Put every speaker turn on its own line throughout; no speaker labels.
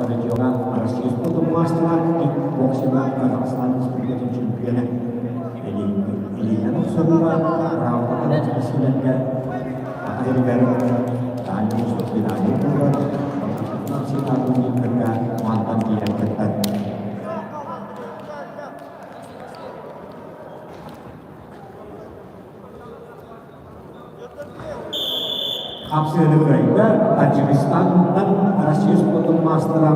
Оттон Россия спордун маастара, кикбоксинга Казахстан Республикатын чемпиона Илиинэн охсорууга быраабылалары кэпсиилэргэ Саха сиригэр Дальний Восток Геннадий Кугар, Ситарга мантан киирэн кыттар. Хапсыаны кыайда Таджикистантан Россия спортун маастара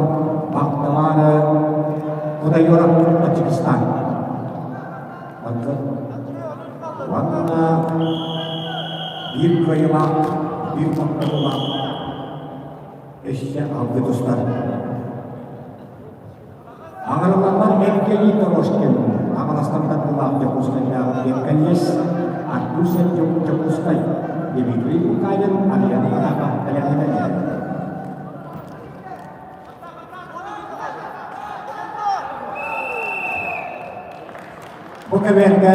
Бахтавара Кудайоров Таджикистан. Уонна биир кыайыылаах, биир хотторуулаах өссө алгы тустар. Аҥарыллаллар Евгений Торошкин, Аҥаластан тардыылаах Дьокуускайдааҕы Евкалиес, Артур Сергеев Дьокуускай, Дмитрий Лукавин, Ариана Потапов бэлэмнэнэллэр. Бу кэмэргэ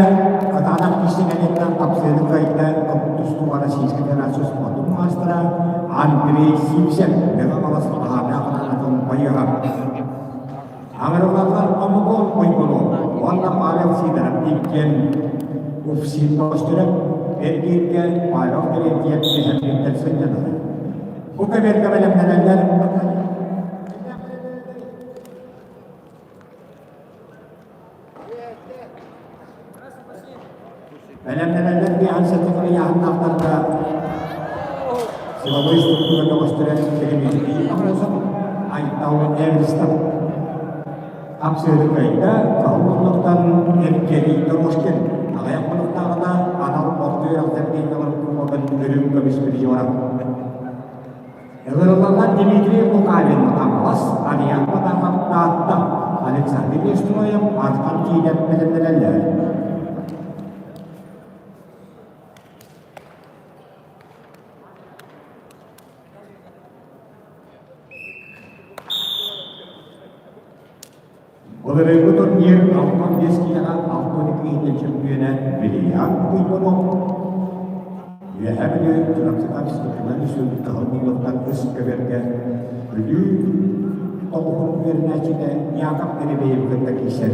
кытаанах киистэнэниттэн тапсыыны кыайда тустууга Российскай Федерация спордун маастара Андрей Сивцев Мэҥэ Хаҥалас Аһааннаах Анаатын байыаһа. Аҥарыллаллар Омукон Ойбонов уонна Павел Сидоров иккиэн УФСИН көстөрө эргииргэ Павел Терентьев түһэрбиттэн сынньанар. Бу кэмэргэ бэлэмнэнэллэр Бэлэмнэнэллэр диэн сэтикри ыйааһыннаахтарга силовой структура бөҕөстөрө Дмитрий Аммосов, Айтал Эверстов Хапсыыры кыайда, Кыһыл муннуктан Евгений Дорожкин аҕыйах хонуктааҕыта анал орто үөрэхтэр кииннэрин кубогын үрүҥ көмүс призера. Ыҥырыллаллар Дмитрий Лукавин, Хаҥалас, Ариан Потапов, Таатта, Александр Нестроев, Архан киинэ бэлэмнэнэллэр. Былырыыҥҥы турнир 65 киилэҕэ 62 иһинэн чөмпүйүөнэ Вильям Куйбунов Үөһээ Бүлүү Чурапчытан Степан үсүн Кыһыл муннуктан үс көбүөргэ Бүлүү тоҕуһун үөрэнээччитэ Яков Еремеев кытта киирсэр.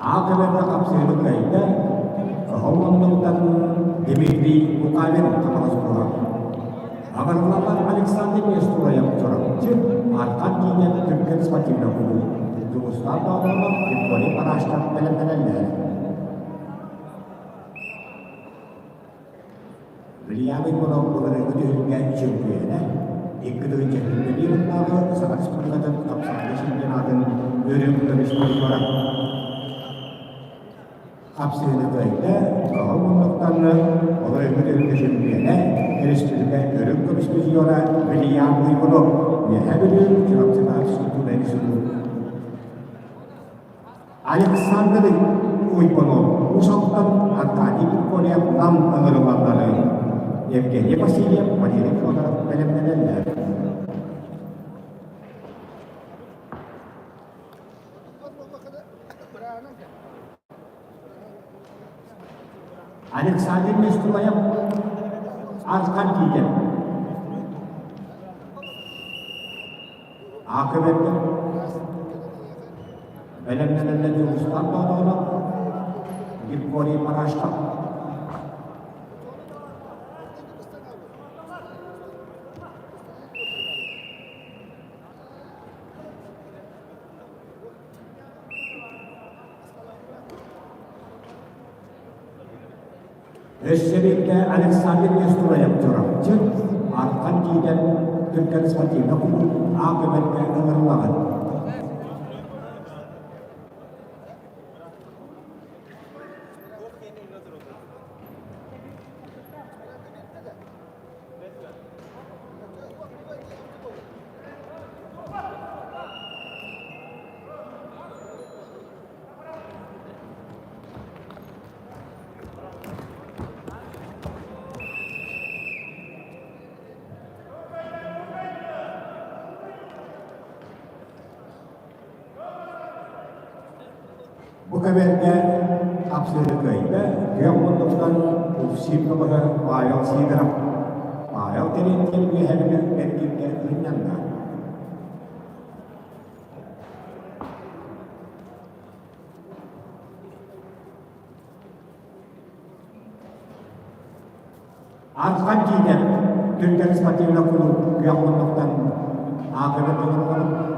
Аакабарга хапсыһыны кыайда, Кыһыл оннуттан Дмитрий Лукавин Хаҥалас буолар. Аҕырыллаллар Александр Нестроев Чурапчы, Архан киинэ Түргэн спортивнай кулууп, Дьулустаан Боотуров, Григорий Парашков бэлэмнэнэллэр. Вильям Иванов былырыыҥҥы түһүлгэ чөмпүйүөнэ, 2 тыһыынча сыллааҕы Саха Республикатын хапсаҕайга чемпионатын үрүҥ көмүс призера. Хапсыһыыны кыайда, Кыһыл муннуктанна, былырыыҥҥы түһүлгэ чөмпүйүөнэ, республика үрүҥ көмүс призера Вильям Иванов, Үөһээ Бүлүү, Чурапчытааҕы физкультурнай институт. Александр Уйбанов Уус Алдан, Аркадий Григорьев Нам ыҥырыллаллары, Евгений Васильев, Валерий Федоров бэлэмнэнэллэр. Александр Нестулаев Архан Тиитэн Аакыберген Бэлэмнэнэллэр Дьулустаан Боотоонов, Григорий Парашков. Өссө биирдэ Александр Нестроев Чурапчы, Архан Тиитэн Түргэн спортивнай кулууп А көмөргө ыҥырыллаҕын. Бу кэмэргэ хапсыһыы кыайда, күөх муннуктан Упсин көмөһө Павел Сидоров, Павел Терентьев үөһэбүтүн эргиргэ ынньанна. Архан киинэ Түргэн спортивнай кулууп күөх муннуктан аатырар дьонун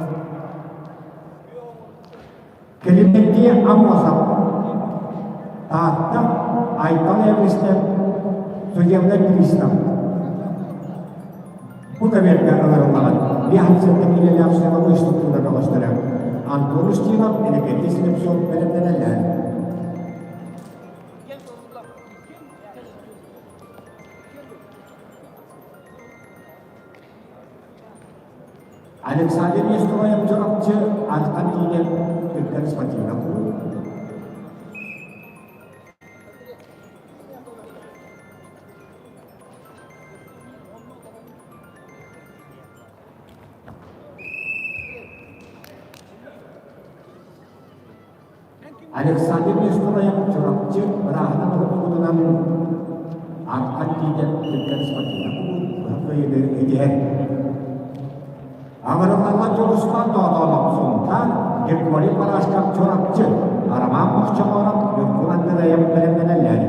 Кэлиммэттии Аммосов, Таатта, Айтал Эвристев, судебнай пристав. Бу кэмэргэ ыҥырыллаҕын биэс киилэлээх силовой структура бөҕөстөрө Антон Устинов, Иннокентий Слепцов бэлэмнэнэллэр. Александр Нестеров Чурапчы Антон Киинэ Түргэн спортивнай кулууп. Александр Нестеров Чурапчы ырааһынан оҥоһугунан Архан Киинэ Түргэн спортивнай кулууп кыайыыны итиһэр. Аҥырыллаллар Дьулустаан Тоотоонов Сунтаар, Григорий Барашков Чурапчы, Роман Мохчоҕооров Ньургун Андреев бэлэмнэнэллэр.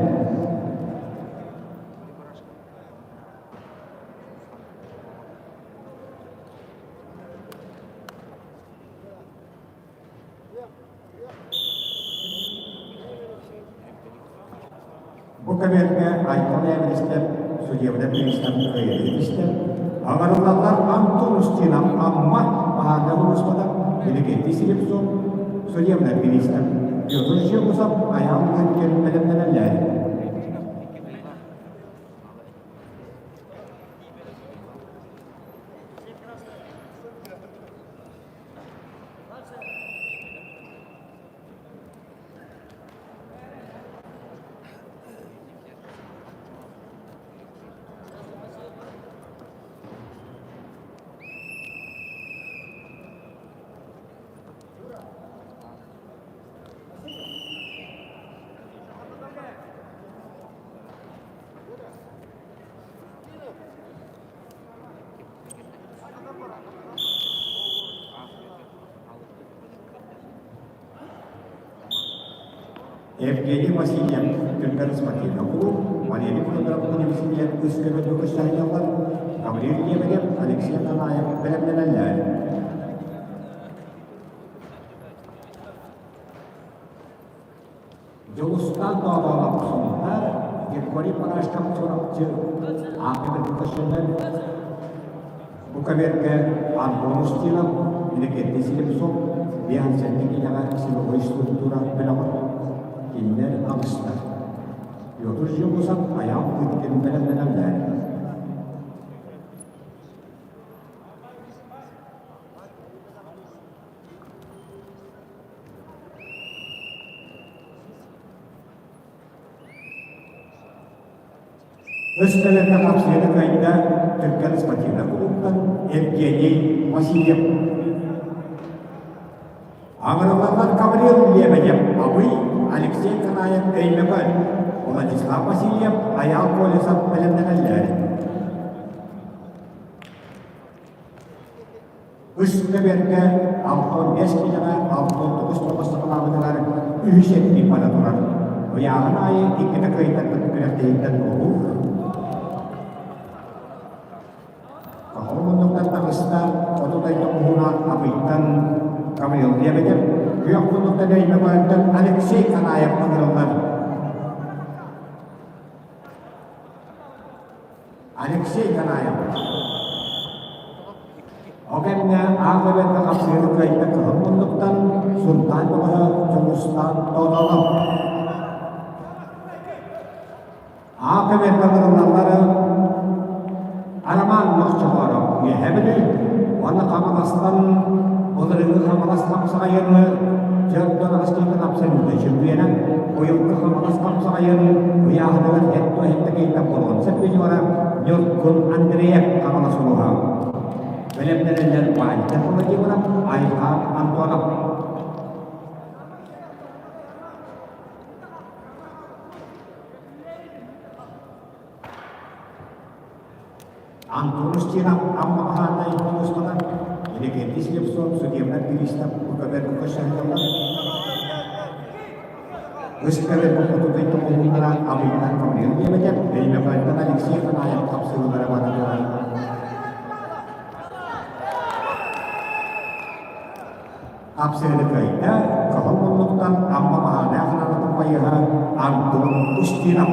Бу кэмэргэ Айтал Эверестев судебнай пристав кыайыы истэр. Аҥарыллаллар Антон Устинов Амма баһаарга улууспата Иннокентий Слепцов судебнай пристав Петр Жегусов айаал күн бэлэмнэнэллэр. Евгений Васильев Түргэн спортивнай кулууп, Валерий Федоров университет үс көмөтү көрсөһүллэр, Гаврил Лебедев, Алексей Танаев бэлэмнэнэллэр. Дьулустаан Тоотоонов Сунтаар, Григорий Парашков Чурапчы, Ааппыт көрсөллөр. Бу кэмэргэ Антон Устинов, Иннокентий Слепцов, Биансенти киинэҕэ силовой структура бөлөҕөр кинилэр аҕыстар. Петр Жегусов айаал ыттын бэлэмнэнэллэр. Өс кэлэргэ хапсыйаны кыайда Түргэн спортивнай кулууптан Евгений Васильев. Аҥырыллаллар Гаврил Лебедев, Абый, Алексей Канаев, Өймөкөөн, Владислав Васильев, Айаал Колесов бэлэмнэнэллэр. Үс көбүөргэ 65 киилэҕэ 69 тоҕус саҕалаабытыгар үһүс эттик бара турар. Ыйааһын аайы иккитэ кыайтарбыт күрэхтэһииттэн туоһу. Хоһоон муннуктан таҕыста, хоту дойду уһуна Абыйтан Гаврил Лебедев, күөх муннуктан Өймөкөөнтөн Алексей Канаев ыҥырыллар. Алексей Канаев Ол кэмҥэ аах эбэтэ хапсыһыы кыайда кыһыл муннуктан Сунтаар бөҕөһө Дьулустаан Тоотоонов. Аах эбэтэ ылыналлары Арамаан Мохчоҕооров Үөһээ Бүлүү уонна Хаҥаластан былырыыҥҥы Хаҥалас хапсаҕайыны дьон Арассыыйа хапсаһыыта чөмпүйүөнэ быйылгы Хаҥалас хапсаҕайын ыйааһыныгар эт-туоһэттэ киһитэ буолуон сөп видеолара Ньургун Андреев Хаҥалас улууһа. Бэлэмнэнэллэр Вальтер Владимиров, Айхаан Антонов. Устинов Амма Маһаанай улууспата Иннокентий Слепцов судебнай бириистап Кукабер Кукашанкалар Ыскабер Кукутутай Томолуннара Абыйтан Гаврил Лебедев, Өймөкөөнтөн Алексей Ханаев хапсыһыылара бараллара. Хапсыһыны кыайда Кыһыл муннуктан Амма Маһаанай ханаанатын байыһа Антон Устинов.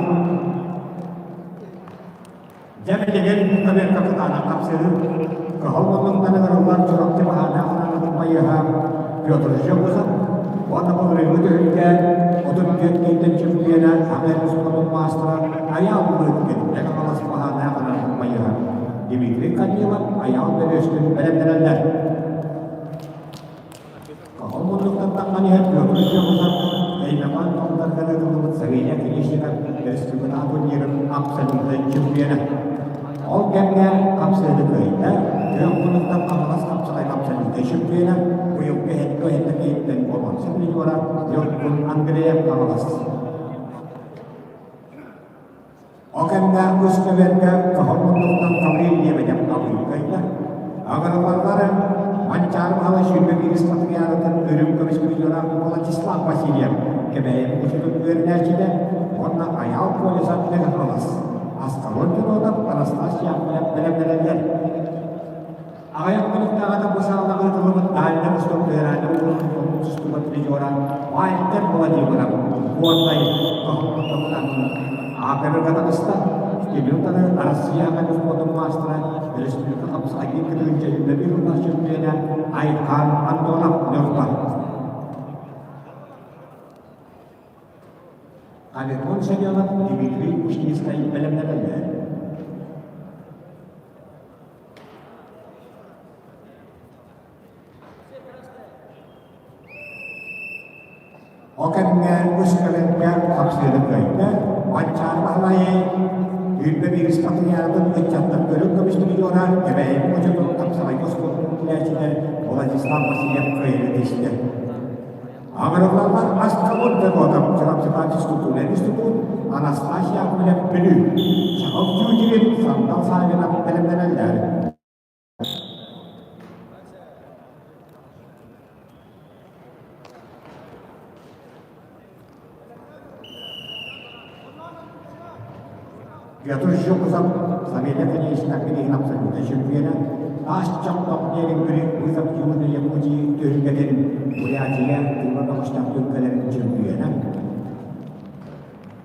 Дьэ билигин Кукаверка кытаанах хапсыһыы Кыһыл муннуктан ыҥырыллар Чурапчы Маһаанай ханаанатын байыһа Петр Жегусов уонна былырыыҥҥы түһүлгэ 34 киһиттэн чөмпүйүөнэ Аҕай спордун маастара Айаал Лыткин Мэҥэ-Хаҥалас Маһаанай ханаанатын байыһа Дмитрий Корнилов Айаал Бөрүөскүн бэлэмнэнэллэр. Хаһан муннуктан таххан иһэр Петр Жегусов Өймөкөөн тоҥтарга ыытыллыбыт Савелий Оконешников республикатааҕы турнирын абсолютнай чемпиона. Ол кэмҥэ хапсыһыыны кыайда, күөх муннуктан Хаҥалас хапсаҕай абсолютнай чемпиона, быйылгы һэттэ киһиттэн боруонса призера Ньургун Андреев Хаҥалас. Ол кэмҥэ үс көбүөргэ кыһыл муннуктан Гаврил Лебедев Абый кыайда. Аҕырыллаллары Манчаары Баһылай 21 патриаратын үрүҥ көмүс призера Владислав Васильев Кэбээйи мукучутун үөрэнээччитэ уонна Айаал Колесов Мегаполос Аскалон Федотов Анастасия Яковлев бэлэмнэнэллэр. Аҕыйах мүнүүттээҕитэ бу саалаҕа ыытыллыбыт Дальнай Восток федеральнай уокуругун тустууга призера Вальтер Владимиров Горнай Кохомутовтан АКБ-га таҕыста. Дебютаны Арассыыйа аҕа спордун маастара, республика хапсаҕайдыы кытыынча үлэлиир улахан чөмпүйүөнэ Айхан Антонов Ньурба. Аветон Семенов Дмитрий Ушницкай бэлэмнэнэллэр. Ол кэмҥэ үс кэлэргэ хапсыаны кыайда, Манчаары Баһылайы Үүрбэ биирис патриаратын ыччаттар көрүҥ көмүс миллиона Кэбээйи муҥучутун хапсаҕайга оскуолатын иитиллээччилэр Владислав Васильев кыайыыны тистэ. Аҕырыллаллар Астабыр Федотов Чурапчытаан физкультурнай институт Анастасия Яковлев Бүлүү Чаҕыл Тютелин Сандал Саввинов бэлэмнэнэллэр. Петр Жуков Савелий Конечный билигин абсолютнай чөмпүйүөнэ, аас чохтох диэн Грек вызов Южной Якутии түһүлгэтин Бурятия Тыва бөҕөстөөх түһүлгэлэрин чөмпүйүөнэ,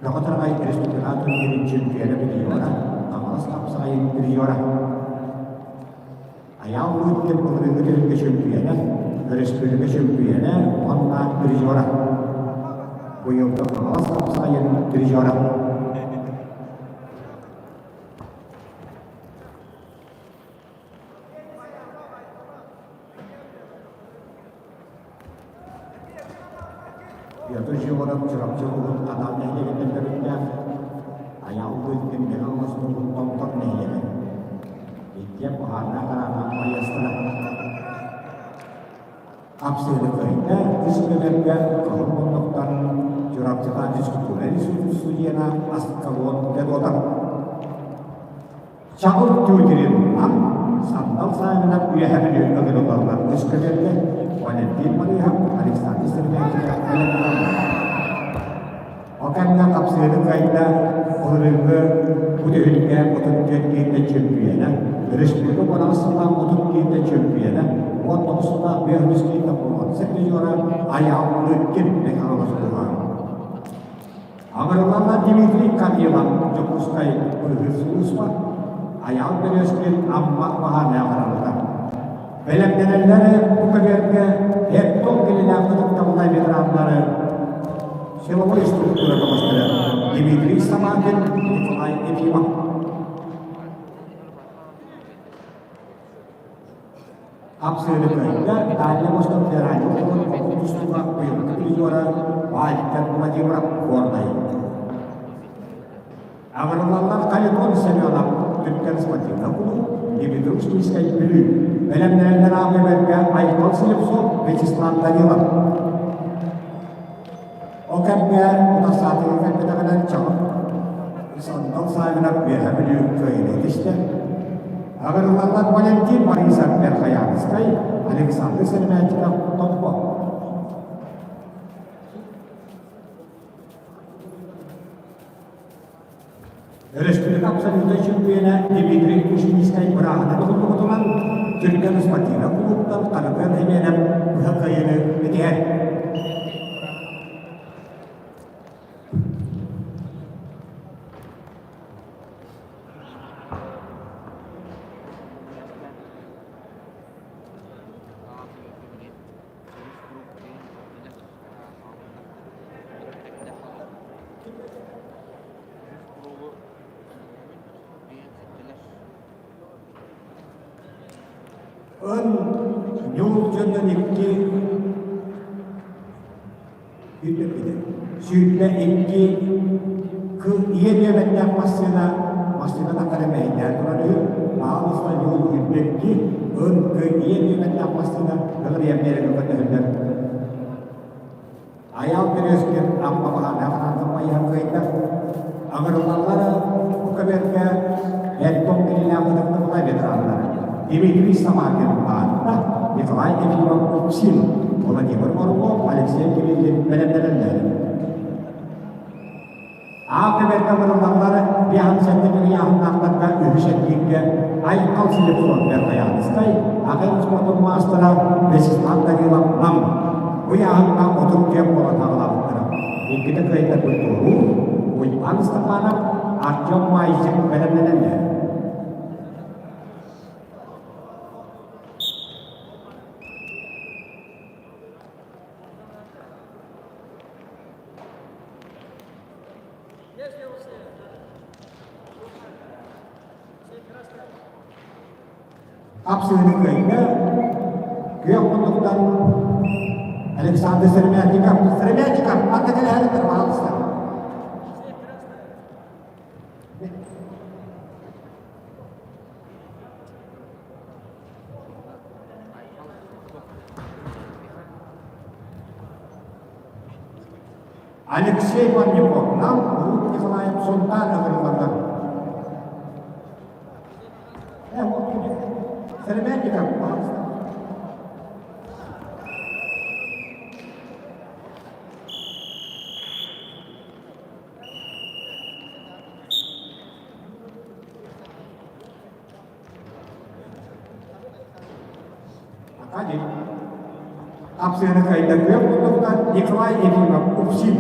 Бөҕө Тараҕай республика турнирын чөмпүйүөнэ призера, Хаҥалас хапсаҕайын призера. Айаал Лыткин былырыыҥҥы түһүлгэ чөмпүйүөнэ, өрөспүүбүлүкэ чөмпүйүөнэ уонна призера. Быйылгы Хаҥалас хапсаҕайын призера. Петр Жегоров Чурапчы улууһун Хадан нэһилиэгиттэн төрүттээх, Айаал Лыткин Мэҥэ Хаҥалас улууһун Томтор нэһилиэгэ. Иккиэн баһаардаах араана байыастара. Хапсыһыны кыайда, үс көбөргө кыһыл муннуктан Чурапчытаан физкультура институт студена Аскалон Федотов. Чаҕыл Тютелин Сандал Саввинов Үөһэ Бүлүү ыҥырыллаллар үс көбөргө Валентин Малыһов, Александр Сергеевич Ол кэмҥэ хапсыһыны кыайда былырыыҥҥы бу түһүлгэ 34 киһиттэн чөмпүйүөнэ, өрөспүүбүлүкэ 18 сыллаах 30 киһиттэн чөмпүйүөнэ, 19 сыллаах 5 киһиттэн боруонса призера Айаал Лыткин Михайлов туһаан. Аҥырылланна Дмитрий Капилов Дьокуускай быыһыыр сулууспа Айаал Бөрүөскүн Амма баһаарынай харалыта. Бэлэмнэнэллэр бу көбүөргэ Эртон килилээх ытыктабыллай ветераннары силовой структура көмөстөрө Дмитрий Самакин, Николай Ефимов. Хапсыһыны кыайда Дальний Восток федеральнай округун хоту тустууга быйылгы призера Вальтер Владимиров Горнай. Аҕырыллаллар Калитон Семенов Түптэн спортивнай кулууп, Дмитрий Бүлүү. Бэлэмнэнэллэр ааҕыыларга Айхал Слепцов, Вячеслав Данилов. Ол кэмҥэ утарсаатыгар кэлбэтэҕинэн Чаҕыл Сандал Саввинов Үөһээ Бүлүү кыайыыны ситистэ. Аҕырыллаллар Валентин Борисов Верхоянскай, Александр Сэрмячиков Томпо. Өрөспүүбүлүкэ абсолютнай чөмпүйүөнэ Дмитрий Ушницкай бырааһына туһуллубутунан Түргэн спортивнай кулууптан Харытыан Химиэнэп быһа кыайыыны ситиһэр. Ын ньуул дьоннон икки 22 кыл ийэ нүөмэрдээх массыына массыына таххара мэһэйдээн турар үһү. Маалыста ньуул 22 ын кы ийэ нүөмэрдээх массыына ыҕырыйан биэрэн көрдөһөллөр. Айаал Березкин Амма баһаардаах анаан кыайда. Аҥырыллаллар бу көбүөргэ Эртон кинилээх ытыктабыла ветераннар Дмитрий Самакин Таатта, Николай Ефимов Уксин, Владимир Моругов, Алексей Кириллин бэлэмнэнэллэр. Аа көбүөргэ ыҥырыллаллар биэһэн сэттэ ыйааһыннаахтарга үһүс эргииргэ Айхал Слепцов Верхоянскай, аҕай спортун маастара Вячеслав Данилов Нам бу ыйааһыҥҥа 34 буолан аҕалаабыттара. Иккитэ кыайтарбыт туоруур Уйбаан Степанов, Артем Майзин бэлэмнэнэллэр. Хапсыһыны кыайда күөх муннуктан Александр Сыромятников. Сыромятников, манна кэлэһэрин пожалуйста. Алексей Ванников, Нам, Руд Николаев, Сунтаар ыҥырыллаллар. Сыромятников, пожалуйста. Академик. Апсыаны кыайда күөх муннуктан Николай Ефимов Упсин.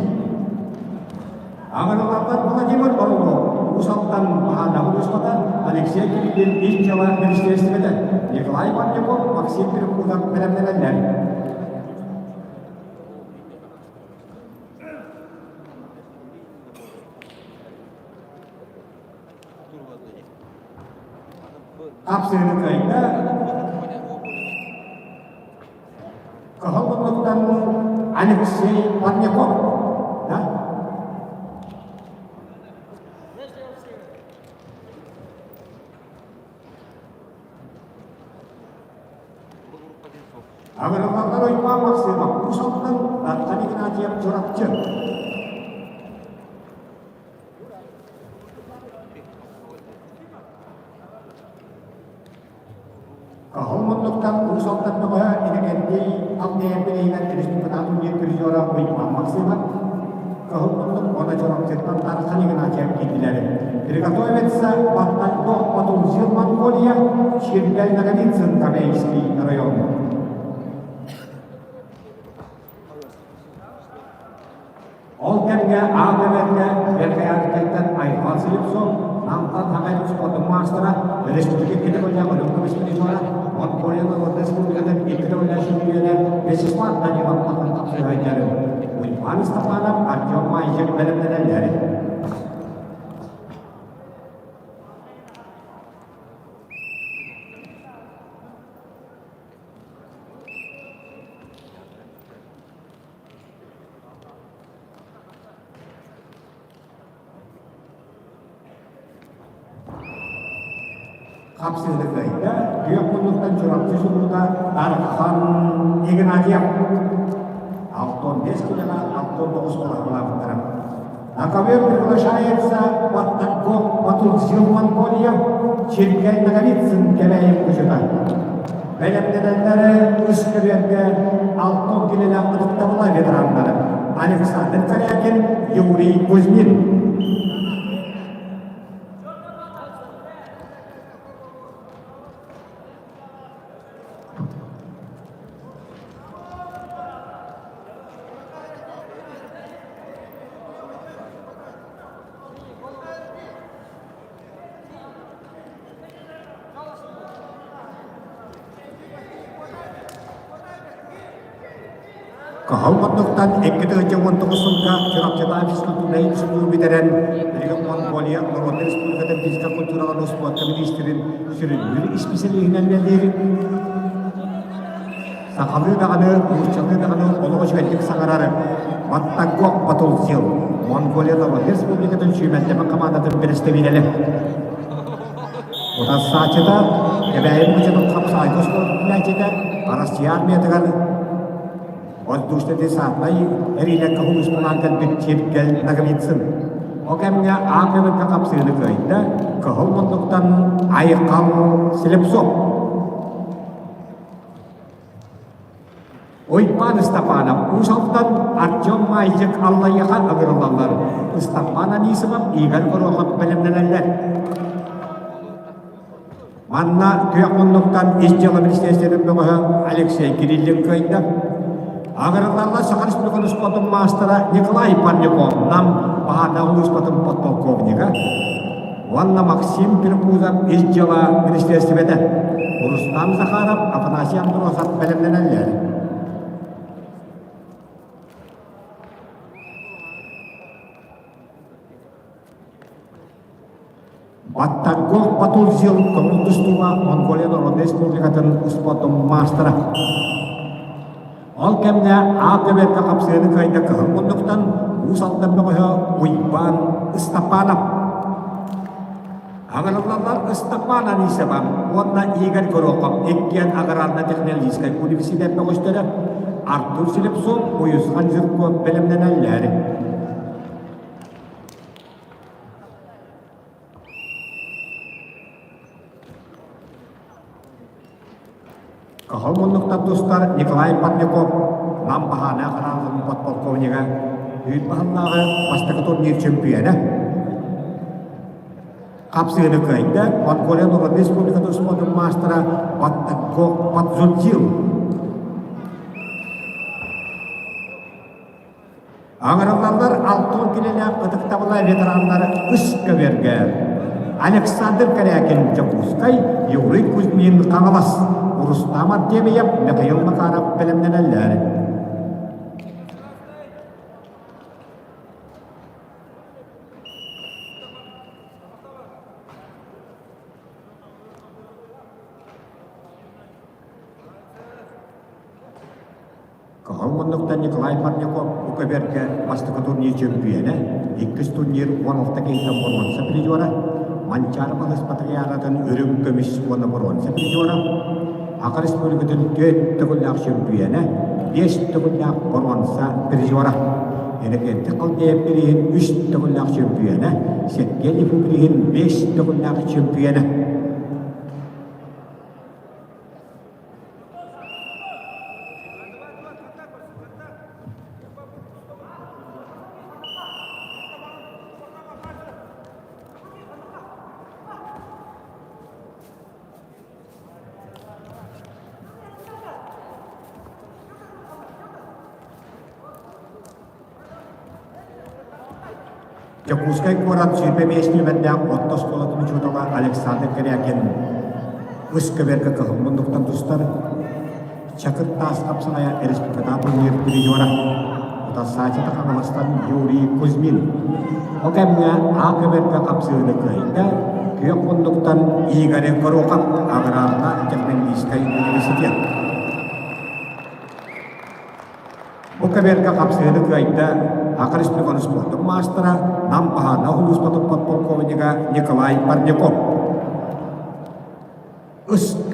Аҥырылардар Владимир Орлов, Уус Алдан Баһаанабы устата Алексей Кириллин ис дьыала министиэристибэтэ, Николай Варняков, Максим Перекутов бэлэмнэнэллэр. Хапсыһыны кыайда. Кыһыл муннуктан Алексей Парняков. Да? Аҕырыллаллар Уйбаан Максимов, Уус Алдан, Дархан Игнатьев, Чурапчы. Кыһыл муннуктан Уус Алдан бөҕөһө Иннокентий Авдеевпин иһинэн республикатааҕы турнир призера Уйбаан Максимов, Кыһыл муннук уонна Чурапчыттан Дархан Игнатьев киирдилэр. Приготовиться Баттальдо Потулзил Монголия, Щербель Ноговицын Камейский район. Ол кэмҥэ аан түмэлгэ Верхоянскайтан Айхал Слепцов, Намтан Хаҥай спортун маастара, өрөспүүбүлүкэ икки төгүллээх Өлөөн көмүс призера, Монголия норуот республикатын икки төгүллээх чөмпүйүөнэ Вячеслав Данилов атын тапсыһайдары Уйбаан Степанов, Артем Майзев бэлэмнэнэллэр. Хапсыһыны кыайда, күөх муннуктан Чурапчы сулуута Дархан Игнатьев. 65 килоҕа 69 балаһалаабыттара. На ковер приглашается Баттаков Батулзил Монголия, Чиргэй Ноговицын Кэбээйи музыка. Бэлэмнэнэллэрэ үс көбүөргэ Алтон килэлээх ытыктабыла ветераннары Александр Корякин, Юрий Кузьмин. Кыһыл муннуктан 2019 сылга Чурапчытаан физкультурнай институту бүтэрэн, билигин Монголия Народнай Республикатын физкультураҕа успуорка миниистирин сүрүннүүр исписэлииһинэн үлэлиир. Сахалыы даҕаны, нууччалыы даҕаны олох үчүгэйдик саҥарар Баттагок Батулзил, Монголия Народнай Республикатын сүүмэрдэммит хамаандатын бэрэстэбиитэлэ. Утарсааччыта Кэбээйи мучатын хапсаайга оскуолатын Арассыйа армиятыгар воздушно-десантнай эриилэргэ улууспалаан кэлбит Чиргэл Ноговицын. Ол кэмҥэ аан көмүлгэ хапсыыны кыайда, кыһыл муннуктан Айхал Слепцов. Уйбаан Ыстапаанап Уус Алдан, Артем Мальчик Аллайыаха ыҥырыллаллар. Ыстапаан Анисимов, Игорь Горохов бэлэмнэнэллэр. Манна күөх муннуктан ис дьыала министиэристибэтин бөҕөһө Алексей Кириллин кыайда. Аҕырыллаллар Саха Республикатын спордун маастара Николай Парников Нам баһаардаах улууспатын подполковнига уонна Максим Перепузов ис дьыала министиэристибэтэ Рустам Захаров, Афанасий Андросов бэлэмнэнэллэр. Баттагох Батулзил көҥүл тустууга Монголия Народнай Республикатын успуордун маастара. Ол кэмҥэ А көбүөргэ хапсыаны кыайда кыһыл муннуктан Уус Алдан бөҕөһө Уйбаан Ыстапаанап. Аҕырыллаллар Ыстапаан Анисова уонна Игорь Горохов иккиэн аграрно-технологическай университет бөҕөстөрө Артур Слепцов, Уйусхан Жирков бэлэмнэнэллэр. Кыһыл муннуктан тустар Николай Парников Нам баһаана хараалын подполковнига үүт баһыллааҕы бастакы турнир чөмпүйүөнэ. Хапсыыны кыайда Монголия Народнай Республикатын спордун маастара Баттакко Падзунзил. Аҥараллаллар 60 килэлээх ытыктабыла ветераннар үс көбүөргэ Александр Корякин Дьокуускай, Юрий Кузьмин Хаҥалас, Рустам Артемьев, Михаил Макаров бэлэмнэнэллэр. Кыһыл муннуктан Николай Парников бу көбүөргэ бастакы турнир чөмпүйүөнэ, иккис турнир 16 киһиттэн боруонса призера, Манчаары Балыс Патриаратын үрүҥ көмүс уонна боруонса призера, Саха Республикатын түөрт төгүллээх чөмпүйүөнэ, биэс төгүллээх боруонса призера, Иннокентий Халдеев бирииһин үс төгүллээх чөмпүйүөнэ, Сергей Лифу бирииһин биэс төгүллээх чөмпүйүөнэ. Дьокуускай куорат 25 нүөмэрдээх орто оскуолатын учуутала Александр Корякин үс көбүөргэ кыһыл муннуктан тустар Чакыр таас хапсаҕайа республикатааҕы турнир призера утарсааччыта Хаҥаластан Юрий Кузьмин. Ол кэмҥэ А көбүөргэ хапсыыны кыайда күөх муннуктан Игорь Горохов аграрно-технологическай университет. Бу көбүөргэ хапсыһыыны кыайда Саха Республикатын спордун маастара, Нам баһаардаах улууспатын подполковнига Николай Парников.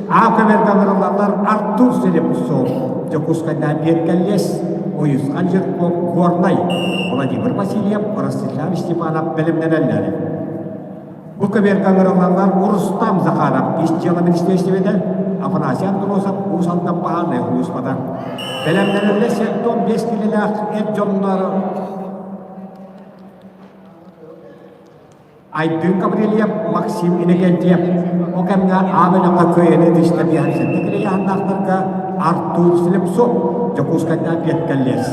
А көбүөргэ ыҥырыллаллар Артур Слепцов, Дьокуускайдаан биир кэллиэс, Уйусхан Жирков Горнай, Владимир Васильев, Ростислав Степанов бэлэмнэнэллэр. Бу көбүөргэ ыҥырыллаллар Рустам Захаров ис дьыала министиэристибэтэ, Афанасий Андросов Уус Алдан баһаарынай улууспата. Бэлэмнэнэллэр 75 килэлээх эр дьоннор Айдын Гаврильев, Максим Иннокентьев ол кэмҥэ А бөлөххө кыайыыны түстэ биһэрсэттэ килэйэһаннаахтарга Артур Слепцов Дьокуускайдаах Петкаллес.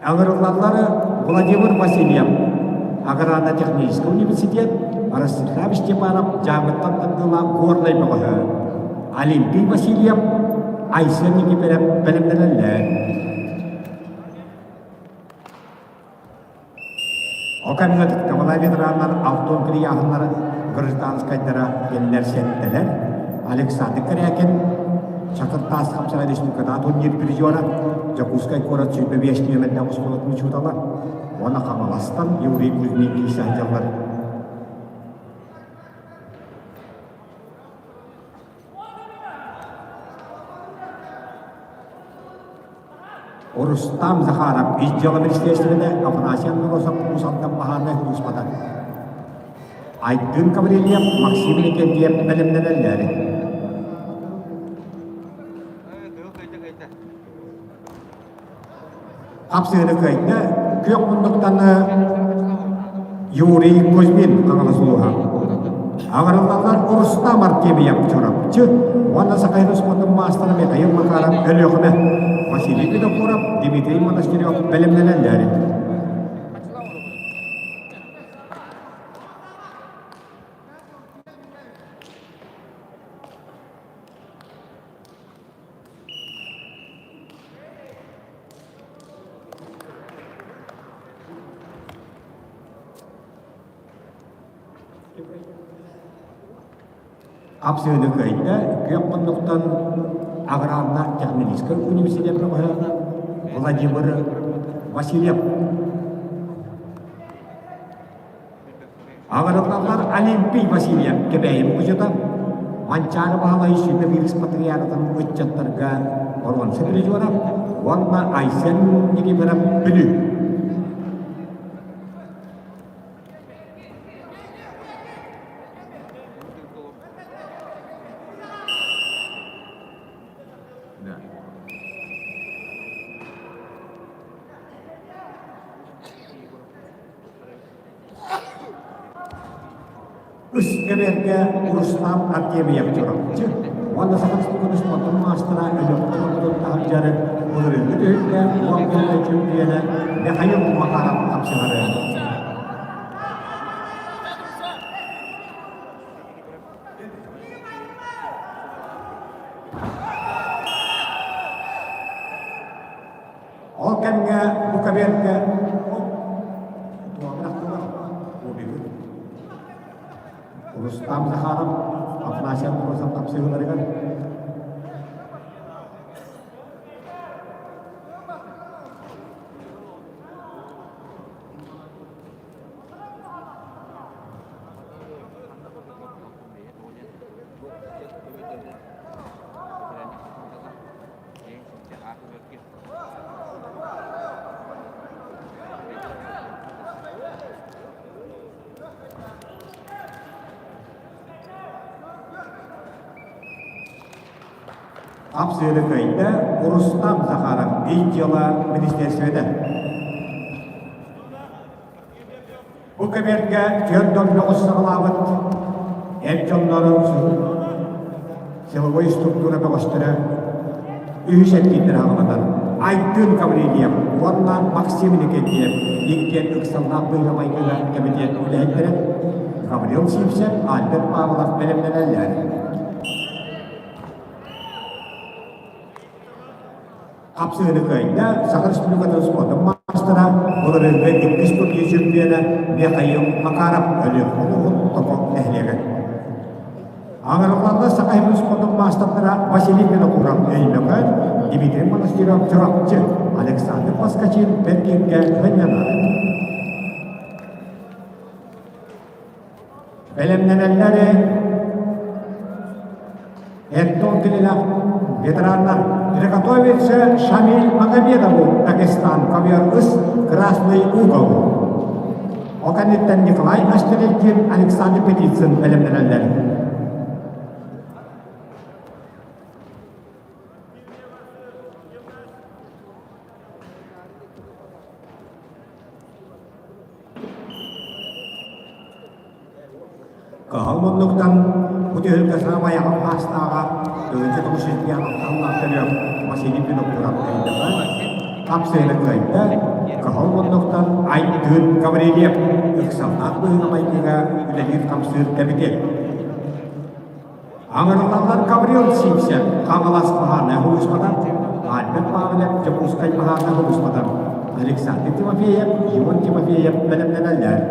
Аҥырыллаллары Владимир Васильев, Аграрно-технический университет, Ростислав Степанов Дьааҥыттан тардыылаах Горнай бөҕөһө, Олимпий Васильев, Айсен Никифоров бэлэмнэнэллэр. Ол кэмҥэ Ытыктабылай ветераннар Алтон Кирьяхиннар гражданскайдара кинилэр сэттэлэр, Александр Корякин, Чакыр Таас Хапсаҕай республикатааҕы турнир призера, Дьокуускай куорат 25 нүөмэрдээх оскуолатын учуутала уонна Хаҥаластан Юрий Кузьмин киирсэ сылдьаллар. Рустам Захаров ис дьыала министиэристибэтэ Афанасий Андросов Уус Алдан баһаарынай сулууспата Айдын Гаврильев, Максим Иннокентьев бэлэмнэнэллэр. Хапсыһыны кыайда күөх муннуктан Юрий Кузьмин Хаҥалас улууһа. Аҕырыллаллар Рустам Артемьев Чурапчы уонна Саха спортун маастара Михаил Макаров Өлүөхүмэ, Василий Винокуров, Дмитрий Монастырев бэлэмнэнэллэр. Апсыыны кыайда, күөх муннуктан аграрно техническай университет бөҕөһө Владимир Васильев. Аҕырыллаллар Олимпий Васильев Кэбээйи мукучута, Манчаары Баһылай Сүбэ Вирус Патриархатын ыччаттарга боруонса призера уонна Айсен Никифоров Бүлүү. Үс кэмэргэ Рустам Артемьев Чурапчы уонна Саха Республикатын спортун маастара Өлөккө норуотун таһырдьары былырыыҥҥы түһүлгэ уон чөмпүйүөнэ Михаил Макаров хапсыһары. Ол кэмҥэ бу кабинка Рустам Захаров, Афанасий Андросов хапсыһыыларыгар Хапсыыры кыайда Рустам Захаров ис дьыала министиэристибэтэ. Бу кэмэргэ түөрт дьон саҕалаабыт эр дьоннору силовой структура бөҕөстөрө үһүс эргиирдэр аҕаланар Айдын Гаврильев уонна Максим Никитьев иккиэн ыксаллаах быһыы-майгыга кэмитиэт үлэһиттэрэ Гаврил Сивцев, Альберт Павлов бэлэмнэнэллэр. Хапсыһыны кыайда Саха Республикатын спордун маастара, былырыыҥҥы иккис турнир чемпиона Михаил Макаров Өлүөхүмэ улууһун Токо нэһилиэгэр. Аҥарылларга Саха Сирин спордун маастардара Василий Винокуров Өймөкөөн, Дмитрий Монастырев Чурапчы, Александр Поскачин Бэркиҥҥэ сынньанар. Бэлэмнэнэллэр Эрдон кинилэр. Ветераннар приготовиться Шамиль Магомедову, Дагестан, ковер ыс, Красный угол. Ол кэнниттэн Николай Астерикин, Александр Петицын бэлэмнэнэллэр. Кыһыл муннуктан бу түһүлгэ саамай аҕам саастааҕа 1905 төрүөх Василий Винокуров кыайдаҕа, хапсыһыны кыайда, кыһыл муннуктан Айдыын Гаврильев ыксаллаах быһыыга-майгыга үлэлиир-хамсыыр кэмитиэт. Аҥырылаллар Гаврил Сивцев Хаҥалас баһаарынай сулууспатан, Альберт Павлов Дьокуускай баһаарынай сулууспатан, Александр Тимофеев, Ион Тимофеев бэлэмнэнэллэр.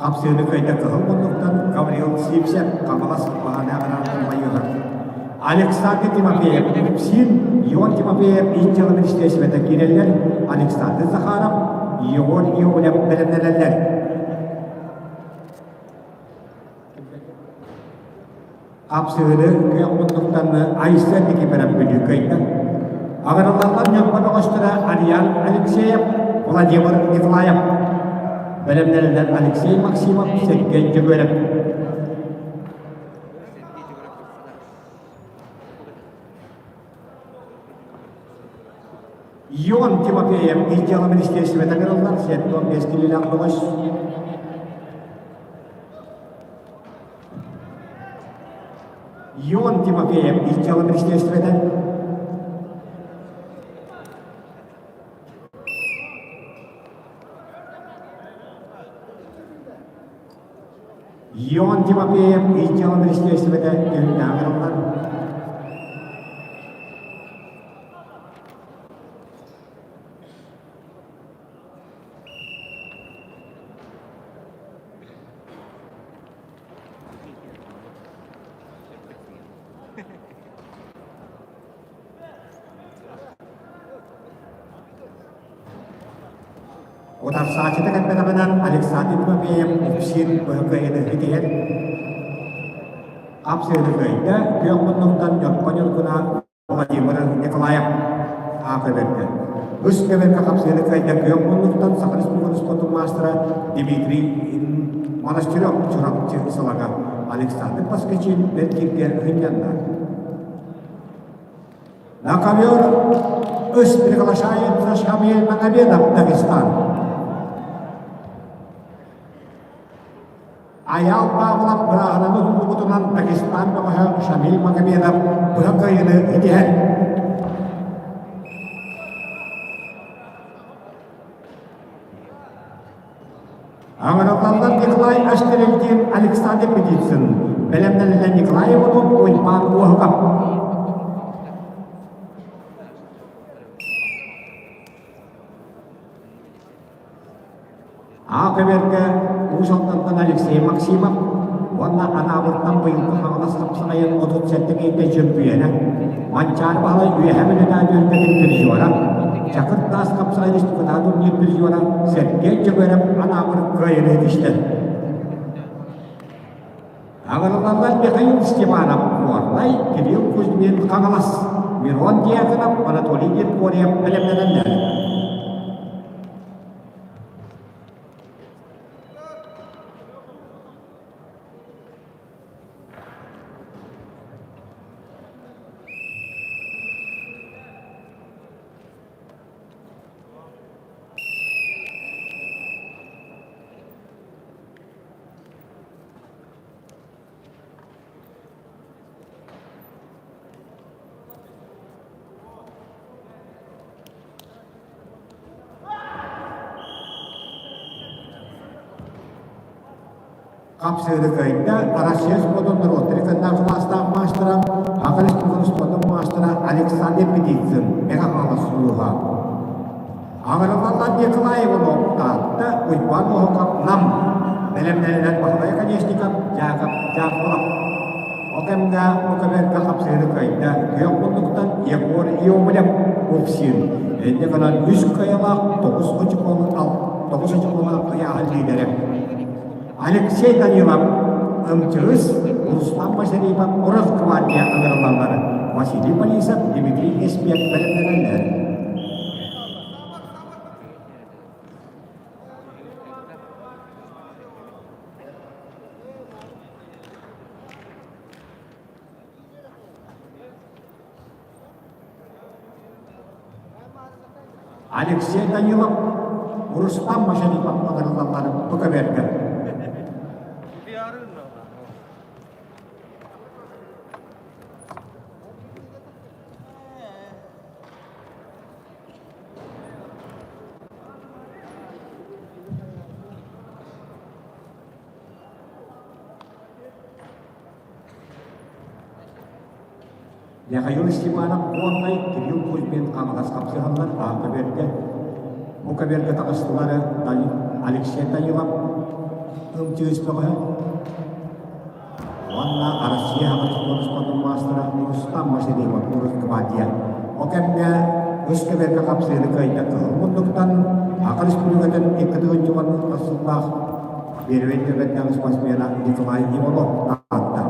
Хапсыыны кыайда кыһыл муннуктан Гаврил Сивцев, Хаҥалас Баһанаҕанааттан Майыһар. Александр Тимофеев, Ипсин, Ион Тимофеев ис дьыала министиэристибэтэ киирэллэр, Александр Захаров, Егор Иовлев бэлэмнэнэллэр. Хапсыһыны күөх муннуктан Айсен Никифоров Бүлүү кыайда. Аҕырыллаллар Ньурба бөҕөстөрө Ариан Алексеев, Владимир Николаев. Бэлэмнэринэн Алексей Максимов, Сергей Дьөгүөрэп. Ион Тимофеев ис дьыала министиэристибэтэ ыҥырыллар, 75 килилээх бөҕөс. Ион Тимофеев ис дьыала министиэристибэтэ. Ион Тимофеев ис дьыала министиэристибэтэ түһүлгэҕэ ыҥырыллар. Утарсааччыта кэлбэтэҕинэн Александр Тимофеев Упсин быһыкыйыны итиһэр. Хапсыыны кыайда, күөх муннуктан Ньурба Ньургуна Владимир Николаев аата бэрдэ. Үс кэмэргэ хапсыыны кыайда күөх муннуктан Саха Республикатын спортун маастара Дмитрий Монастырев Чурапчы сылага Александр Поскачин бэрт киргэ сынньанна. На ковер Үс приглашается Шамиль Магомедов, Дагестан. Айаал Павлов бырааһынаны уһуллубутунан Дагестан бөҕөһө Шамиль Магомедов быһа кыайыыны ситиһэр. Аҥараллаллар Николай Аштеревдиин Александр Петицын, бэлэмнэниллэн Николай Иванов, Уйбаан Уоһукап. А көбүөргэ Уус Алдантан Алексей Максимов уонна Анаабыртан быйылгы Хаҥалас хапсаҕайын 37 киһитэ чөмпүйүөнэ, Манчаары Баһылай Үөһээ Бүлүүтээҕи түөлбэтин призера, Чакыр Таас хапсаҕай республикатааҕы турнир призера Сергей Дьөгүөрэп Анаабыр кыайыыны ситистэ. Аҕырылаллар Михаил Степанов Горнай, Кирилл Кузьмин Хаҥалас, Мирон Дьяконов, Анатолий Григорьев бэлэмнэнэллэр. Хапсыыры кыайда Россия спордун норуоттары кыннаах кылаастаах маастара, Саха Республикатын спордун маастара Александр Петицын, Мэҥэ Хаҥалас улууһа. Аҕырылаллар Николаева Таатта, Уйбаан Оһоков Нам, бэлэмнэнэлэр Баһылай Оконешников, Дьаакап Дьаакылов. Ол кэмҥэ бу көбөргө хапсыыры кыайда күөх муннуктан Егор Иовлев Уксин. Инньэ гынан үс кыайалаах 9 очуколаах ыйааһын лиидэрэ. Алексей Данилов МЧС, Руслан Машарипов Росгвардия ыҥырыллаллар. Василий Борисов, Дмитрий Эспиэт бэлэмнэнэллэр. Алексей Данилов, Рустам Машарипов ыҥырыллаллар бу көбүөргэ. Михаил Степанов уонна Кирилл Кузьмин Хаҥалас хапсыһаллар аан көбүөргэ. Бу көбүөргэ таҕыстылар Алексей Данилов ымчыыс бөҕөһө уонна Россия Хаҥалас спортун маастара Рустам Машерипов Росгвардия. Ол кэмҥэ үс көбүөргэ хапсыыны кыайда кыһыл муннуктан Саха Республикатын 2 сыллаах Первый көбүөрдээх спортсмена Николай Иванов таатта.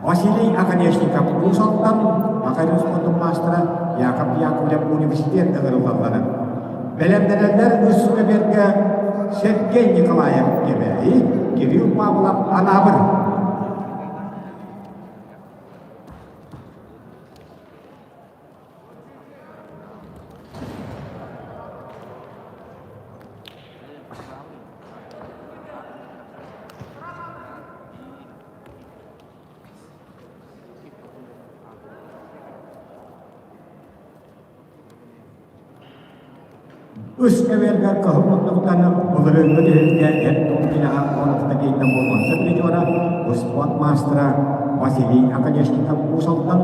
Василий Оконешников Уус Алдан Макарин спордун маастара Яков Яковлев университет ыҥырыллалларын бэлэмнэнэллэр үс көбүөргэ Сергей Николаев Кэбээйи, Кирилл Павлов Анаабыр. Үс кэмэргэ кыһыл муннуктан былырыыҥҥы түһүлгэ эр томпинаҕа Онохтогейна буолуон сөп призера, успуорт маастара Василий Оконешников Уус Алдан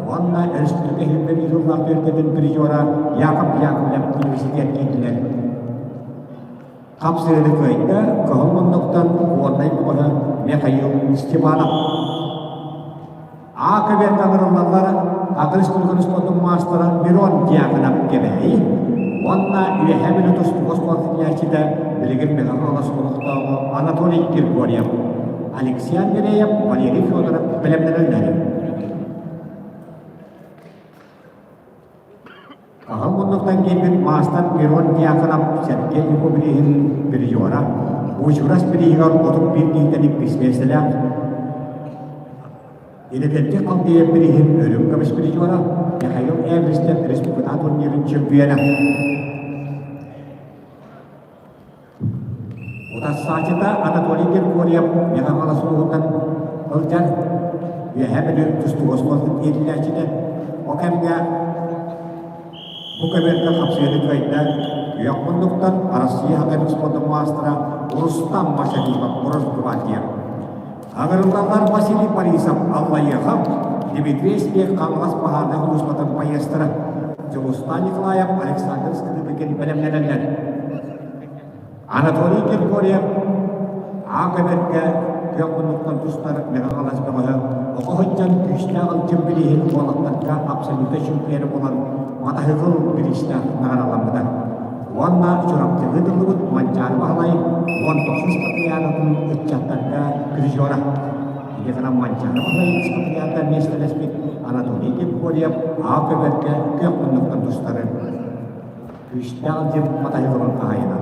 уонна өрөспүүбүлүкэ иһинэн ыытыллаах түһүлгэтин призера Яков Яковлев университет киирдилэр. Хапсыыры кыайда кыһыл муннуктан уоннай бөҕөһө Михаил Степанов. А көбүөргэ ыҥырыллаллар Саха Республикатын спордун маастара Мирон Дьяконов Кэбээйи уонна Үөһээ Бүлүү тустууга спорт иитээччитэ билигин Михайлов олохтооҕо Анатолий Григорьев, Алексей Андреев, Валерий Федоров бэлэмнэнэллэр. Аҕам муннуктан киирбит маастар Мирон Дьяконов Сергей Якубриһин призера, Буучурас бирииһигэр 31 киһиттэн иккис миэстэлээх Иннокентий Халдеев бирииһин өрүм көмүс призера, Михаил Эвристев республика турнирын чемпиона. Утарсааччыта Анатолий Григорьев Мэҥэ-Хаҥалас улууһуттан сылдьар Үөһээ Бүлүү тустууга оскуолатын иитиллээччитэ. Ол кэмҥэ бу көбүөргэ хапсыйаны кыайда Күөх муннуктан Россия Хатырык спордун маастара Рустам Машарипов Росгвардия. Аҕырыллаллар Василий Борисов Аллайыаха, Дмитрий Спех Хаҥалас баһаарынай улууспатын байыастара, Дьулустаан Николаев, Александр Скрыбыкин бэлэмнэнэллэр. Анатолий Григорьев аан көбөргө күөх муннуктан тустар Мэҥэ-Хаҥалас бөҕөһө оҕо сылдьан күүстээх ылдьын бирииһин уолаттарга абсолютно чемпиона буолан матаһыкыл бириистээх наҕарааламмыта. Уонна Чурапчыга ыытыллыбыт Манчаары Баһылай 19 патриаратын ыччаттарга призера. Ити гынан Манчаары Баһылай спартакиада миэстэлэспит Анатолий Григорьев аал көбөргө күөх муннуктан тустары күүстээх дьим матаһыыларын хаһайына.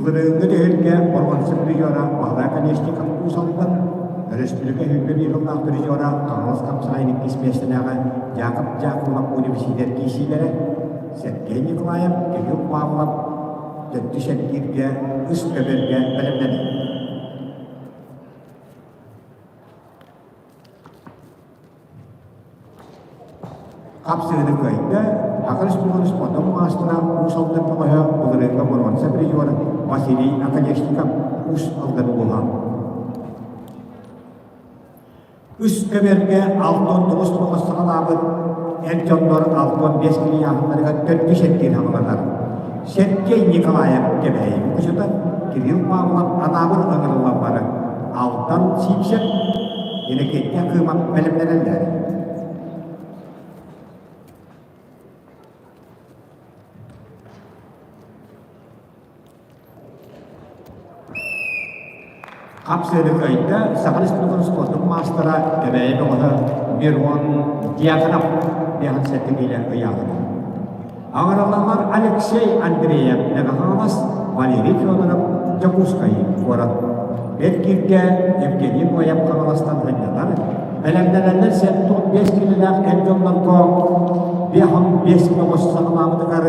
Былырыыҥҥы түһүлгэ боруонса призера Баһылай Оконешников Уус Алдан, өрөспүүбүлүкэ сүүрбэ биир сыллаах призера Хаҥалас хапсаҕайын иккис миэстэлээҕэ Яков Дьяконов университет киирсиилэрэ, Сергей Николаев, Кирилл Павлов төрдүс эргииргэ үс көбүөргэ бэлэмнэнэр. Хапсыһыны кыайда Саха Республикатын спордун маастара Уус Алдан бөҕөһө былырыыҥҥы боруонса призер Василий Оконешников Уус Алдан улууһа. Үс көбүөргэ 69 тоҕус саҕалаабыт эр дьоннор 65 килийааһыннарыгар төрдүс эргиир хаҥаланар. Сергей Николаев Кэбээйи мукучута Кирилл Павлов Анаабыр ыҥырыллан баран Алтан Сиипсэп Иннокентий Акымов бэлэмнэнэллэр. Хапсыаны кыайда Саха Республикатын спордун маастара Кэбээйи бөҕөһө Мирон Дьяконов 57 киилэ ыйааһына. Аҥаралалар Алексей Андреев Мэҥэ Хаҥалас, Валерий Федоров Дьокуускай куорат. Эргииргэ Евгений Ноев Хаҥаластан сынньанар, бэлэмнэнэллэр 75 киилэлээх эр дьоннорго 55 бөҕөс саҕалаабытыгар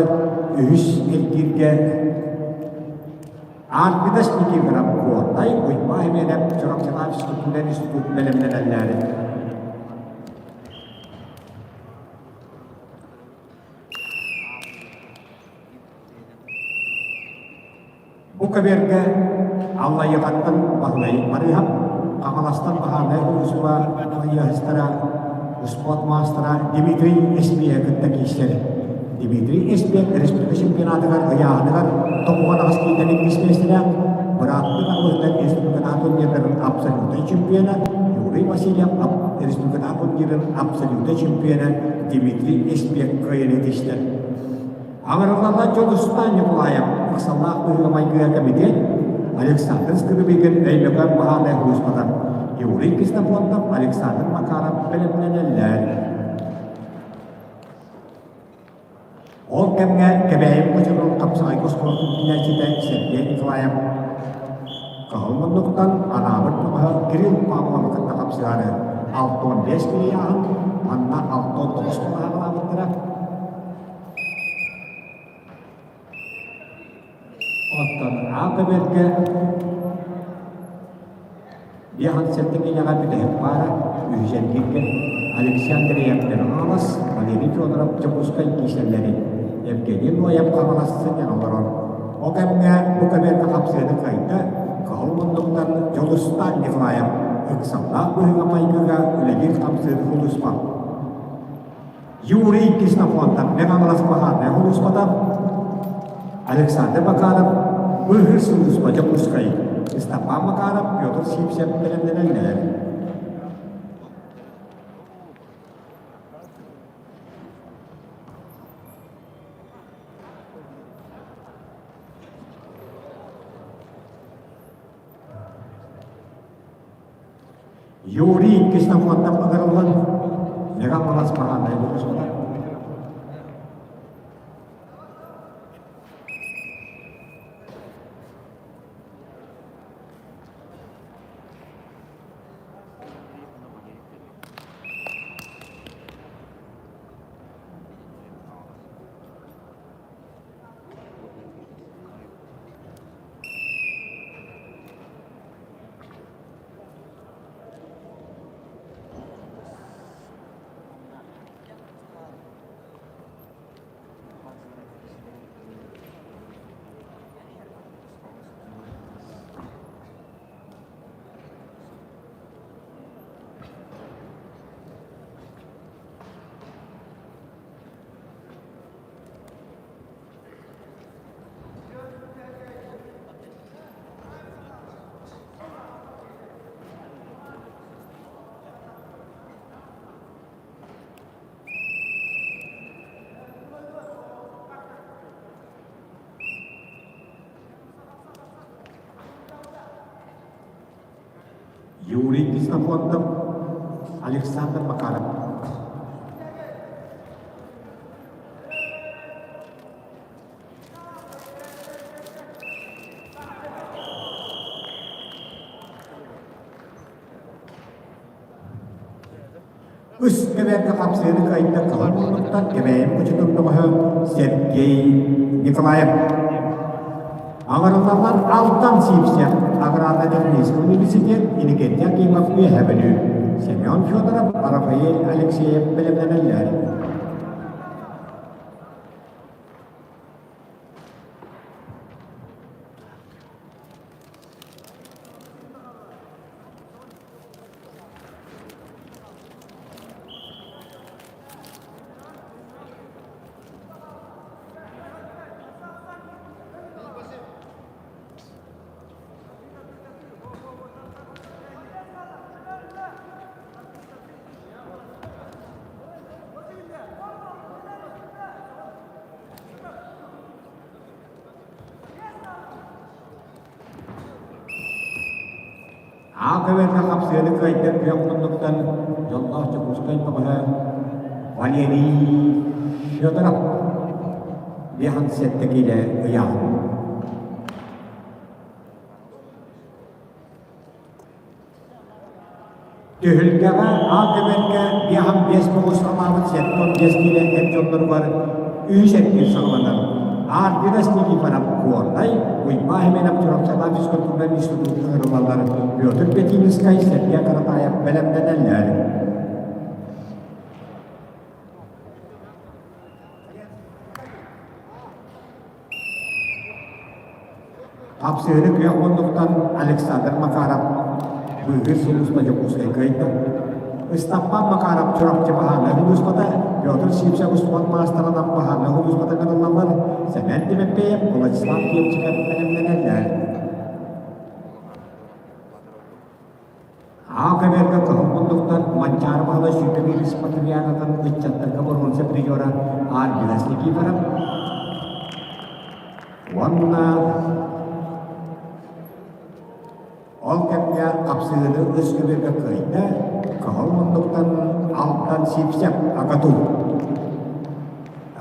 үһүс эргииргэ Арпидас Никифоров Куортай Уйбаа Имиэнэп Чурапчылаах физкультурнай институт бэлэмнэнэллээри. Бу көбүөргэ Аллайыахаттан Баһылай Барыыһап, Хаҥаластан баһаарынай сулууспа хайыһыстара, успуорт маастара Дмитрий Эспиэ кытта киирсэр. Дмитрий Эспиэ республика чемпионатыгар ыйааһыныгар 98 киилэни иккис миэстэлээх, бырааттыы аҕалыһыттан республикатааҕы турнирдарын абсолютнай чемпиона Юрий Васильев республикатааҕы турнирын абсолютнай чемпиона Дмитрий Эспиэ кыайан этистэр. Аҥарыллаллар Дьулустаан Ньукулаайап ыксаллаах быһыыга-майгыга кэмитиэт Александр Скрыбыкин Өймөкөөн баһаарынай сулууспата Юрий Ксенофонтов Александр Макаров бэлэмнэнэллэр. Ол кэмҥэ Кэбээйи хочотун хапсаҕайга оскуолатын үҥкүүлээччитэ Сергей Николаев Кыһыл муннуктан Анаабыр бөҕөһө Кирилл Павловы кытта хапсыһаары 65 киһи манна 69 кылааһалаабыттара. Оттон А-көбүөргэ 57 киилэҕэ бүтэһик паара үһүс эргииргэ Александр Яковлев Валерий Федоров Дьокуускай киисэллэрин Евгений Ноев Хаҥалас сынньан олорор. Ол кэмҥэ бу көбүөргэ хапсыаны кыайда Кыһыл муннуктан Дьулустаан Николаев ыксаллаах быһыыга-майгыга үлэлиир хамсыыр сулууспа Юрий Ксенофонтов Мэҥэ баһаарынай сулууспата, Александр Макаров Быыһыыр сулууспа Дьокуускай, Степан Макаров, Петр Сивцев бэлэмнэнэллэр. Юрий Ксенофонтов ыҥырыллан Мэҥэ Хаҥалас баһаарынай сулууспата. Юрий Ксенофонтов, Александр Макаров. Үс кэбээккэ хапсыаны кыайда кыһыл муннуктан Кэбээйи мукучутун бөҕөһө Сергей Николаев. Аҥарыллаллар Алтан Сивцев, Аграрно-технический университет, Иннокентий Акимов Үөһээ Бүлүү, Семен Федоров, Рафаэль Алексеев бэлэмнэнэллэр. Аакаберга хапсыаны кыайдар күөх муннуктан дьоллоох Дьокуускай бөҕөһө Валерий Федоров 57 киилэ ыйааһын. Түһүлгэҕэ Аакаберга 55 тоҕус алаабыт 75 киилэ эр дьонноругар үһүс эргиир саҕаланар. Аргинас Никифоров Горнай, Уйбаа Хименов Чурапчалаах физкультурнай институт ыҥырыллаллар Петр Петинскай, Сергей Каратаев бэлэмнэнэллэр. Хапсыһыны күөх муннуктан Александр Макаров быыһыыр сулууспа Дьокуускайга ыйда. Ыстаппан Макаров Чурапчы баһаарынай сулууспата, Петр Сивцев успуорт маастарынан баһаарынай сулууспата кытыллаллар, Сэмэн Тимофеев, Владислав Киевчиков бэлэмнэнэллэр. Аа көбүөргэ кыһыл муннуктан Манчаары Баһылай 21 спартакиадатын ыччаттарга боруонса призера Альбинас Никифоров уонна ол кэмҥэ хапсыһыыны үс көбүөргэ кыайда кыһыл муннуктан Алтан Сивцев Агату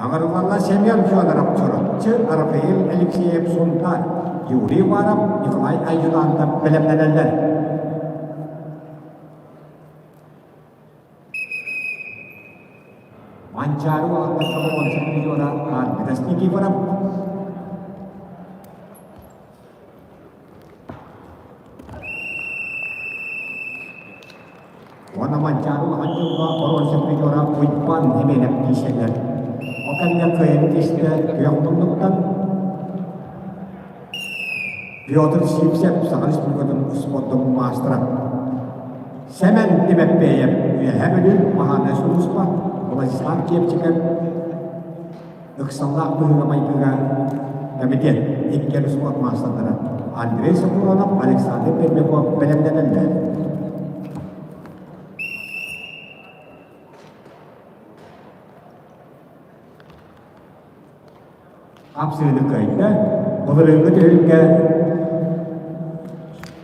Аҕырылланна Семен Федоров Чурапчы, Рафаил Алексеев Сунтаар, Юрий Иванов, Николай Айдьутантов бэлэмнэнэллэр. Манчаары уолаттар уонча миллиона Арбитас Никифоров Уонна Манчаары улахан дьылҕа боруонса призера Уйбаан Химиэнэп тиийсэллэр. Ол кэмҥэ кыайан тиистэ күөх муннуктан Петр Сивцев Саха Республикатын спордун маастара. Сэмэн Тимэппиэйэп Үөһээ Бүлүү баһаарынай сулууспа Владислав Киэпчикэп ыксаллаах быһыыга-майгыга комитет иккиэн спорт маастардара Андрей Сапронов, Александр Пермяков бэлэмнэнэллэр. Хапсыыны кыайда, былырыыҥҥы түһүлгэ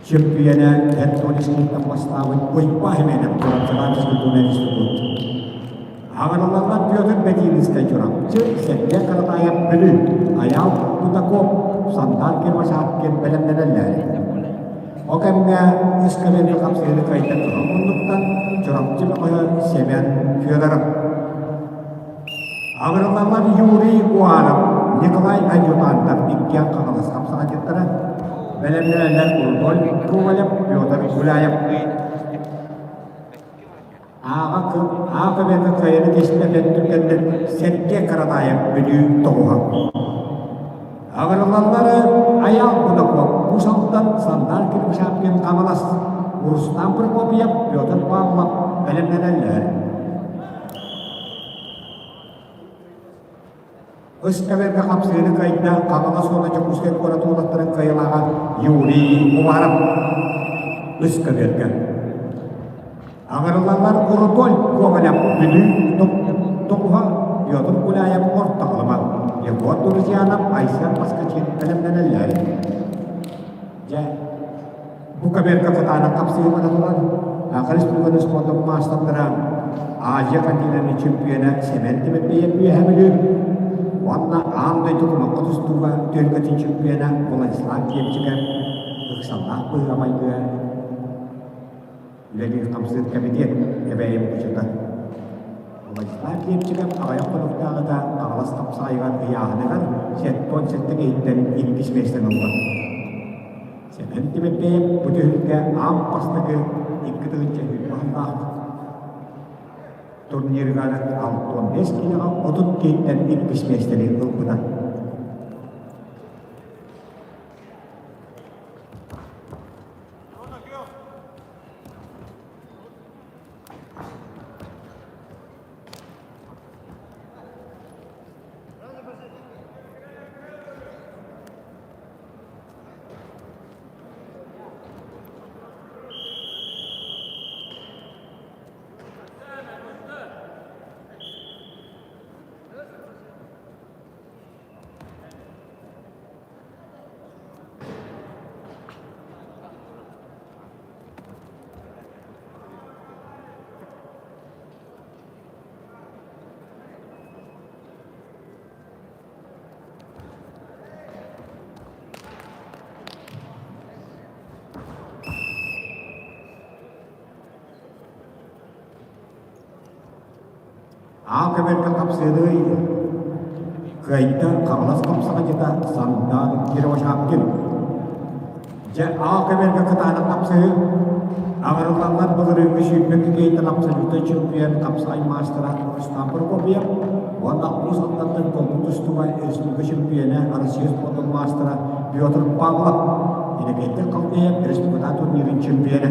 чөмпүйэнэ Антоний Скиптов бастаабыт Уйбаа Хименов Чурапчылаах физкультурнай институт. Аҕырыллаллар Петр Бэтиинискэй Чурапчы, Сергей Каратаев Бүлүү, Айаал Бутаков, Сандаар Кирвасаткин бэлэмнэнэллэр. Ол кэмҥэ үс кэлэни хапсыһыыны кыайда кыһыл муннуктан Чурапчы бөҕөһө Семен Федоров. Аҕырыллаллар Юрий Уаров, Николай Адъютантов иккиэн Хаҥалас хапсаҕайдьыттара, бэлэмнэнэллэр Рудольф Ковалев, Петр Гуляев. Ааҕа Ааҕа көбүөргэ кыайаны кистэлэн түргэнник Сергей Каратаев Бүлүү тоҕуһа. Аҕырыллаллары Айаал Кудаков, Уус Алдан, Сандаар Кирбишапкин Хаҥалас, Рустам Прокопьев, Петр Павлов бэлэмнэнэллэр. Ыскаверга хапсыһыыны кыайда Хаҥалас уонна Дьокуускай куорат уолаттарын кыайыылааҕа Юрий Уваров. Ыскаверга. Аҥырыллаллар Рудольф Ковалев Бүлүү тоҕуһа, Петр Гуляев Орто Халыма, Егор Друзьянов, Айсен Москвичин бэлэмнэнэллэр. Дьэ, Бу көбүөргэ кытаанах хапсыһыы бара турар. Саха Республикатын спордун маастардара Азия континенын чемпиона Семен Тимофеев Үөһээ Бүлүү уонна аан дойду кумахха тустууга түөлбэтин чемпиона Владислав Киевчиков ыксаллаах быһыыга-майгыга үлэлиир хамсыыр кэмитиэт Кэбээйи мукучута. Владислав Киевчиков аҕыйах хонуктааҕыта Хаҥалас хапсаҕайыгар ыйааһыныгар 77 киһиттэн иккис миэстэни ылла. Сэмэн Тимофеев бу түһүлгэ аан бастакы 2020 сыллаах турнирыгар 65 киилэҕэ 30 киһиттэн иккис миэстэни ылбыта. Аал көбөргө хапсыырый кыайда Хаҥалас хапсаҕайдьыта Сандаан Кировошапкин. Дьэ, аал көбөргө кытаанах хапсыһыы аҥарыллаллар былырыыҥҥы 22 киһиттэн абсолютнай чемпион хапсаҕай маастара Рустам Прокопьев уонна Уус Алдантан көҥүл тустууга республика чемпиона Россия спордун маастара Петр Павлов Иннокентий Халдеев республика турнирын чемпиона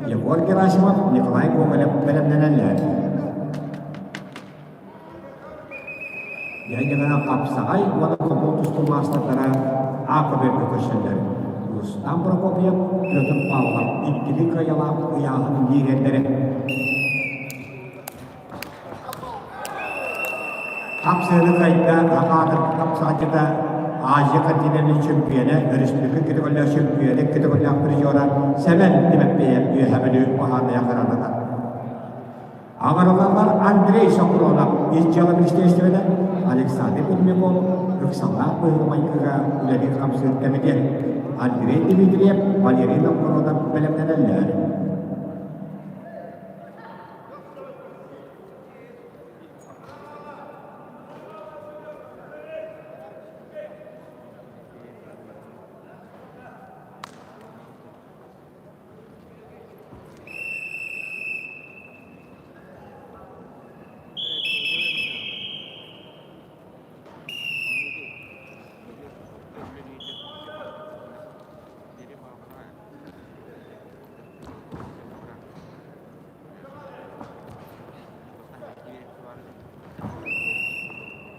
Егор Герасимов, Николай Гоголев бэлэмнэнэллэр. Дьэ хапсаҕай уонна хомол тустуу маастардара АКБ-га көрсөллөр. Рустам Прокопьев, Петр Павлов иккили кыайалаах ыйааһын лиидэрдэрэ. Хапсыаны кыайда Акаатыр хапсаҕайдьыта Азия континенын чөмпүйүөнэ, өрөспүүбүлүкэ көтөҕүллээх чөмпүйүөнэ, көтөҕүллээх призера Сэмэн Тимэппиэйэп Үөһээ Бүлүү баһаарынайа хараҥата. Аҥарылаллар Андрей Сокуронов ис дьыала министиэристибэтэ, Александр Кузьмяков ыксаллаах быһыыга-майгыга үлэлиир-хамсыыр кэмитиэт, Андрей Дмитриев, Валерий Новгородов бэлэмнэнэллэр.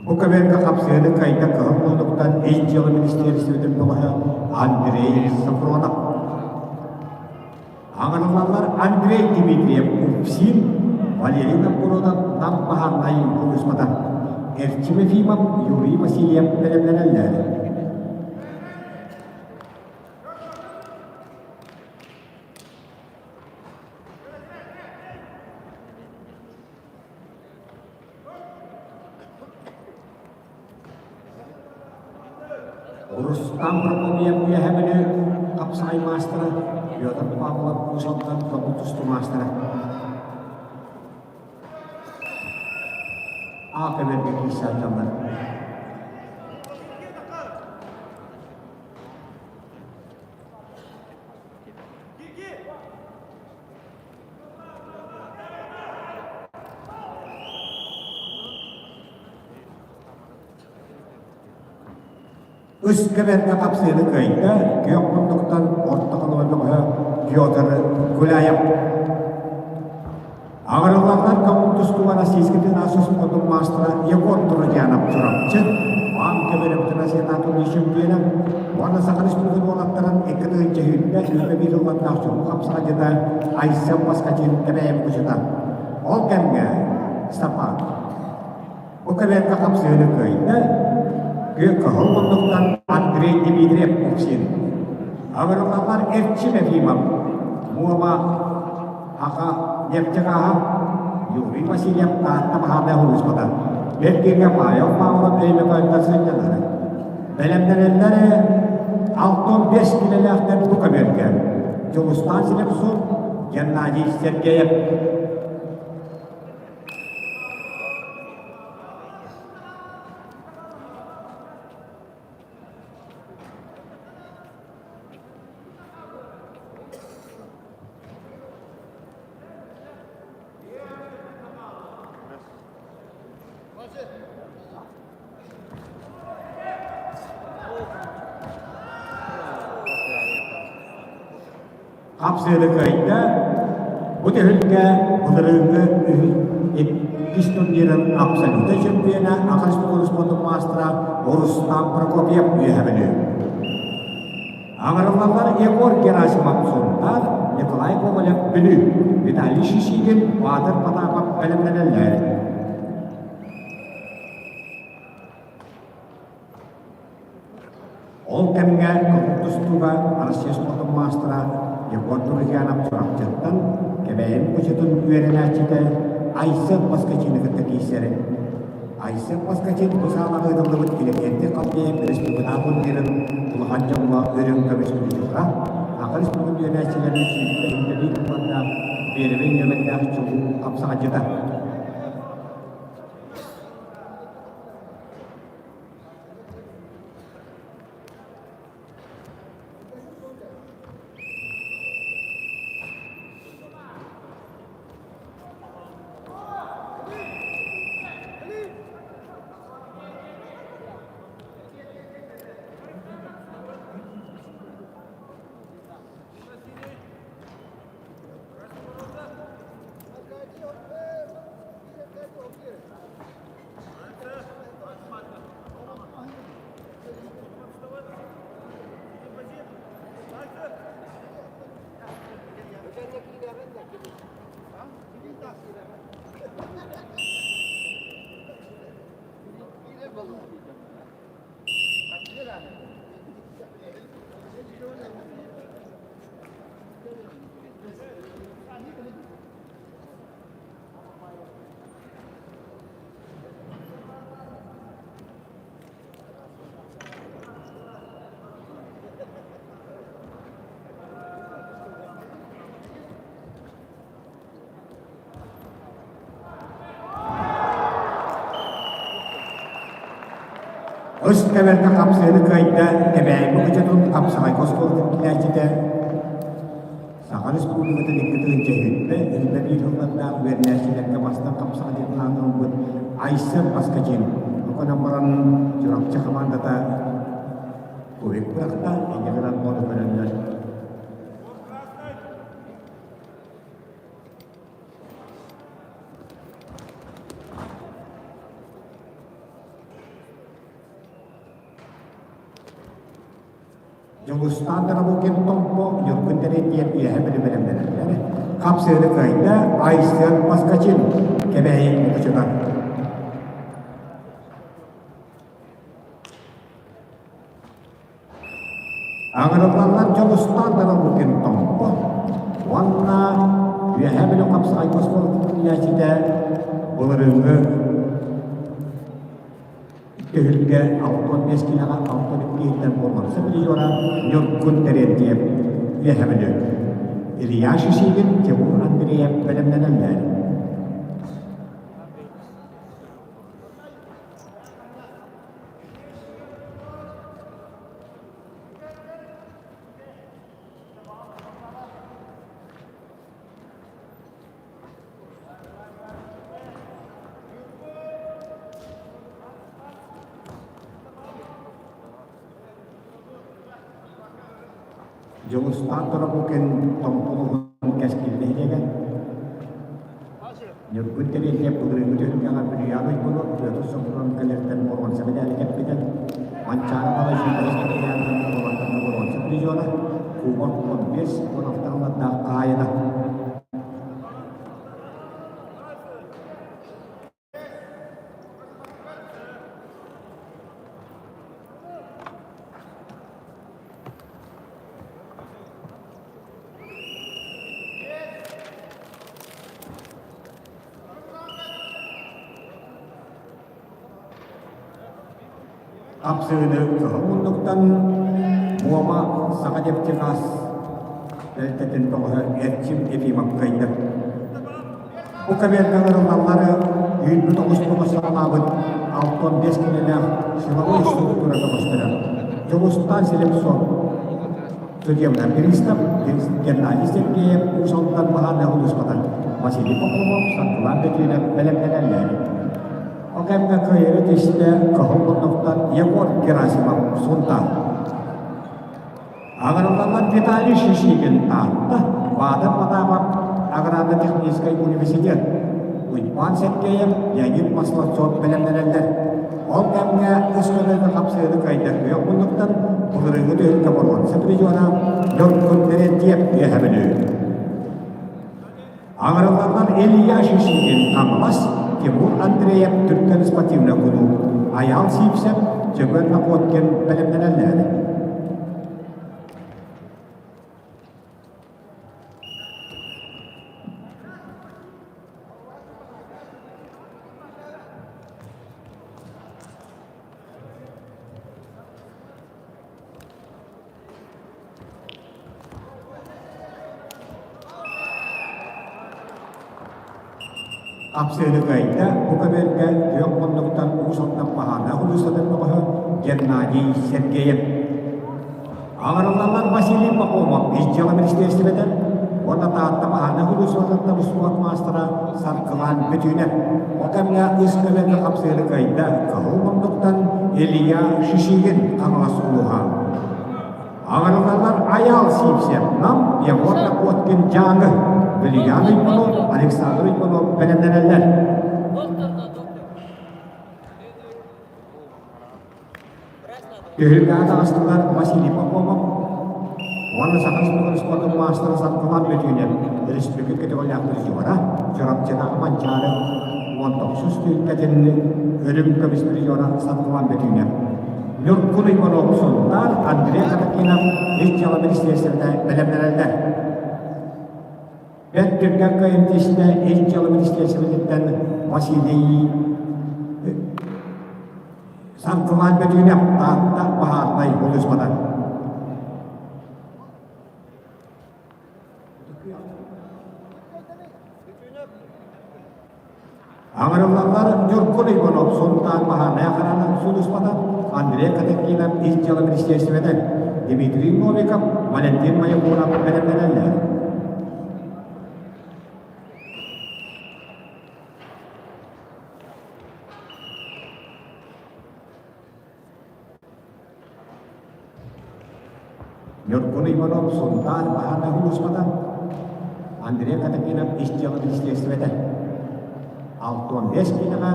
Бу көбүөргэ хапсыһыыны кыайда Кыһыл муннуктан Ис дьыала министиэристибэтин бөҕөһө Андрей Сафронов. Аҥарыллаллар Андрей Дмитриев УФСИН, Валерий Новгородов Нам баһаарынай сулууспата, Эрчим Ефимов, Юрий Васильев бэлэмнэнэллэр. Рустам Прокопьев Үөһээ Бүлүү хапсаҕай маастара, Петр Павлов Уус Алдан тобул тустуу маастара. А көбүөргэ киирсэ сылдьаллар. Үс кэмэргэ хапсыыны кыайда, күөх муннуктан орто халыма бөҕөһө Петр Гуляев. Аҕырыллаллар көҥүл тустууга Российский финансовый спордун маастара Егор Туродянов Чурапчы, Маан көбөрөбүтүн Россиятаатун чемпиона уонна Саха Республикатын уолаттарын 2021 ыллаттаах чулуу хапсаҕайдьыта Айсен Поскачин Кэбээйи кучута. Ол кэмҥэ Степан бу кэмэргэ хапсыһыыны кыайда, күөх кыһыл муннуктан Андрей Дмитриев Уксин. Аҕырыллаллар Эрчим Ефимов, Муома Аха нефтегааһа Юрий Васильев Таатта баһаарынай сулууспата Бэргиҥҥэ Павел Павлов өймөкөөннөр сынньанары. Бэлэмнэнэллэр 65 килэлээхтэр бу көбүөргэ. Дьулустаан Слепцов, Геннадий Сергеев. Хапсыаны кыайда. Бу түһүлгэ былырыыҥҥы иккис турнирын абсолютнай чемпиона Аха Республикатын маастара Рустам Прокопьев үөһэ Бүлүү. Аҥарыллаллар Егор Герасимов Сунтаар, Николай Гоголев Бүлүү, Виталий Шишигин, Баатыр Потапов бэлэмнэнэллэр. Ол кэмҥэ көҥүл тустууга Россия спордун маастара Егор Друзьянов Чурапчыттан Кэбээйи кучутун үөрэнээччитэ Айсен Поскачины кытта киирсэр. Айсен Поскачин бу саалаҕа ыытыллыбыт Иннокентий Халдеев республикатааҕы турнирын улахан дьоҥҥо үрүҥ көмүс призера, Саха Республикатын үөрэнээччилэрин сүүрбэ интэриэс уонна биэрэбэй нүөмэрдээх чулуу хапсаҕайдьыта. Үс кэмэргэ хапсыаны кыайда Кэбээйи ыччатын хапсаҕай оскуолатын килээччитэ Саха Республикатын 2007 элбэ биир сыллардаах үөрэнээччилэргэ бастан хапсаҕай диэн аатын ылбыт Айсен Поскачин. Оконон баран Чурапчы хамаандата кубик бырахта, инньэ гынан ону көрөннөр. Дьулустаан Тарабукин Томпо Ньургун Тэрентиев үөһэ бэлэмнэнэллэр. Хапсыаны кыайда Айсен Поскачин Кэбээйи Мукучута. Аҥырыллаллар Дьулустаан Тарабукин Томпо уонна Үөһээ Бүлүү хапсаҕай оскуолатын киллээччитэ былырыыҥҥы Түһүлгэ 65 киилэҕэ 62 киһиттэн буолбатса призера Ньургун Терентьев Үөһээ Бүлүү. Илья Шишигин, Тимур Андреев бэлэмнэнэллэр. Дьулустаан Торобукин Томполуһун кэскил нэһилиэгэ Ньургун Терентьев былырыыҥҥы түһүлгэҕэ Бүрүйээн Уйгуну Петр Сопрун кэлэртэн боруонса мэдээли кэппитэ. Манчаары баҕа сүүрбэһис кэтэһээнтэн боруонтан боруонса призера, Кубок 15 16 ыллардаах хаайына. Хапсыыны кыһыл муннуктан Муома Саха нефтегаз тэрилтэтин бөҕөһө Эрчим Ефимов кыайда. Бу кабинкалар ылаллары үүнмүт оҕус тоҕо саҕалаабыт 65 килэлээх силовой структура бөҕөстөрө Дьулустаан Слепцов, судебный пристав Геннадий Сергеев Уус Алдан баһаарынай улууспата Василий Пахомов Саргылаан Бөтүүнэп бэлэмнэнэллэр. Ол кэмҥэ кыайары түстэ Кыһыл муннуктан Егор Герасимов Сунтаар. Аҕырыллаллар Виталий Шишигин Таатта, Баатар Потапов аграрно-техническай университет, Уйбаан Сергеев, Леонид Маслацов бэлэмнэнэллэр. Ол кэмҥэ үс көмөлгө хапсыаны кыайдар күөх муннуктан былырыыҥҥы түһүлгэ боруонса призера Ньургун Терентьев үөһэ Бүлүү. Аҥырыллаллар Илья Шишигин Хаҥалас, Тимур Андреев Түркэн спортивнай кулууп, Айаал Сивцев, Дьөгүөр Находкин бэлэмнэнэллэр. Хапсыаны кыайда бу көбүөргэ күөх муннуктан Уус Алдан баһаардаах улуустарын бөҕөһө Геннадий Сергеев. Аҥарыллаллар Василий Пахомов ис дьыала министиэристибэтэ уонна Таатта баһаардаах улуустарыттан успуорт маастара Саргылаан Бөтүүнэп. Ол кэмҥэ ис көбүөргэ хапсыаны кыайда Кыһыл муннуктан Илья Шишигин Хаҥалас улууһа. Аҕырылалар Айаал Сивцев, Нам, Егор Находкин, Дьааҥы, Илья Иванов, Александр Иванов бэлэмнэнэллэр. Түһүлгэҕэ таҕыстылар Василий Попов уонна Саха Республикатын спордун маастара Саргылан Бөтүүнэп, республика көтөҕөлөөх призера, Чурапчытааҕы Манчаары 19 түһүлгэтин үрүҥ көмүс призера Саргылан Бөтүүнэп. Ньургун Иванов Сунтаар, Андрей Хатакинов ис дьыала министиэристибэтэ бэлэмнэнэллэр. Бэрт түргэн кыайымтыыстэ ис дьыала министиэристибэтиттэн Василий Саргылан Бөтүүнэп Таатта баһаарынай улууспата. Аҥарыллаллар Ньургун Иванов Сунтаар баһаарынай охрана сулууспата, Андрей Катакинов ис дьыала министиэристибэтэ, Дмитрий Новиков, Валентин Моякуров бэлэмнэнэллэр. Ньургун Иванов Сунтаар баһаарынай сулууспата, Андрей Катакинов ис дьыала министиэристибэтэ. 65 киилэҕэ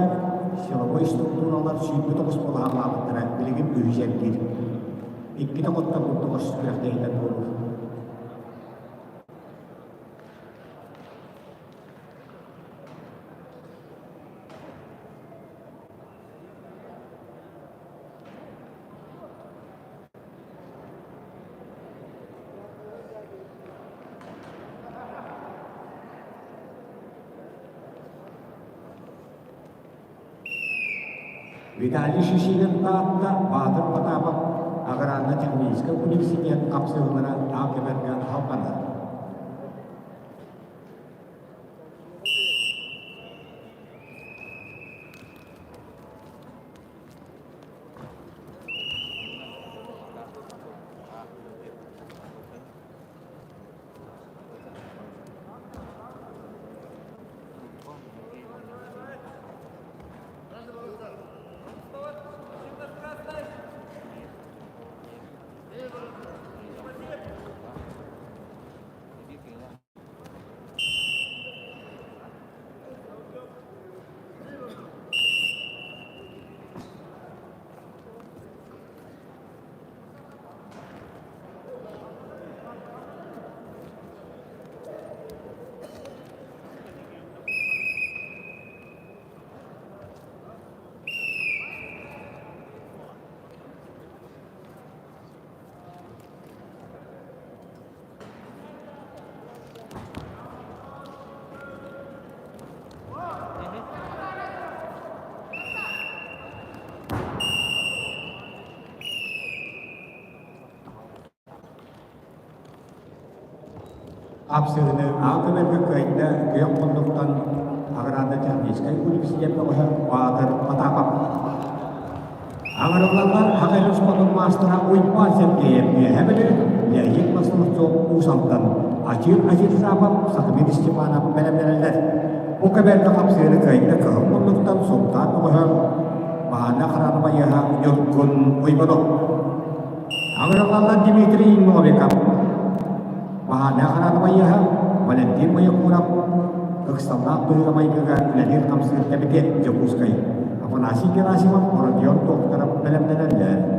силовой структуралар 109 буолаһалаабыттара билигин үһүс эргиир. Иккитэ хотто курдук күрэхтэһиитэ туоруур. Виталий Шишигин Таатта Баатыр Потапов аграрно-техническэй университет хапсыһыылара аал кэбэргэ аһалбанар. Хапсыһыыны аал көмөргө кыайда күөх муннуктан аграрно-техническай университет бөҕөһө Баатыр Потапов. Аҥарыллаллар Аҕай Роспотун маастара Уйбаан Сергеев Үөһээ Бүлүү, Леонид Масловцов Уус Алдан, Ачыыр Ачирзапов, Сахамин Степанов бэлэмнэнэллэр. Бу кэбэргэ хапсыһыыны кыайда кыһыл муннуктан Сунтаар бөҕөһө Баана Харанабайыһа Ньургун Уйбанов. Аҥарыллаллар Дмитрий Новиков, Баана Харанабайыһа Валентин Моякуров, ыксаллаах быһыыга-майгыга үлэлиир-хамсыыр кэмитиэт Дьокуускай Афанасий Герасимов, Родион Докторов бэлэмнэнэллэр.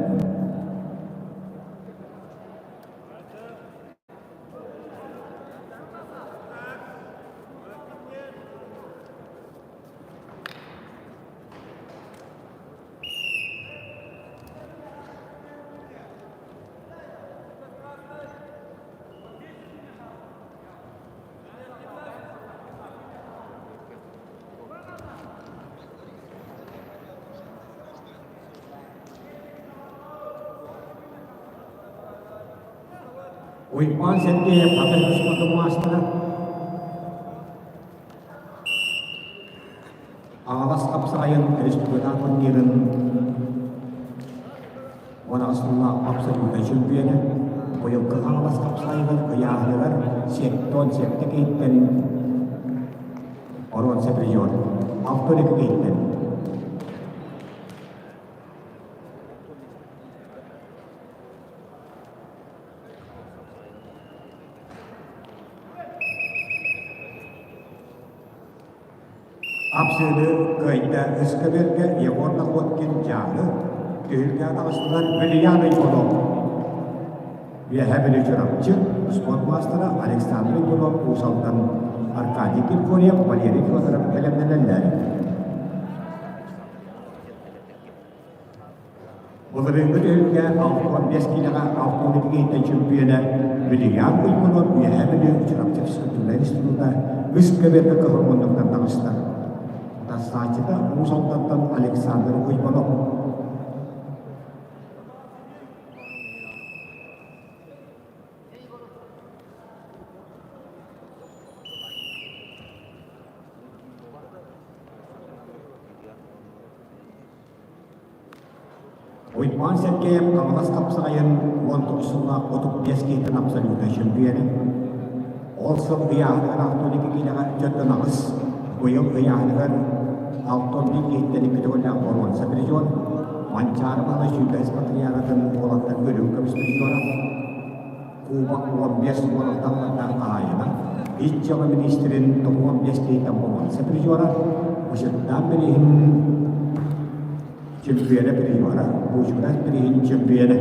Уйбаан Сергеев хата спортун маастара Аҕалас хапсаҕайын республика турнирын 18 сыллаах абсолютнай чөмпүйүөнэ, быйылгы Хаҥалас хапсаҕайыгар ыйааһыныгар 77 киһиттэн боруонса призер, 62 киһиттэн. Хапсыыны кыайда Ыскабергэ Егор Находкин Дьааҥы, түһүлгэ таҕыстылар Валерьян Иванов. Үөһээ Бүлүү Чурапчы спорт маастара Александр Иванов Уус Алдан, Аркадий Киркорьев, Валерий Федоров бэлэмнэнэллэр. Былырыыҥҥы түһүлгэ 65 киилэҕэ 62 киһиттэн чөмпүйүөнэ Вильям Уйгунов Үөһээ Бүлүү Чурапчы физкультурнай института үс көбүөргэ кыһыл муннуктан таҕыста. Тастааччыта Уус Алдантан Александр Уйгунов. Уйбаан Сэргэйэп Хаҥалас хапсаҕайын 19 сыллаах 35 киһиттэн абсолютнай чөмпүйүөнэ. Ол сыл ыйааһыныгар 62 киилэҕэ дьонтон аҕыс, быйыл ыйааһыныгар 61 киһиттэн икки төгүллээх боруонса призер, Манчаары Баһылай сүүрбэһис патриаратын уолаттар үрүҥ көмүс призера, Кубок 15 уолаттардаах хаһаайына, Ис дьыала миниистирин 95 киһиттэн боруонса призера, Бочуоттаах бирииһин чемпиона призера, Бочуоттаах бирииһин чемпиона.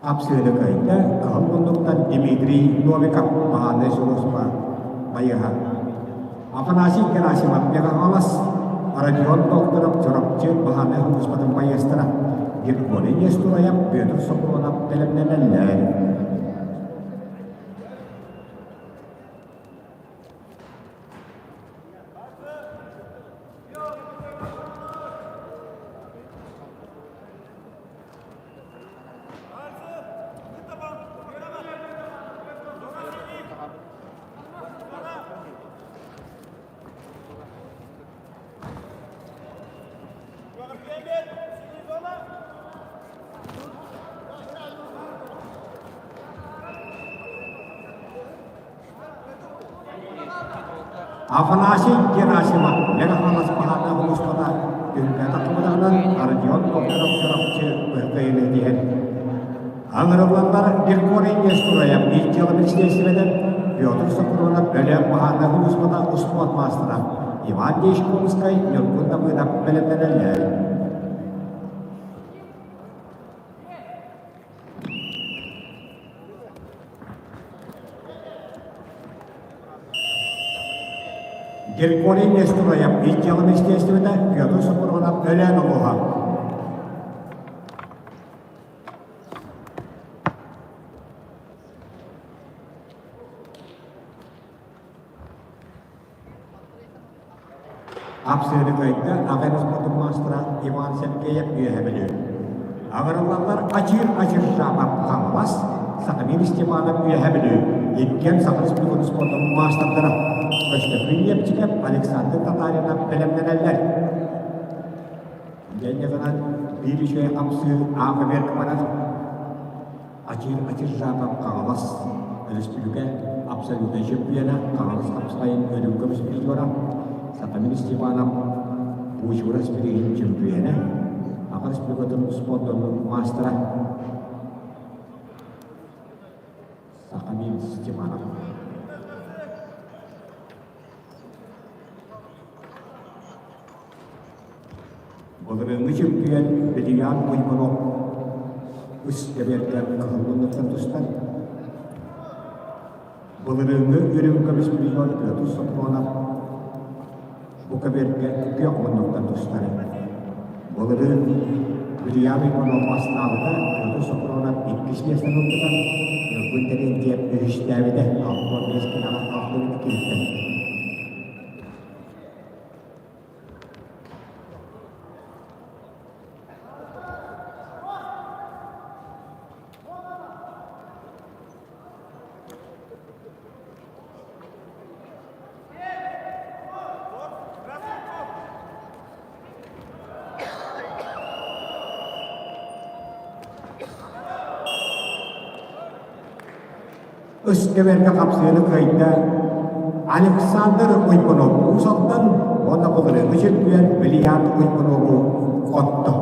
Апсыыны кыайда Кыһыл муннуктан Дмитрий Новиков баһаарынай сулууспа байыаһа. Афанасий Герасимов Мегаҕалас, Родион Докторов Чурапчы баһаарынай сулууспатын байыастара, Григорий Нестураев, Петр Соколонов бэлэмнэнэллэр. Афанасий Герасимов Мэҥэ Хаҥалас баһаардаах улууспата түһүлгэ тахсыбатаҕынан Родион Докторов Чурапчы кыайыыны тиһэн Аҥырылланнар Григорий Нестураев биир дьыала министиэристибэтэ Петр Сокуронов Өлөөн баһаардаах улууспата успуорт маастара Иван Дьячковскай Ньургун Дабыдов бэлэмнэнэллэр. Григорий Нестураев ис дьыала министиэристибэтэ Петр Сокуронов Өлөөн улууһа. Апсыаны кыайда аҕа спортун маастара Иван Сергеев үөһэ Бүлүү. Аҕырыллаллар Ачыыр Ачыржапов Хаҥалас, Сахамин Степанов Үөһэ Бүлүү, иккиэн Саха Республикатын спордун маастардара Көстөкүүн Лепчиков, Александр Татаринов бэлэмнэнэллэр. Дьэнньэ гынан биир үчүгэй хамсыы аага берг барар. Ачыыр Ачыржапов Хаҥалас Өрөспүүбүлүкэ абсолютнай чемпиона, Хаҥалас хапсаҕайын өрүү көмүс призера, Сатамин Степанов Буучугурас бирииһин чемпиона, Аҕа Республикатын спордун маастара Сахамин Степанов. Былырыыҥҥы чөмпүйүөн Бедиан Уйгунов үс эбиэргэ кыһыл муннуктан тустар. Былырыыҥҥы үрүҥ көмүс миллион Петр Сопронов бу көбүөргэ күөх муннуктан тустар. Былырыын Бедиан Уйгунов бастаабыта, Петр Сопронов иккис миэстэни ылбыта, Ньургун Терентьев үһүстээбитэ, 65 килэҕэ 62 киһиттэн. Өскөбөргө хапсыыны кыайда Александр Уйгунов Уус Алдан уонна былырыыҥҥы чөмпүйүөн Вильям Уйгунову хотто.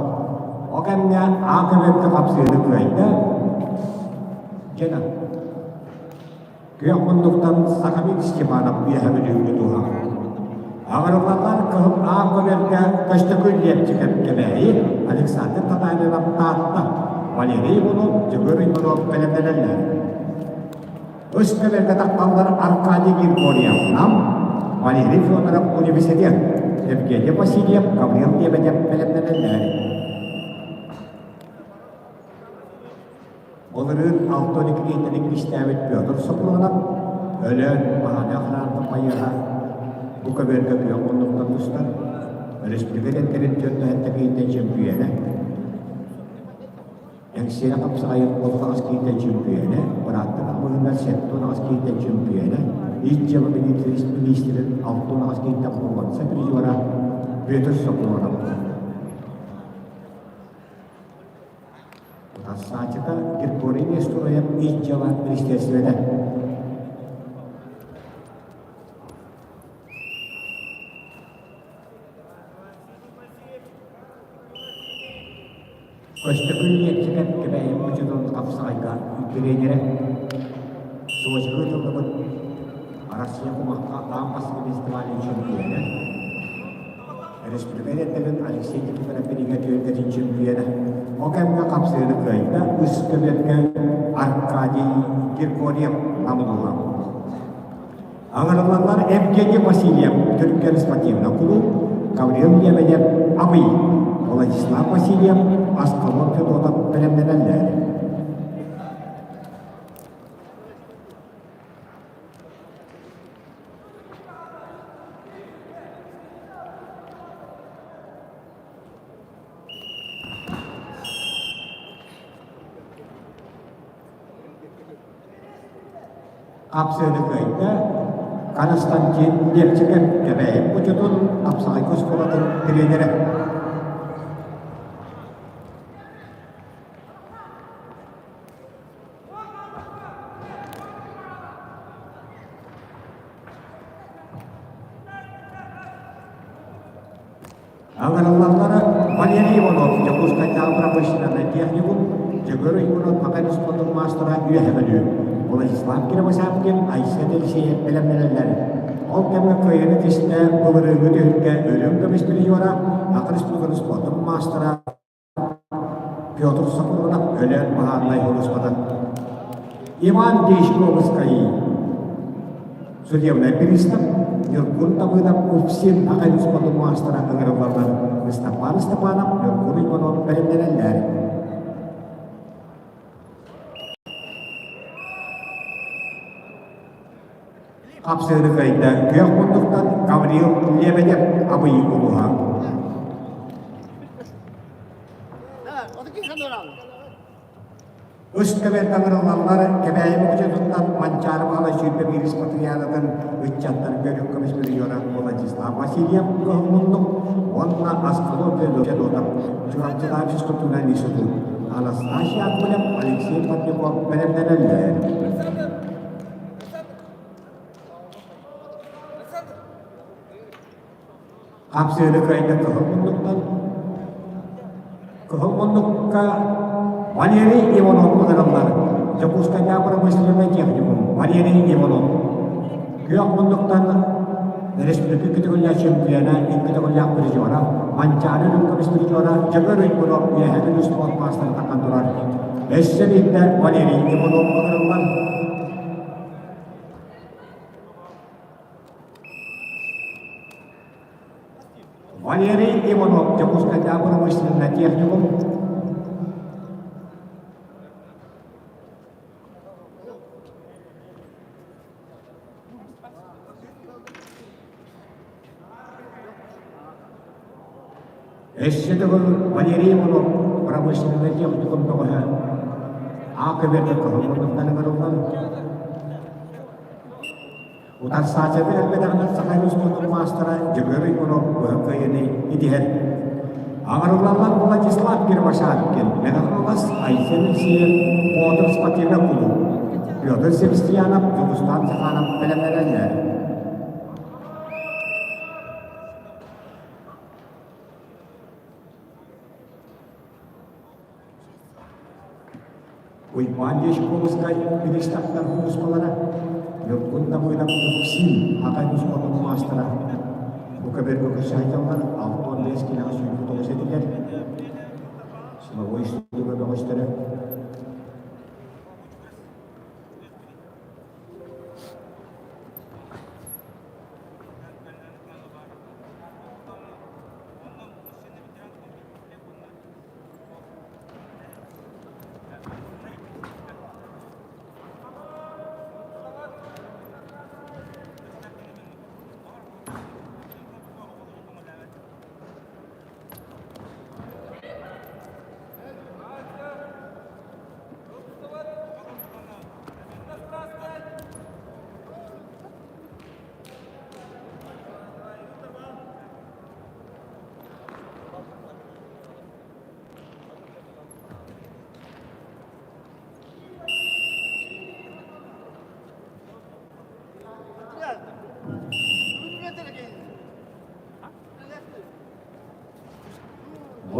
Ол кэмҥэ А көбүөргэ хапсыыны кыайда Дьена. Күөх муннуктан Сахамин Степанов үөһэ Бүлүүгэ туһа. Аҕырыллаллар кыһыл А көбүөргэ Көстөкүүн Лепчиков Кэбээйи, Александр Татаринов Таатта, Валерий Иванов, Дьөгүөр Иванов бэлэмнэнэллэр. Үс көбүөргэ тахталлар Аркадий Григорьев Нам, Валерий Федоров Университет. Евгений Васильев, Гаврил Лебедев бэлэмнэнэллэр. Былырыын 62 киһиттэн иккистээбит Петр Сокуонап Өлөөн Маһана Хараантан байыаһа бу көбүөргэ күөх муннуктан тустар өрөспүүбүлүкэ эдэрдэрин 47 киһиттэн чөмпүйүөнэ Эҥсиэли хапсаҕайын 38 киһиттэн чөмпүйүөнэ, бырааттыы хамыыһыннар 78 киһиттэн чөмпүйүөнэ, Ис дьыала миниистирин 68 киһиттэн боруонса призера Петр Сокуонов. Утарсааччыта Григорий Нестороев Ис дьыала министиэристибэтэ. Көстөкүүн Лиэпсикэп Кэбээйи модьутун хапсаҕайга тренерэ, Сочига ыытыллыбыт Арассыыйа кумахха аан бастакы фестивалын чөмпүйүөнэ, Өрөспүүбүлүкэ эдэрдэрин Алексей Никифоров биригэ түөлбэтин чөмпүйүөнэ. Ол кэмҥэ хапсыһыыны кыайда үс көбүөргэ Аркадий Григорьев намыһыла. Аҥарыллаллар Евгений Васильев Түргэн спортивнай кулууп, Гаврил Лебедев Абый, Владислав Васильев Аскалон Федотов бэлэмнэнэллэр. Хапсыаны кыайда Константин Лепчиков Кэбээйи Мучутун Хапсаҕайга оскуолатын тренерэ. Аҥарыллаллара Валерий Иванов Дьокуускайдааҕы промышленнай техникум Дьөгүөр Уйгунов Хакай спортун маастара Үөһэ Бүлүү, Владислав Кривошапкин, Айсен Елисеев бэлэмнэнэллэр. Ол кэмҥэ кыайыыны кистэ былырыыҥҥы түһүлгэ үрүҥ көмүс призера, Саха Республикатын спортун маастара Петр Сокурунов Өлөөн баһаарынай сулууспатын Иван Дьячковскай судебнай пристав Ньургун Табыдов УФСИН аҕай спортун маастара ыҥырыллаллар Степан Степанов Ньургун Иванов бэлэмнэнэллэр. Хапсыыны кыайда күөх муннуктан Гаврил Лебедев Абый улууһа. Үс көбөр таҥырыллаллар Кэбээйи Мукучутуттан Манчаары Баһылай 21 спартакиадатын ыччаттар көрүк көмүс призера Владислав Васильев кыһыл муннук уонна Аскалон Федотов Чурапчытааҕы физкультурнай институт Анастасия Акулев, Алексей Павлюков бэлэмнэнэллэр. Хапсыыны кыайда кыһыл муннуктан. Кыһыл муннукка Валерий Иванов ыҥырыллар. Дьокуускайдааҕы промышленнай техникум Валерий Иванов. Күөх муннуктан республика көтөҕүллээх чемпиона, икки көтөҕүллээх призера, Манчаары үрүҥ көмүс призера Дьөгүөр Уйгунов Үөһээ Бүлүү спорт маастарыттан турар. Өссө биирдэ Валерий Иванов ыҥырыллар. Валерий Иванов, Дьокуускайдааҕы промышленнай техникум. Өссө төгүл Валерий Иванов промышленнай техникум бөҕөһө А көбүөргэ кыһыл муннуктан ыҥырыллан Утарсааччыны элбэтэҕинэн Саха спортун маастара Дьөгүөр Уйгунов быһа кыайыыны итиһэр. Аҥарыллаллар Владислав Кривошапкин, Мэҥэ Хаҥалас, Айсен Алексеев, Боотур спортивнай кулууп, Петр Севастьянов, Дьулустаан Захаров бэлэмнэнэллэр. Уйбаан Дьячковскай бириставтар куускалара, Ньургун Намыынап Уксин аҕай мусуонун маастара. Бу көбүөргэ көрсө сылдьаллар 65 киилэҕэ 109 этилэр. Силовой студия бөҕөстөрө.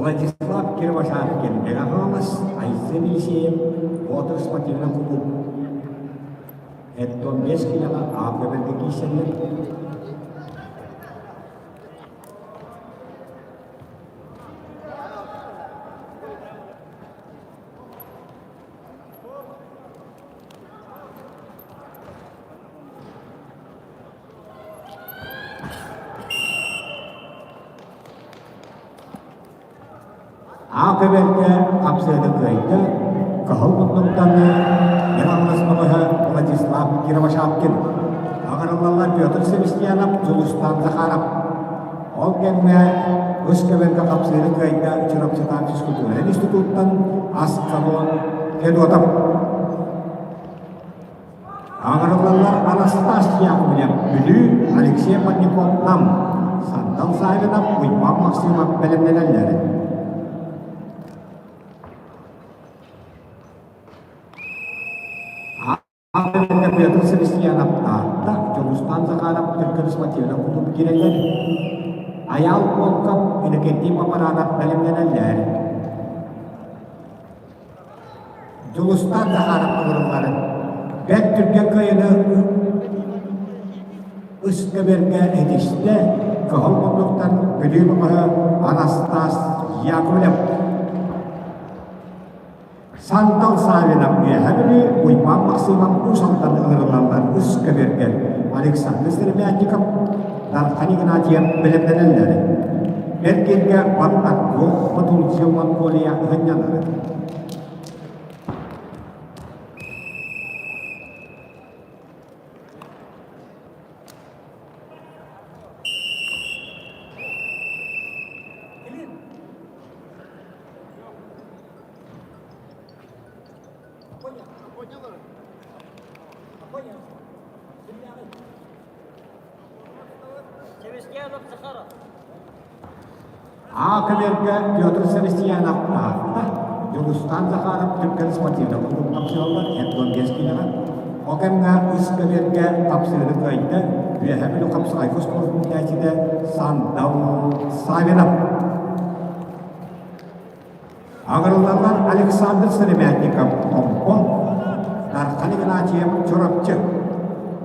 Владислав Кировошапкин, Мэҥэ Хаҥалас, Айсен Елисеев, Боотур спортивнай кулууп. Эттон 5 киилэҕэ А көбөргө киирсэллэр. А көбөргө хапсыаны кыайда Кыһыл муннуктан Миранлас бөҕөһө Владислав Кировошапкин, аҕырыллаллар Петр Севастьянов, Дьулустан Захаров. Ол кэмҥэ үс көбөргө хапсыаны кыайда Чурапчытаан физкультурнай институттан Аскалон Федотов. Аҕырыллаллар Анастас Яковлев, Бүлүү, Алексей Парников, Нам, Сандал Савинов, Уйбаан Максимов бэлэмнэнэллэр. Аҕырыллар Петр Севастьянов Таатта, Дьулустан Захаров Түркэн спортивнай кулууп киирэллэр. Айаал Волков, Иннокентий Мапаранов бэлэмнэнэллэр. Дьулустаан Захаров ыҥырылларын бэрт түргэн кыайыыны ыскэбэргэ этистэ кыһыл муннуктан Бүлүү бөҕөһө Анастас Яковлев. Сандал Савинов Үөһээ Бүлүү, Уйбаан Максимов Уус Алдан ыҥырыллаллар үс көбүөргэ Александр Сыромятников, Дархан Игнатьев бэлэмнэнэллэр. Эргииргэ Баттакко, Батулция Монголия ыһынньанар. А көбүөргэ Петр Севастьянов Таатта, Дьулустаан Захаров Түргэн спортивнай кулууп тапсыаллар Эдгон Бескинэҕэ. Ол кэмҥэ үс көбүөргэ тапсыыны кыайда Үөһээ Бүлүү хапсаҕайга спорт иитээччитэ Сандал Савинов. Аҕырыллаллар Александр Сыромятников Томпо, Дархан Игнатьев Чурапчы,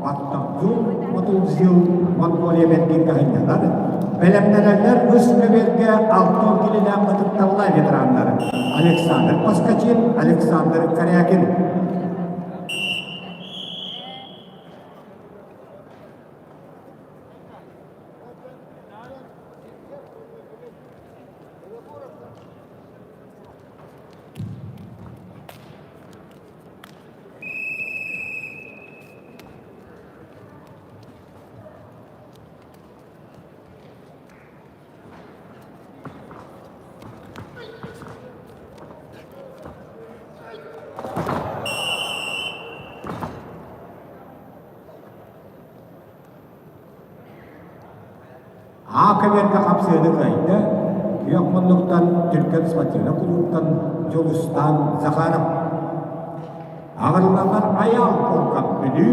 Баттахтуу Мотулзил Монголия бэргин кыһынньанар, бэлэмнэнэллэр үс көбүөргэ 60 килэлээх ытыктабыллаах ветераннар Александр Поскачин, Александр Корякин. Аа көбүөргэ хапсыаны кыайда, күөх муннуктан Түргэн спортивнай кулууптан Дьулустаан Захаров. Аҕырыллаллар Айаал Полкап Бүлүү,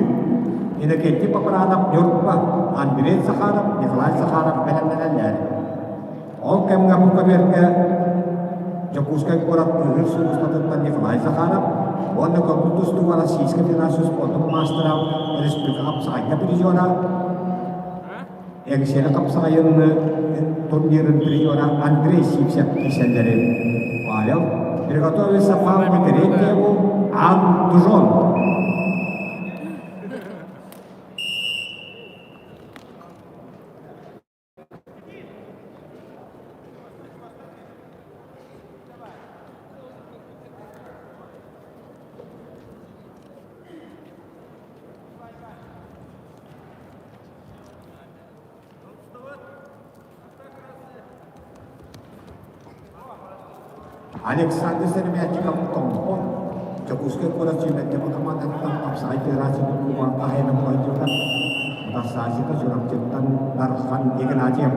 Иннокентий Попранов Ньурба, Андрей Захаров, Николай Захаров бэлэмнэнэллэр. Ол кэмҥэ бу көбүөргэ Дьокуускай куорат Тыаһыыр сулууспатыттан Николай Захаров уонна көҥүл тустууга Российскай Федерация спордун маастара, республика хапсаҕайга призера, Эҥсиэли хапсаҕайын турнирын призера Андрей Сивцев киирсэллэрин Павел приготовился к третьему Антужон. Александр Сыромятников Томпо, Дьокуускай куорат сүүмэрдэммит хамаандатыттан хапсаҕай федерациятын кубогар хаһаайына буолан Утарсааччыта Чурапчыттан Дархан Игнатьев.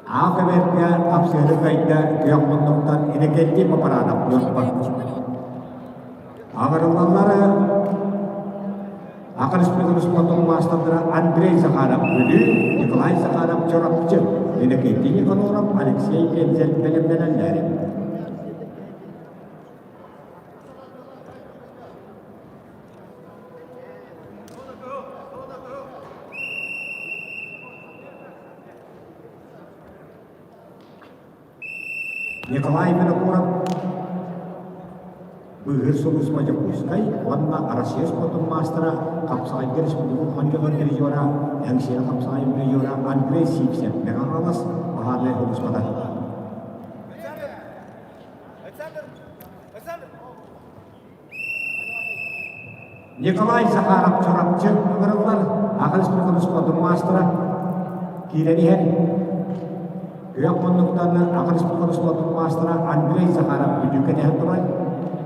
Аах эбэргэ тапсыһыны кыайда күөх муннуктан Иннокентий Папаранов Ньурба. Аҕырыллаллары. Аха Республикатын спордун маастардара Андрей Захаров Бүлүү, Николай Захаров Чурапчы, Иннокентий Никаноров, Алексей Вензель бэлэмнэнэллэр. Николай Винокуров Быыһыыр сулууспа Дьокуускай уонна Россия спордун маастара, хапсаҕайга республика улахан дьонун призера, Эҥсиэли хапсаҕайын призера Андрей Сивцев Мэҥэ Хаҥалас баһаарынай сулууспата. Николай Захаров Чурапчы ыҥырыллар Аҕа республикатын спордун маастара киирэн иһэр. Күөх муннуктан Аҕа республикатын спордун маастара Андрей Захаров бүлүүкэ тэһэн турар.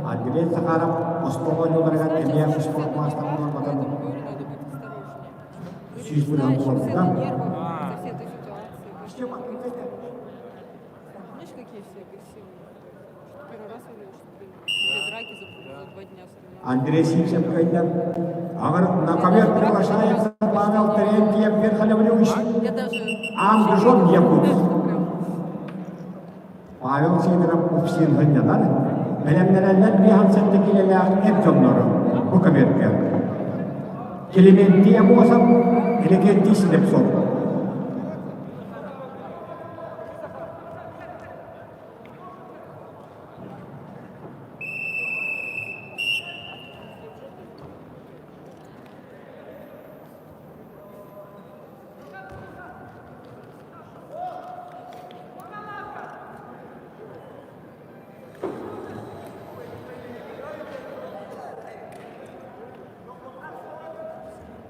Андрей Захаров остуол оонньууларыгар эмиэ спорт маастарын нуорматын 100 бырыһан толорбута.
Знаешь, какие все агрессивные? Первый раз увидела, что две драки за 2 дня соревнований.
Андрей Сивцев кыайда. Ағыр на ковер приглашается Павел Терентьев Верхолевлевич.
Я даже...
Амдыжон Якут.
Прям
Павел Сидоров Упсин хынньанар. Бэлэмнэнэллэр биһансетте килэлээх эр дьоннору бу көбүөргэ. Климентий Амосов, Иннокентий Слепцов.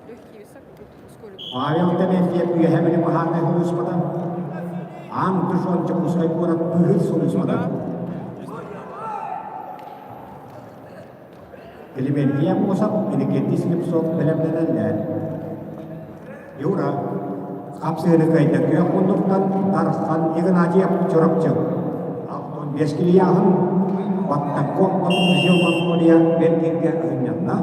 Легкие веса, как будто сколик.
Павел Терентьев үөһэ били баһаарынай сулууспата Аан Душон Дьокуускай куорат быыһыыр сулууспата Климентий Аммосов, Иннокентий Слепцов бэлэмнэнэллэр. Юра, хапсыһыны кыайда күөх муннуктан Дархан Игнатьев Чурапчы. 65 килияһын Баттакко Отмузел Монголия Бергинге ыһынньанна.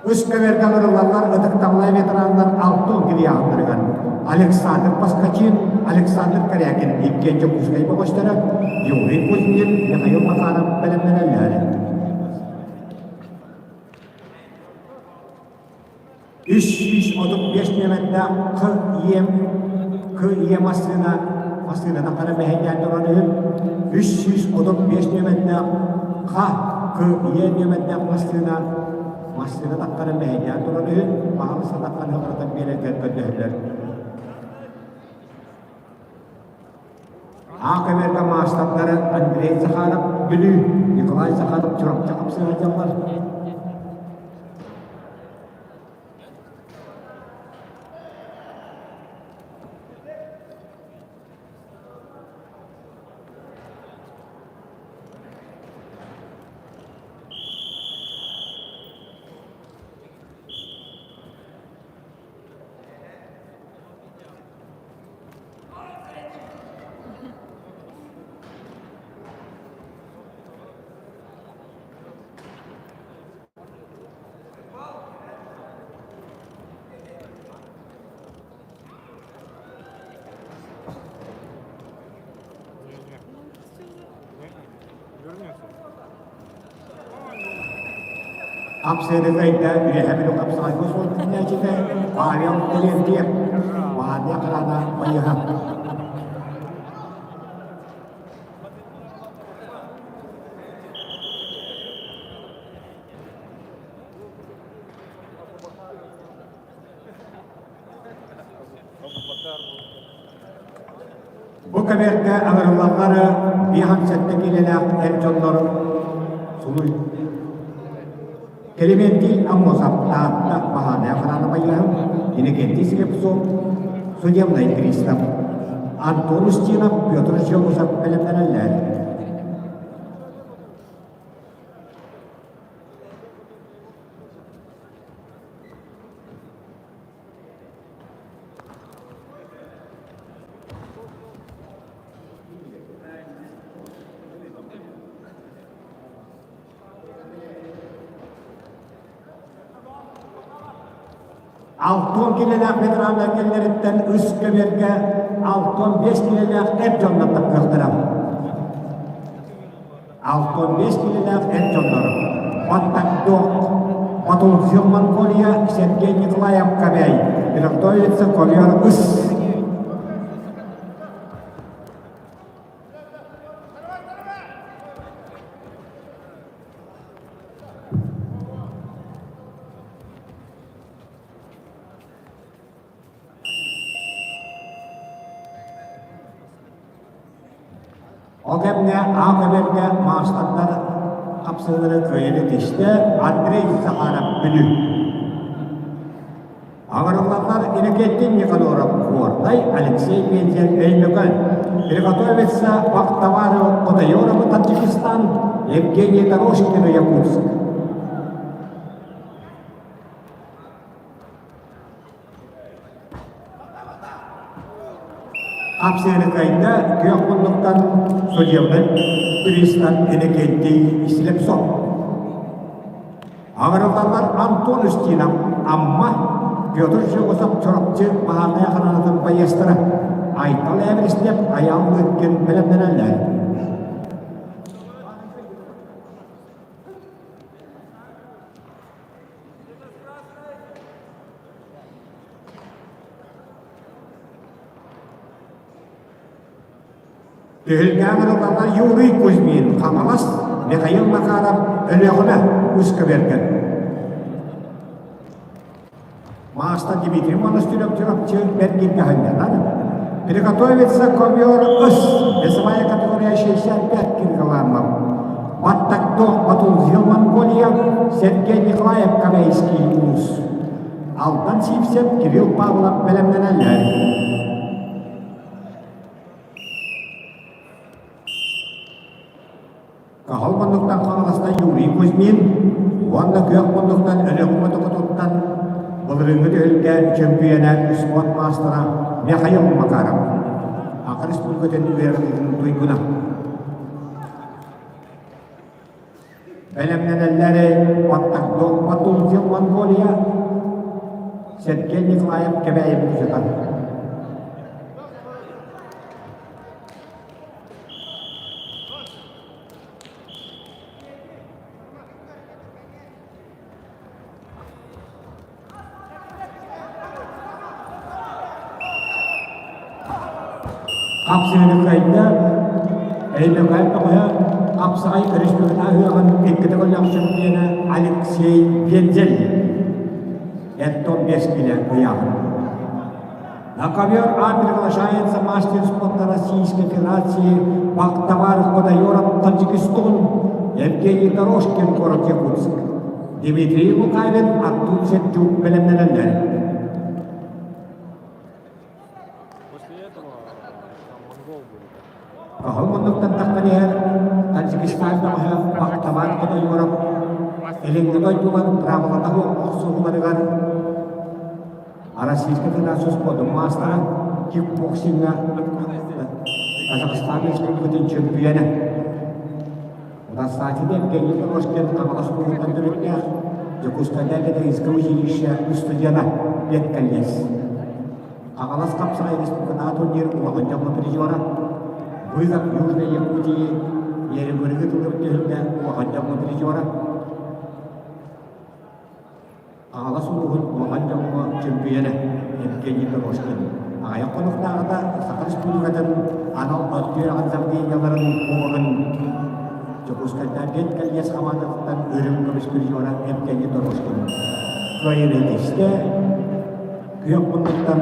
Үс көбүөргэ ылыллаллар ытыктабылай ветераннар алтын килияһыннарыгар Александр Поскачин, Александр Корякин иккиэн Дьокуускай бөҕөстөрө, Юрий Кузьмин, Михаил Макаров бэлэмнэнэллэр. 335 нүөмэрдээх К-Е К-Е массыына массыынаны хара мэһэйдээн туран үһү. 335 нүөмэрдээх Х К-Е нүөмэрдээх массыына массыына таххара мэһэйдээн туран үһү. Баһылыста тахханы харатан биэрэргэр көрдөһөллөр. Аах Америка маастардара Андрей Захаров Бүлүү, Николай Захаров Чурапчы хапсыһа Хапсыырыгайда үөһэ Бүлүү хапсаҕайга суол күннээчитэ Павел Терентьев Ваня Храна Майыһа. Бу кэмэргэ аҥарыллаллара 57 киилэлээх эр дьоннор сулуй Климентий Аммосов Таатта Баһаадай охрана байыаһын Иннокентий Слепцов судебнай пристав Антон Устинов Петр Жегусов бэлэмнэнэллэр. Алтон килэлээх ветераннар кэллэриттэн үс көбүөргэ 65 килэлээх эр дьоннор таххыахтара. 65 килэлээх эр дьоннор Баттагдок, Батулзил Монголия, Сергей Николаев Кабей, приготовится ковер ыс. Ол кэмҥэ аах эбэргэ маастардар хапсыһыылары кыайан этистэ Андрей Захаров Бүлүү. Аҥарыллаллар Иннокентий Никаноров Горнай, Алексей Пензен Өймөкөөн. Приготовится Бахтавару Кодоерову Таджикистан, Евгений Дорожкину Якутск. Хапсыаныкайда күөх муннуктан судебнай пристав Иннокентий Слепцов. Аҕырыллаллар Антон Устинов, Амма, Петр Жегусов Чурапчы баһаарынай хараанатын байыастара Айтал Эверстев Айаал Лыткин бэлэмнэнэллэр. Түһүлгэҕэ ырыталлар Юрий Кузьмин, Хаҥалас, Михаил Макаров, Өлүөхүмэ, Ускабергэн. Маастар Дмитрий Монастырев Чурапчы бэргиргэ сынньанар. Приготовиться ковер ыс, весовая категория 65 килограммов. Баттагдо Батулзил Монголия, Сергей Николаев Корейский улус. Алтан Сивцев, Кирилл Павлов бэлэмнэнэллэр. Каһыл муннуктан Хаҥаласта Юрий Кузьмин уонна күөх муннуктан Өлүөхүмэ Токотуттан былырыыҥҥы түһүлгэ чөмпүйэнэ спорт маастара Михаил Макаров. Саха Республикатын үөрэҕириитин туйгуна. Бэлэмнэнэллэри Баттагдок Батулзил Монголия Сергей Николаев Кэбээйи музыка. Хапсыһыны кыайда, Өймөкөөн бөҕөһө хапсаҕай өрөспүүбүлүкэ ыһыаҕын иккитэ көллөөх чөмпүйүөнэ Алексей Вензель Антон Бескилэ ыйааһын. На ковер А приглашается мастер спорта Российской Федерации Бахтавар Кодоеров Таджикистан, Евгений Дорожкин, город Якутск. Дмитрий Лукавин, Артур Сердюк бэлэмнэнэллэр.
После этого там монгол будет.
Каһыл муннуктан таххан иһэр Таджикистан бөҕөһө Бахтавар Кодоеров илиҥҥи дойдулар быраабылатаһы охсуһууларыгар Российскай Федерация спордун маастара, кикбоксиҥҥа Казахстан Республикатын чөмпүйүөнэ. Утарсааччыта Евгений Трошкин Хаҥалас улууһуттан төрүттээх Дьокуускайдааҕы педагогическай училище устудьуона педколледж. Хаҥалас хапсаҕай республикатааҕы турнир улахан дьоҥҥо призера, Вызов Южной Якутии Нерюнгрига тыллыбыт түһүлгэ улахан дьоҥҥо призера, Хаҥалас улууһун улахан дьоҥҥо чөмпүйүөнэ Евгений Дорожкин аҕыйах хонуктааҕыта Саха Республикатын анал үөрэҕин заведениеларын кубогын Дьокуускайдааҕы педколледж хамаандатыттан үрүҥ көмүс призера Евгений Дорожкин кыайыыны ситистэ. Күөх муннуктан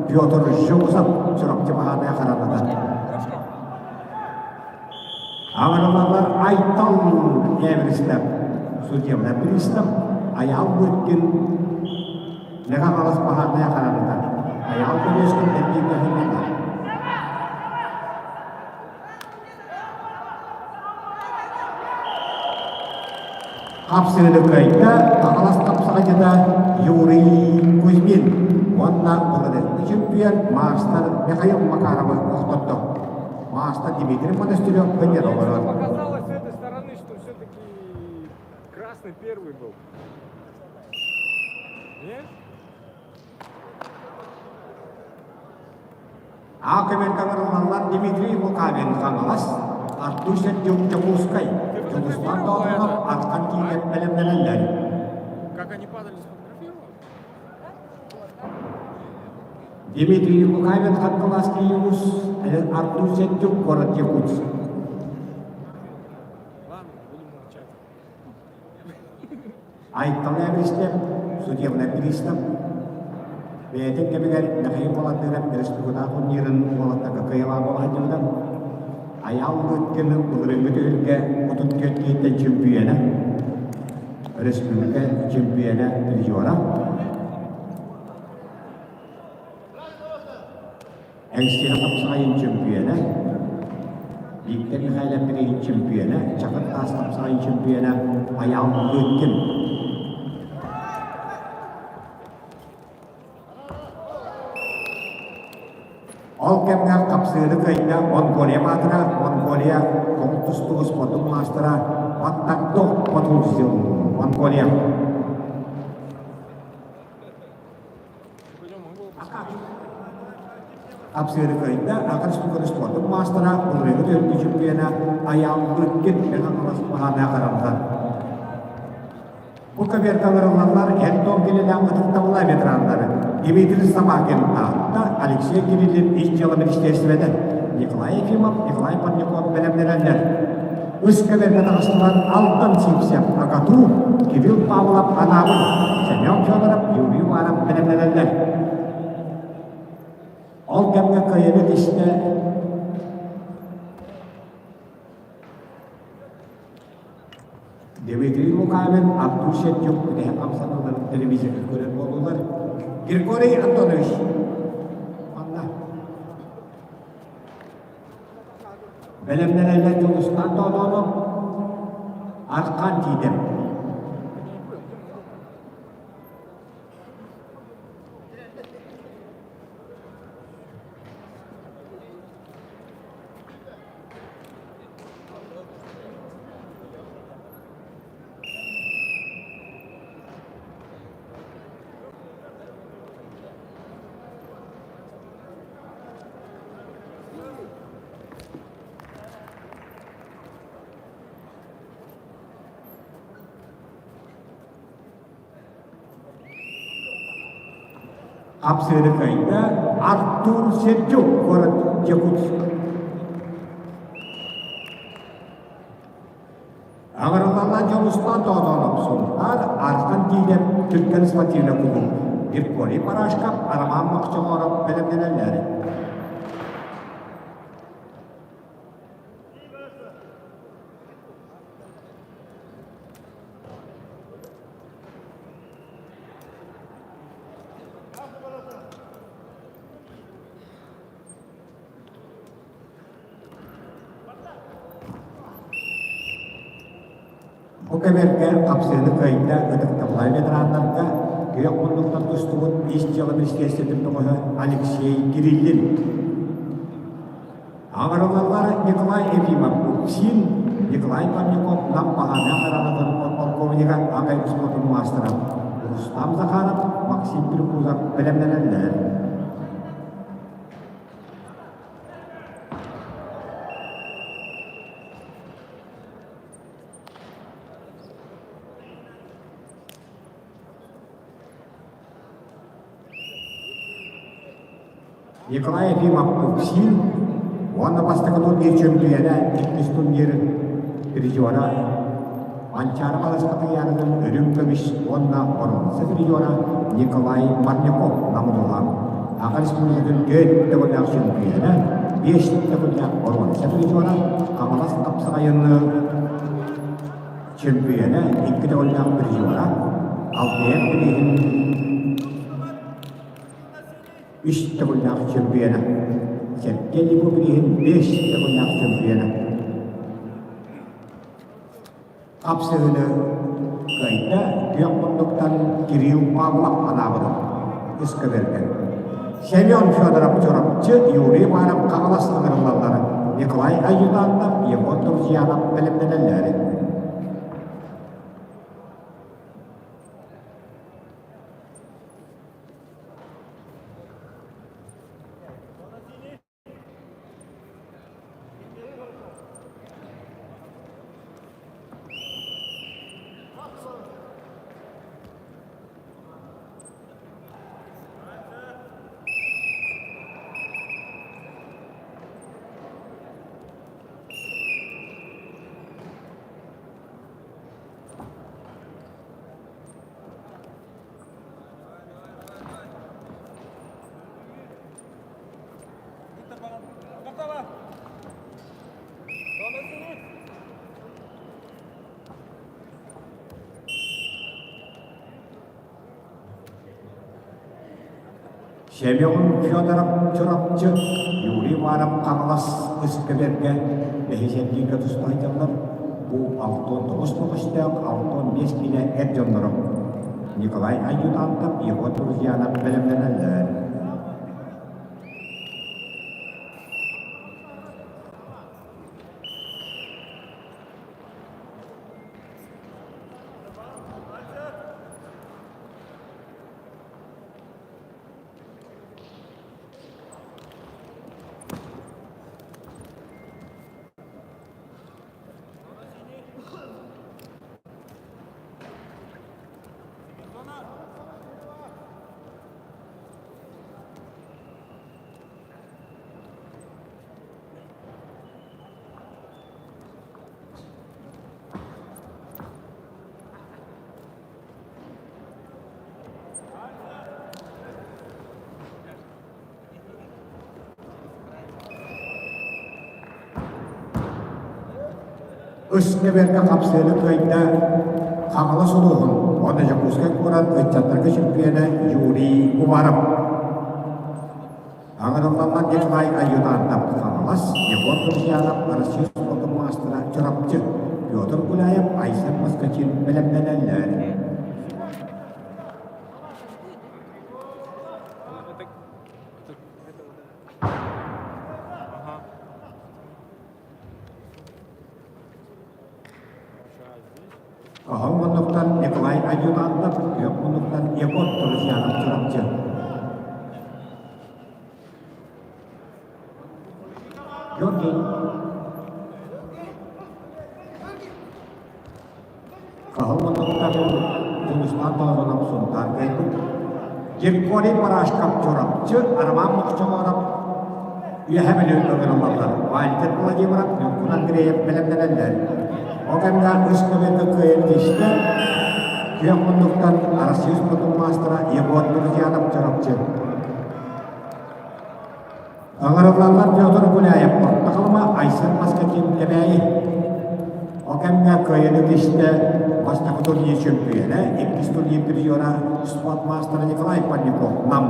Петр Жуков Чурапчы баһаарынай хараҥата. Аҥаралалар Айтал Эверстов, судебный пристав, Айаал Быркин, Мэҥэ Хаҥалас баһаарынай хараҥата, Айаал Көлүөскүн эргииргэ сынньанар. Хапсыыны кыайда Хаҥалас хапсаҕайдьыта Юрий Кузьмин уонна былырыыҥҥы чөмпүйүөн маастар Михаил Макаровы охтордо. Маастар Дмитрий Монастырев көнньөн олорор.
Показалось с этой стороны, что все-таки красный первый был. Нет?
А көмөргө ыҥырыллаллар Дмитрий Лукавин Хаҥалас, Артур Сердюк Дьокуускай,
Ты
Дьулустан
фотографировала
Тоотонов
это?
Архан киинэ бэлэмнэнэллэр.
Как они падали, сфотографировала?
Дмитрий Лукавин Хаҥалас Киевус, Артур Сердюк город Якутск.
Ладно, будем молчать.
Айтал Эбристев, судебный пристав, бэйэтин кэмигэр Михаил Баландыров республикатааҕы турнирын уолаттарга кыайыылаах буола сылдьыбыта. Айаал Лыткины былырыыҥҥы түһүлгэ 34 киһиттэн чөмпүйүөнэ, республика чөмпүйүөнэ призера. Эҥсиэли хапсаҕайын чөмпүйүөнэ, Виктор Михайлов билигин чөмпүйүөнэ, Чакыр таас хапсаҕайын чөмпүйүөнэ Айаал Лыткин. Ол кэмҥэ хапсыыны кыайда Монголия баатыра, Монголия тоҕус тустуугу спордун маастара Баттагдо Батулзил, Монголия.
Пойдем, монгол посмотрим.
Апсыыры кыайда Аха Республикатын спордун маастара, былырыыҥҥы төрүттүү чемпиона Айаал Лыткин Мэҥэ Хаҥалас харамта. Бу көбүөргэ эр дом килэлээх ытыктабыллаах ветераннары Дмитрий Собакин Таатта, Алексей Кириллин ис дьыала министиэристибэтэ, Николай Ефимов, Николай Парников бэлэмнэнэллэр. Үс көбүөргэ таҕыстылар Алтан Сивцев, Акату, Кирилл Павлов, Анаабыр, Семен Федоров, Юрий Уваров бэлэмнэнэллэр. Ол кэмҥэ кыайыыны тистэ Дмитрий Лукавин, Артур Сердюк бүтэһик хамсаныыларын телевизорга көрөр буоллулар. Григорий Антонович манна Бэлэмнэнэллэр Дьулустаан Тоотоонов, Аркан Тиитэп.
Я не понял, где монгол?
Хапсыыры кыайда Артур Сердюк, город Якутск. Аҕырыллаллаан Дьулустаан Тоотоонов Сунтаар Архан Тиидэп Түргэн спортивнай кулууп Григорий Барашков, Роман Мохчоҕооров бэлэмнэнэллэр. Бу кэмэргэ хапсыыны кыайда ытыктабыллаах ветераннарга күөх муннуктан тустубут ис дьыала министиэристибэтин бөҕөһө Алексей Кириллин. Аҥарылаллар Николай Ефимов Уксин, Николай Парников Нам Баһаана хараҕатын подполковнига Агай спортун маастара Рустам Захаров, Максим Перекузов бэлэмнэнэллэр. Николай Ефимов Уксин уонна бастакы турнир чөмпүйүөнэ, иккис турнир призера Манчаары балысхатын ыйааһынын үрүҥ көмүс уонна боруонса призера Николай Марняков намылыла. Аҕа республикатын түөрт төгүллээх чөмпүйүөнэ, биэс төгүллээх боруонса призера Хаҥалас хапсаҕайын чөмпүйүөнэ, икки төгүллээх призера Алтыйар бирииһин үс төгүллээх чөмпүйүөнэ Сергей Липов бирииһин биэс төгүллээх чөмпүйүөнэ Хапсыһыыны кыайда күөх муннуктан Кирилл Павлов анаабыта искэбэргэ. Семен Федоров Чурапчы, Юрий Иванов Хаҥалас ыҥырыллаллар, Николай Аюнанов, Егор Друзьянов бэлэмнэнэллэр. Семен Федоров Чурапчы, Юрий Иванов Хаҥалас Ыскэбэргэ бэһисэргииргэ туста сылдьаллар. Бу 69 көҕүстээх 65 киилэ эр дьонноро. Николай Аюнантов, Егор Друзьянов бэлэмнэнэллэр. Үс кэбэргэ хапсыаны кыайда Хаҥалас улууһун уонна Дьокуускай куорат ыччаттарга чөмпүйүөнэ Юрий Уваров. Аҥарыллаллар Николай Аюнардов Хаҥалас, Егор Друзьянов Россия спордун маастара Чурапчы, Петр Гуляев, Айсен Москачин бэлэмнэнэллэр.
Это, это, это, Ага. Сейчас здесь.
Хаһан муннуктан Николай Аюнардов, күөх муннуктан Егор Друзьянов Чурапчы. Георгий Хаһан муннуктан Дьулустаан Тоҕонов Сунтаар кэлбит. Григорий Барашков Чурапчы, Роман Мохчоҕооров Үөһэ Бүлүү ыҥырыллаллар. Вальтер Владимиров, Ньургун Андреев бэлэмнэнэллэр. Ол кэмҥэ үс көмөтө кыайан тиистэ. Күөх муннуктан Россия спортун маастара Егор Друзьянов Чурапчы. Ыҥырыллаллар Петр Гуляев, Орто Халыма, Айсен Москвитин Кэбээйи. Ол кэмҥэ кыайыыны тистэ бастакы турнир чөмпүйүөнэ, иккис турнир призера спорт маастара Николай Панников Нам.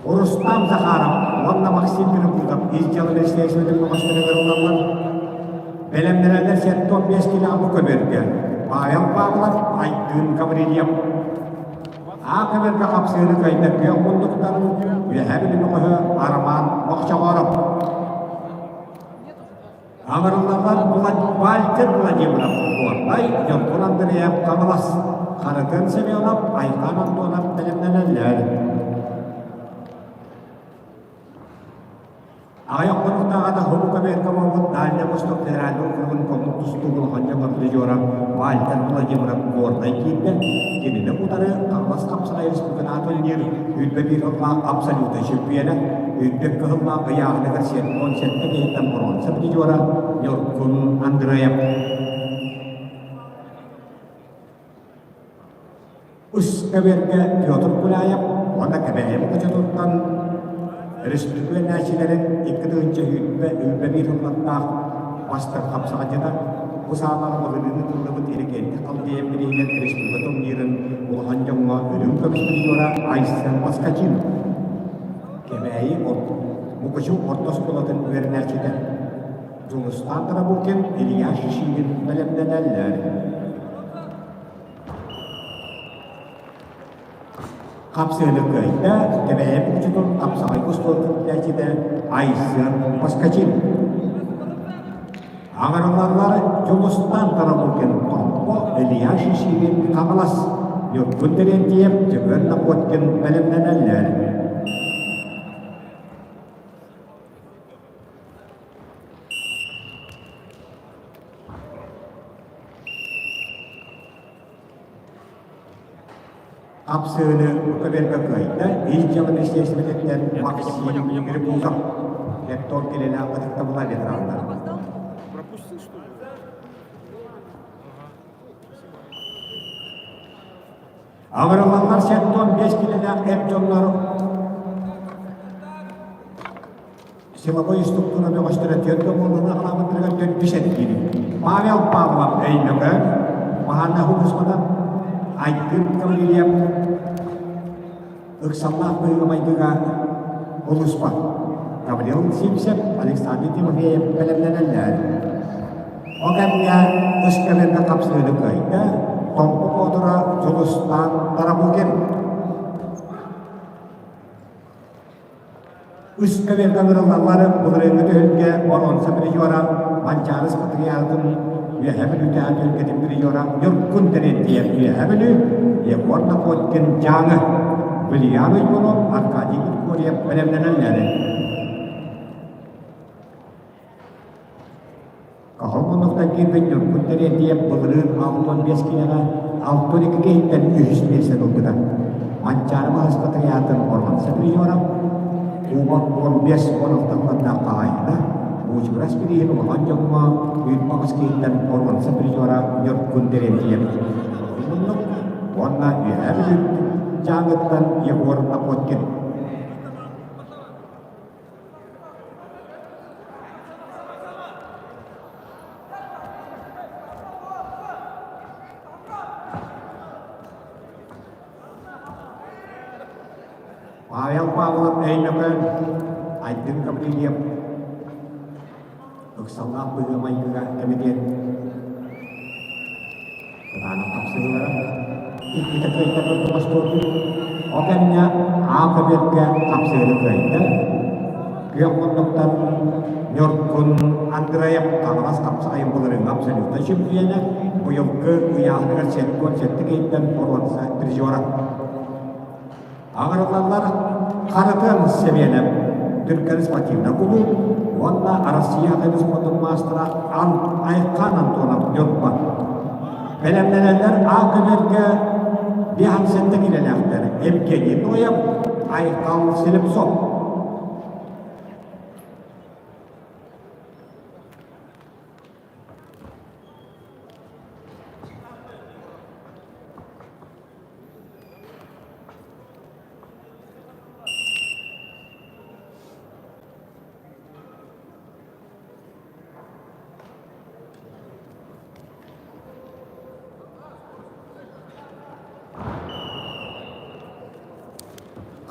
Рустам Захаров уонна Максим Перекутов ис дьыала министиэристибэтин көмөстөрүгэр ылаллар. Бэлэмнэнэллэр 75 килэ бу көбүөргэ Павел Павлов, Айдын Гаврильев. Аа көбүөргэ хапсыыны кыайда күөх муннуктан Үөһээ Бүлүү бөҕөһө Роман Мохчоҕоров.
Мне тоже 20.
Аҥырыллаллар Вальтер Владимиров, Горнай, Ньургун Андреев, Хаҥалас, Харытын Семенов, Айхан Антонов бэлэмнэнэллэр. Аҕыйах хонуктааҕыта Хобу Камерка буолбут Дальний Восток федеральнай округун коммун тустуук улахан дьоҥҥор Вальтер Владимиров Горнай киирдэ. Кинини утары Хаҥалас хапсаҕай республикатын турнир үрбэ биир сыллаах абсолютнай чөмпүйүөнэ, үрдүк кыһыллаах ыйааһыныгар 77 киһиттэн боруонса призера Ньургун Андреев. Үс көбүөргэ Петр Гуляев уонна Кэбээйи Мукучутуттан республика үөрэнээччилэрин 2 сүүрбэ биир сыллардаах бастыҥ хапсаҕайдьыта бу саалаҕа былырыыҥҥы тыллыбыт Иннокентий Халдеев бирииһинэн республика турнирын улахан дьоҥҥо үрүҥ көмүс призера Айсен Москачин Кэбээйи Мукучу орто оскуолатын үөрэнээччитэ Дьулустаан Тарабукин, Илья Шишигин бэлэмнэнэллэр. Хапсыаны кыайда, Кэбээйи Мукучутун хапсаҕай остуолтун билээччитэ Айсен Москачин. Аҥараллар Дьулустаан Тарабукин, Томпо, Илья Шишигин, Хаҥалас, Ньургун Терентьев, Дьөгүөр Находкин бэлэмнэнэллэр. Хапсыыны көбүөргэ кыайда ис дьыала министиэристибэтиттэн
Я так и не понял, где
Максим
мой
Грибузов. Лектор килэлээх ытыктабыла ветераннар.
Опоздал?
Пропустил, что ли? Ага. Спасибо.
Аҕырыллаллар 75 килэлээх эр дьоннор силовой структура бөҕөстөрө түөрт буоллаҕына аҕалаабыттарыгар төрдүс эргиир. Павел Павлов Өймөкөөн, Маһанна Хубусманов, Айдын Гаврильев. Ыксаллаах быһыыга-майгыга улууспа Гаврил Сивцев, Александр Тимофеев бэлэмнэнэллэр. Ол кэмҥэ ыскаверга хапсыһыыны кыайда Томпо Боотура Дьулустаан Тарабукин. Үс кэбиэргэ ыҥырыллаллар былырыыҥҥы түһүлгэ боруонса призера Манчаары Спартакиадатын Үөһээ Бүлүүтээҕи түһүлгэтин призера Ньургун Терентьев Үөһээ Бүлүү, Егор Находкин Дьааҥы, Вильям Иванов, Аркадий Григорьев бэлэмнэнэллэр. Хаһан муннуктан киирбит Ньургун Терентьев былырыын 65 киилэҕэ 62 киһиттэн үһүс миэстэни ылбыта. Манчаары Маһыспа тыйаатыр боруонса призера, Кубок 15-16 сыллардаах хаһаайына, Буучугурас бирииһин улахан дьоҥҥо 28 киһиттэн боруонса призера Ньургун Терентьев. Муннук уонна Үөһээ Бүлүү Дьааҥыттан Егор Находкин. Павел Павлов Өймөкөөн, Айдын Гаврильев ыксаллаах быһыы-майгыга кэмитиэт Кытаанах хапсыһыылара иккитэ кыайтарбыт остуолбут. Ол кэмҥэ аал көбүөргэ хапсыһыыны кыайда. Күөх муннуктан Ньургун Андреев Хаҥалас хапсаҕайын былырыыҥҥы абсолютнай чемпионэ, быйылгы ыйааһыныгар 77 киһиттэн боруонса призера. Аҕырыллаллар Харатыан Семенов Түркэн спортивнай кулууп уонна Арассыыйа атын спордун маастара Айхан Антонов Ньурба. Бэлэмнэнэллэр А көбүөргэ 57 киилэлээхтэр Евгений Ноев, Айхал Слепцов.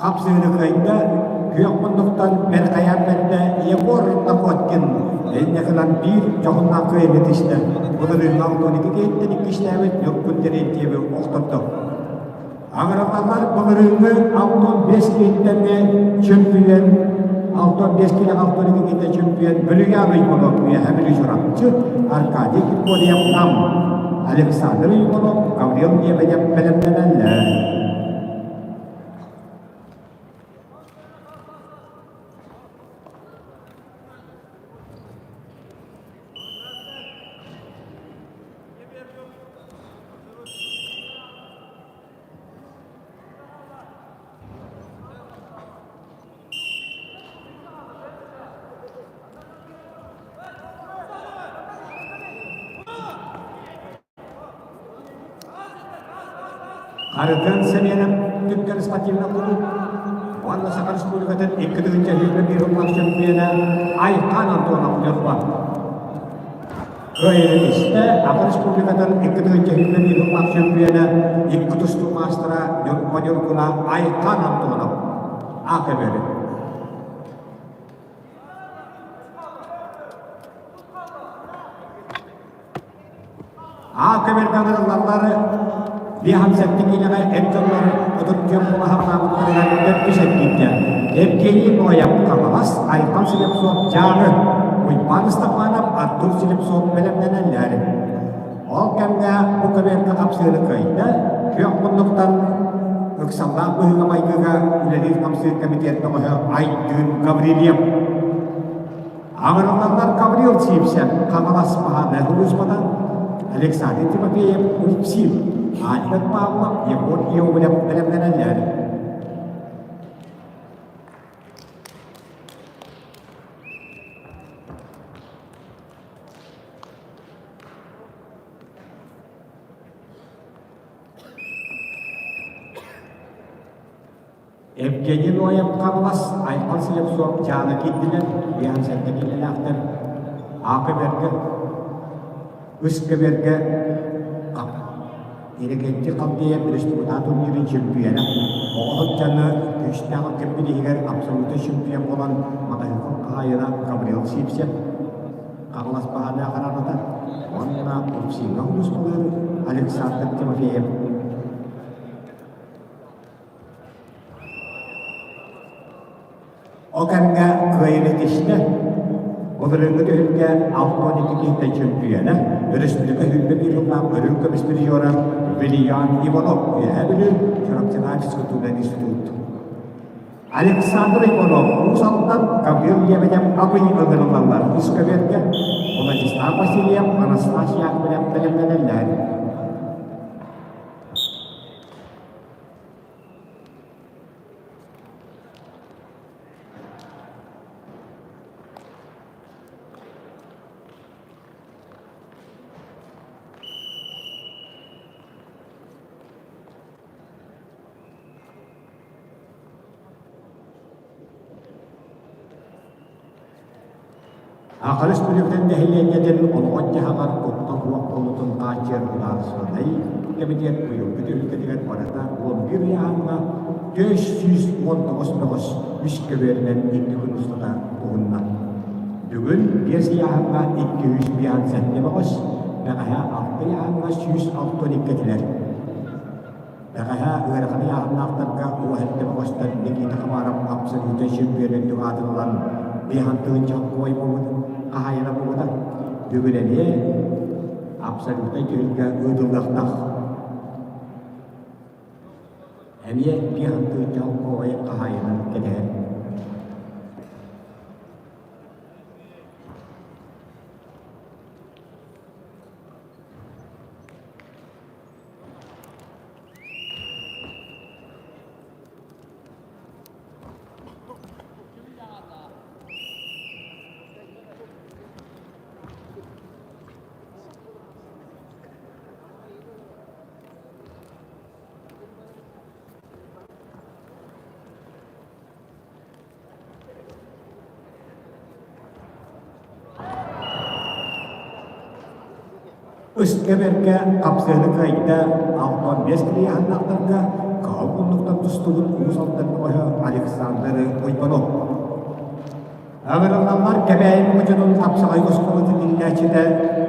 Хапсыһыны кыайда, күөх муннуктан бэркайаан бэрдэ Егор Находкин инньэ гынан биир дьоһуннаах кыайыыны тистэ. Былырыыҥҥы 62 киһиттэн иккистээбит Ньургун Терентьеви охтордо. Аҥыраллаллар былырыыҥҥы 65 киһиттэн чөмпүйүөн 65 киилэ 62 киһиттэн чөмпүйүөн Бөлүгэн Иванов Үөһээ Бүлүү Чурапчы, Аркадий Киркорьев Нам, Александр Иванов, Гаврил Лебедев бэлэмнэнэллэр. Харытын Семенов Түркэн спортивнай кулууп уонна Саха Республикатын 2021 сыллаах чөмпүйүөнэ Айхан Антонов Ньурба. Кыайыыны истэ Саха Республикатын 2021 сыллаах чөмпүйүөнэ икки тустуу маастара Ньурба Ньургуна Айхан Антонов АКБ. Аакаберга ыҥырыллаллар 57 киилэҕэ эр дьоннор 34 кулаһаптаабыттарыгар төрдүс эргииргэ Евгений Ноев Хаҥалас, Айхан Слепцов Дьааҥы, Уйбаан Ыстапаанап, Артур Слепцов бэлэмнэнэллэр. Ол кэмҥэ бу көбүөргэ хапсыыны кыайда, күөх муннуктан ыксаллаах быһыыга-майгыга үлэлиир хамсыыр кэмитиэт бөҕөһө Айдыын Гаврильев. Аҕыраллар Гаврил Сивцев, Хаҥалас Маһаанай улууспата, Александр Тимофеев, Упсив, Альберт Павлов, Егор Иовлев бэлэмнэнэллэр. Евгений Ноев Хаҥалас, Айхал Слепцов Дьааҥы киирдилэр, 57 киилэлээхтэр АК-бэргэ, СК-бэргэ хап. Иннокентий Халдеев республика турнирын чемпиона, оҕо сылдьаны күүстээх кэммит иһигэр абсолютнай чемпион буолан матаһыыкын хаһаайына Гаврил Сивцев, Хаҥалас баһаана хараната уонна Упсиҥҥа улууспалыыр Александр Тимофеев. Ол кэмҥэ кыайыыны тистэ. Былырыыҥҥы түһүлгэ 62 киһиттэн чөмпүйүөнэ, өрөспүүбүлүкэ 21 сыллаах өрүү көмүс призера Вильян Иванов Үөһээ Бүлүү Чурапчынааҕы физкультурнай институт. Александр Иванов Уус Алдан Гаврил Лебедев Абый ыҥырыллаллар үс көбүөргэ Владислав Васильев, Анастасия Яковлев бэлэмнэнэллэр. Аҕарыс Бүлүүтэн нэһилиэнньэтин олоҕун-дьаһаҕар куттал суох буолуутун хааччыйар судаарыстыбаннай кэмитиэт быйылгы түһүлгэтигэр барыта 11 ыйааһыҥҥа 419 бөҕөс үс көбүөрүнэн икки күн устата уһунна. Бүгүн биэс ыйааһыҥҥа 257 бөҕөс, бэҕэһээ алта ыйааһыҥҥа 162 этилэр. Бэҕэһээ ыарахан ыйааһыннаахтарга уоһэттэ бөҕөстөр Никита Хабаров абсолютнай чемпион үрдүк аатын ылан биэһэн тыһыынча куой буолбут хаһаайына буолбута. Бүгүн эмиэ абсолютнай түһүлгэ ыытыллыахтаах. Эмиэ биэһэн тыһыынча куой хаһаайынын кэтэһэр. Үс кэбэргэ хапсыаны кыайда 65 килиэһаннаахтарга кыһыл муннуктан тустубут Уус Алдан бөҕөһө Александр Уйбанов. Ыҥырыллаллар Кэбээйи муҥучутун хапсаҕай оскуолатын иитээччитэ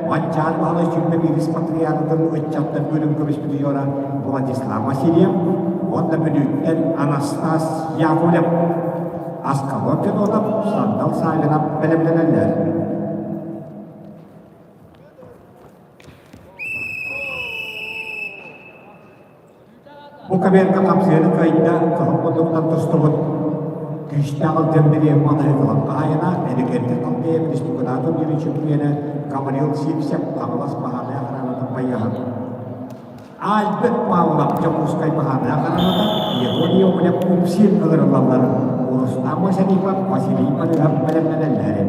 Манчаары Баһылай сүүрбэ биирис патриархатын ыччаттар бөлүм көмүспүт юра Владислав Васильев уонна Бүлүүттэн Анастас Яковлев Аскалон Федотов, Сандал Савинов бэлэмнэнэллэр. Бу кабинка хапсыаны кыайда, кыһыл муннуктан тустубут күүстээх ылдьан бириэм матаһыытылан хаһаайына, Энекентик Халдеев республикатааҕы турнирын чөмпүйүөнэ Гаврил Сивцев Хаҥалас баһаарынай охранатын байыаһа. Альберт Павлов Дьокуускай баһаарынай охраната, Егор Иовлев Упсин ыҥырыллаллар, Рустам Масарипов, Василий Барыһов бэлэмнэнэллэр.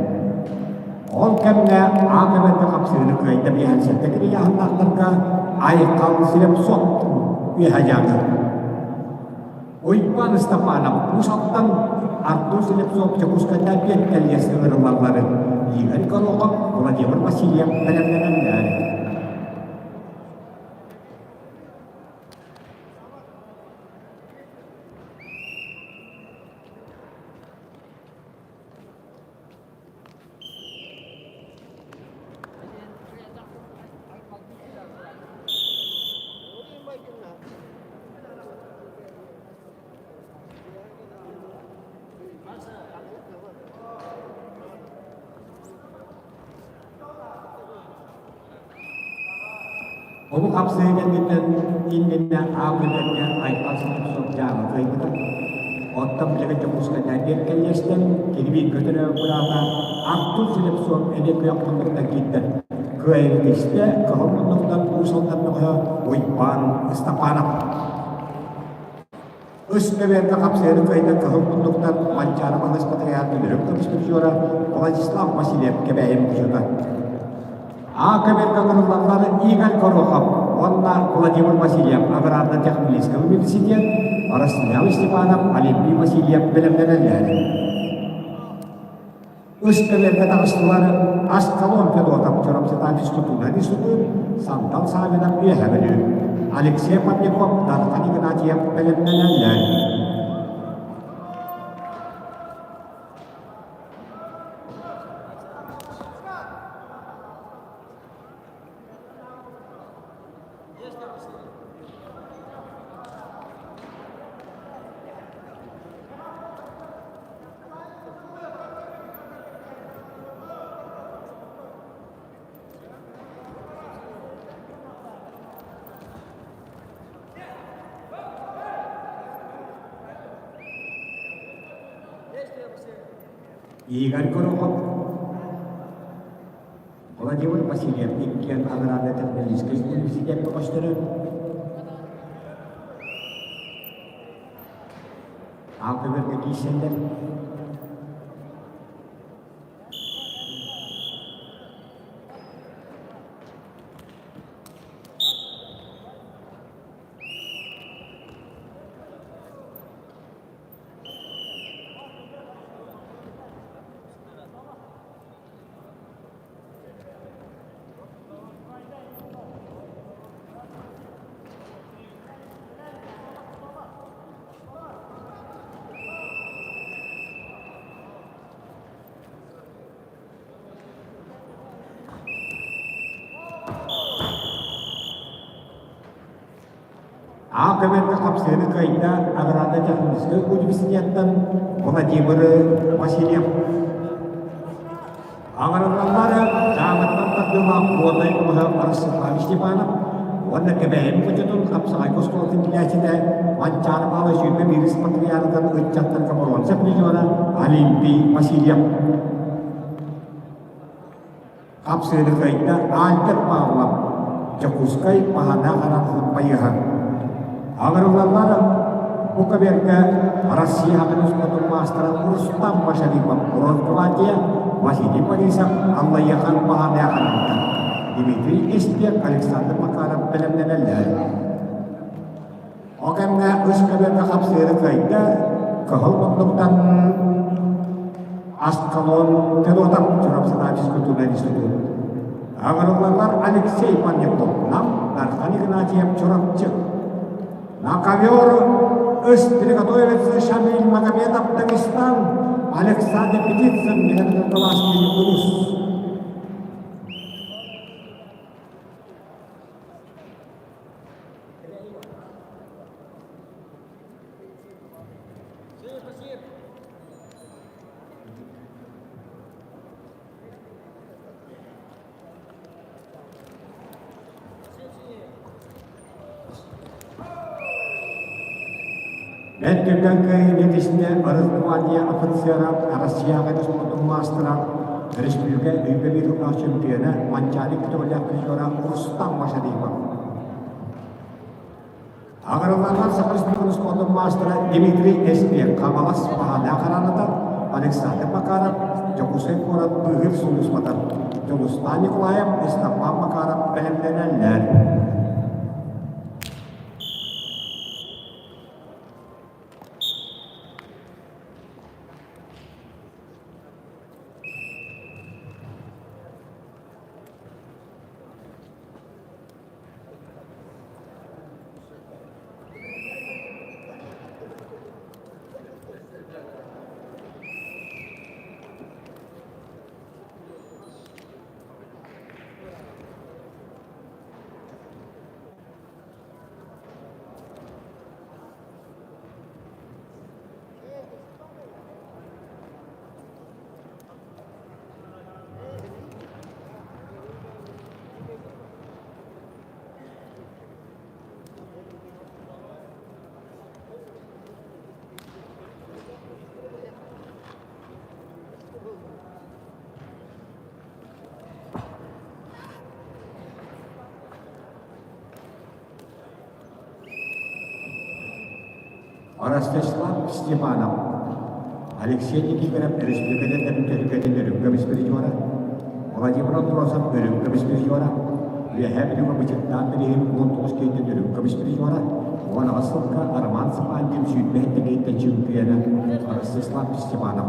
Ол кэмҥэ аан эбэргэ хапсыыны кыайда биэһэн сэттэ кирийааһыннаахтарга Айхал Слепцов үөһэ дьаҥы. Уйбаан Ыстапаанап Уус Алтан, Артур Слепцов Дьокуускайдаах биэттэллиэс ыҥырыллалларын Игорь Горохов, Владимир Васильев бэлэмнэнэллэр. Ону хапсыы кэнниттэн иннинэ аабыдэргэ Айхал Слепцов дьаама кыайбыта. Оттон билигин Дьокуускайдаан биир кэллиэстэн кини бииргэ төрөөбүт быраата Артур Слепцов эмиэ күөх муннуктан киирдэ. Кыайыыны истэ кыһыл муннуктан Уус Алдан бөҕөһө Уйбаан Ыстапаанап. Үс көбүөргэ хапсыйаны кыайда кыһыл муннуктан Манчаары Маҥыс патриарх Дүлүрүк көмүс призера Владислав Васильев Кэбээйи мукучута. А көбүөргэ ыҥырыллаллар Игорь Горохов уонна Владимир Васильев аграрно-техническэй университет, Ростислав Степанов, Олимпий Васильев бэлэмнэнэллэр. Үс кэмэргэ таҕыстылар Аскалон Федотов Чурапчытаан физкультурнай институт, Сандал Саввинов Үөһэ Бүлүү, Алексей Парников Дархан Игнатьев бэлэмнэнэллэр. Игорь Горохов Владимир Васильев иккиэн Аграрнай технологическай университет бөҕөстөрө Аал көбөргө киирсэллэр. Аал көбөргө хапсыһыны кыайда Аграрно-техническай университеттан Владимир Васильев. Аҥарыллаллар дьааматтан тардыылаах Буодай кумуһа Ростислав Степанов уонна Кэбээйи мучутун хапсаҕайга оскуолатын билээччитэ Манчаары Павлович 21 патриархатын ыччаттарга боруонса призера Олимпий Васильев. Хапсыыны кыайда Альберт Павлов, Дьокуускай Маһана Харанхын байыһа. Аҥарыллаллар бу каберга Россия хатын маастара Рустам Машарипов, Росгвардия, Василий Борисов, Аллайыахан Маһана Харанта, Дмитрий Эспек, Александр Макаров бэлэмнэнэллэр. Ол кэмҥэ үс көбүөргэ хапсыыры кыайда, кыһыл муннуктан Аскалон Федотов Чурапчытааҕы физкультурнай институт. Аҕырыллаллар Алексей Панников, Нам, Дархан Игнатьев, Чурапчы. На ковер үс приготовится Шамиль Магомедов, Дагестан, Александр Птицын, Михаил Николаевич Улус. Бэрт түргэн кыайыы нэтисинэ Росгвардия офицера, Россияҕа спордун маастара, республика өйбө биир чемпиона Манчаары көтөҕүлээх призера Рустам Машарипов. Аҕырылларынан Саха Республикатын спордун маастара Дмитрий Эспер, Хаҥалас Баһаалаах Араната, Александр Макаров, Дьокуускай куорат быыһыыр сулууспата, Дьулустаан Николаев, Степан Макаров бэлэмнэнэллэр. Ростислав Степанов, Алексей Никифоров Өрөспүүбүлүкэ төрүкэтин үрүҥ көмүс призера, Владимир Андросов үрүҥ көмүс призера, Үөһээ Бүлүүгэ Бычыттаан билигин 19 киһиттэн үрүҥ көмүс призера, 18 сылга Роман Сапандин 27 киһиттэн чемпиона Ростислав Степанов.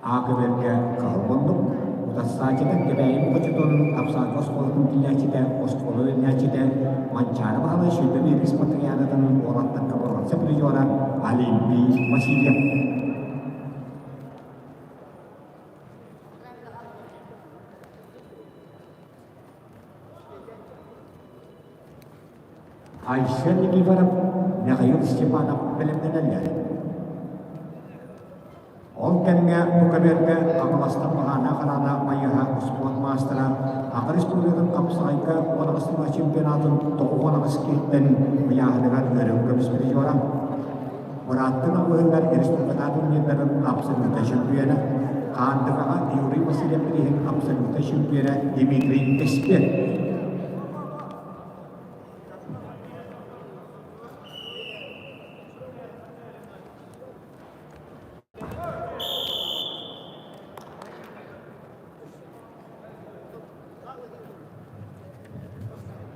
Аакыбергэ кыһыл муннук, утарсааччыта Кэбээйи Мукучутун Тапсаакы оскуолатын иитиллээччитэ, оскуола үөрэнээччитэ Манчаары Баһылай 21 спартакиадатын уолаттарга боруонса призера Олимпий Васильев. Айсен Никифоров, Михаил Степанов бэлэмнэнэллэр. Ол кэмҥэ бу көбүөргэ Хаҥаластан Баҕаана Хараана Майыһа успуорт маастара Аҕа республикатын хапсаҕайга уон чемпионатын 98 киһиттэн ыйааһыныгар өрөҥ көмүс призера, бырааттын алгыһыгар республикатааҕы турнирдарын абсолютнай чемпиона, Хаандыгаҕа Юрий Васильев бирииһин абсолютнай чемпиона Дмитрий Эспер.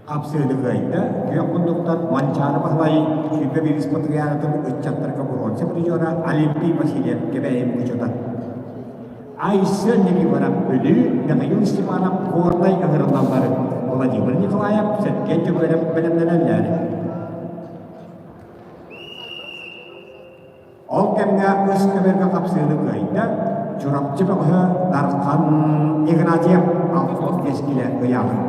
Хапсыһыны кыайда, күөх муннуктан Манчаары Баһылай 21 спартакиадатын ыччаттарга боруонса призера Олимпий Васильев Кэбээйи Мукучута. Айсен Никифоров Бүлүү, Михаил Степанов Горнай ыҥырыллаллар, Владимир Николаев Сергей Дьөгүөрэп бэлэмнэнэллэр. Ол кэмҥэ үс көбүөргэ хапсыыны кыайда, Чурапчы бөҕөһө Дархан Игнатьев алтыс кэскилэ ыйааһын.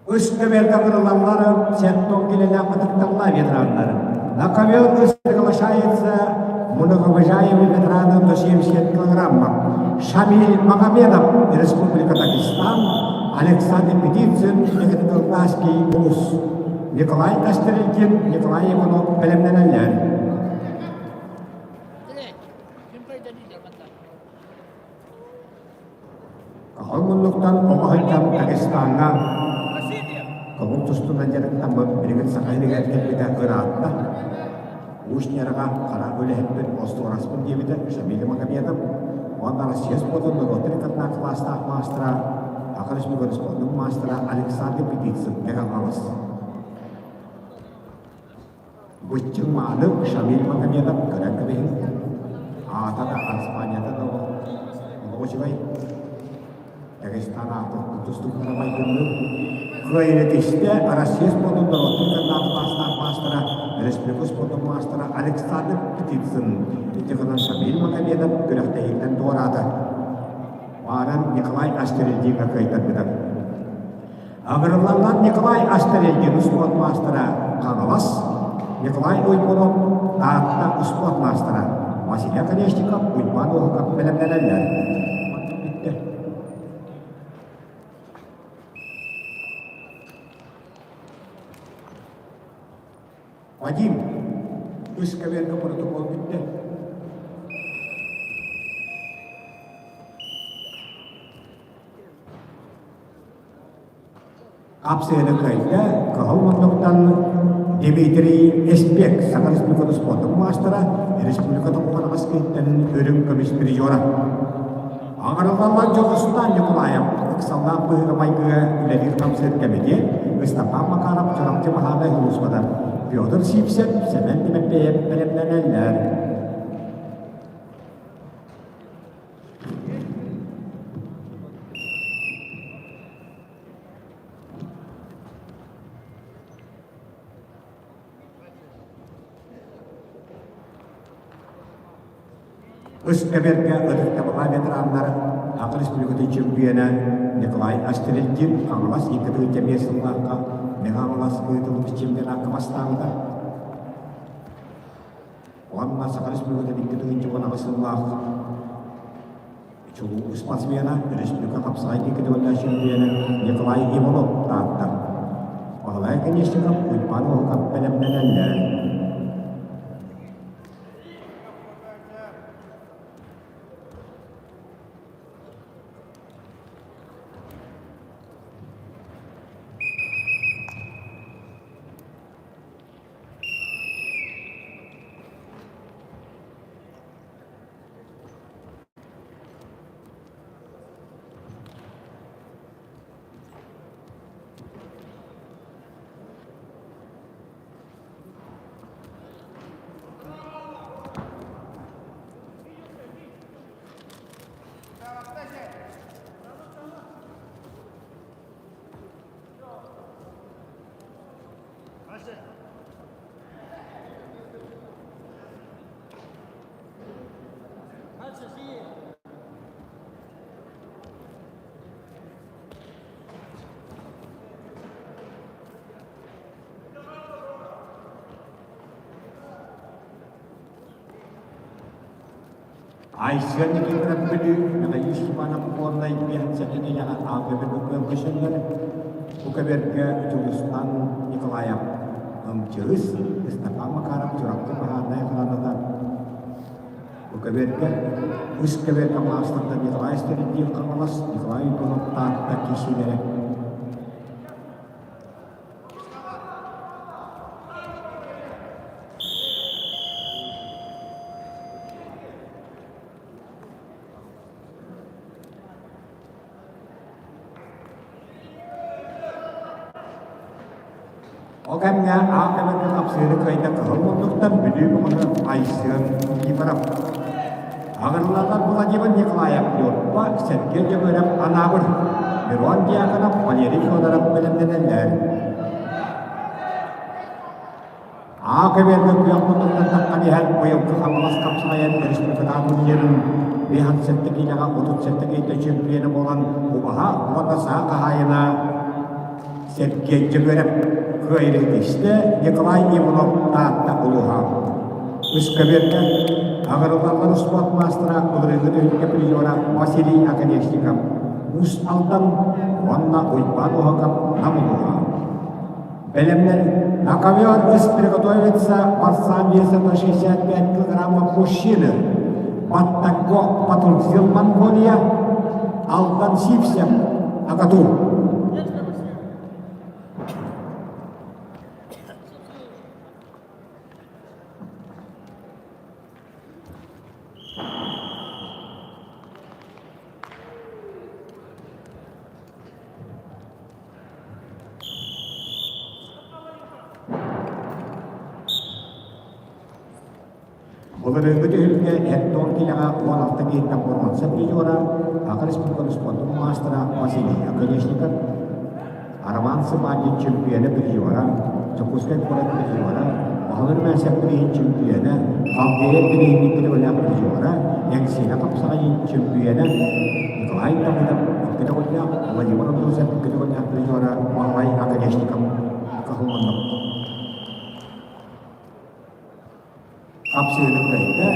Үс көбүөргэ ырылаллар сеттон килэлээх ытыкталлаа ветераннар. На ковер приглашается многоуважаемый ветеран до 70 килограммов Шамиль Магомедов, Республика Дагестан, Александр Петицын, Екатеринодарский улус. Николай Костерилкин, Николай Иванов бэлэмнэнэллэр. Каһыл муннуктан оҕо сылдьан Дагестаҥҥа көҥүл тустунан дьарыктаммыт билигин Саха сиригэр кэлбитэ ыраатта. Уус Ньараҕа хара үлэһиппин, остуораспын диэбитэ Шамиль Магомедов уонна Россия спордун норуоттар иккардынан кылаастаах маастара, Саха Республикатын спордун маастара Александр Петицын Мегаполис. Быччыҥ мааны Шамиль Магомедов көрөн кэбиһиҥ. Аата да Испанията да олох үчүгэй. Дагестан аатырбыт тустууктара майгынныыр. Кыайыытистэ Россия спордун норуоттун кытаанах маастаах маастара, республика спордун маастара Александр Птицын ити гынан Шамиль Магомедов күрэхтэһииттэн туораата. Бааран Николай Астерельдиҥҥа кыайтарбыта. Ыҥырыллаллар Николай Астерельдин успуорт маастара Хаҥалас, Николай Уйбонов Таатта успуорт маастара Василий Оконешников Уйбаан Уоһукап бэлэмнэнэллэр. Бүттэ. Вадим, үс көбүөргэ протокол бүттэ. Хапсыһыны кыайда кыһыл муннуктан Дмитрий Эспек Саха Республикатын спордун маастара, республика тоҕуһанаҕас киһиттэн үрүҥ көмүс призера. Аҥарыллаллар Дьоҕустаан Ньукулаев ыксаллаах быһыыга-майгыга үлэлиир хамсыыр кэмитиэт Ыстапаан Макаров Чурапчы баһаарынай сулууспатар Петр Сивцев, Сэмэн Тимофеев бэлэмнэнэллэр. Ыс-Эбэргэ ытыктабыллаах ветераннар Саха Республикатын чемпиона Николай Астрельдин Хаҥалас 2005 сыллаахха Мэҥэ Хаҥалас ыытыллыбыт чемпионакка бастаабыта. Уонна Саха Республикатын 2018 сыллаах чулуу спортсмена, республика хапсаҕай категория чемпиона Николай Иванов Таатта. Баһылай Конечников, Уйбаан Уһукап бэлэмнэнэллэр. Айсен Никифоров Бүлүү, Михаил Степанов Горнай биэнсийэтин нэдиэлэҕэ аҕабыр көрсөллөр. Бу көбүөргэ Дьулустан Николаев МЧС, Степан Макаров Чурапчы баһаарынай охраната Бу көбүөргэ үс көбүөргэ маастардар Николай Стердиев Хаҥалас, Николай Егоров Таатта киирсиилэрэ. Ол кэмҥэ аан кэмэргэ хапсыыры кыайда кыһыл муннуктан Бүлүү көҕөнө Айсен Никифоров. Аҕырлалар Владимир Николаев Ньурба, Сергей Дьөгүөрэп Анаабыр, Мирон Дьяконов, Валерий Федоров бэлэмнэнэллэр. Аа көбүөргэ күөх муннуктан таххан иһэр быйылгы Хаҥалас хапсаҕайын республикатааҕы турнирын 57 киилэҕэ 37 киилэ чемпиона буолан убаһа уонна саа хаһаайына Сергей Дьөгүөрэп кыайырытыста Николай Иванов Таатта улууһа. Үс көбүөргэ аҕырыллаллар спорт маастара былырыыҥҥы түһүлгэ призера Василий Оконешников Уус Алдан уонна Уйбаан Уһакап Нам улууһа. Бэлэмнэр на ковер приготовится борцам весом на 65 килограммов мужчины. Баттаго Патурзил Монголия, Алтан Сивсев Акату. Былырыыҥҥы түһүлгэ Эттон киилэҕэ 16 киһиттэн боруонса призера, Саха Республикатын спордун маастара Василий Оконешников, Роман Сыбандин чемпиона призера, Дьокуускай куорат призера, Баһылай Румянцев бирииһин чемпиона, Халдея бирииһинньиктэрэ үлээх призера, Эҥсиэлэ хапсаҕайын чемпиона Николай Давыдов икки төгүллээх, Владимир Андросов икки төгүллээх призера Баһылай Оконешников кыһылланна. Хапсыыны кыайда,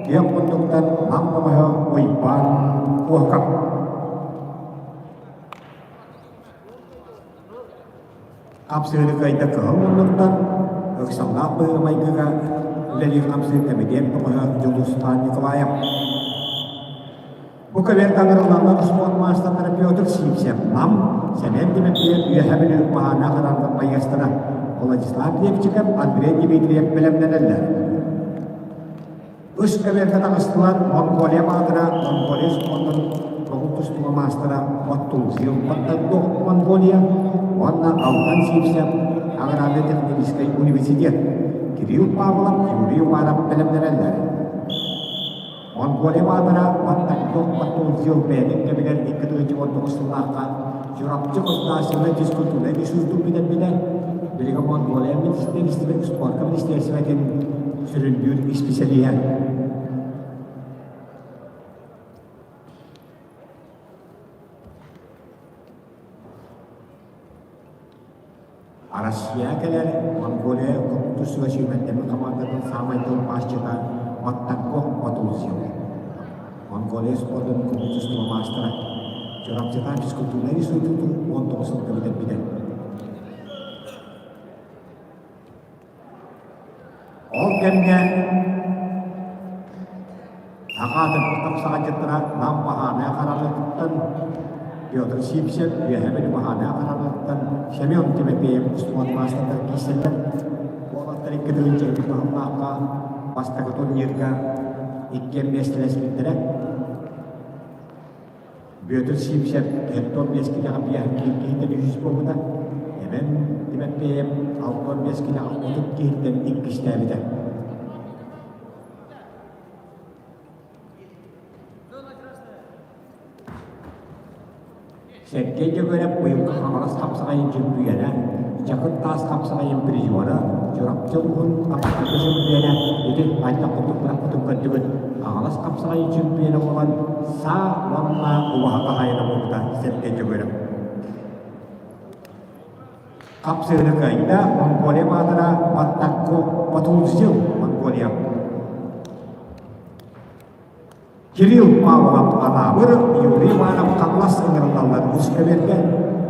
киэҥ муннуктан Нам көмөһө Уйбаан Куокап. Хапсыыны кыайда кыһыл муннуктан ыксаллаах быһыы-майгыга үлэлиир хамсыыр кэмитиэт көмөһө Дьулустаан Николаев. Бу көбүөр таҥарыллаллар спорт маастардара Петр Сивцев, Нам, Сэмэн Тимофеев Үөһэ Бүлүү баһаана хараардар байыастара Владислав Левчиков, Андрей Дмитриев бэлэмнэнэллэр. Үс көбүөргэ таҕыстылар Монголия баатыра, Монголия спордун тобук тустууга маастара Оттулзил Баттаддох Монголия уонна Алтан Сивцев Аграрно-техническэй университет Кирилл Павлов, Юрий Уваров бэлэмнэнэллэр. Монголия баатара Баттагдох Баттулзил бэйэтин кэмигэр 2019 сыллаахха Чурапчы государственнай физкультурнай институтун бүтэрбитэ, билигин Монголия министиэристибэ спорка министиэристибэтин сүрүннүүр исписэлииһэ. Россия кэлэр Монголия тустууга сүүмэрдэммит хамаандатын саамай тылбаасчыта Баттако Батулсин. Монголия спордун тустууга маастара. Чурапчытаан физкультурнай институту 19 сылга бүтэрбитэ. Ол кэмҥэ Аҕаатырбыт хапсаҕайдьыттара Нам Баһаанай хараҕыттан Петр Сивцев, Үөһээ Бүлүү Баһаанай хараҕыттан Семен Тимофеев спорт маастардар киирсэллэр. Уолаттар 2 тыһыынча баһыллаахха бастакы турнирга иккиэн миэстэлэспиттэрэ. Бүөтүр Сиипсэп 45 киилэҕэ биэһин биир киһиттэн үһүс буолбута. Эбэм Тимэппиэйэп 65 киилэҕэ 30 киһиттэн иккистээбитэ. Сергей Дьөгүөрэп быйылгы Хаҥалас хапсаҕайын чөмпүйүөнэ, Чакыр таас хапсаҕайын призера, Чурапчы улууһун хапсаҕайга чөмпүйүөнэ ити хайдах курдук бырахпытын көрдүгүт. Хаҥалас хапсаҕайын чөмпүйүөнэ буолан саа уонна убаһа хаһаайына буолбута Сергей Дьөгүөрэп. Хапсыыны кыайда Монголия баатыра Баттакко Батулзил Монголия. Кирилл Павлов Анаабыр, Юрий Иванов Хаҥалас ыҥырыллаллар үс көбүөргэ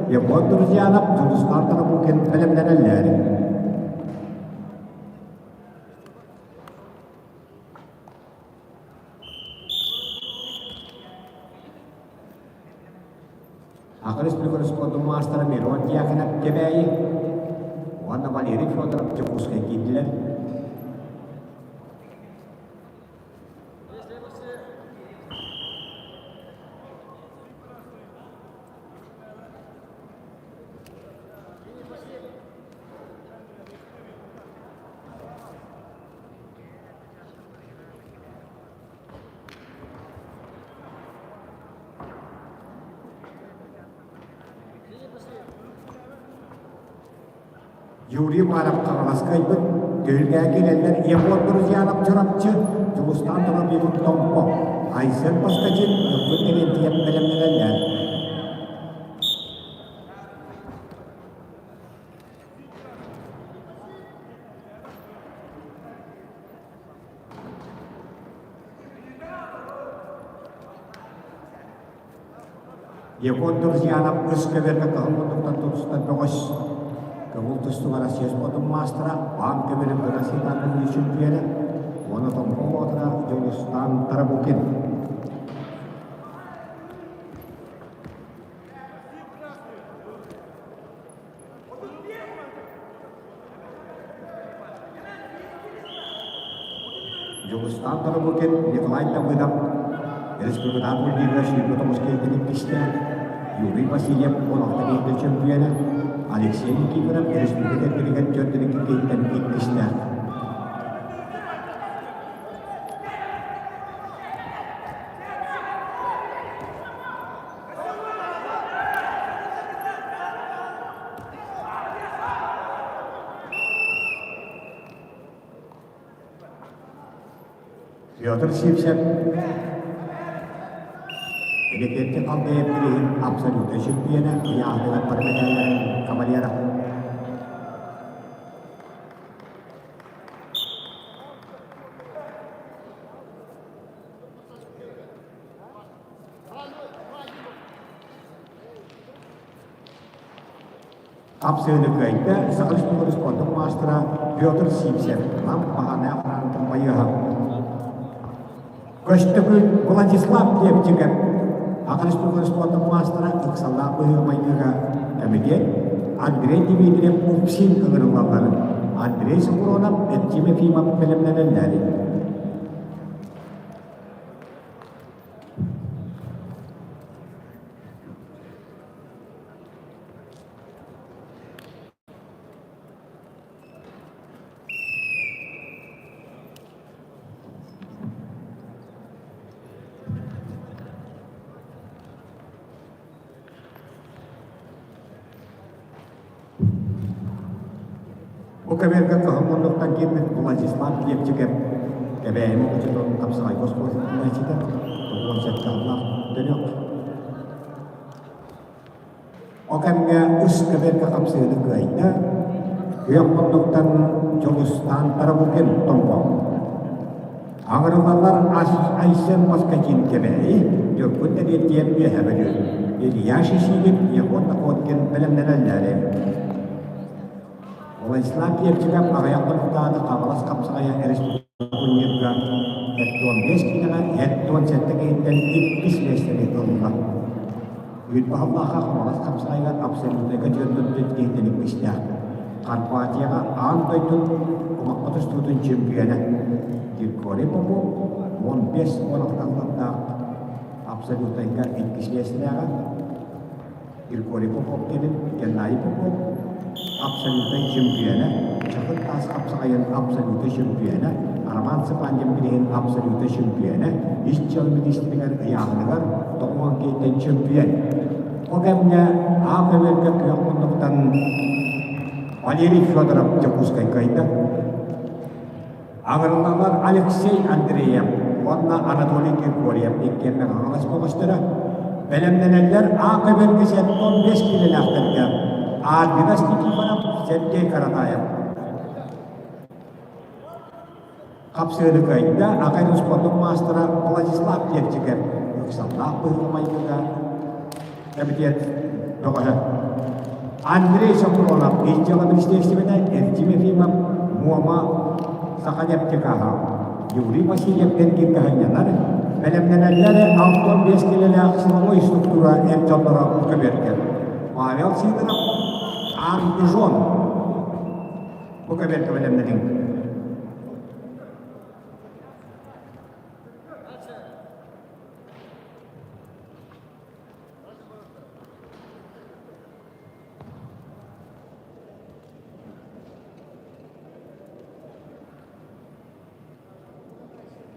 Егор Друзьянов, Дьулустаан Тарабукин бэлэмнэнэллэр. Саха Республикатын спордун маастара Мирон Дьяконов Кэбээйи уонна Валерий Федоров Дьокуускай киирдилэр. Юрий Маров Хаҥаласка ыйбыт, Түһүлгэҕэ киирэллэр Егор Друзьянов Чурапчы, Дьулустаан Торобиев Томпо, Айсен Поскачин, Ньургун Терентьев бэлэмнэнэллэр. Егор Друзьянов үс көбүөргэ кыһыл муннуктан тустар бөҕөс. Көҥүл тустууга Россия спордун маастара, баан көбүөрүн Россиятааҕы чемпиона уонна Томпо боотура Дьулустаан Тарабукин. Дьулустаан Тарабукин, Николай Давыдов, республикатааҕы турнирга 29 киһиттэн иккистээх, Юрий Васильев 16 киһиттэн чөмпүйүөнэ, Алексей Никифоров республика эргилигэр 42 киһиттэн иккистээх. Петр Сивцев Элекетти Халдаев бирииһин абсолютнай чемпиона ыйааһыныгар бары мэтээллэрин кавалера. Хапсыыны кыайда Саха Республикатын спордун маастара Петр Сивцев, Нам Маҕанаах хараантан байыаһа. Көстөкүүн Владислав Левчиков, Саха Республикатын спордун маастара ыксаллаах быһыы-майгыга комитет Андрей Дмитриев УПСИН ыҥырыллаллар. Андрей Сокуронов, Эрчим Ефимов бэлэмнэнэллэр. Бу кэмэргэ кыһыл муннуктан киирбит Владислав Лепчиков Кэбээйи Мукучутун хапсаҕайга оскуолатын 97 сыллаах дөнүк. Ол кэмҥэ үс көбүөргэ хапсыыны кыайда, күөх муннуктан Дьулустаан Тарабукин Томпо. Аҥырылалар Айсен Москатин Кэбээйи, Дьургун Тэриэтиэп Үөһэ Бүлүү, Илья Шишигин, Егор Находкин бэлэмнэнэллэри. Владислав Левчиков аҕыйах хонуктааҕы Хаҥалас хапсаҕайа республика турнирга 45 киилэҕэ 47 киһиттэн иккис миэстэни ылла. Үүт баһыллаахха Хаҥалас хапсаҕайыгар абсолютнайга 44 киһиттэн иккистээх. Хорватияҕа аан дойду кумахха тустуутун чемпиона Григорий Попов 15 уон абсолютнайга иккис миэстэлээҕэ. Григорий Попов кэлин Геннадий Попов абсолютнай чемпиона, Чакыр таас хапсаҕайын абсолютнай чемпиона, Роман Цыпандин билигин абсолютнай чемпиона, ис дьыала министригэр ыйааһыныгар 90 киһиттэн чемпион. Ол кэмҥэ Аа көбүөргэ күөх муннуктан Валерий Федоров Дьокуускай кыайда. Аҥырылалар Алексей Андреев уонна Анатолий Григорьев иккиэннэр Хаҥалас бөҕөстөрө бэлэмнэнэллэр А көбүөргэ 75 киилэлээхтэргэ Альбина Никифоров, Сергей Каратаев. Хапсыаны кыайда Академия спордун маастара Владислав Левчиков ыксаллаах быһыыга-майгыга кэмитиэт бөҕөһө. Андрей Соколов ис дьыала министиэристибэтэ Эрчим Ефимов Муома Саханефтегааһа Юрий Васильев эргин кыһанньанар бэлэмнэнэллэр 65 килэлээх силовой структура эр дьонноро көбүөргэр. Павел Сидоров Ангжон Бу көбүөргэ бэлэмнэниҥ.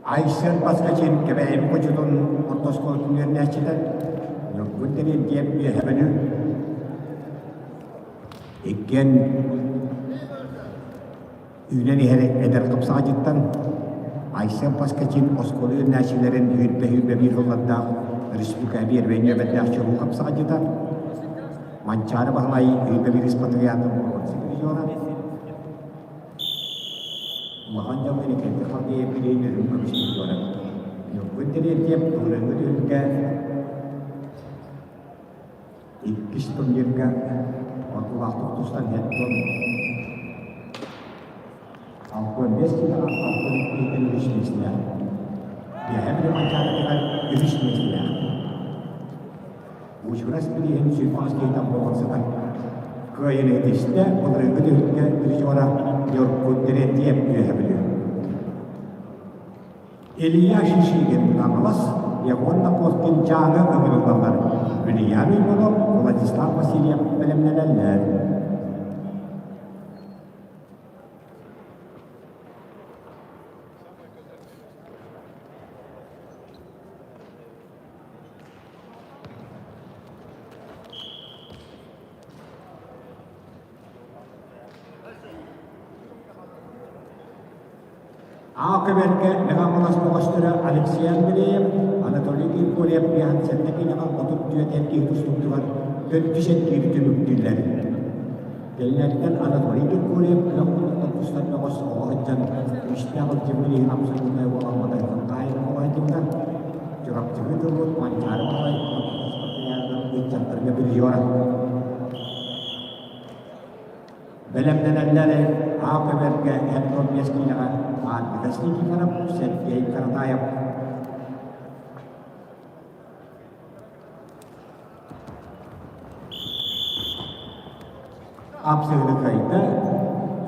Айсен Паскачин Кэбээйи хочотун орто оскуолатын үөрэнээччитэ Ньургун Терентьев Үөһэ Бүлүү Иккиэн үүнэн иһэр эдэр хапсаҕайдьыттан Айсен Паскачин оскуола үөрэнээччилэрин 121 сыллардаах республика биэрбэй нүөмэрдээх чулуу хапсаҕайдьыта Манчаары Баһылай 101 испатриатын боруонса призера Улахан дьоҥҥо Иннокентий Халдеев билигин үрүҥ көмүс призера. Ньургун Терентьев былырыыҥҥы түһүлгэ Иккис турнирга Ордулаахтык тустан иһэн 65 киилэҕэ алтан иккиһиттэн үһүс миэстэлээх. Үөһээ Бүлүү Манчаарытыгар үһүс миэстэлээх. Уучурас бирииһин 108 киһитэн буолан сытар. Кыайан этистэ, былырыыҥҥы түһүлгэ призера Ньургун Терентьев Үөһээ Бүлүү. Илья Шишигин Хаҥалас, Егор Находкин Дьааҥы ыҥырыллаллар. Илья Мимонов, Владислав Васильев бэлэмнэнэллэр. Аакы-бэркэ Мэҥэ-Хаҥалас бөҕөстөрө Алексей Андреев, Анатолий Григорьев 57 киилэҕэ 34 эр киһи тустубутугар төрдүс эргиири түмүктүүллэр. Кинилэртэн Анатолий Григорьев күөх муннуктан тустар бөҕөс оҕо сылдьан күүстээх ылдьыбыт иһин абсолютнай уоламмыта Хантаайын оҕолоһдьубута. Чурапчыга тылбыт Манчаары Баһылай ыччаттарга призера. Бэлэмнэнэллэр А-көбөргө 45 киилэҕэ Арбитас Никифоров, Сергей Каратаев. Апсыгыны кыайда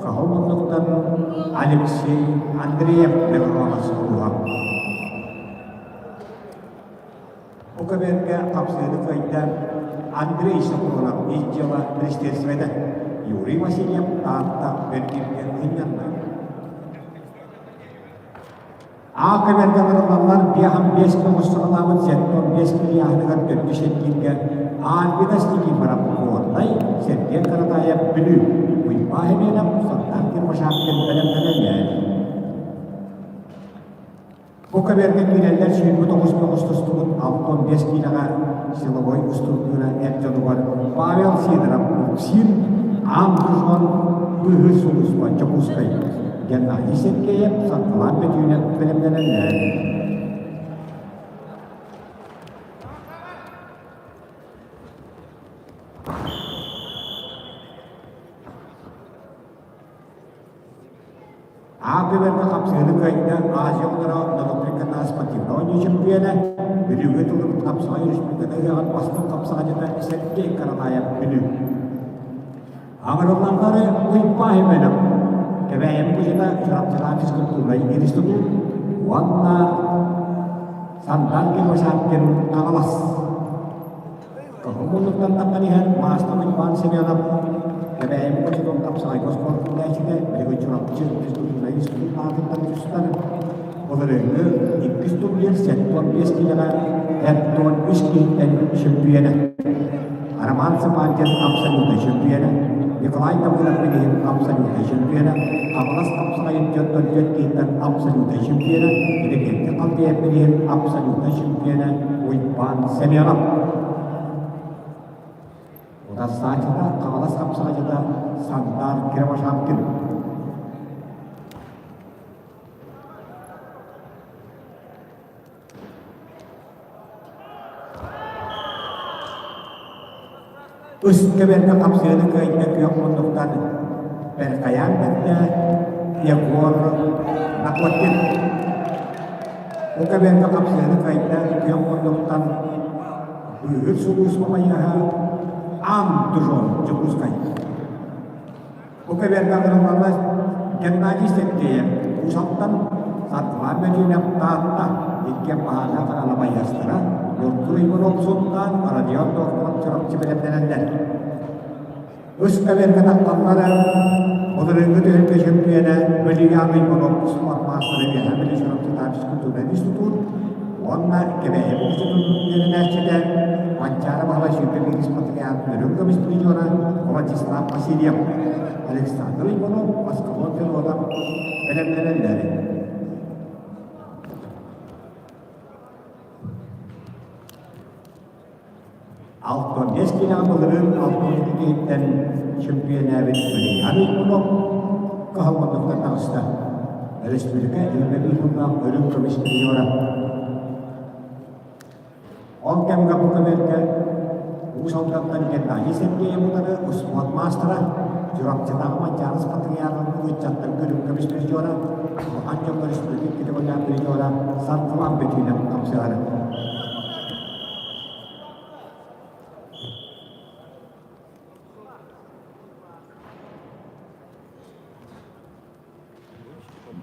Кыһыл муннуктан Алексей Андреев Михайлов улууһа. Бу көбүөргэ хапсыһыыны кыайда Андрей Соколов ис дьыала министиэристибэтэ Юрий Васильев Таатта Бэргиргэ сынньанна. А көбүөргэ барыллаллар 55 көҕүс саҕалаабыт 75 килиаһыныгар төрдүс эргииргэ Альбина Никифоров Горнай, Сергей Каратаев Бүлүү, Уйбаа Семенов Сартаах Кирбашаткин бэлэмнэнэллэр. Бу көбүөргэ киирэллэр 29 көҕүс тустубут 65 киилэҕэ силовой структура эр дьонугар Павел Сидоров Уксир, Аан Душман Быыһы сулууспа Дьокуускай, Геннадий Сергеев Саргылаан Бөтүүнэп бэлэмнэнэллэр. Аа-көбөргө хапсыһыыны кыайда Азия оҕолоро Новоприкатаа спортивнай оонньуу чөмпүйүөнэ, Бүлүүгэ тыллыбыт хапсаҕай республиката ыһыаҕын бастыҥ хапсаҕайдьыта Сергей Каратаев Бүлүү. Аҥырылланнары Уйбаа Семенов, Кэбээйим кучата Чурапчылаах физкультурнай институт уонна Сандан Кирбашаткин Хаҥалас. Кыһыл муннуктан таххан иһэн маастар Уйбаан Семенов Кэбээйим хочотун хапсаҕайга оскуола киллээччитэ билигин Чурапчы физкультурнай институт аатыттан тустар. Былырыыҥҥы иккис турнир 75 киилэҕэ 43 киһиттэн чөмпүйүөнэ. Роман Цыпандин абсолютнай чөмпүйүөнэ, Николай Давыдов билигин абсолютнай чөмпүйүөнэ, Хаҥалас хапсаҕайын 44 киһиттэн абсолютнай чөмпүйүөнэ, Иннокентий Халдеев билигин абсолютнай чөмпүйүөнэ Уйбаан Семенов. Утарсааччыта Хаҥалас хапсаҕайдьыта Сандар Кривошапкин. Үс кэбэргэ хапсыаны кыайда күөх муннуктан Бэркайаан бэрдэ Егор Находкин. Бу кэбэргэ хапсыаны кыайда күөх муннуктан Быыһыыр сулууспа байыаһа Ан Дужон Дьокуускай. Бу кэбэргэ ыҥырыллаллар Геннадий Сергеев Уус-Алтан, Саргылаан Мөдүүнэп Таатта иккиэн баһаарга хараала байыастара Ньургун Иванов Сунтаар, Родион Докторов Чурапчы бэлэмнэнэллэр. Үс кэбэргэ тахталлара былырыыҥҥы түһүлгэ чөмпүйэнэ Валериан Иванов спорт маастара Үөһээ Бүлүү Чурапчытааҕы физкультурнай институт уонна Кэбээйи институтун үөрэнээччитэ Манчаары Баһылай 21 спартакиад үрүҥ көмүс призера Владислав Васильев, Александр Иванов, Москва пилота бэлэмнэнэллэр. Алтан биэс киилэҕэ былырыын алтан киһиттэн чөмпүйэнээбит Валериан Иванов кыһалҕатыттан таҕыста. Өрөспүүбүлүкэ элбэх сыллаах үрүҥ көмүс призера. Ол кэмҥэ бу көмөлгө Уус Алдантан Геннадий Сергеев утары успуорт маастара, Чурапчытааҕы Манчаары Спартакиадатын ыччаттарга үрүҥ көмүс призера, улахан дьоҥҥо республика икки призера Саргылаан Бөтүүнэп хапсыһара.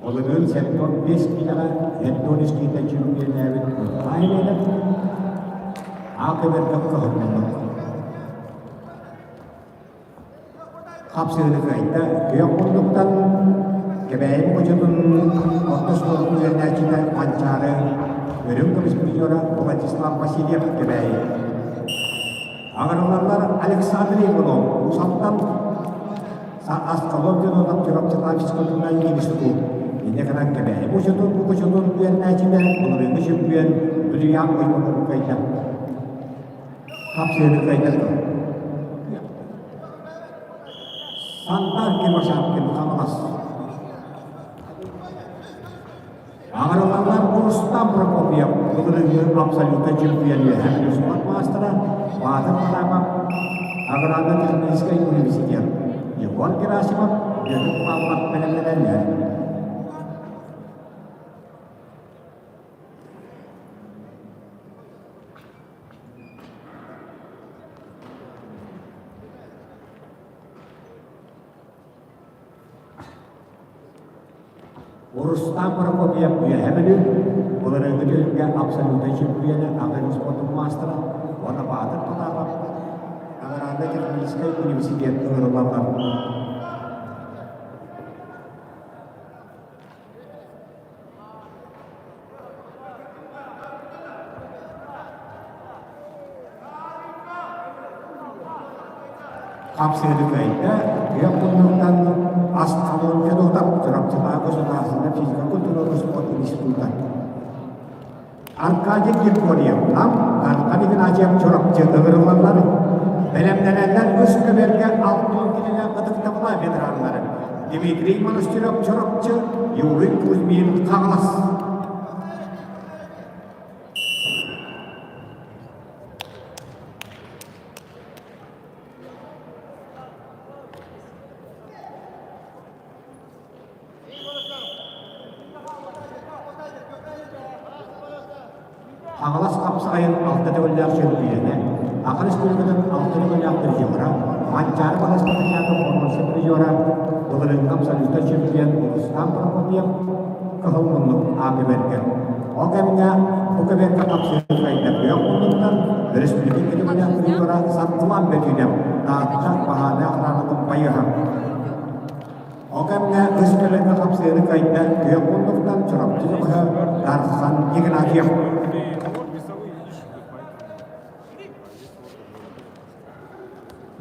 Былырыын 75 киилэҕэ Антон Искитэ чемпионнээбит Айманов АКБ-га кыһыллыбыт. Хапсыһыны кыайда күөх муннуктан Кэбээйи мучутун орто оскуолатын үөрэнээччитэ Манчаары үрүҥ көмүс призера Владислав Васильев Кэбээйи. Аҕырыллаллар Александр Иванов Уус-Алтан Аскалон Федотов Чурапчытаах физкультурнай институт инньэ гынан Кэбээйи мучутун букучутун үөрэнээччитэ былырыыҥҥы чөмпүйүөн Ульян Уйбанов кыайда. Хапсыһыны кыайда Сандар Кривошапкин Хаҥалас. Аҕырылаллар Рустам Прокопьев былырыыҥҥы абсолютно чемпион үөһээ спорт маастара Баатыр Потапов Аграрно-техническай университет Егор Герасимов Петр Павлов бэлэмнэнэллэр. Рустам Прокопьев Үөһээ Бүлүү былырыыҥҥы түһүлгэ абсолютнай чөмпүйүөнэ, аҕай спордун маастара уонна Баатыр Потапов Аграрно-техническай университет ыҥырыллаллар. Хапсыһыны кыайда, күөх муннуктан ас халыҥ Федотов Чурапчытааҕы государственнай физико-культурнай спорт института. Аркадий Григорьев, Нам, Дархан Игнатьев Чурапчы ыҥырыллаллар. Бэлэмнэнэллэр үс көбүөргэ алтан кинилэр ытыктабыла ветераннары Дмитрий Монастырев Чурапчы, Юрий Кузьмин Хаҥалас. Хаҥалас хапсаҕайын алта төгүллээх чөмпүйүөнэ, Аха Республикатын алта төгүллээх призера, Манчаары Баһылай Спартакиада боруонса призера, былырыыҥҥы абсолютнай чемпион Рустам Прокопьев кыһыл муннук АГБ-га. Ол кэмҥэ бу көбүөргэ хапсыһыы кыайда күөх муннуктан өрөспүүбүлүкэ кэтигүнэ призера Саргылан Бөтүүнэп Таатта баһаарынай охранатын байыһа. Ол кэмҥэ үс көлөкө хапсыһыыны кыайда күөх муннуктан Чурапчы Дьоҕуһа Дархан Игнатьев.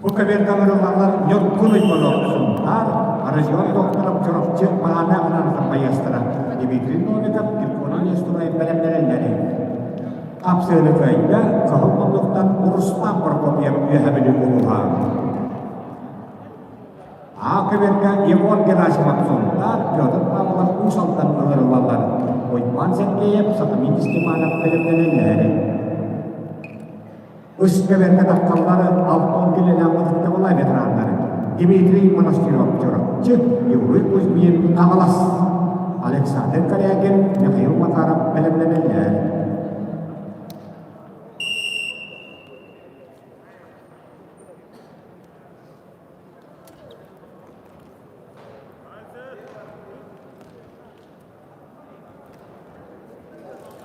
Бу көбүөргэ ыҥырыллаллар Ньургун Уйбанов Сунтаар, Родион Докторов Чурапчы Мааны Анаанатар байыастара Дмитрий Новиков, Кирконов Несторов бэлэмнэнэллэр. Хапсыһыыны кыайда Кыһыл муннуктан Руслан Прокопьев Үөһэ Бүлүү улууһа. Аакыберга Егор Герасимов Сунтаар, Петр Павлов Уус Алдан ыҥырыллаллар. Уйбаан Сергеев, Сатамин Степанов бэлэмнэнэллэр. Үс кэбэргэ таххаллары алтан килэлээх ытыктабыллаах ветераннары Дмитрий Монастырев Чурапчы, Юрий Кузьмин Хаҥалас, Александр Корякин, Михаил Макаров бэлэмнэнэллэр.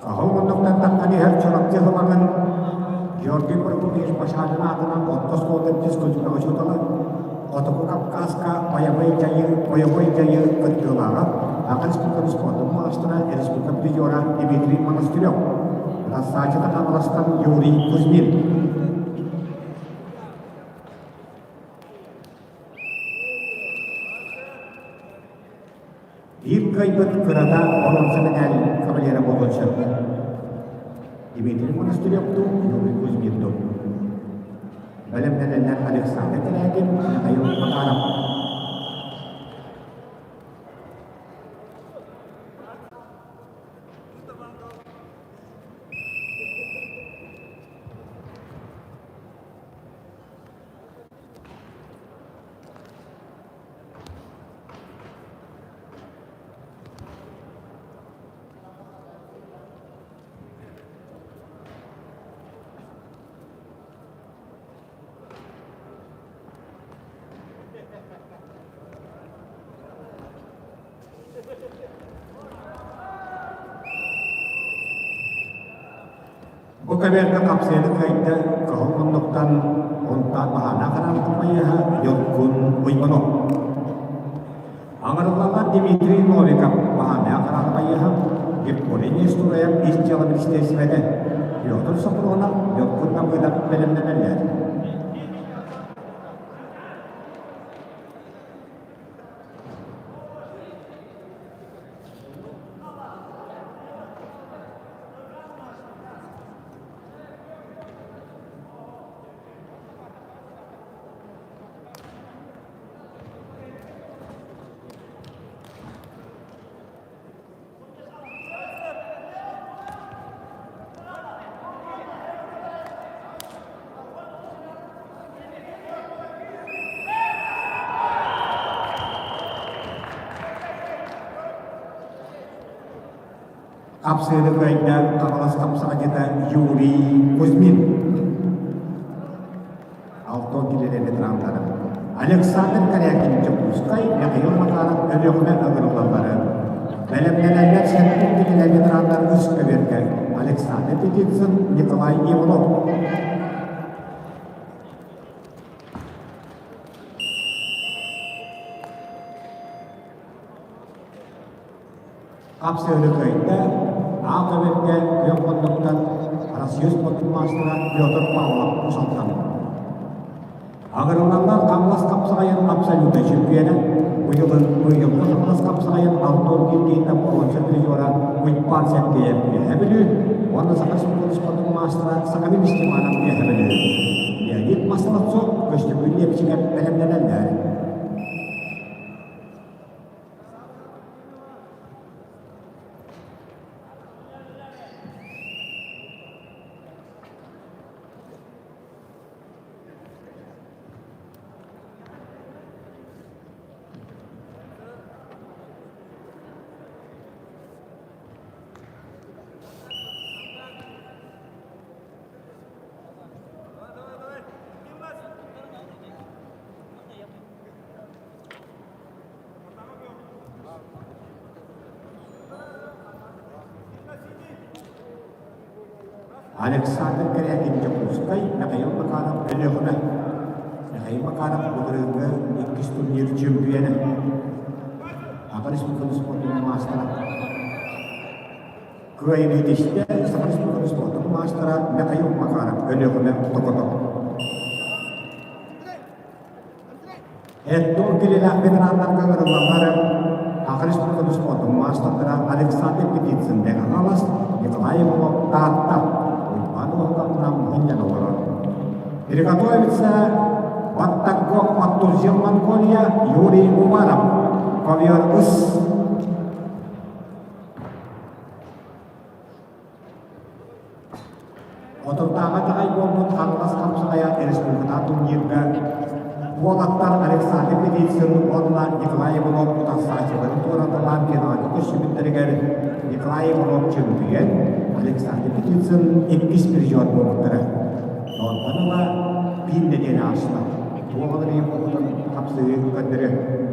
Аҕа муннуктан таххан иһэр Чурапчы һылаҥын Георгий Прокопьевич Башарин аатынан орто оскуолатын физкультура учуутала, Хотугу Кавказка бойобуой дьайыы бойобуой дьайыы кыттыылааҕа, Саха Республикатын спордун маастара, республика призера Дмитрий Монастырев, Рассадина Хаҥаластан Юрий Кузьмин. Биир кыайбыт кырата боруонса мэтээл кавалера буолуон сөп. Дмитрий Монастыревтуу, Юрий Кузьминтуу. Бэлэмнэнэллэр Александр Терягин, Михаил Макаров. Бу кэмэргэ хапсыйаны кыайда кыһыл муннуктан онтон баһаана хараҥкымайыһа Йоркун Уйманов. Аҥарыллаллар Дмитрий Новиков баһаана хараҥкымайыһа Григорий Нестураев ис дьыала министиэристибэтэ Петр Сопронов Йоркун Давыдов бэлэмнэнэллэр. Хапсыыны кыайда Хаҥалас хапсаҕайдьыта Юрий Кузьмин. Алтон килэлэр ветераннара Александр Корякин Дьокуускай, Михаил Макаров Өлүөхүмэ ыҥырыллаллара. Бэлэмнэнэллэр сэттин килэлэр ветераннар үс көбүөргэ Александр Петицын, Николай Иванов. Хапсыһыны кыайда, аал көбүөргэ күөх муннуктан Россия спордун маастара Петр Павлов Усалтан. Аҕырыллаллар Хаҥалас хапсаҕайын абсолютнай чемпиона, быйылын быйылгы Хаҥалас хапсаҕайын Антон Киргиитов боруонса призера Уйбаан Сергеев Үөһээ Бүлүү уонна Саха спордун маастара Сахамин Степанов Үөһээ Бүлүү. Леонид Масловцов Көстөкүүн Лепчиков бэлэмнэнэллэр. Александр Корякин Дьокуускай, Михаил Макаров Өлүөхүмэ. Михаил Макаров былырыыҥҥы иккис турнир чемпиона. Саха Республикатын спордун маастара. Кыайыыны ситистэ Саха Республикатын спордун маастара Михаил Макаров Өлүөхүмэ Токото. Эрдур килэлээх ветераннарга ыҥырыллаллар Саха Республикатын спордун маастардара Александр Петицын Мэҥэ Хаҥалас, Николай Иванов Таатта, Уйбаан Уһукатынан мунньан олорор. Приготовиться Баттагок Маттурзин Монголия Юрий Уваров Ковер Ыс Отурдааҕы таҕай буолбут Хаҥалас уонна Николай Иванов утарсааччыларын туораталаан финалга көрсүбүттэригэр Николай Иванов чөмпүйүөн, Александр Птицын иккис призер буолбуттара. Онтон ыла биир нэдиэлэ ааста. Туох уларыйыы буолбутун хапсыһыы көрдөрүө.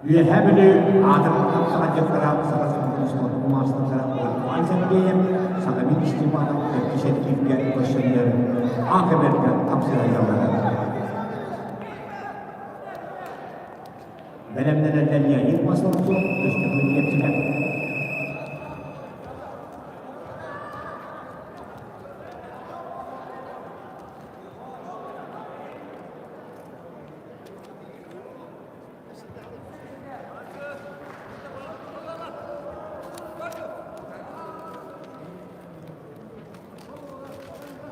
Үөһээ Бүлүү аатырбыт хапсаҕайдьыттара Саха сирин спордун маастардара Уйбаан Сергеев, Сахамин Степанов төрдүс эргииргэ көрсөннөр АКБ-га хапсыһаллара. Бэлэмнэнэллэр Леонид Масловцов, Көстөкүүн Кэпсилэп.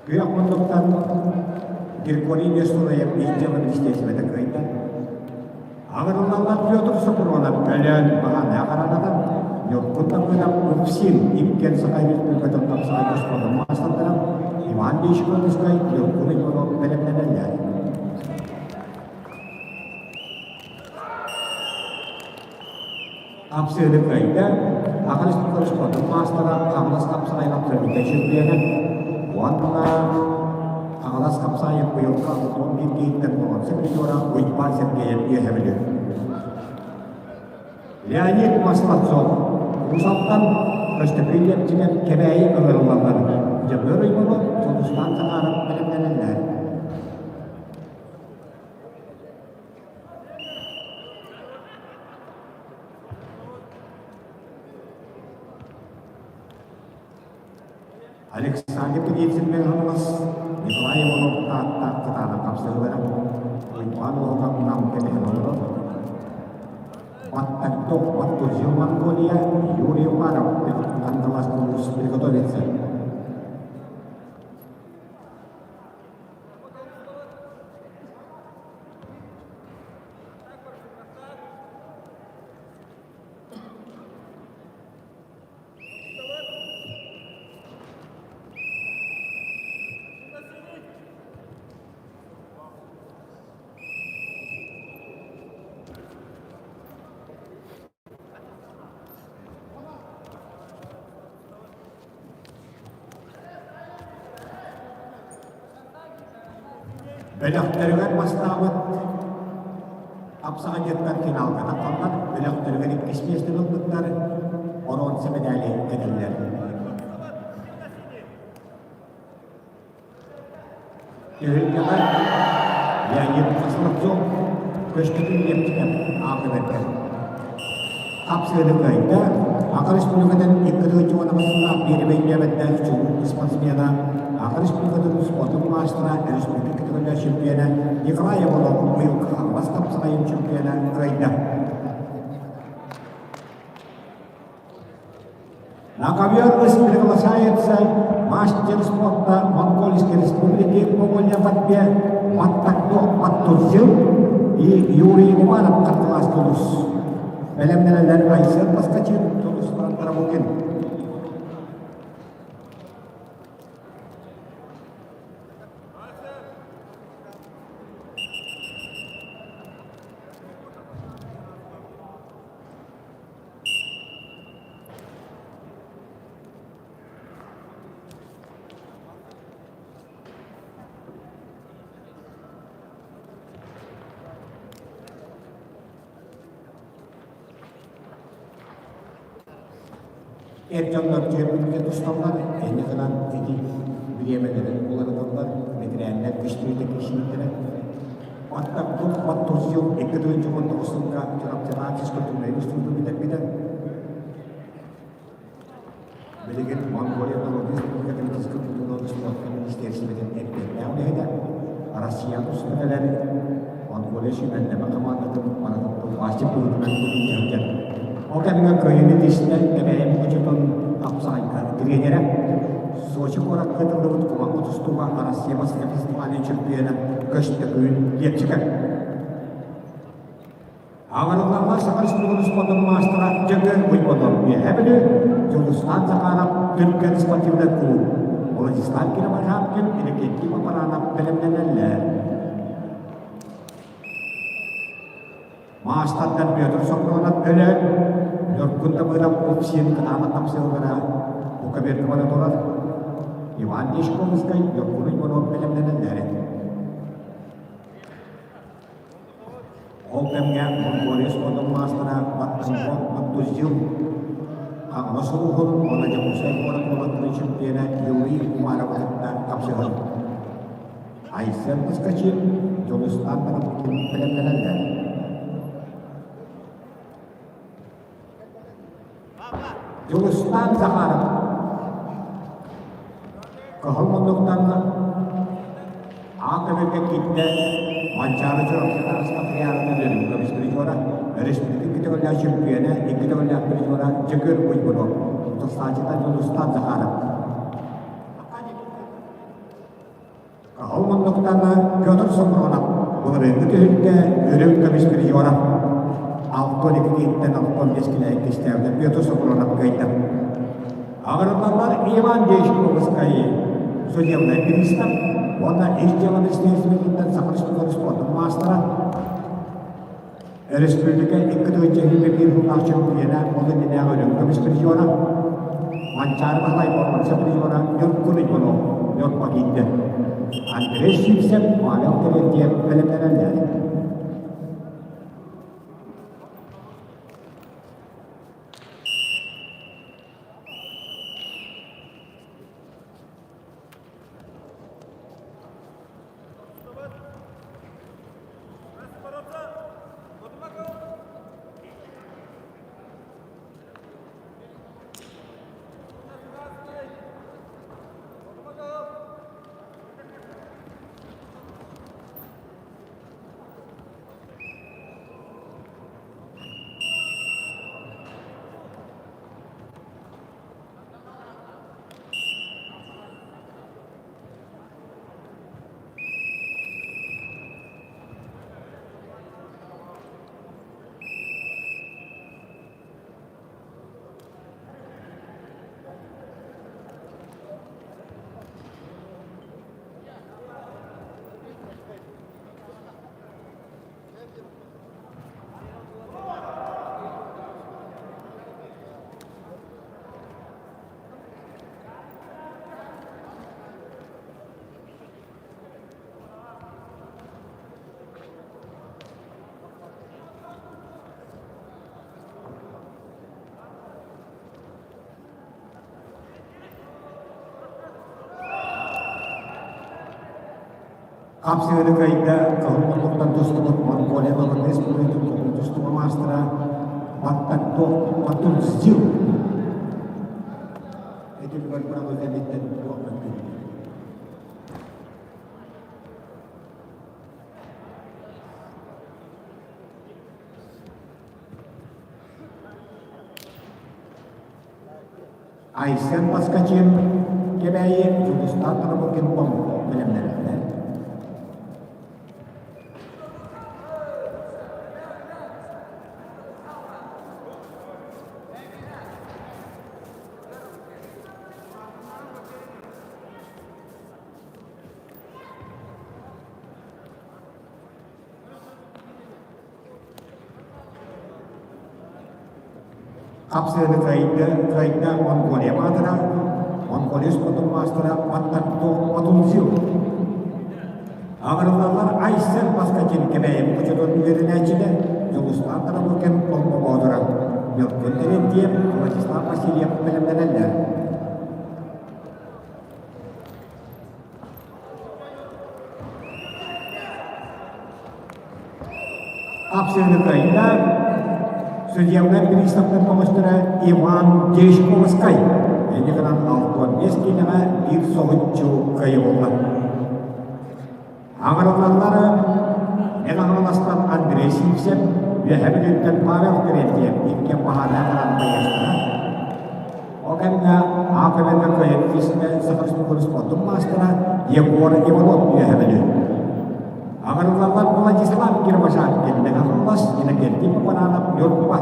Күөх муннуктан Григорий Несунаев биирдэ министиэристибэтэ кыайда. Аҕырыллаллар Петр Сопронов Өлөөн баһаана харанатан, Ньургун Таппынов Упсин иккиэн Саха Республикатын хапсаҕай спордун маастардара Иван Дьячковскай Ньургун Иванов бэлэмнэнэллэр. Хапсыһыны кыайда, Саха Республикатын спордун маастара Хаҥалас хапсаҕай хапсыһыыта чемпиона уонна Хаҥалас хапсаҕайын быйылгы 61 киһиттэн боруонса призера Уйбаан Сергеев үөһэ Бүлүү. Леонид Маслацов Уус-Алтан Көстөкүүн Лепчиков Кэбээйи ыҥырыллаллар. Дьөгүөр Уйбанов Сулустаан Захаров бэлэмнэнэллэр. Александр Петрицын Хаҥалас, Николай Иванов Таатта кытаанах хапсыһыылара, Уйбаан Уоһукап Нам кэтэһэн олорор. Баттагдок Баттузил Монголия, Юрий Уваров Кангалас Улус приготовиться. Бөлөхтөрүгэр бастаабыт Хапсаҕайдьыттар финалга таххаллар, бөлөхтөрүгэр иккис миэстэни ылбыттар, боруонса мэдээли кэтэллэр. Түһүлгэҕэ Леонид Масловцов Көстөкүүн Лепчиков аахыбэргэр. Хапсыаны кыайда, Саха Республикатын икки тыһыынча уон сыллаах биэрэбэй нүөмэрдээх чулуу спортсмена, Саха Республикатын спордун маастара, республика категория чемпиона Николай Иванов быйылгы Хаҥалас хапсаҕайын чемпиона кыайда. На ковер приглашается мастер спорта Монгольской Республики Монголия борьбе Маттакто Маттурзил и Юрий Иванов Хартылас Тулус. Бэлэмнэнэллэр Айсен Поскачин, Тулус Тарабукин. Эр дьоннор түөрт тусталлар, инньэ гынан ити бириэмэлэрин уларыталлар, бэтэрээннэр көстүүтэ киирсибиттэрэ. Оттон бу Маттузил 2019 сылга Чурапчылаах физкультурнай институтун бүтэрбитэ. Билигин Монголия народнай республикатын физкультурнай спортка министиэристибэтин эппиэттээх үлэһитэ, Россия тустан кэлэр Монголия сүүмэрдэмэ хамаандатын маратыттан мастер быһыытынан илдьэ сылдьар. Ол кэмҥэ кыайыыны тистэн Кэбээйи Мукучутун хапсаҕайга тренерэ, Сочи куоракка ыытыллыбыт кумаҥҥа тустууга Россия бастакы фестивалын чемпиона Көстөкүүн Лепчиков. Аҕырыллаллар Саха Республикатын спордун маастара Дьөгүөр Уйбанов Үөһээ Бүлүү, Дьулустаан Захаров Түргэн спортивнай клуб, Владислав Кировожапкин Иннокентий Мапаранов бэлэмнэнэллэр. Маастардар Петр Сокуонов Өлөөн, Ньургун Табыров Упсин кытаанах хапсыһыылара Букаберга бара турар. Иван Дьячковскай Ньургун Уйбанов бэлэмнэнэллэр. Ол кэмҥэ Монголия спордун маастара Баттанков Маттузил Хаҥалас улууһун уонна Дьокуускай куорат уолаттарын чемпиона Юрий Умаровы кытта хапсыһар. Айсен Поскачин, Дьулустаан Тарапкин бэлэмнэнэллэр. Дьулустаан Захаров Кыһыл муннуктан аан көмүлгэ киирдэ Манчаары Чурапчы Тараска Хайаарынан өрүм көмүс призера, өрөспүүбүлүкэ икки төгүллээх чөмпүйүөнэ, икки төгүллээх призера Дьөгүөр Уйгунов, тустааччыта Дьулустаан Захаров. Кыһыл муннуктан Петр Сопронов былырыыҥҥы түһүлгэ үрүҥ көмүс призера 6-12-ттэн 6-15 килэ иккистээбитэ Петр Сопронов кыайда. Аҕырыллаллар Иван Дьячковскай судебнай пристав уонна ис дьыала министиэристибэтиттэн Саха Республикатын спордун маастара, Өрөспүүбүлүкэ 2 1 сыллаах чөмпүйүөнэ, ол иннинээҕи үрүҥ көмүс призера, Манчаары Баһылай боруонса призера Ньургун Иванов Ньурба киирдэ. Андрей Сивцев, Павел Терентьев бэлэмнэнэллэр. Хапсыгыны кыайда кыһыл муннуктан тустубут Монголия Народнай Республикатын көҥүл тустууга маастара Баттатто Батунзил. Ити бүгүн быраҕыы кэнниттэн туох мөккүн. Айсен Поскачин Кэбээйи Дьулустаан Тарабукин Томпо бэлэмнэнэллэр. Хапсыаны кыайда, кыайда Монголия маатыра, Монголия спортун маастара Маттатто Матунзил. Аҕырыллаллар Айсен Поскачин Кэбээйи Мукучутун үөрэнээччитэ Дьулустаан Тарабукин Томпо Боотура. Ньургун Терентьев, Владислав Васильев бэлэмнэнэллэр. Хапсыһыны кыайда судебнай приставтар көмөстөрө Иван Дьячковскай. Инньэ гынан 65 киилэҕэ биир соһуччу кыайыы буолла. Аҥарыллаллар Эн Аҥаластан Андрей Сивцев, Үөһэ Бүлүүттэн Павел Терентьев иккиэн баһаардаах араан байыастара. Ол кэмҥэ АКБ кыайан физика Саха Республикатын спордун маастара Егор Иванов Үөһэ Бүлүү. Аҥарыллаллар Владислав Кирбашанкин, Мэҥэ Иннокентий Папананов, Ньурба,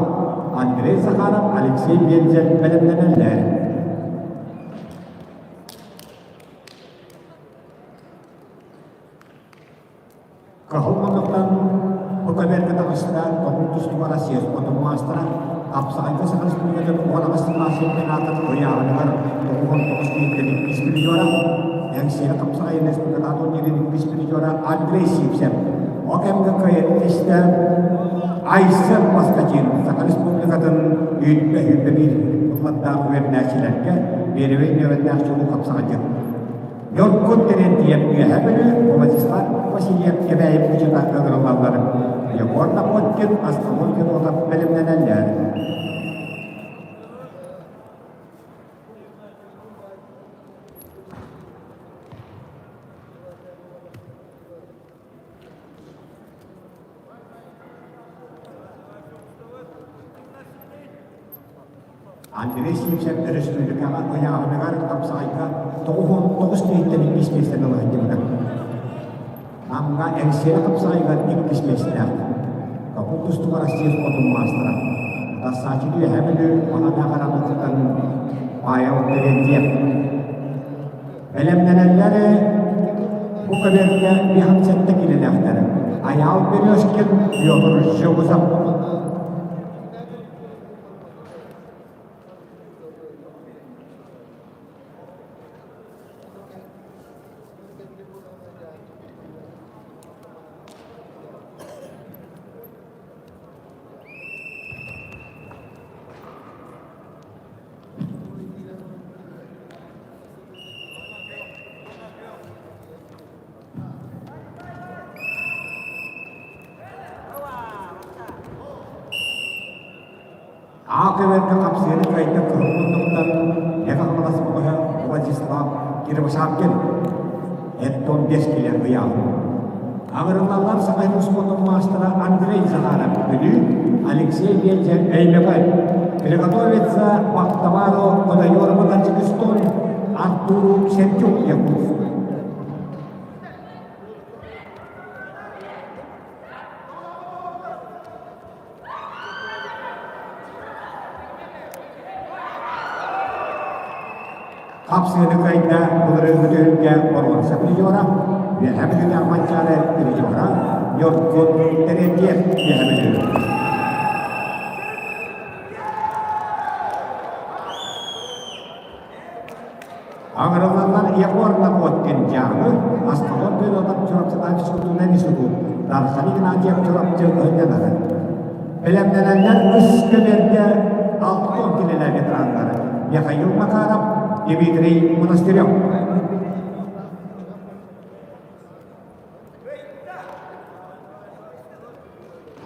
Андрей Захаров, Алексей Вензель бэлэмнэнэллэр. Кыһыл муннуктан бу көбүөргэ таҕыста омук тустууга Россия спордун маастара, Хапсаҕайга Саха Республикатын 18 сыллаах чемпионатын ыйааһыныгар 99 киһиттэн иккис призера, Эҥсиэли хапсаҕайын республикатааҕы турнирын иккис призера Андрей Сивцев. Ол кэмҥэ кыайан истэ Айсен Москачин Саха Республикатын үүтпэ сүүрбэ биир ыллардаах үөрэнээччилэргэ биэрэбэй үөрэннээх чулуу хапсаҕайдьыт. Ньургун Терентьев Үөһээ Бүлүү, Владислав Васильев Кэбээйи Кучута ыҥырыллаллар. Егор Находкин Астамон Федотов бэлэмнэнэллэр. Андрей Сивцев өрөспүүбүлүкэҕэ ыйааһыныгар хапсаҕайга 99 киһиттэн иккис миэстэни ыла сылдьыбыта. Намҥа Эҥсиэли хапсаҕайыгар иккис миэстэлээх. Капут тустууга Россия спордун маастара. Тассааччы Үөһээ Бүлүү Маҕадаах араҥатыттан Павел Терентьев. Бэлэмнэнэллэр бу көбүөргэ 57 киилэлээхтэр. Айаал Березкин, Петр Жегусов. Аакыбарга хапсыаны кыайда кыһыл муннуктан Лев Хаҥалас бөҕөһө Владислав Кировошапкин Эттон бэс килэ ыйааһын. Аҥырыллаллар Саха спордун маастара Андрей Захаров Бүлүү, Алексей Вензель Өймөкөөн. Приготовиться Бахтавару Кодоёрову Таджикистан, Артуру Сердюк Якутск. Хапсыаны кыайда былырыыҥҥы түһүлгэ боруонса призера, Үөһээ Бүлүүтээҕи Манчаары призера Ньургун Терентьев Үөһээ Бүлүү. Аҥарыллаллар Егор Находкин Дьааҥы, Асталон Федотов Чурапчытаев физкультурнай институт, Дархан Игнатьев Чурапчы ыһынньанара. Бэлэмнэнэллэр үс көбүөргэ 60 килэлээх ветераннар Михаил Макаров, Дмитрий Монастырев.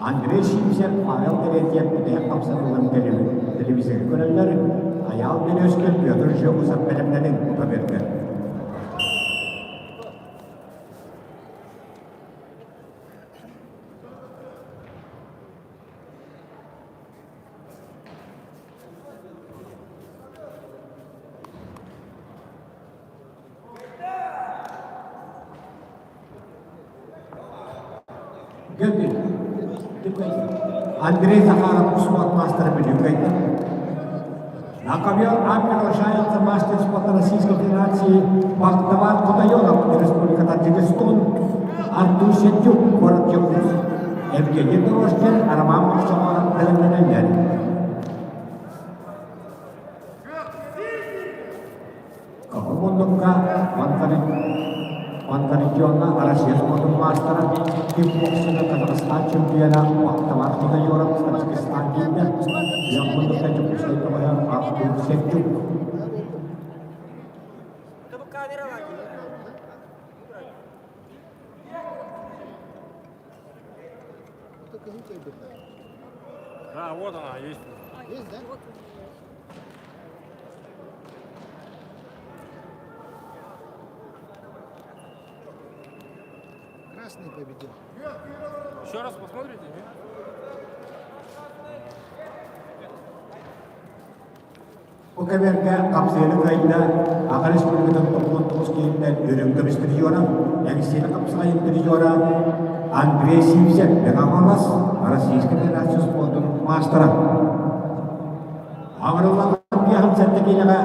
Андрей Сивцев, Павел Терентьев бүтэһик хамсаныыларын телевизорга көрөллөр, Айаал Березкин, Петр Жегусов бэлэмнэнин көбүөргө. Андрей Захаров спорт мастера Бүлүүкэйдэ. На ковер А приглашается мастер спорта Российской Федерации Бахтавар Кутайонов, Республика Таджикистан, Артур Сентюк, город Якутск. Евгений Дорожкин, Роман Махсамаров бэлэмнэнэллэр. Кыһыл муннукка Монтаридиоҥҥа Россия спордун маастара, кикбоксинга Казахстан чемпиона Бахтавар Тихоёров Таджикистан киирдэ. Сердюк.
Да, вот она, есть.
А,
Есть, да?
Вот у меня есть.
Красный победил.
Еще раз посмотрите, нет?
Бу кэмэргэ хапсыаны кыайда Аха Республикатын 99 киһиттэн үрүҥ көмүс призера, Эҥсиэли хапсаҕайын призера Андрей Сивцев Мэҥэ Российскай Федерация спордун маастара. Аҥырыллан 57 киилэҕэ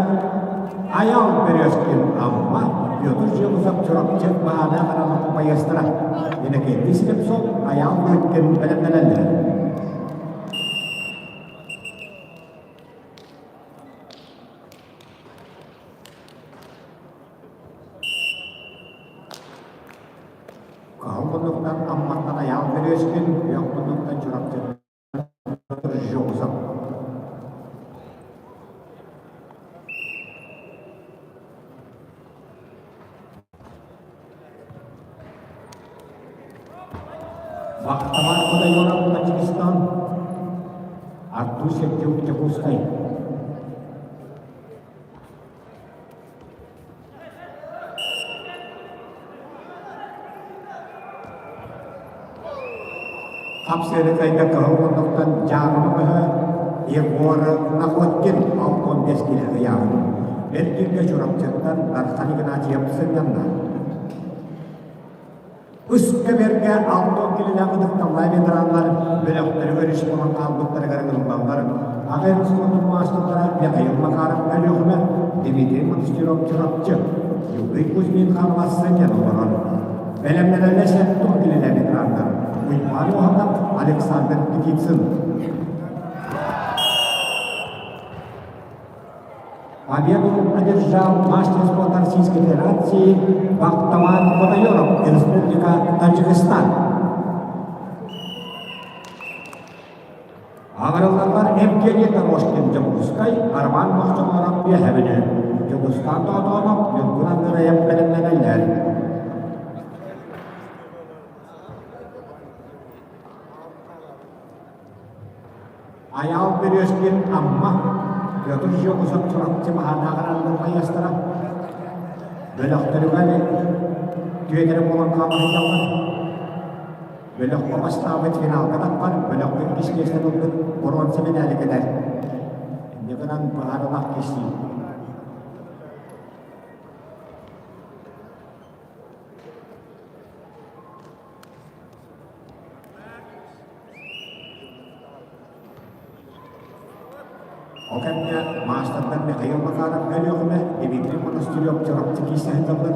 Айал Березкин Амма, Петр Жегусов Чурапчы Баана Харамах байыастара, Иннокентий Слепцов Айал Лыткин бэлэмнэнэллэр. Кыһыл муннуктан Амматтан Айаал Бөрүөскүн, күөх муннуктан Чурапчыттан Жогусов. Бахтамар Худойонов Таджикистан, Артур Сергеев Дьокуускай. Хапсыаны кыайда кыһыл муннуктан Дьаарыма бөһө Егор Находкин 65 килэ ыйааһын. Эргииргэ Чурапчыттан Дархан Игнатьев сынньанна. Үс кэмэргэ 60 килэлээх ытыкталлаах ветераннар бөлөхтөрүгэр өрүс буолан хаалбыттарыгар ыҥырыллаллар. Аҕа спордун маастардара Михаил Макаров Өлүөхүмэ, Дмитрий Монастырев Чурапчы, Юрий Кузьмин Хаҥалас сынньан олорор. Бэлэмнэнэллэр 70 килэлээх ветераннар Уйбаан Уһанов, Александр Птицын. Победу одержал мастер спорта Российской Федерации Бахтаман Котайоров, Республика Таджикистан. Аҕырыллаллар Евгений Торошкин Дьокуускай, Роман Мохчоҥооров Үөһэ Бүлүү, Дьулустаан Тоотоонов Ньургун Андреев бэлэмнэнэллэр. Айаал Березкин Амма, Петр Жегусов Чурапчы баһаардаах байыастара бөлөхтөрүгэр түөтэрэ буолан хааллар. Бөлөххө бастаабыт финалга таххар, бөлөххө иккис миэстэни ылбыт боруонса медали кэтэр. Инньэ гынан быһаарылаах киирсии. Ол кэмҥэ маастардар Михаил Макаров Өлүөхүмэ, Дмитрий Монастырев Чурапчы киирсэ сылдьаллар.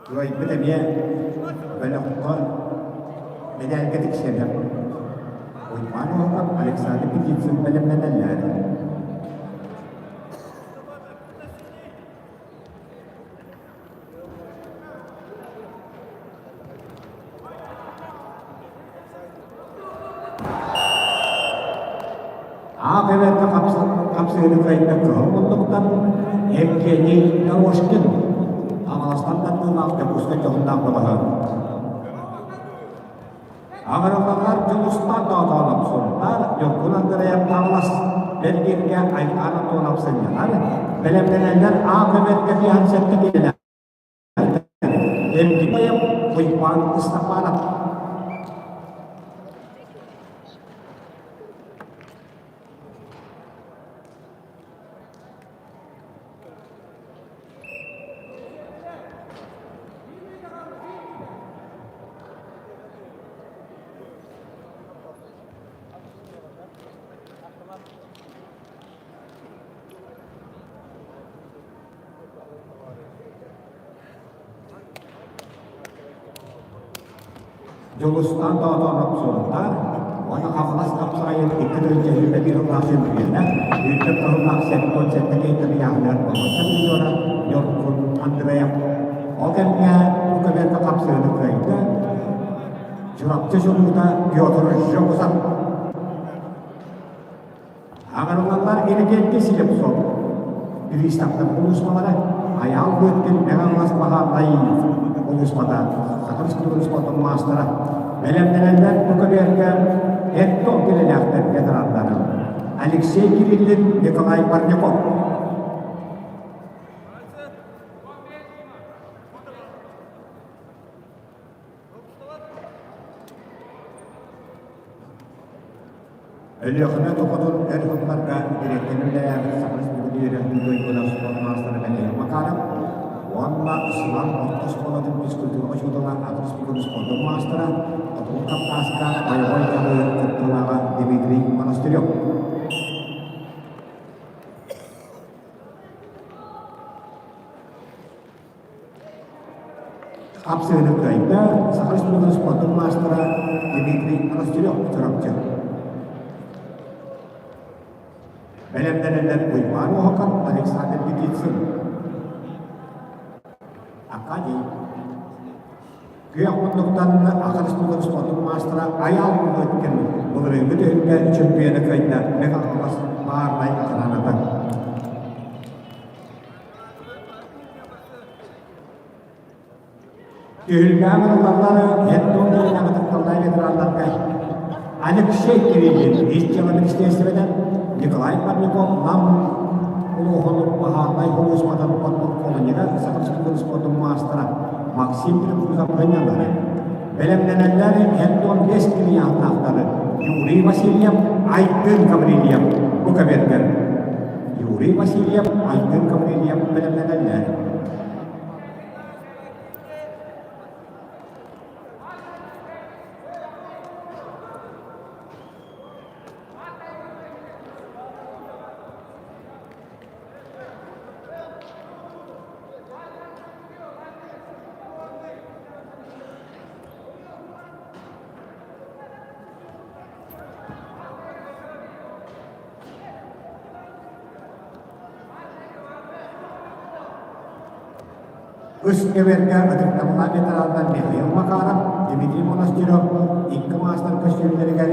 Кыайбыт эмиэ бөлөххө мэдээлгэ тиксэрэр. Уйбаан Уһукап, Александр Птицын бэлэмнэнэллэр. Аах эбэргэ хапсыһыны кыайда кыһыл муннуктан Евгений Дорожкин Хаҥаластан тардыылаах Дьокуускай дьоһуннаах бөҕөһө. Аҥараллалар Дьулустаан Тоотоонов Сунтаар, Ньургун Андреев Хаҥалас, Бэргииргэ Айхаан Антонов сынньанар, бэлэмнэнэллэр аах эбэргэ тиһэн сэттэ киилэлээх Евгений Уйбаан Ыстапаанап. Дьулустаан Тоотоонов суруктаан уонна Хаҥалас хапсаҕайын икки тыһыынча сүүрбэ биир сыллаах чөмпүйүөнэ, үрдүк таһымнаах 77 киһиттэн ыйааһыныгар боруонса призера Ньургун Андреев. Ол кэмҥэ бу көбүөргэ хапсыһыыны кыайда Чурапчы чулуута Петр Жогусов. Аҕарылаллар Иннокентий Слепцов, Бирииставтар улууспалара, Айаал Быткин Мэҥэ Баһаарай улууспата, Саха Республикатын спордун маастара, бэлэмнэнэллэр бу көбүөргэ Эртон килэлээхтэр ветераннара Алексей Кириллин, Николай Парников. Өлүөхүмэ Токотун өр сылларга дириэктэрин үлэлээбит Саха Республикатын үөрэҕин туйгуна спорт маастара Михаил Макаров уонна Сылаҥ орто оскуолатын физкультура учуутала Атын республикатын спордун маастара Хотугу Кавказка бойобуой дьаһыы кыттыылааҕа Дмитрий Монастырев. Хапсыһыны кыайда Саха Республикатын спордун маастара Дмитрий Монастырев Чурапчы. Бэлэмнэнэллэр Уйбаан Оһоков, Александр Петицын. Аркадий. Күөх муннуктан Аха Республикатын спордун маастара Айаал Муҥуоткин былырыыҥҥы түһүлгэ чөмпүйүөнэ кыайда Мегаполис баарнай охраната. Түһүлгэҕэ барыллаллар Антон Ильинабытыкталлай ветераннарга Алексей Кириллин ис дьыала министиэристибэтэ, Николай Парников Нам улууһун баһаарынай улууспатын подполковнига, Саха Республикатын спордун маастара Максим Трифузов гынньаллары. Бэлэмнэнэллэр Антон Бескин ыйаахтаахтары Юрий Васильев, Айдын Гаврильев бу кабергер. Юрий Васильев, Айдын Гаврильев бэлэмнэнэллэр. Үс кэбэргэ ытыктабыллаах ветераннар Михаил Макаров, Дмитрий Монастырев икки маастар көстүүлэригэр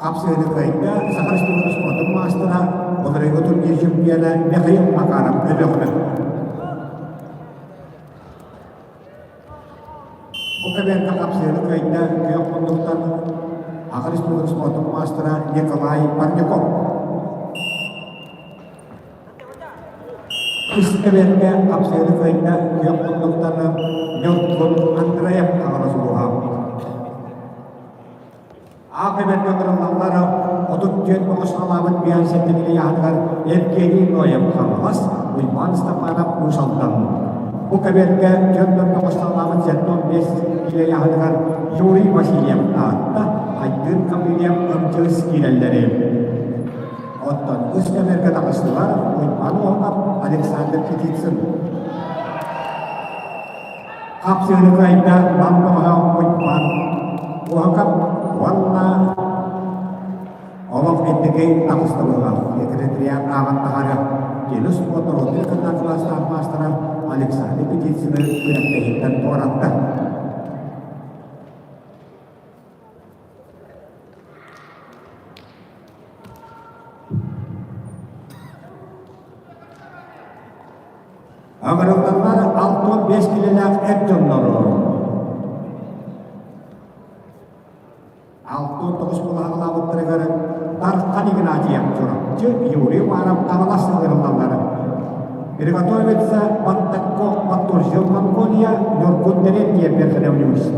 Хапсыһыыны кыайда Саха Республикатын спордун маастара, былырыыҥҥы турнир чемпиона Михаил Макаров Өлүөхүмэ. Бу кэмҥэ хапсыһыыны кыайда күөх муннуктан Саха Республикатын спордун маастара Николай Парников. Үс кэбиэргэ хапсыһыыны кыайда күөх муннуктан Ньургун Андреев аҕала сулуһа. Аах эбэргэ кырыллаллар 34 тоҕус халаабыт биэнсийэтин ыйааһыныгар Евгений Ноев Хаҥалас, Уйбаан Степанов Уус Алдан. Бу кэбиэргэ 49 халаабыт 75 киилэ ыйааһыныгар Юрий Васильев Таатта, Айдын Гаврильев МЧС киирэллэри. Оттон үс кэмэргэ таҕыстылар Уйбаан Уһукап, Александр Птицын. Хапсыһыны кыайда Лампаҕа Уйбаан Уһукап уонна олох инники таҕыстыбыга Екатерина ааҕан таһаарыах Теннис спорт народнай кытта кылаастаах маастара Александр Птицыны күрэхтэһииттэн туоратта. Ыҥырылланнар 65 килэлээх эр дьоннору 69 булаһалаабыттарыгар Дархан Игнатьев Чурапчы Юрий Уаров Хаҥалас ыҥырыллаллар. Приготовиться Баттакко Батурзил Монголия Ньургун Терентьев Верхневнюс.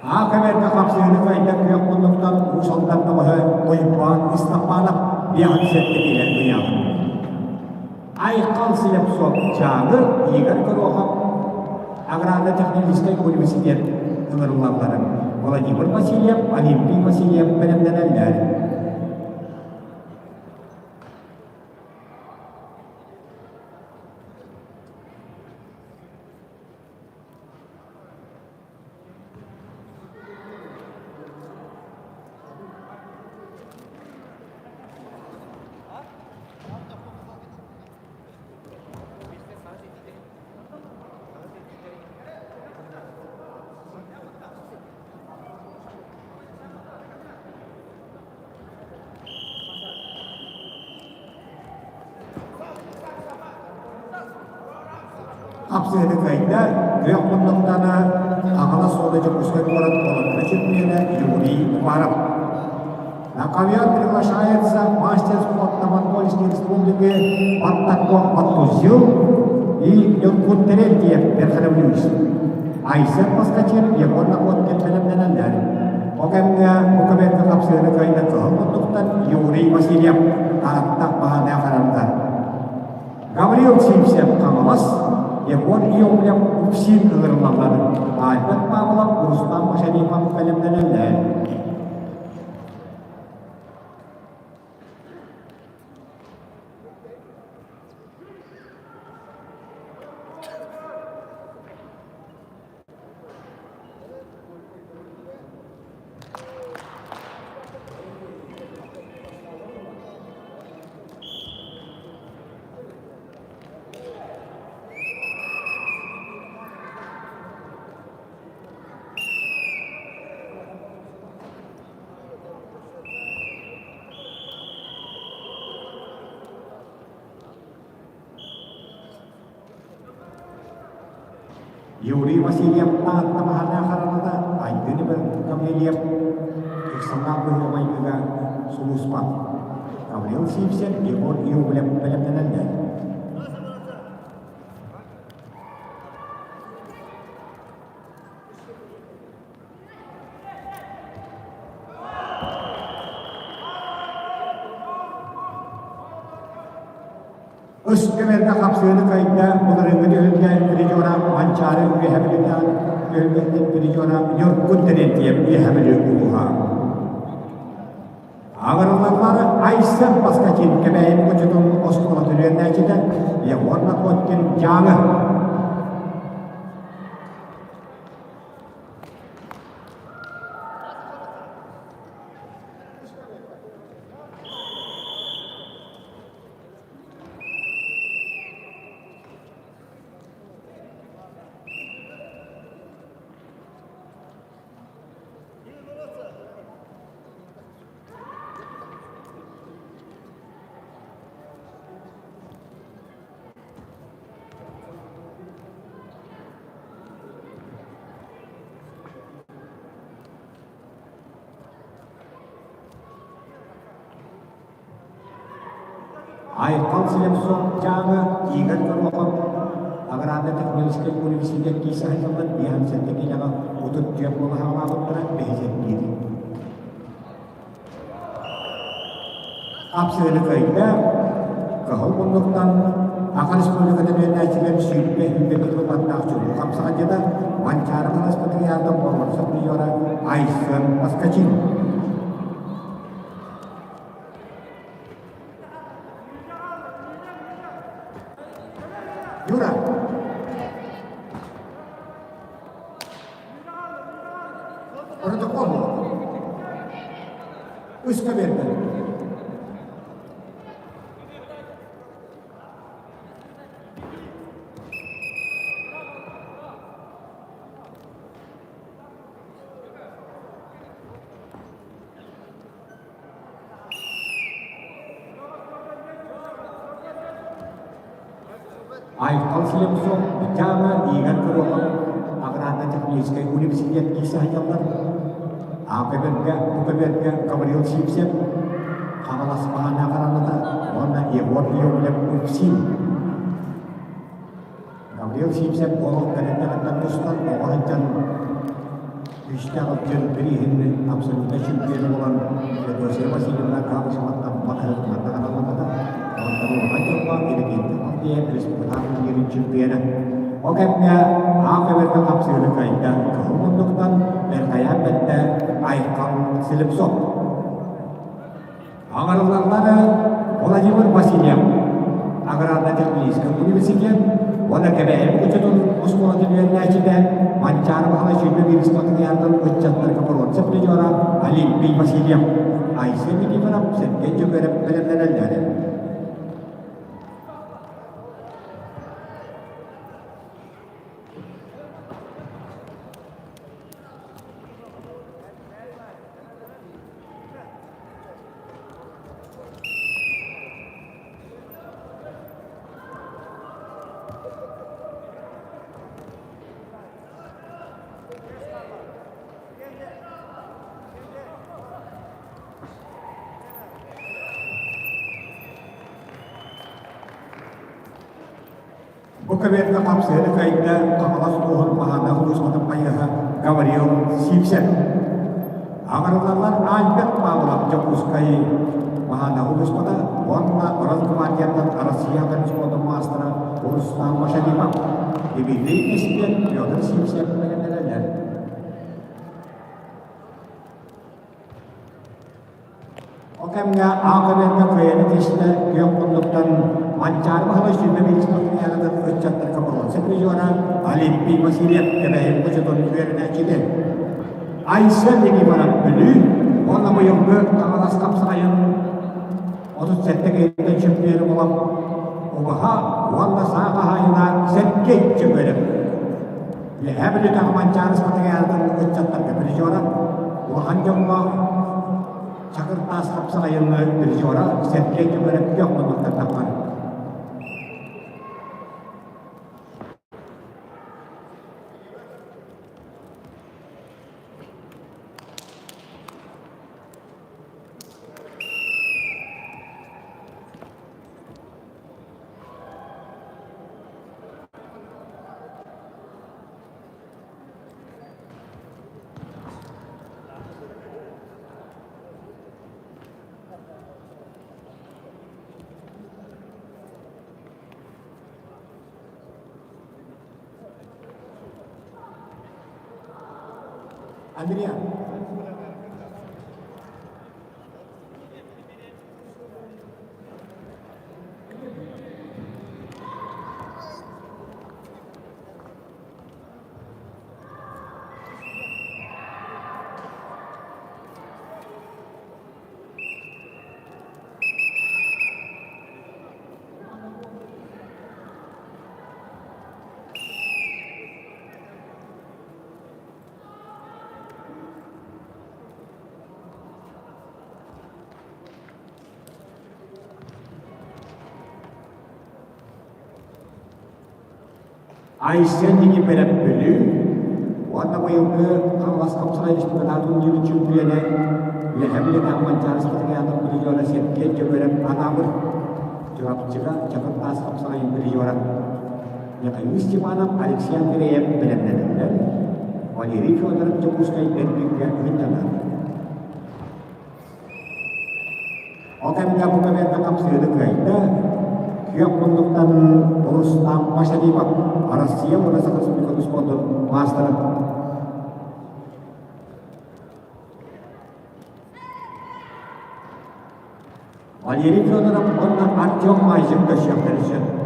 Аакаберга хапсыһыны кыайда күөх муннуктан Уус Алдан бөҕөһө Уйбаан Истаппанов биэһин киилэ ыйааһын. Айхал Слепцов Дьааҥы Игорь Горохов аграрно-техническэй университет ыҥырыллалларын Владимир Васильев, Олимпий Васильев бэлэмнэнэллэр. Хапсыһыны кыайда, күөх муннуктана Хаҥалас суола Дьокуускай куорат олоҥхо чемпиона Юрий Уваров. На ковер приглашается мастер спорта Монгольской республики Баттаков Баттузю и Нюркун Терентьев Верхоновлюсь. Айсен Москачев Егор Находкин бэлэмнэнэллэр. Ол кэмҥэ бу көмөккө хапсыһыны кыайда кыһыл муннуктан Юрий Васильев Таатта баһаана харарда. Гаврил Симсев Хаҥалас, Егор Иовлев Упсин ыҥырыллаллар. Альберт Павлов, Рустам Машарипов бэлэмнэнэллэр. Юрий Васильев Таатта баһана хараната Айдын Гаврильев ыксаллаах быһыы-майгыга сулууспа. Гаврил Сивцев, Егор Иовлев бэлэмнэнэллэр. Үс кэмэргэ хапсыһыны кыайда былырыыҥҥы түһүлгэ призера Манчаары Үөһэ Бүлүүтээҕи түһүлгэттэн призера Ньургун Терентьев Үөһэ Бүлүү улууһа. Аҕырыллаллар Айсен Поскачин Кэбээйи Мукучутун оскуолатын үөрэнээччитэ Егор Находкин Дьааҥы. Айхал Слепцов Дьааҥы Игорь Горохов аграрно-техническэй университет киисэ сыллар биэһэн киилэҕэ 34 буолаһаҕалаабыттара бэһисэттиир. Хапсыһыны кыайда, кыһыл муннуктан Аха Республикатын үөрэнээччилэр 20 килобаттаах чулуу хапсаҕайдьыта Манчаары Ханаспатриарда Боруонса приора Айсен Поскачин. Юра! Протокол. Үс көбүөргэ. Айхал Слепцов Дьааҥы Игорь Горохов аграрно-техническэй университет киирсэ сылдьаллар. АКБ-га, УКБ-га Гаврил Сивцев, Хаҥалас Маһана Хараната уонна Егор Иовлев Упсин. Гаврил Сивцев олох бэриннэҕиттэн тустан оҕо сылдьан. Күүстээх Ылдьын бирииһин абсолютнай чемпион буолан Феодосия Васильевна Габышеваттан батыһыннарда аналламмыта. Онтон улахан дьоҥҥо Иннокентий Авдеев республикатааҕы турнирын чемпиона. Ол кэмҥэ аах эбэргэ хапсыыны кыайда Кыһыл муннуктан Эрхайаан бэрдэ Айхал Слепцов. Аҥарыллаллара Владимир Васильев, аграрно-техническэй университет уонна Кэбээйи учетун оскуолатын үөрэнээччитэ Манчаары Баһылай 21 спартакиадатын ыччаттарга боруонса призера Олимпий Васильев, Айсен Никифоров, Сергей Дьөгүөрэп бэлэмнэнэллэр. Бу кабинетка хапсыһыны кыайда Хаҥалас улууһун Маһааннаах улууспатын байыаһа Гаврил Сивцев. Аҥарыллаллар Альберт Павлов Дьокуускай Маһааннаах улууспата уонна Росгвардияттан Россия спордун маастара Руслан Машадимов, Дмитрий Эспен, Петр Сивцев бэлэмнэнэллэр. Ол кэмҥэ аал кэбиһэргэ кыайаны тиистэ күөх муннуктан Манчаары Баһылай 21 спартакиадатын ыччаттарга боруонса призера Олимпий Васильев Кэбээйи хочотун үөрэнээччитэ. Айсен Никифоров Бүлүү уонна быйылгы Хаҥалас хапсаҕайын 37 киһиттэн чемпиону буолан убаһа уонна саа хаһаайына Сергей Чөкөрөп. Үөһээ Бүлүүтээҕи Манчаары спартакиадатын ыччаттарга призера улахан дьоҥҥо Чакыр таас хапсаҕайын призера Сергей Чөкөрөп күөх муннуктан таххар. Андреа. Айсен Никифоров Бүлүү уонна быйылгы Хаҥалас хапсаҕай республикатааҕы турнирын чөмпүйүөнэ Үөһээ Бүлүүтээҕи Манчаары спартакиадатын призера Сергей Дьөгүөрэп Анаабыр Чурапчыга Чакыр таас хапсаҕайын призера Михаил Степанов Алексей Андреев бэлэмнэнэллэр Валерий Федоров Дьокуускай Эрбиҥҥэ ыһыктанар. Ол кэмҥэ бу кэмҥэ хапсыһыыны кыайда. Күөх муннуктан Рустам Машадимов Россия уонна Саха Республикатын спордун маастара. Валерий Федоров уонна Артем Мазин көрсүөхтэрин сөп.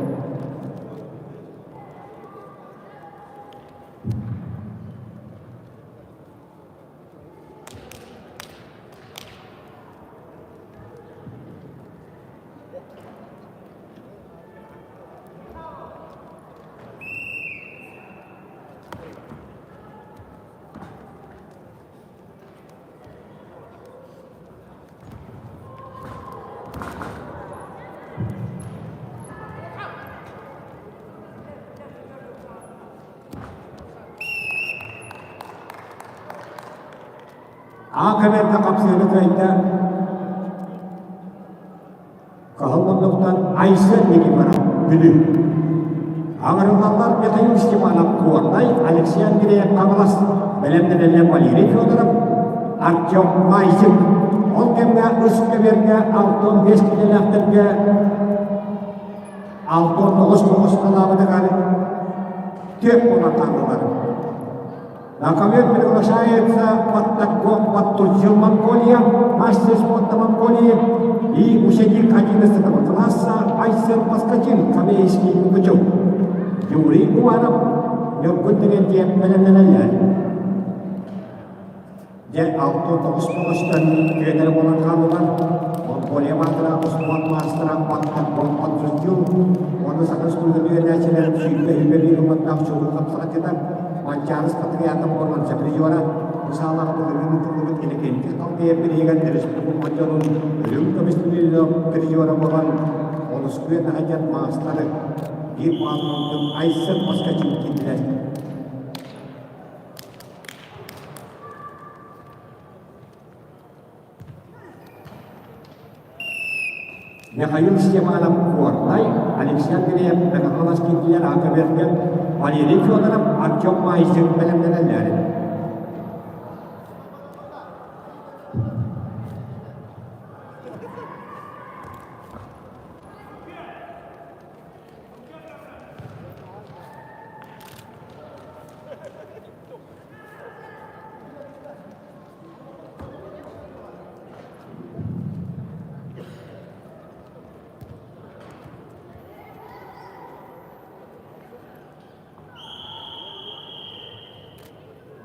Аа кэмэргэ хапсыаны кыайда Кыһыл муннуктан Айсен Никифоров Бүлүү. Аҥырыллаллар Михаил Степанов Куорнай, Алексей Андреев Хаҥалас, бэлэмнэнэллэр Валерий Федоров, Артем Майзин. Ол кэмҥэ үс көбүөргэ 65 киилэлээхтэргэ 69 тоҕус халаабытыгар түөрт буолан хааллылар. На ковер приглашается Паттакон Паттурджил Монголия, мастер спорта Монголии и ученик 11 класса Айсен Паскачин, Камейский Мукучу. Юрий Уваров, Ньургун Терентьев бэлэмнэнэллэр. Дьэ, 69 тоҕустан күөнэр буолан хааллылар. Монголия маастара, успуорт маастара Паттакон Паттурджил уонна Саха Республикатын үөрэнээччилэр 20 сүүрбэ ыллаттаах чулуу хапсаҕайдьыта Манчаарыс Патриархов боруонса призера бу саалаҕа былырыын ыытыллыбыт Иннокентий Халдеев бирииһигэр республика дьонун үрүҥ көмүс призера буолан онус күөн аһадьан маастары биир баалынан Айсен Москачин киирдилэр. Михаил Степанов Куорнай, Алексей Андреев Мэҥэ киирдилэр аата бэргэн, Валерий Федоров, Артем Майзин бэлэмнэнэллэр.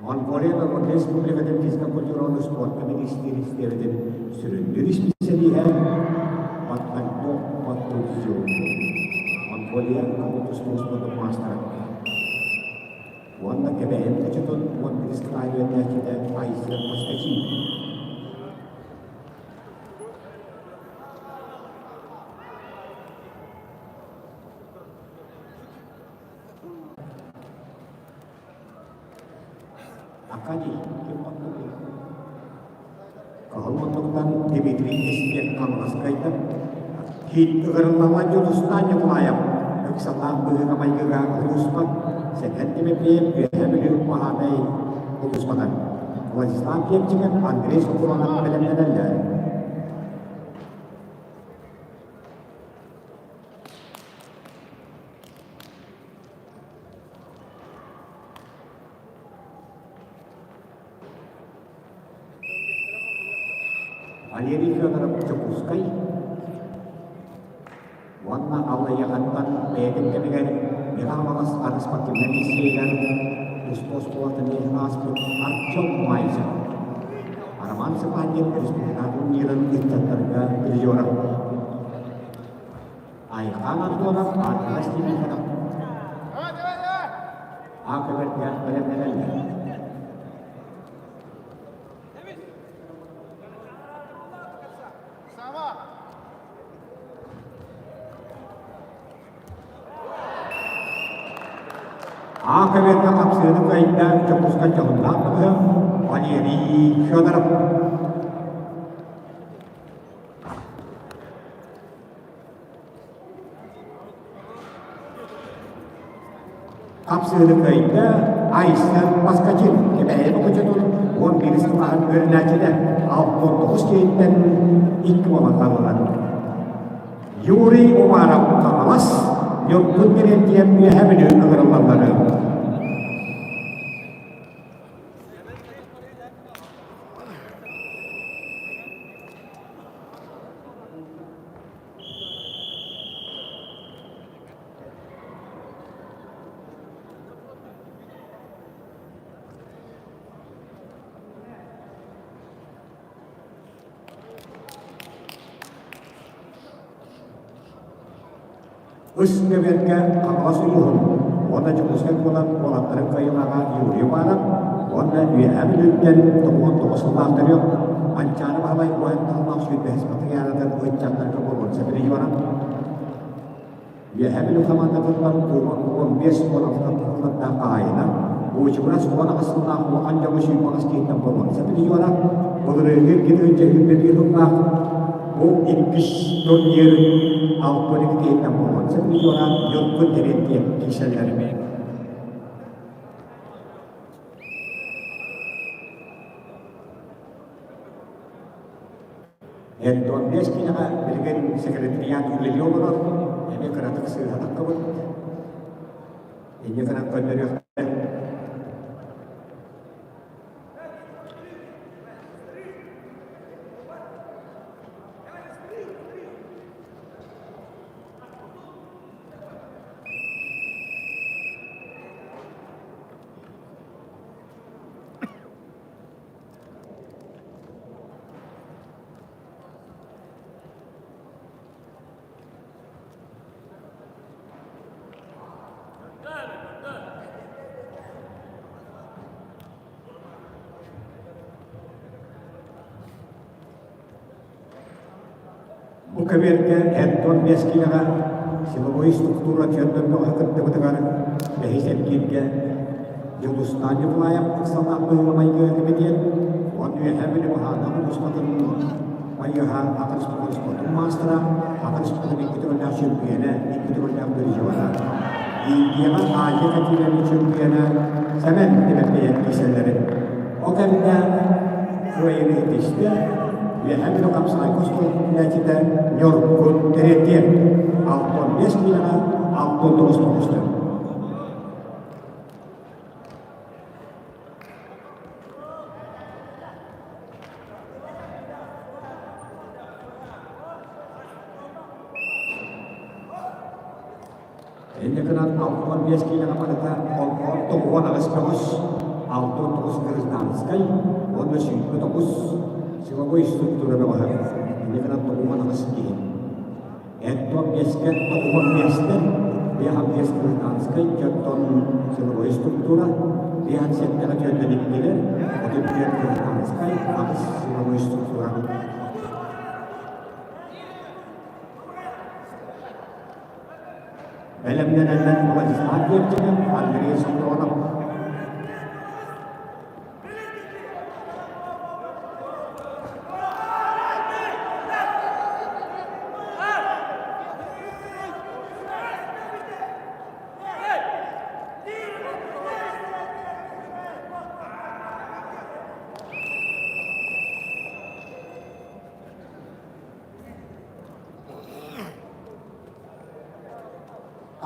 Монголия норуот республикатын физкультураны спортка министиэристибэтин сүрүннүүр исписэлииһэ Батлагдо Батлудзю. Монголия тустуу спордун маастара. Уонна Кэбээйи хочотун 11 кыраай үөрэнээччитэ Айсен Москачин. Аркадий, ким оннугуй? Кыһыл муннуктан Дмитрий Эспек Хаҥаласкайдан Киит ыгырыллаҕа Дьулустаан Ньукулаев ыксалаах быһыыга-майгыга улууспат Сэгэн Тимофеев Үөһээ Бүлүү Маһаанай улууспатан Владислав Киэпчиков Андрей Соколонов бэлэмнэнэллэр. Валерий Федоров Дьокуускай уонна Аллайыахаттан бэйэтин кэмигэр Михайловас аны спортивнай лиссиэйигэр тустуу оскуолатын ааспыт Артем Мальцев, Роман Цыпандин республика турнирын ыччаттарга призера. Айхан Антонов Антонас Тимофеев А көбөрдөөх бэлэмнэнэллэр. А көбөргө хапсыыны кыайда Дьокуускай дьоһуннаах быһа Валерий Федоров. Хапсыыны кыайда Айсен Поскачин Кэбээйи Бокучутун 11 сыллааһын үөрэнээччитэ 69 киһиттэн икки буолан хааллылар. Юрий Уваров Хаҥалас Ньургун Терентьев Үөһээ Бүлүү ыҥырыллаллары. Үс көбүөргэ Хаҥалас улууһун уонна Дьокуускай куорат уолаттарын кыайыылааҕа Юрий Иванов уонна Үөһээ Бүлүүттэн 99 сыллаах төрүөх Манчаары Баһылай уһан талбах сүүрбэһис матырыйаалатын ыччаттарга боруонса призера Үөһээ Бүлүү хамаандатыттан Кубок 15 уон алтан хаһаайына Буучугурас 18 сыллаах улахан дьоҕус сүүрбэҕис киһиттэн боруонса призера былырыыҥҥы икки тыһыынча сүүрбэ биир сыллаах бу иккис турнир. 62 киһиттэн боруонса призера Ньургун Терентьев киирсэллэр. Антон биэс киилэҕэ билигин секретариат үлэлии олорор, эмиэ кыратык сыыһа таххыбыт. Инньэ гынан көннөрүөхтэрэ. Бу көбүөргэ Антон Бескинаҕа силовой структура чөрдөн бөҕө кыттыбытыгар бэһис эргииргэ Дьулустаан Ньукулаев ыксалаах быһыыга-майгы кэмитиэт уон үөһээ Бүлүү баһаана улууспатын майыһа атын спортун маастара, атын спортун икки төгүллээх чөмпүйүөнэ, икки төгүллээх призера, Индияҕа Азия категория чөмпүйүөнэ Сэмэн Тимофеев киирсэллэрин. Ол кэмҥэ кыайыыны ситистэ Үөһээ Бүлүү хапсаҕайга оскуолатын Ньургун Терентьев 65 киилэҕэ 69 тоҕуста. Инньэ гынан 65 киилэҕэ барыта 98 бөҕөс, 69 гражданскай уонна 29 силовой структура бөҕөһө. Инньэ гынан 98 киһи. Эттон биэскэ тоҕуһун миэстэ, биэһэн биэс гражданскай, дьонтон силовой структура, биэһэн сэттэҕэ түөрдэниттилэр, 34 гражданскай, аҕыс силовой структура. Бэлэмнэнэллэр Владислав Левчиков, Андрей Софронов.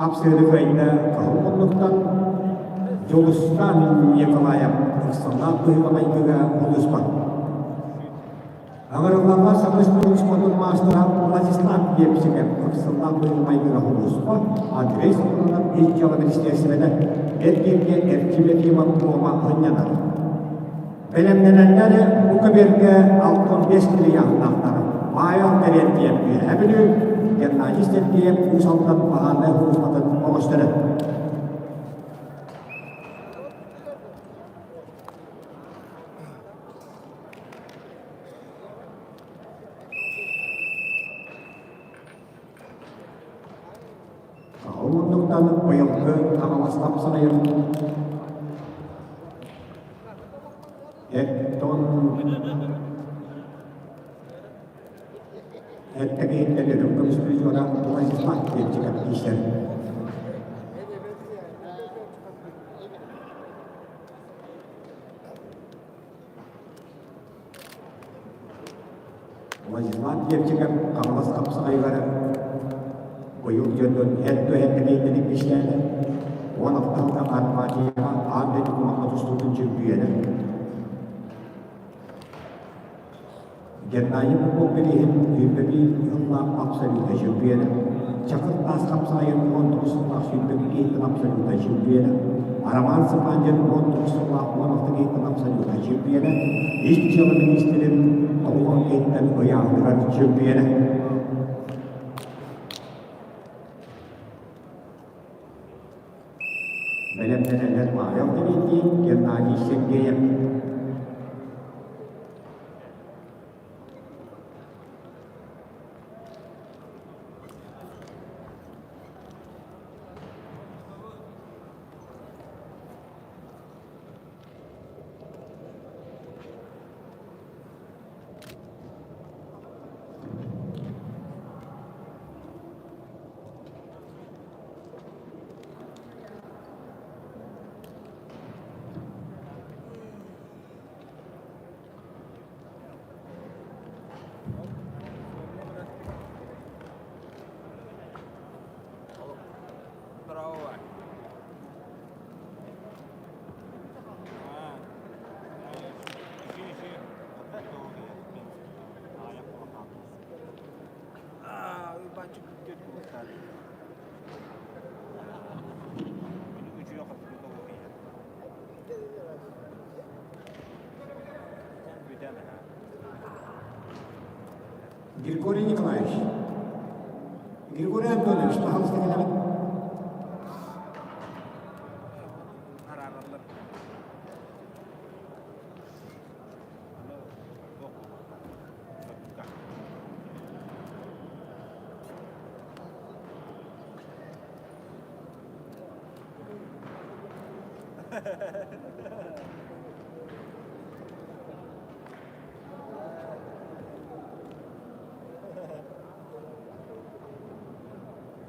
Хапсыһыны кыайда хаһан муннуктан Дьулустаан Николаев ыксаллаах быһыыга-майгыга улууспат. Аҥарыллаллар Саха Республикатын маастара Владислав Лепсиков ыксаллаах быһыыга-майгыга улууспа Андрей Соколов ис дьыала министиэристибэтэ эргииргэ Эрчим Ефимов туома сынньанар. Бэлэмнэнэллэр бу көбүөргэ 65 килийаахтаахтар. Павел Терентьев Үөһээ Бүлүү, Геннадий Сергеев Уус Алдан баһаарынай сулууспатын оҕустара. Ол муннуктан быйылгы Хаҥалас тапсарайын Эттон эттэкиһиттэн үрүҥ көмүс призера Владислав Лепчиков киирсэр. Владислав Лепчиков Хаҥалас хапсаҕайыгар быйыл дьоннор эр-туһэттэн иккистээтэ 16 Арбатияҕа аан дойду кумахха тустуутун чөмпүйүөнэ. Германия Попов бирииһин сүүрбэ биир сыллаах абсолютнай чөмпүйүөнэ, Чакыр таас хапсаҕайын 19 сыллаах 22 киһиттэн абсолютнай чөмпүйүөнэ, Роман Цыпандин 19 сыллаах 16 киһиттэн абсолютнай чөмпүйүөнэ, Ис дьыала миниистирин 90 киһиттэн ыйааһыныгар чөмпүйүөнэ. Бэлэмнэнэллэр Павел Терентьев, Геннадий Сергеев. Григорий Николаевич, Григорий Антонович, пожалуйста, кэлэҕит.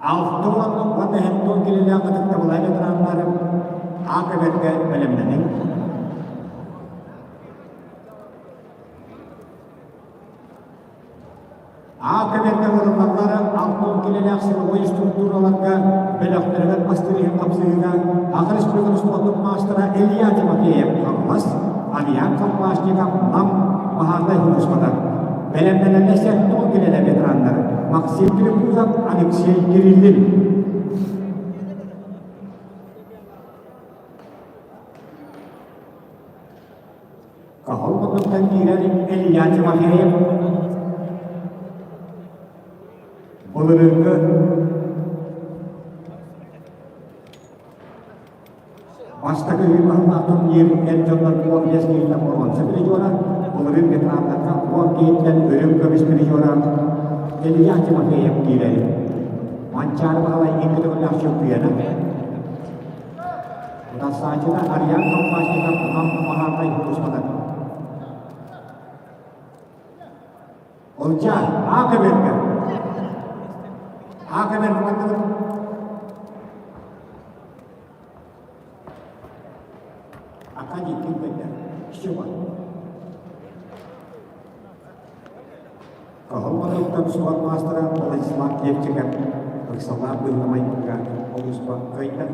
Алтуон уонна Хентон килилээх ытыктабыллаах ветераннары А-көбөргө бэлэмнэниҥ. А-көбөргө ылыллаллара алтуон килэлээх силовой структураларга бөлөхтөрүгэр бастыырыһын хапсыһыыга Саха Республикатын спордун маастара Илья Тимофеев Хаҥалас, Ариан Колпашников Нам баһаарынай сулууспата. Бэлэмнэнэллэр сектор килэлэ ветераннар Максим Перекузов, Алексей Кириллин. Каһыл муннуктан киирэр Илья Тимофеев былырыыҥҥы Бастакы үһү турнир эр дьоннор 15 киһиттэн боруонса призера, былырыын ветераннарга 10 киһиттэн үрүҥ көмүс призера Илья Тимофеев киирэр. Манчаары Баһылай икки төгүллээх чөмпүйүөнэ. Утарсааччыта Ариан Колпашников Нам Баһаарынай сулууспата. Олдьа, аага берге. Аага берге мандыбыт. Аркадий ким Степа. Каһыл суол маастара Владислав Левчиков ыксалаах быһыламайга олуспа кыайда.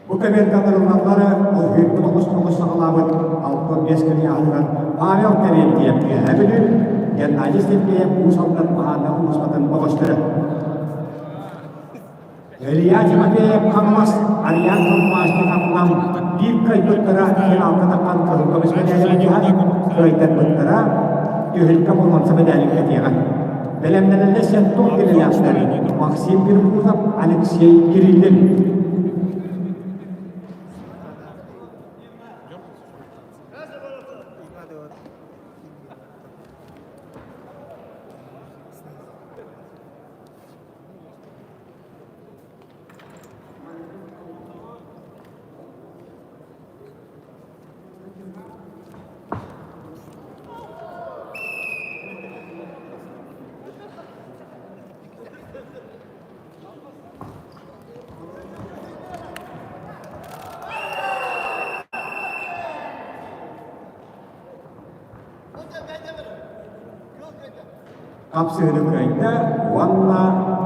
Бу кэмиэркаларыллаллара оһүөппүт оҕус тоҕус саҕалаабыт 65 кини аһыгар Павел Терентьев Үөһээ Бүлүү, Геннадий Сергеев Уус Алдан Баһаана улууспатын бөҕөстөрө. Илья Тимофеев Хаҥалас, Ариан Колмашников Нам биир кыайбыттара финалга таххан кыһыл көмүс мэдээлин түһэн, кыайтарбыттара түһүлгэ боруонса мэдээлин кэтиэҕэ. Бэлэмнэнэллэр сентон килэлээхтэр Максим Перекутов, Алексей Кириллин. Хапсыһыны кыайда уонна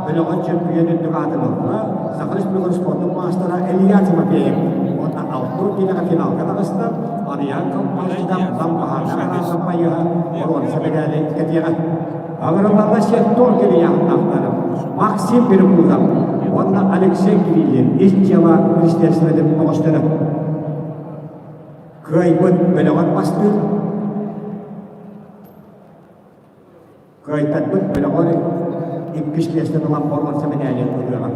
бөлөҕө чөмпүйүөн үрдүк аатын ылла Саха Республикатын спордун маастара Илья Тимофеев уонна алтын киинэҕэ финалга таҕыста Ариан Колпашников Нам Баһаардаах байыһа боруонса мэдээли кэтиэҕэ. Агырылларга сектор кирияхтаахтары Максим Перекутов уонна Алексей Кириллин ис дьыала министерствотын бөҕөстөрө. Кыайбыт бөлөҕөр бастыыр Кыайтарбыт бөлөҕөр иккис миэстэни ылан боруонса мэдээлин ылыаҕа.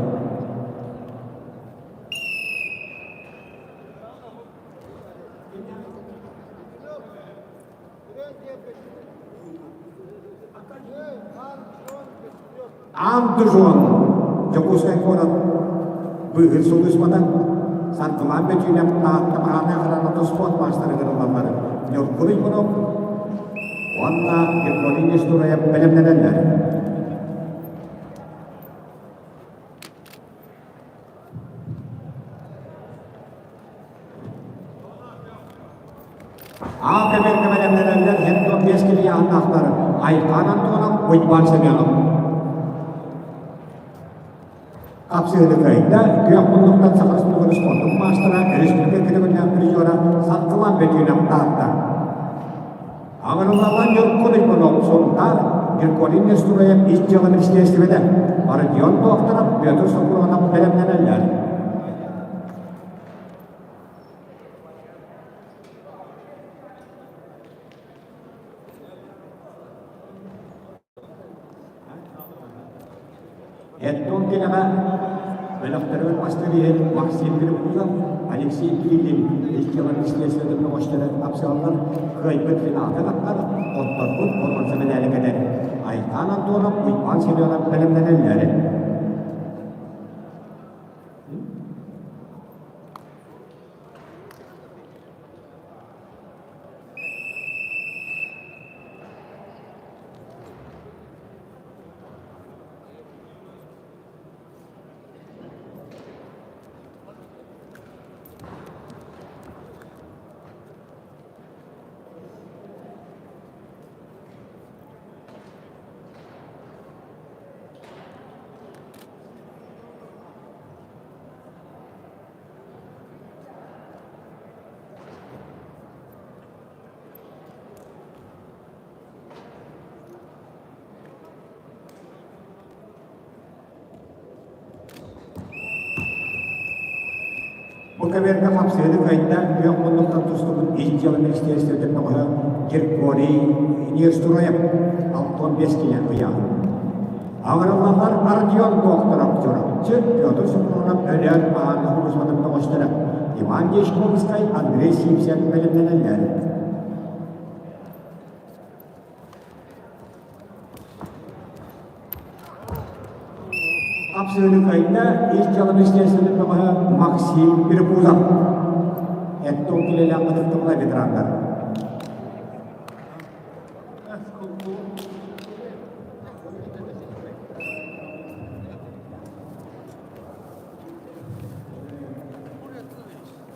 Антужон Дьокуускай куорат быыһыыр сулууспата Саргылаан Бөтүүнэп Таатта Баһаарынай охраната спорт маастарыгар ылаллар Ньургун Уйгунов уонна Григорий Нестураев бэлэмнэнэллэр. Аал кэмэргэ бэлэмнэнэллэр Хентон биэс килийааннаахтар Айхаан Антонов, Уйбаан Семенов. Хапсыһыны кыайда, күөх муннуктан Саха Республикатын спордун маастара, республика кытыгыннаах призера Саргылан Бөтүүнэп Таатта. Аҥырылалан Ньургун Уйбанов Сунтаар. Григорий Нестураев ис дьыала министиэристибэтэ, Родион Докторов, Петр Сокуронов бэлэмнэнэллэр. Эттон кэлэҕэ бөлөхтөрүгэр бастыыр иһин Максим Грибулов, Алексей Кириллин икки министиэристибэтин көҕүстэрэ тапсыаллар, кыайбыт финалга таххар, отторбут боруонса мэдээли кэтэр. Айтаан Антонов, Уйбаан Семенов бэлэмнэнэллэр. Бу кэмэргэ хапсыһыны кыайда күөх муннуктан тустубут ис дьыала министиэристибэтин бөҕөһө Григорий Нестроев 65 киилэ ыйааһын. Аҥырыллаллар Родион Докторов Чурапчы, Петр Супрунов Өлөөн Мааны улуусматын бөҕөстөрө Иван Дьячковскай, Андрей Сивцев бэлэмнэнэллэр. Хапсыһыны ис дьыала министиэристибэтин бөҕөһө Максим Перепузов. Эттон килэлээх ытыктабыла ветераннар.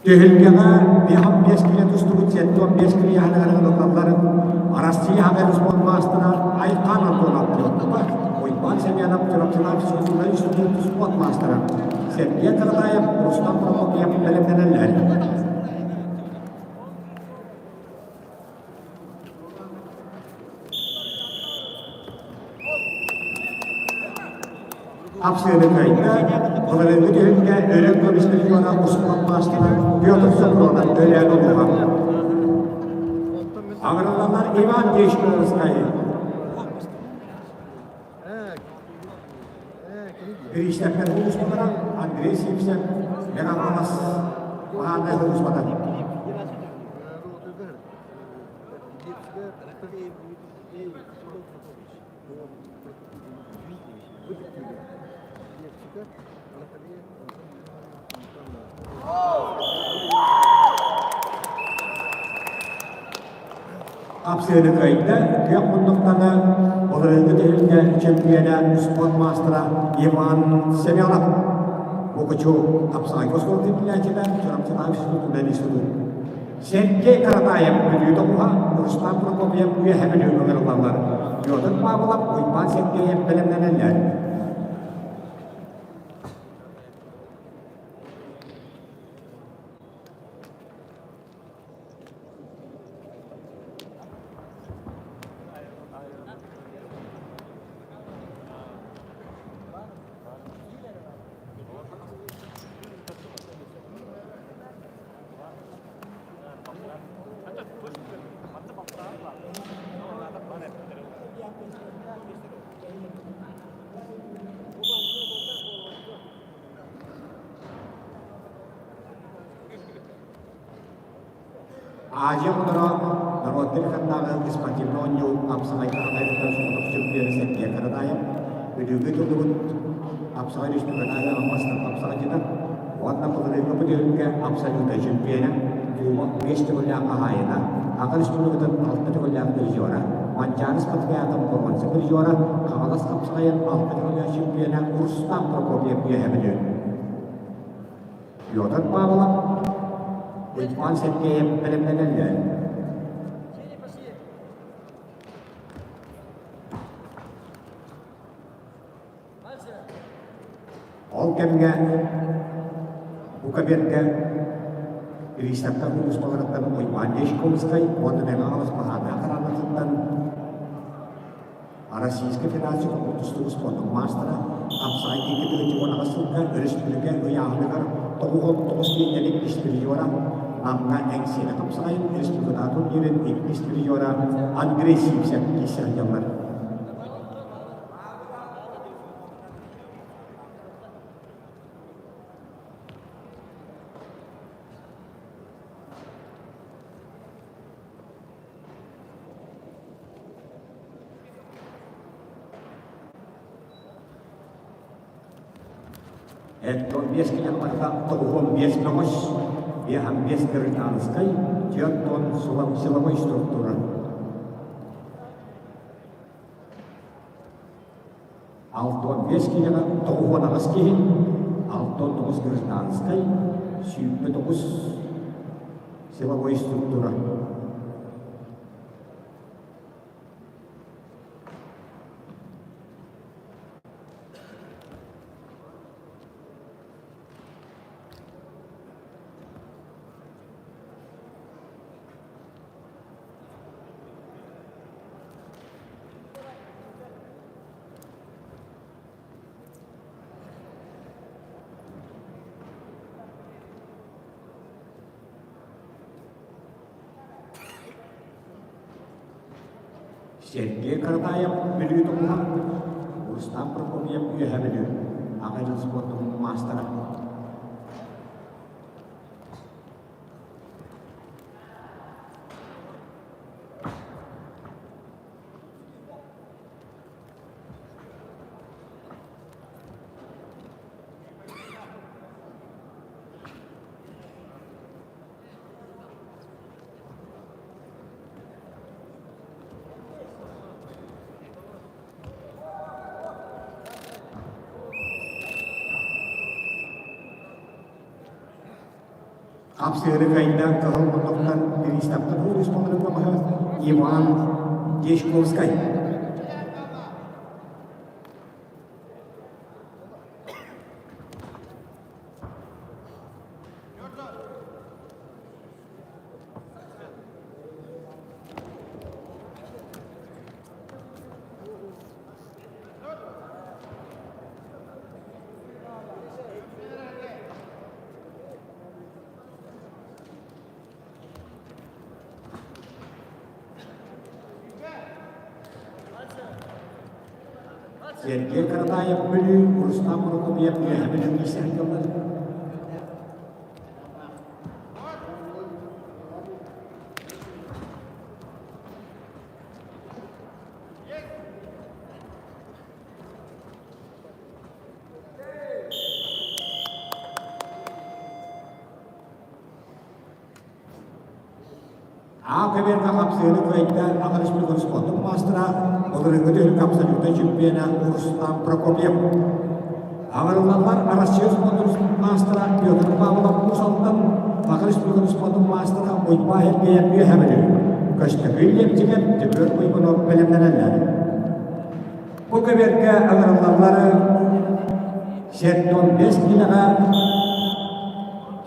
Түһүлгэҕэ 55 киилэ тустубут 75 киилэ ыһалларын Арассыыйа аҕай спорт маастара Айхан Антонов Чурапчыта, Уйбаан Семенов Чурапчылаах физкультурнай институт спорт маастара Сергей Каратаев, Рустам Прокопьев бэлэмнэнэллэр. Хапсыаны кыайда, былырыыҥҥы түһүлгэ өрө көмүс миллиона успуорт маастара Петр Соколов төлөөн олуһа. Аҕыраллалар Иван Дьячковскай. Бириистэппэр улууспатара Андрей Сивцев, Мегаполос Маһааннай улууспата. Хапсыаны кыайда, күөх муннуктаны былырыыҥҥы түһүлгэ чөмпүйүөнэ спорт маастара Иван Семенов. Мукучу хапсаҕайга оскуолатын иитиллээччитэ Чурапчытааҕы физкультурнай институт. Сергей Каратаев Бүлүү тоҕуһа, Руслан Прокопьев Үөһэ Бүлүү ыҥырыллаллар. Петр Павлов, Уйбаан Сергеев бэлэмнэнэллэр. Азия оҕолоро норуоттар ханнааҕы спортивнай оонньуу хапсаҕайга хатайыттан соҕотох чөмпүйүөнэ Сергей Каратаев, Бүлүүгэ тыллыбыт хапсаҕай республикатааҕы алмаастар хапсаҕайдьыта уонна былырыыҥҥы бүтүһүккэ абсолютнай чөмпүйүөнэ, Кубок биэс төгүллээх хаһаайына, Аҕа республикатын алта төгүллээх призера, Манчаары спартакиадатын боруонса призера, Хаҥалас хапсаҕайын алта төгүллээх чөмпүйүөнэ Рустам Прокопьев үөһэ Бүлүү. Петр Павлов, Уйбаан Сергеев бэлэмнэнэллэр. Ол кэмҥэ бу кабинка Риисаттан улууспаларыттан Уйбаан Дьячковскай уонна Мэҥэ Хаҥалас Баһаардаах хараанатыттан Российскай Федерация тустуу спордун маастара, хапсаҕай 2018 сылга өрөспүүбүлүкэ ыйааһыныгар 99 кииннэри иккис призера, Намҥа Эҥсиэли хапсаҕайын республикатааҕы турнирын иккис призера Андрей Сивцев киирсэ сылдьаллар. Эттон биэс километрга 95 мөҕүс, 55 гражданскай, 4 силовой структура. 65 киилэҕэ 98 киһи, 69 гражданскай, 109 силовой структура. Сергей Каратаев Бүлүү тоҕуһа, Рустам Прокопьев Үөһэ Бүлүү, Аҕа дьыл спордун маастара. Хапсыыры кыайда кыһыл муннуктан бириистапка улууспаларын көмөһө Иван Дьячковскай. Сергей Каратаев Бүлүү, Рустам Прокопьев Үөһэ Бүлүү киирсэ А көбүөргэ хапсыыны кыайда Аҕа Республикатын спордун маастара, былырыыҥҥы түһүлгэ абсолютнай чемпиона Руслан Прокопьев. Аҕырыллаллар Россия спордун маастара Петр Павлов Уус Алдан, Саха Республикатын спордун маастара Уйбаа Эргийэр Үөһэ Бүлүү. Көстөкүүн Лепчикэп, Дьөгүөр Уйгунов бэлэмнэнэллэр. Бу көбүөргэ ыҥырыллаллары 75 киилэҕэ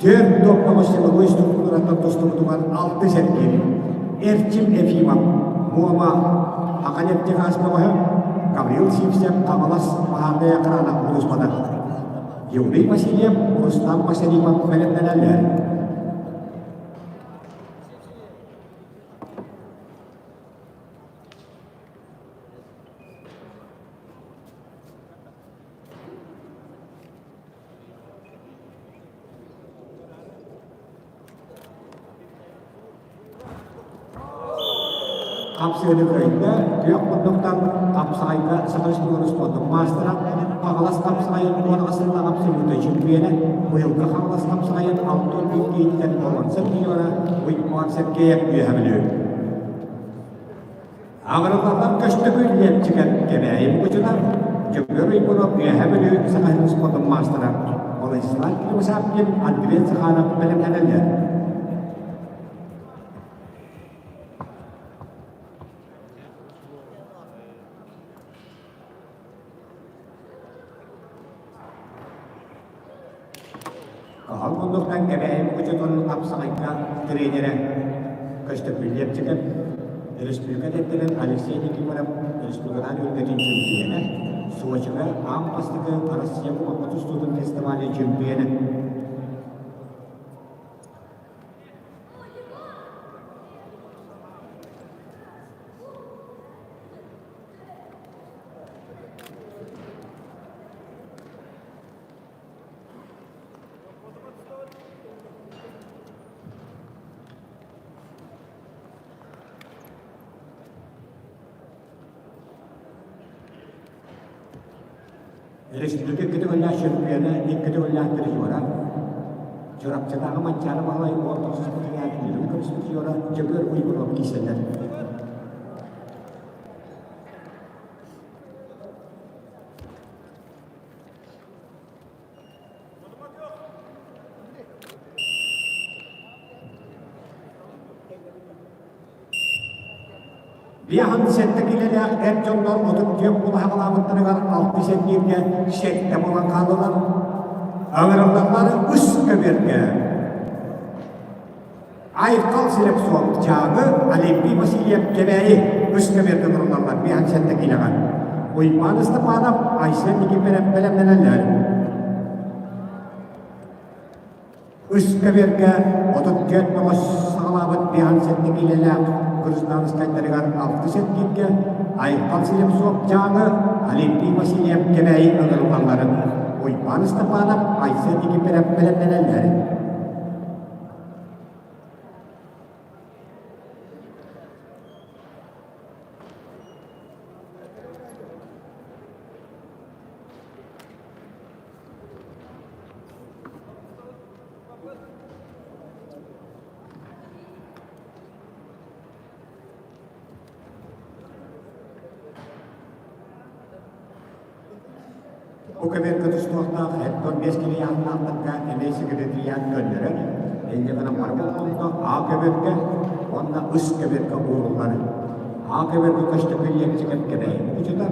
түөрт топпоҕо силовой структураттан тустубутугар алты Сергей, Эрчим Ефимов, Муома, Аканептехас бөҕөһө, Гаврил Сивцев, Хаҥалас баһаарынай охрана улууспата, Юрий Васильев, Рустам Васильев бэлэмнэнэллэр. Хапсыаны кыайда, күөх муннуктан хапсаҕайга Саха Республикатын спордун маастара, Хаҥалас хапсаҕайын уон сыллаах абсолютнай чемпиона, быйылгы Хаҥалас хапсаҕайын 61 киһиттэн боруонса призера Уйбаан Сергеев үөһэ Бүлүү. Аҕырыллаллар көстөкүй Лепчикэн Кэбээйи Мукучута, Дьөгүөр Уйгунов Үөһэ Бүлүү Саха сирин спордун маастара, Владислав Кривошапкин, Андрей Захаров бэлэмнэнэллэр. Кыһыл муннуктан Кэбээйи Мукучутун хапсаҕайга тренерэ Көстөкүүн Лепчиков, Республика дэттэрин Алексей Никифоров республикатаан үрдэтин чөмпүйэнэ, Сочига аан бастакы Россия кубокка тустуутун фестивале чөмпүйэнэ. Республика көтөҕүллээх чөмпүйүөнэ икки төгүллээх призера, Чурапчытааҕы Манчаары Баһылай уон тохсус патриарх Илин көмүс призера Дьөгүөр Уйгунов киирсэллэр. Биахан сэттэ киилэлээх эр дьоннор 34 кулаһаҕалаабыттарыгар алты сэннииргэ сэттэ буолан хааллылар. Ыҥырыллаллар үс көбүөргэ. Айхал Слепцов Чаагы, Олимпий Васильев Кэбээйи үс көбүөргэ туруллаллар биахан сэттэ киилэҕэ. Уйбаан Ыстапаанап Айсен Никифоров бэлэмнэнэллэр. Үс көбүөргэ 34 бөҕөс саҕалаабыт биахан сэттэ киилэлээх гражданскайдарыгар алты сэргииргэ Айхал Слепцов Дьааҥы, Олимпий Васильев Кэбээйи ыҥырыллалларын Уйбаан Ыстапаанап Айсен Никифоров бэлэмнэнэллэр. Бу кэмэргэ тустуохтаах Эттон биэс килийааннаахтарга эмиэ секретариат көннөрөр, инньэ гынан бары болҕомто А көбүөргэ уонна Ыс көбүөргэ ууруллар. А көбүөргэ көстөкүүн Лиэпсикэп Кэбээйи мукучута,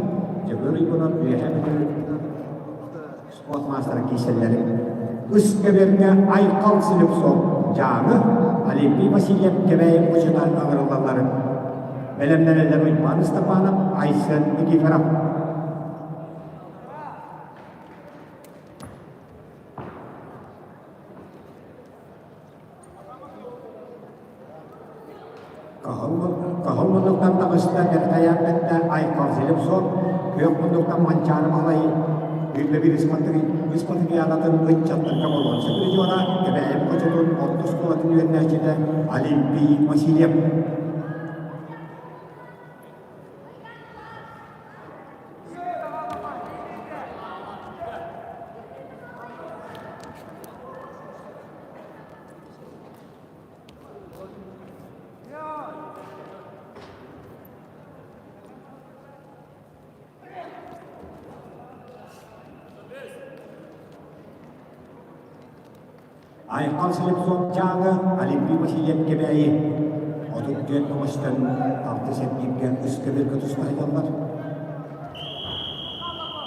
Дьөгүөр Уйгунов Үөһээ Бүлүү спорт маастара киирсэллэрин. Ыс көбүөргэ Айхал Слепцов Дьааҥы, Олимпий Васильев Кэбээйи мукучута ыҥырыллалларын. Бэлэмнэнэллэр Уйбаан Ыстапаанап, Айсен Никифоров. Кыһыл муннуктан таҕыста бэртайаан бэтта Айхал Слепцов, күөх муннуктан Манчаары Баһылай Үллэбир Ыспатыгыйаанатын ыччаттарга болуон региона Кэбээйи хочотун орто оскуолатын үөрэнээччитэ Олимпий Васильев. Айхал Слепцов Дьааҥы, Олимпий Васильев Кэбээйи 34 көмөстөн алты сэргииргэ үс көбүөргэ тустаһыйаллар.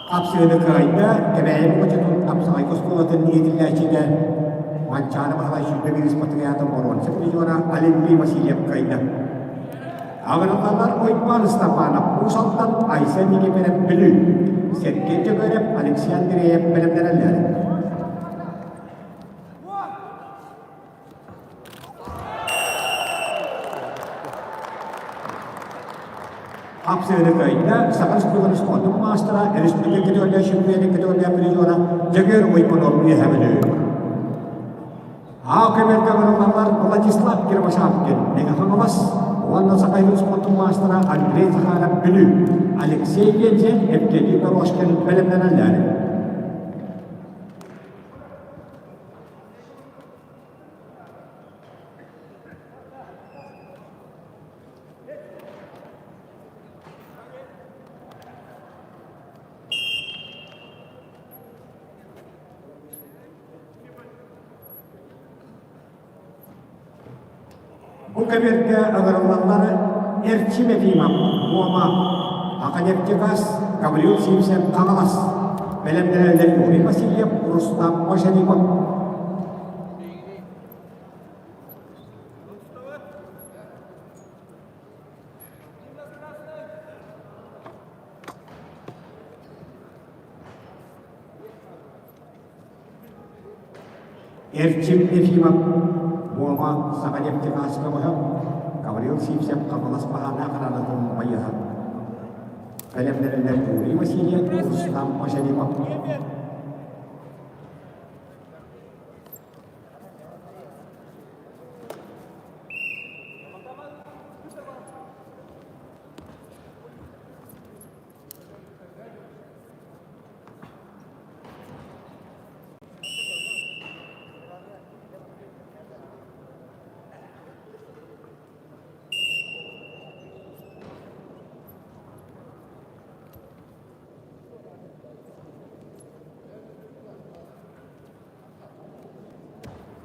Хапсыыны кыайда Кэбээйи Мукучутун Хапсаҕай оскуолатын иитиллээччитэ Манчаары Баһылай 21 патриотын боруонса призера Олимпий Васильев кыайда. Аҕырыллалар Уйбаан Ыстапаанап Уус Алдан, Айсен Никифоров Бүлүү, Сергей Дьөгүөрэп, Алексей Андреев бэлэмнэнэллэр. Хапсыыны кыайда Саха Республикатын спордун маастара, республика көтөҕүллээх чемпионы көтөҕүллээх призера Дьөгүөр Уйбанов Үөһээ Бүлүү. Аа көмөргө барыллаллар Владислав Кривошапкин, Мэҥэ Хаҥалас уонна Саха спортун маастара Андрей Захаров Бүлүү, Алексей Гензель, Евгений Дорожкин бэлэмнэнэллэр. Бу кэмэргэ ыҥырыллаллар Эрчим Ефимов, Муома, Академтикас, Гаврил Симсев, Хаҥалас, бэлэмнэнэллэр Юрий Васильев, Рустам Мошенников. Эрчим Ефимов Муома Саханефтегаз көмөһө, Гаврил Сивцев Хаҥалас баһаардаах хараанатын байыһа. Бэлэмнэринэн Юрий Васильев, Рустам Машаримов.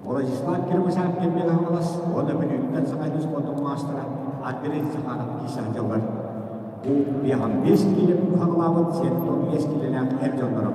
Владислав Кирбасян кэмҥэ Хаҥалас уонна Бүлүүттэн Саха спордун маастара Андрей Захаров киирсэ сылдьаллар. Бу 55 киилэ хаҥалаабыт 75 киилэлээх эр дьонноро.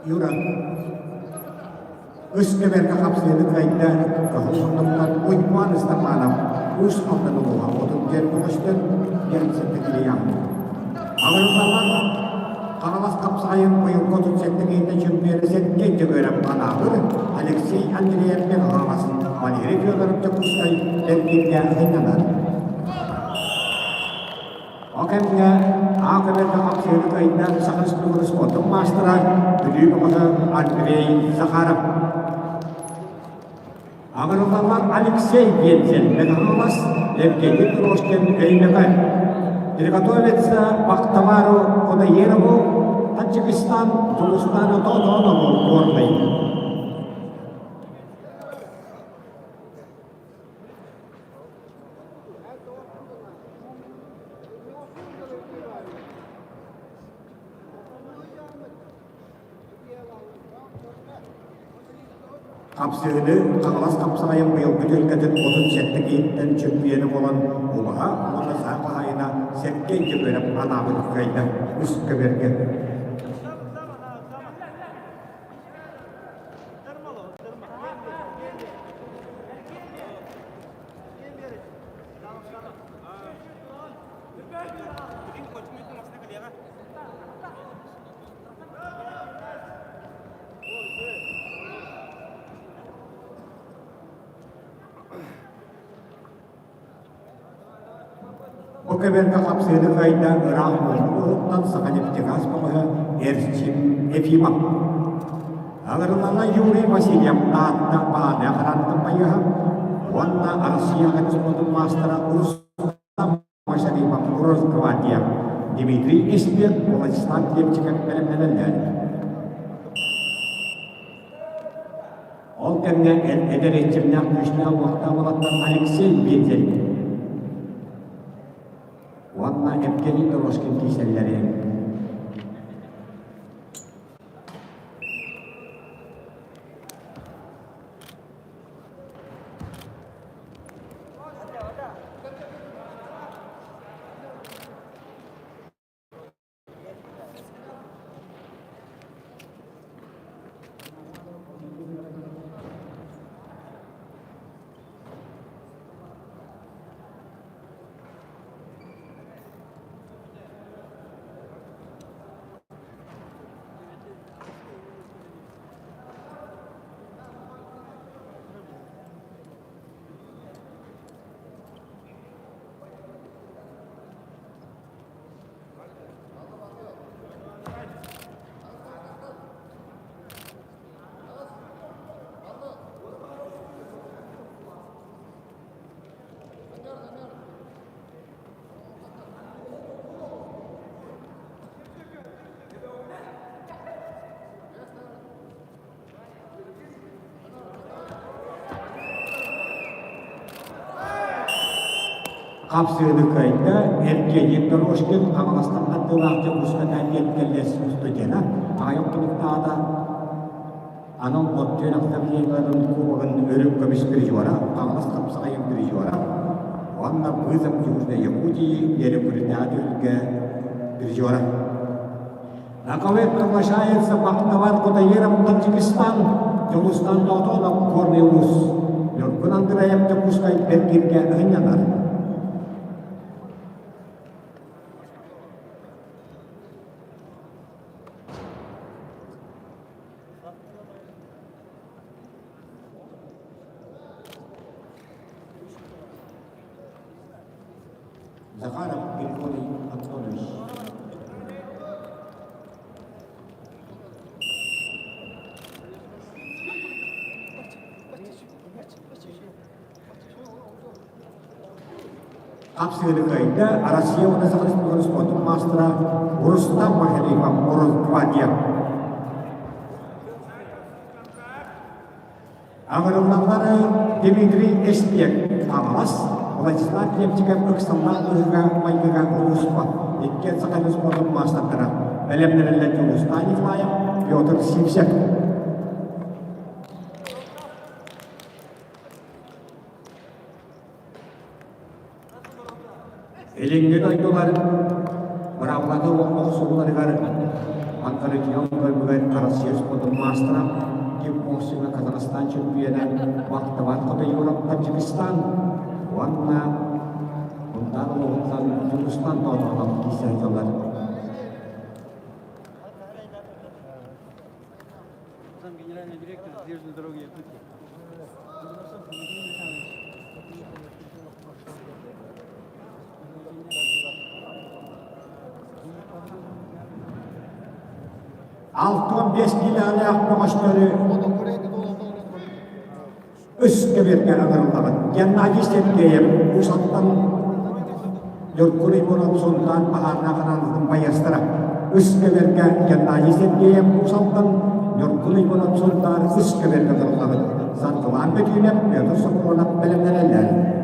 Юра, үс кэбэргэ хапсыыны кыайда кыһыл муннуктан Уйбаан Ыстапаанап Уус Алдан улууһа 34 көҕүстэн диэн килийэҕин. Аҕырыллаллар Хаҥалас хапсаҕайын быйылгы 37 киһитэ чөмпүйүөнэ Сергей Дьөгүөрэп анаабыр Алексей Андреев Хаҥалас Валерий Федоров Дьокуускай эргииргэ сынньанар. Ол кэмҥэ Аа көбөргө хапсыыны кыайда Саха Республикатын спордун маастара Бүлүү бөҕөһө Андрей Захаров. Аҕырыллаллар Алексей Гензель Хаҥалас, Евгений Трошкин Өймөкөөн. Приготовиться Бахтавару Кудаерову Таджикистан Дьулустану Тотонову Горнай. Хапсыһыны Хаҥалас хапсаҕайын быйылгы түһүлгэтин 37 киһиттэн чөмпүйүөнэ буолан убаһа уонна саа хаһаайына Сергей Дьөгүөрэп анаабыт кыайда үс көбүөргэ. Бу кэбэргэ хапсыыны кыайда ыраах уһуктан Саханефтегаз бөҕөһө Эрчим Ефимов. Аҥырылана Юрий Васильев Таатта Баана Харантын байыаһа уонна Россия спортун маастара Рустам Машарипов Росгвардия Дмитрий Испер Владислав Лепчиков бэлэмнэнэллэр. Ол кэмҥэ эдэр эрчимнээх күүстээх уохтаах уолаттар Алексей Бензель уонна Евгений Дорожкин киирсэллэрин Хапсыыны кыайда Евгений Дорожкин Хаҥаластан тардыылаах Дьокуускайдаан диэн студена аҕыйах хонуктааҕыта анал от үөрэхтэрин кубогын өрүк көмүс призера, Хаҥалас хапсаҕайын призера уонна Вызов Южной Якутии Нерюнгритээҕи түһүлгэ призера. Наковет приглашается Бахтавар Кутаиров Таджикистан, Дьулустан Тотонов Горный Улус, Ньургун Андреев Дьокуускай Бэргиргэ ыһынньанар. Захаров Григорий Антонович. Хапсыыны кыайда Россия уонна Саха Республикатын спордун маастара Рустам Махалиев Росгвардия. Аҕырыллаллары Дмитрий Эспиэк Хаҥалас, Владислав Лепчиков ыксаллаах ыһыга майгыга улууспа иккиэн Саха спордун маастардара бэлэмнэнэллэр Дьулустаан Николаев, Петр Сивцев. Илиҥҥи дойдулар быраабылата охсууларыгар Анкарытион көрбүгэр Россия спордун маастара кикбоксиҥҥа Казахстан чөмпүйүөнэ Бахтаван Хотойуров Таджикистан уонна Мунтаан улууһуттан Дьулустан Тоотоонов киирсэ сылдьаллар.
Зам генеральный директор железной дороги Якутии.
65 килэлээх бөҕөстөрү үс кэбиэргэ ыҥырыллаҕын. Геннадий Сергеев Усаттан Ньургун Егоров Сунтаан баһаарнаах анаанатын байыастара үс кэбиэргэ Геннадий Сергеев Усаттан Ньургун Егоров Сунтаар үс кэбиэргэ ыҥырыллаҕын. Саргылаан Бөтүүнэп Петр Сокуонов бэлэмнэнэллэр.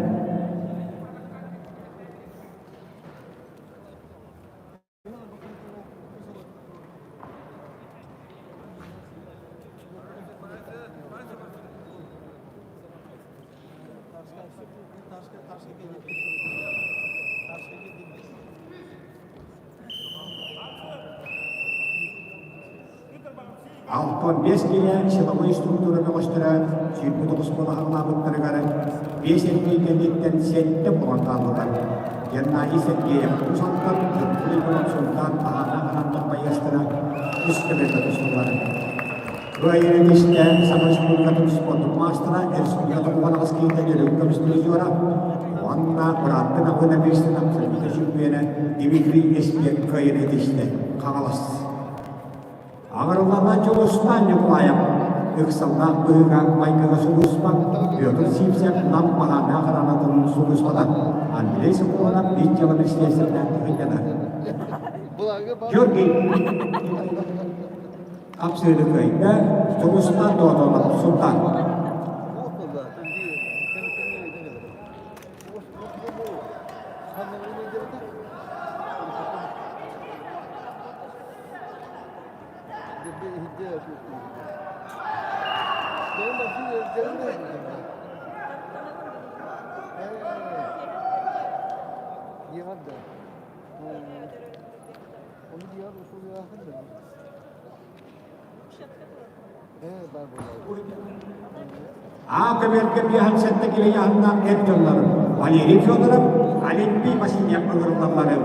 65 киилэ силовой структура бөҕөстөрө 29 балаһалаабыттарыгар биэс эргий кэнниттэн сэттэ буолан хааллылар. Геннадий Сергеев тус алтан, Дьокуускай куорат Сунтаар таһаана араннах байыастара үс көмөтө тустуллар. Кыайыыны истэ Саха Республикатын спордун маастара, республика тоҕуһан аҕыс киһитэ Нөрүк көмүс призера. Уонна бырааттын Абына Миристин абсолютно чемпиона Дмитрий Эспиэк кыайан этистэ. Хаҥалас. Аҥарылана Дьулустаан Ньукулаев ыксаллаах быһыыга майгыга сулууспа Петр Сивцев Нам баһаардаах хараанатын сулууспата Андрей Соколов биир дьыала министиэристибэтэ ыйдана. Георгий хапсыыны кыайда, Дьулустаан Доотолов Султан. Аа көбүөргэ биэһэн сэттэ килийааннаах эр дьоннор Валерий Федоров, Олимпий Васильев ыҥырыллалларын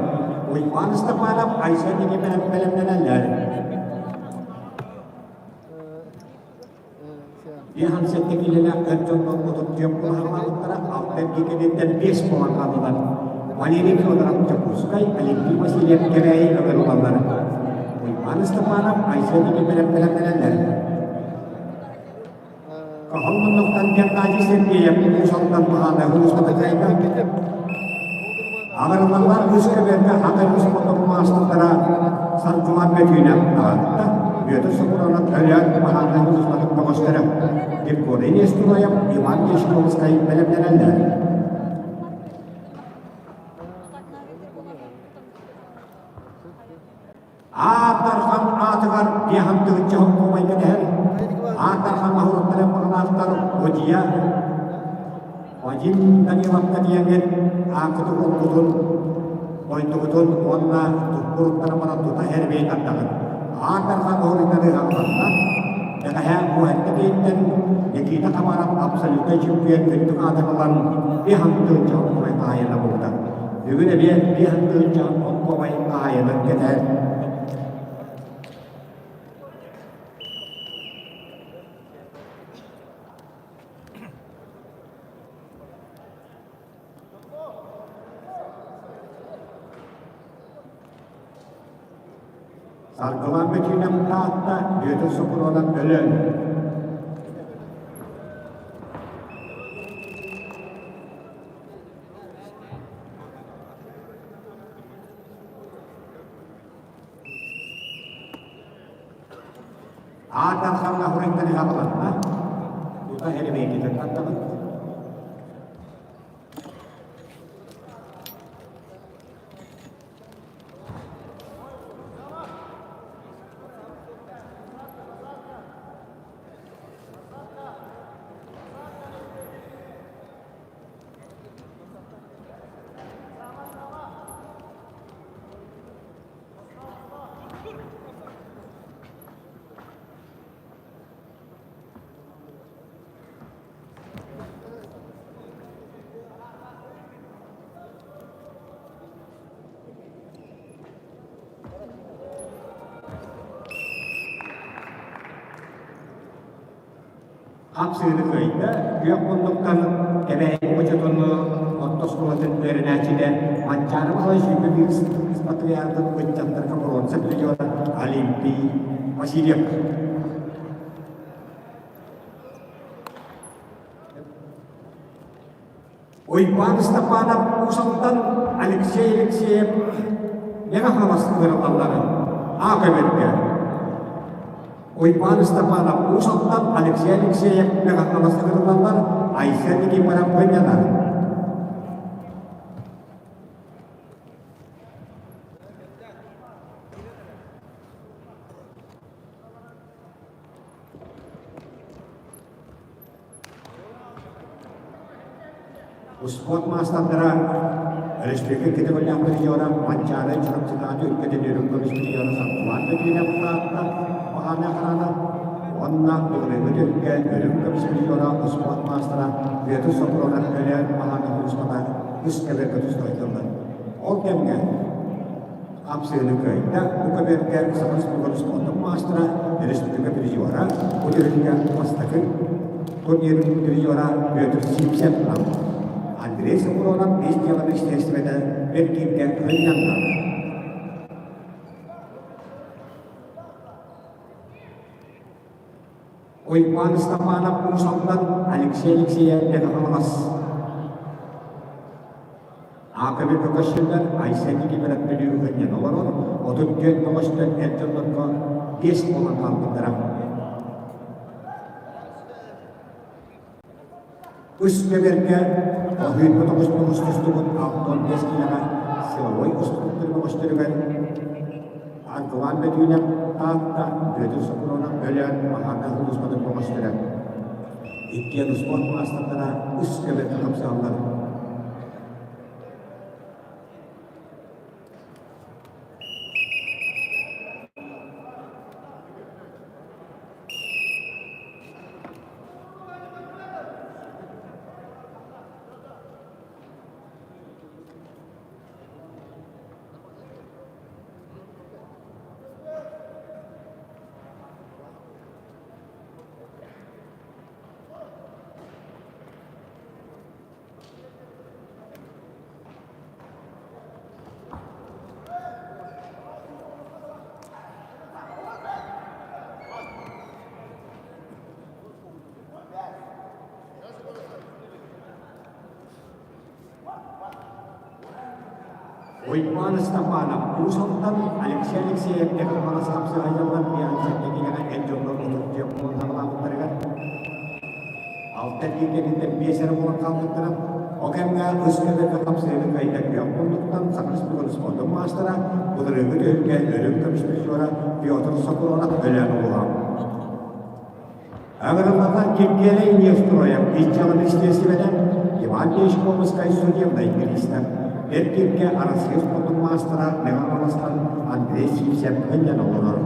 Уйбаан Степанов, Айсен Никифоров бэлэмнэнэллэр. 57 киилэлээх эр дьоннор 34 кылаһалаабыттара, алта эргэ кэниттэн 5 буолан хааллылар. Валерий Федоров Дьокуускай, Олимпий Васильев Кэбээйи ыҥырыллаллар. Уйбаан Степанов, Айсен Никифоров бэлэмнэнэллэр. Каһыл муннуктан Геннадий Сергеев Уус-Алдан баһаана улууска кыайда. Аҕырыллаллар үс көбүөргэ хатар үс хотон маастардара Саргылан Бөтүүнэ таҕатта, Бүөтүр Сокуронов Өлөөн баһаана улууспатын бөҕөстөрө Григорий Нестураев, Иван Дьячковскай бэлэмнэнэллэр. Аар Дархан аатыгар биэһэн тыһыынча хомуйга кэтэһэр. Аар Дархан аһылыктарын баҕалаахтар Одия Вадим Даниловка диэҥҥит ааккытын уоппутун, дойдугутун уонна туппуруттарын баран тута эрбэйи тардаҕыт. Аар Дархан аһылыктары аҕаланна. Бэҕэһээ Муһэнтэ биэттэн Никита Хабаров абсолютнай чемпион үрдүк аатын ылан биэһэн тыһыынча хомуйга хаһаайына буолбута. Бүгүн эмиэ 5 тыһыынча оҥкуобай хаһаайынын кэтэһэр. Саргылан Бөтүүнэп Таатта Бүөтүр Сокуруонап Өлөөн. Аат Дархаҥҥа хуруйтан иһаҕаланна. Тута эрибэйгитин тардабыт. Хапсыыны кыайда, күөх муннуктан Кэбээйи хочотун орто оскуолатын үөрэнээччитэ Манчаары Баһылай 21 патриархын ыччаттарга боруонса призера Олимпий Васильев. Уйбаан Степанов Уус Алдан Алексей Алексеев Мэҥэ Хаҥалас ыҥырыллалларын А көбүргэ Уйбаан Степанов Уус Алдан Алексей Алексеев Мэҥэ Хаҥалас ыҥырыллаллар Айсен Никифоров мунньанар. Успуорт маастардара Өрөспүүбүлүкэ кэтэбиллээх призера Манчаары Чурапчытааҕы үргэтин үрүҥ көмүс призера Саргылаан Бөтүүнэп улаатта Баһаана Хараана уонна былырыыҥҥы түмүккэ үрүҥ көмүс призера успуорт маастара Бүөтүр Сокуронов Өлөөн Баһаана улууспата үс кэбэргэ тустайдыллар. Ол кэмҥэ Хапсыыны кыайда, бу көбүөргэ Саха Республикатын спордун маастара, республика призера, бу түһүлгэ бастакы турнирын призера Петр Сивцев ылла. Андрей Сокуронов ис дьыала министиэристибэтэ эргииргэ ылынньанна. Уйбаан Ыстапаанап Уус-Алдан Алексей Алексеев Мэҥэ-Хаҥалас Аакабы көкөссүллэр Айсен Никифоров Бүлүү ыһынньан олорон, 34 бөҕөстөн эр дьоннорго биэс буолан хаалбыттара. Үс көбөргө оһуйбут оҕус тоҕус тустубут 65 киилэҕэ силовой устубуттар бөҕөстөрүгэр Аргылаан Бөтүүнэп Таатта Бүөтүр Сокуронов Өлөөн Маһаата улууспатын бөҕөстөрө. Иккиэн успуорт маастардара үс көбөргө хапсыһаллар. Уйбаан Ыстапаанап Уус Алдан Алексей Алексеев Техномарас хапсаҕайдаллар биһиги кинигэҕэ эр дьоннор отут буолан саҕалаабыттарыгар алта кииргэнинтэн биэс эрэ буолан хаалбыттара. Ол кэмҥэ ыс көбөргө хапсыһыыны кыайда күөх муннуктан Саха Республикатын спордун маастара, былырыыҥҥы түһүлгэ өрүҥ көмүс призера Петр Сокуронов өлөөн уола. Ыҥырыллаллар Киргиэлэй Невстроев ис дьыала министиэристибэтэ, Иван Дьячковскай судебнай бириистэп, эр киргэ Арассыыйа спордун маастара Мэҥэ Хаҥаластан Андрей Сивцев ынньан олорор.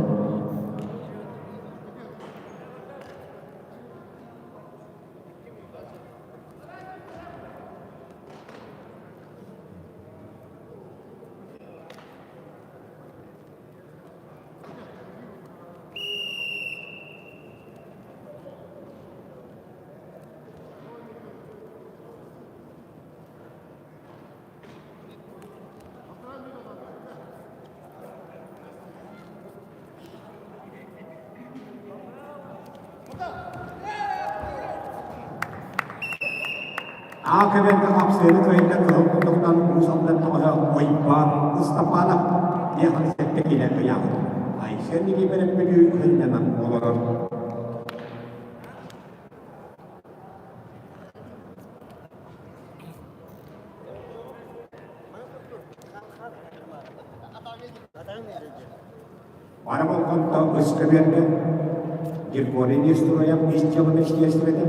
Аакаберга хапсыаны кыайда кыһыл кутуктан Уус Алдан тоҕоһо Уйбаан Ыстапаанап диэххэ сэттэ киилэ ыйаабыт. Айсен Никифоров Бүлүү сынньанан олорор. Бары болҕомто ыскабыарга Григорий Нестроев ис дьыала министиэристибэтэ,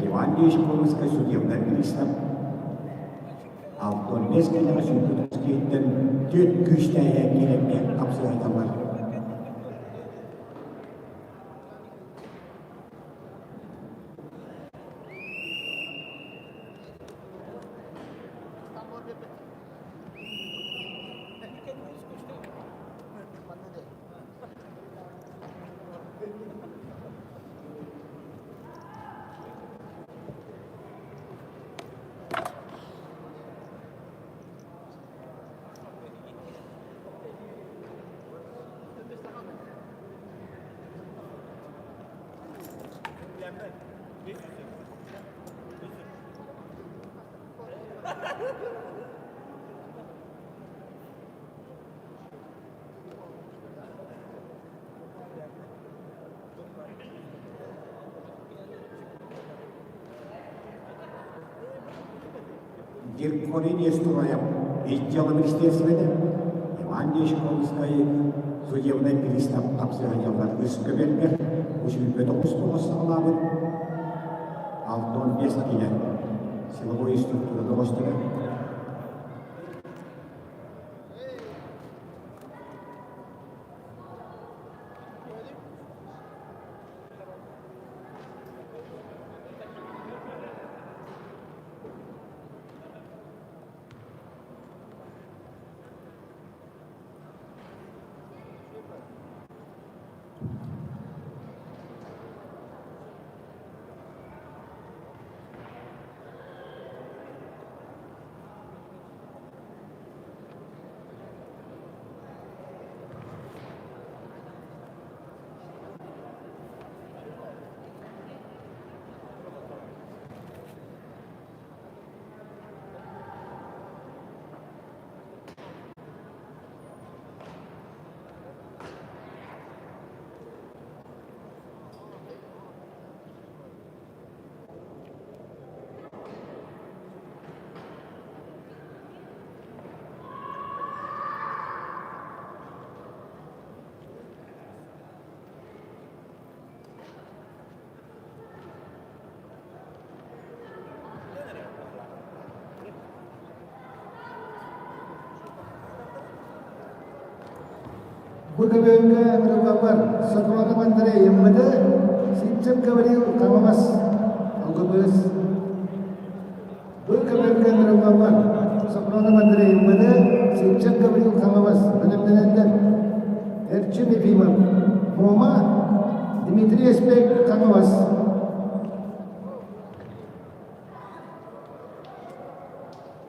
Иван Дьячковскай судебнай пристав, 65 кэлэҕэ сүүрбүт киһиттэн түөрт күүстээһэ киирэргэ хапсыһайталлар. Григорий Нестороев ис дьыала министиэристибэтэ, Иван Дьячковскай судебнай пристав хапсыһанньаллар үс көбүөргэр 39 тоҕус саҕалаабыт 65 киилэ силовой структура бөҕөстөрө.
Бу көбүөргэ Трубабар Соколонов Андрей МВД, Сивцев Гаврил Хаҥалас ЛГБС. Бу көбүөргэ Трубабар Соколонов Андрей МВД, Сивцев Гаврил Хаҥалас бэлэмнэнэллэр. Эрчим Ефимов, Муома, Дмитрий Эспек Хаҥалас.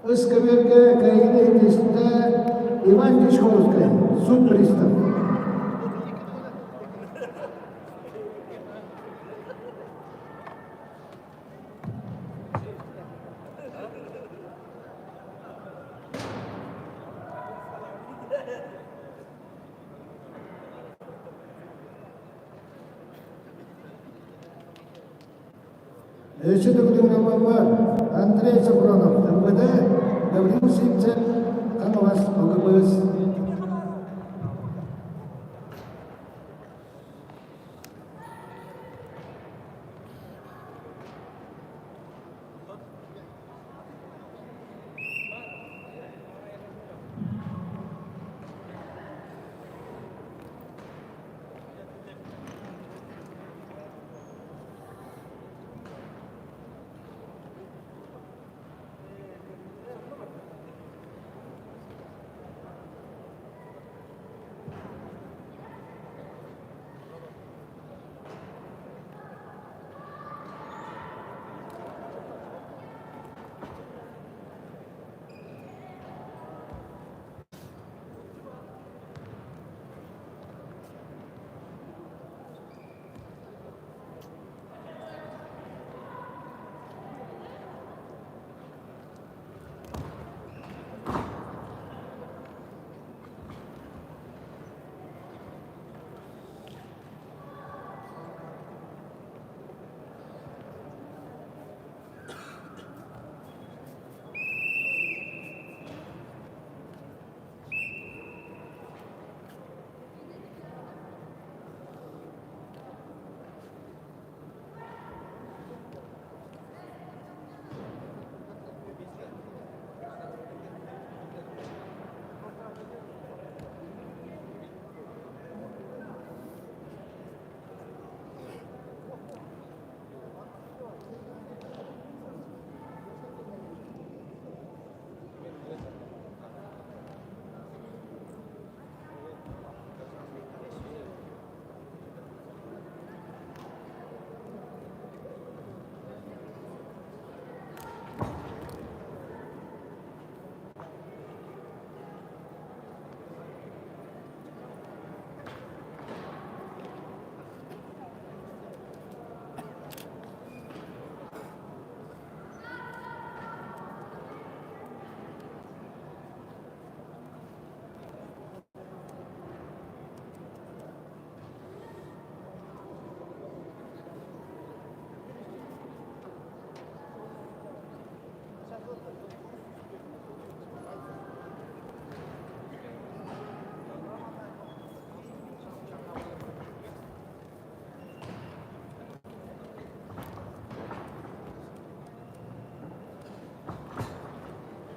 Ыс көбүөргэ кыайыыны ситистэ Иван Дьячковскай, суд пристав. Өссө төгүл Андрей Софронов, МВД, Гаврил Сивцев, Хаҥалас, ОГПС.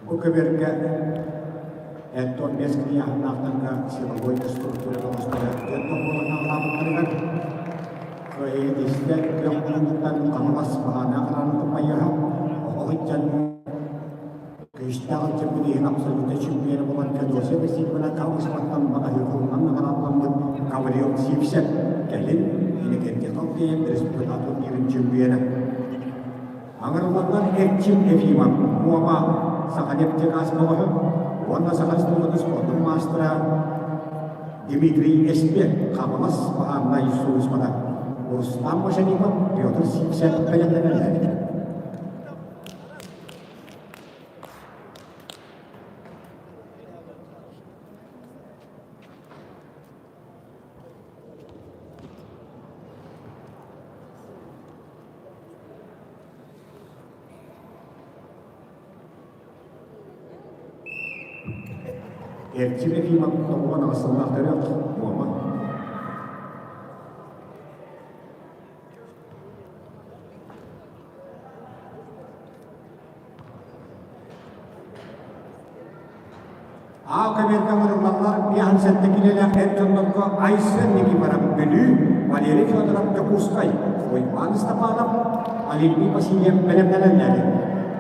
Бу көбүөргэ Антон Бескрияһыннаахтарга силовой структура бөҕөстөрө түөрт буолан кыайыы истэ күөх муннуктан Хаҥалас баҕана хараанытын майыһа оҕо сылдьан күүстээх ылдьыппыт иһин абсолютнай чемпиона буолан Феодосия Васильевна Калышеваттан батаһыытынан наҕараадламмыт Гаврил Сивцев кэлин Иннокентий Халтеев республика турнирын чемпиона. Аҥарылланнар Эрчим Ефимов, Муома, Саханефтегаз бөҕөһө уонна Саха Республикатын спордун маастара Дмитрий Эспек, Хаҥалас баһаарынай сулууспата, Рустам Машанипов, Петр Сивцев бэлэмнэнэллэр. Эрчим Ефимов 98 сыллаах төрүөх Муома. А көбүөргэ ыҥырыллаллар 57 киилэлээх эр дьоннорго Айсен Никифоров Бүлүү, Валерий Федоров Дьокуускай, Уйбаан Степанов, Олимпий Васильев бэлэмнэнэллэр.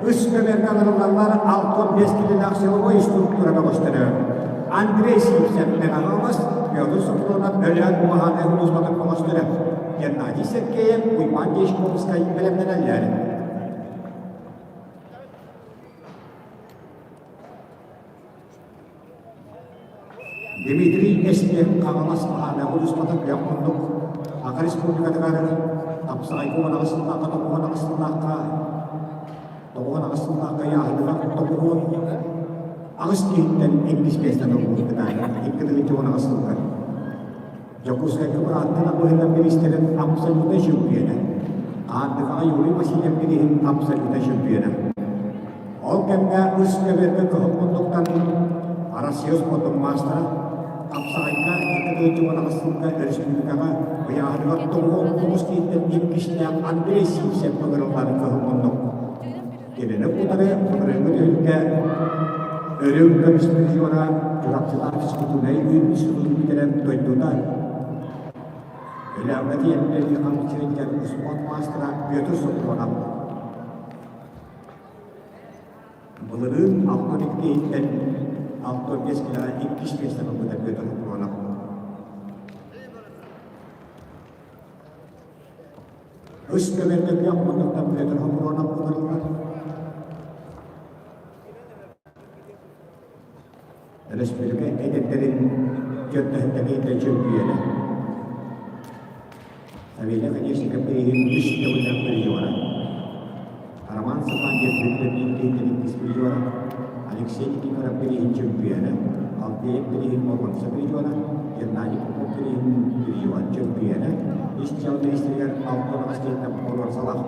Үс көбүөргэ ыҥырыллаллар 65 киилэлээх силовой структура бөҕөстөрө Андрей Сивцев Мэҥэ-Хаҥалас, Петр Сопронов Өлөөн Уһааны улууспатын бөҕөстөрө Геннадий Сергеев, Уйбаан Дьячковскай бэлэмнэнэллэр. Дмитрий Эстиэк Хаҥалас Хаһаанааҕы улууспата күөх муннук Саха Республикатыгар тапсаҕайга уон аҕыс сыллаахха тоҕуһун аҕыс сыллаахха тоҕуһун аҕыс сыллаахха ыйааһыныгар тоҕуһун аҕыс киһиттэн иккис миэстэни ылбыппыта икки тыһыынча уон аҕыс сылыгар. Дьокуускайга бырааттан абыһынан бириистэрин абсолютнай чөмпүйүөнэ. Аартыкаҕа Юрий Васильев бирииһин абсолютнай чөмпүйүөнэ. Ол кэмҥэ үс көбүөргэ кыһыл муннуктан Россия спордун маастара хапсаҕайга икки тыһыынча уон аҕыс сылга өрөспүүбүлүкэҕэ ыйааһыныгар тоҕуон тоҕус киһиттэн иккистээх Андрей Сивцев ыҥырыллан кыһыл муннук. Кинини утары Былырыыҥҥы түһүлгэ Өрүҥ көмүс призера Чурапчылаах физкультурнай институтун бүтэрэн дойдута Өлөөҥҥө тиийэн үлэлии хамсыыр успуорт маастара Петр Сопронов. Былырыын алта иккиһиттэн алта биэс килэҕэ иккис миэстэни ылбыта Петр Сопронов. Үс көбүөргэ күөх муннуктан Петр Хомуруонап ыҥырыллар. Өрөспүүбүлүкэ эдэрдэрин түөртэһиттэниитэ чөмпүйүөнэ. Савелий Оконешников бирииһин үс төгүллээх призера. Роман Сапандев Бүлүү киһиттэн иккис призера. Алексей Никифоров бирииһин чөмпүйүөнэ. Алтыев бирииһин боруонса призера. Геннадий Попов бирииһин призера чөмпүйүөнэ. Ис дьыала министригэр Алтон Астинов боруонсалаах.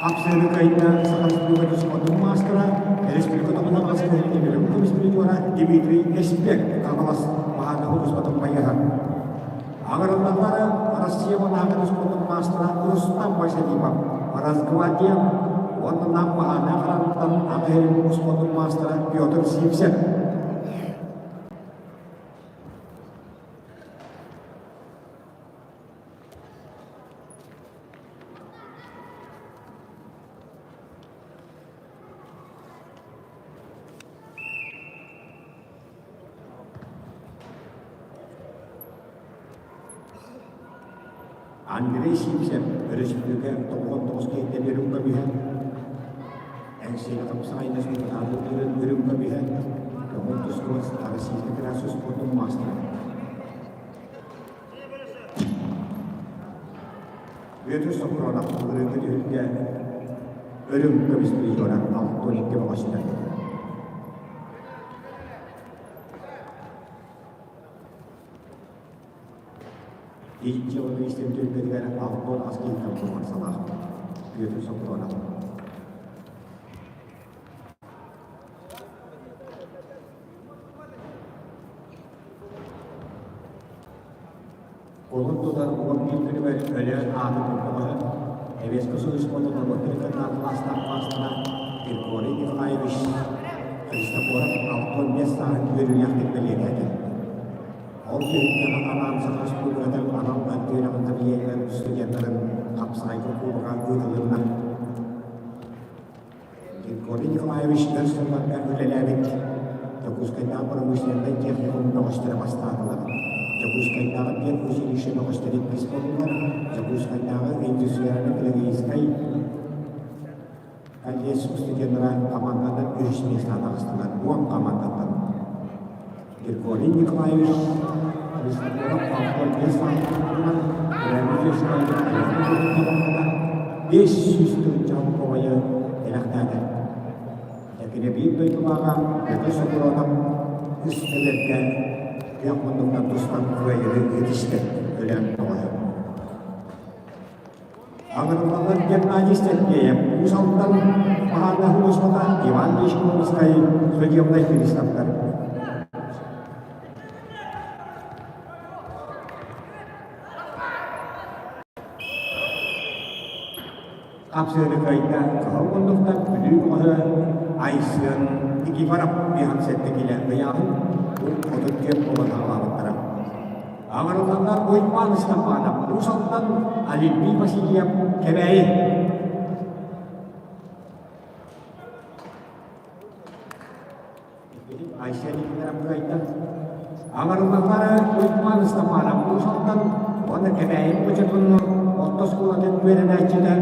Апсыаны кыайда Саха Республикатын спордун маастара, республика туһунан аҕыс киһи көмүс призера Дмитрий Эспек Хаҥалас Маһаатаҕы туспатын байыһа. Аҕырыллаллара Россия Манаахын спордун маастара Рустам Васильев, Росгвардия уонна Нам Маһаана хараҥаттан Аҕа спордун маастара Петр Сивцев. Андрей Сивцев өрөспүүбүлүкэ 99 киһиттэн үрүҥ көмүһэ, Эҥсиэли хапсаҕайда султаабыт үрүҥ көмүһэ, көҥүл тустууга Российскай Федерация спордун маастара. Бүөтүр Сопронов былырыыҥҥы түһүлгэ Өрүҥ көмүс призера 62 бөҕөстөр. Иччи ону истэн түһүлгэтигэр 68 киһиттэн туруорсалаах. Бүөтүр Сопронов. Кулун тутар уон биир күнүгэр Өлөөн аатын турдаҕына, Эбиэскэ сулууспатын норуоттарын кытта кылаастаах маастара Григорий Николаевич Христофоров 65 сааһын үөрүүлээхтик бэлиэтээтэ. Ол түһүлгэҕэ анаан Саха. Дьокуускайдааҕы промышленнай техникум бөҕөстөрө бастаатылар. Дьокуускайдааҕы педучилище бөҕөстөрө иккис буоллулар. Дьокуускайдааҕы индустриально-педагогическай колледж студеннара команданан үһүс миэстэҕэ таҕыстылар. 10 командаттан. Григорий Николаевич Христофоров 65 саастаах 500 тыһыынча оҕойу бэлэхтээтэ. Кини биир дойдулааҕа Петр Сокуронов үс эдэргэ күөх муннуктан тустан кыайыыны ситистэ, өлөөн тоҕойо. Аҥырыллаллар Геннадий Сергеев, Уус Алдан Баһаардаах улууспата Иван Дьячковскай судебнай приставтар. Хапсыаны кыайда кыһыл муннуктан Бүлүү көҕөһө Айсыан Никифоров 57 килэ ыйааһын 34 буолан аҕалаабыттара. Аҥарылланнар Уйбаан Ыстапаанап, Уус Алдан Олимпий Васильев Кэбээйи. Айсен Никифоров кыайда. Аҥарылланнары Уйбаан Ыстапаанап Уус Алдан уонна Кэбээйи Хочотун орто оскуолатын үөрэнээччитэ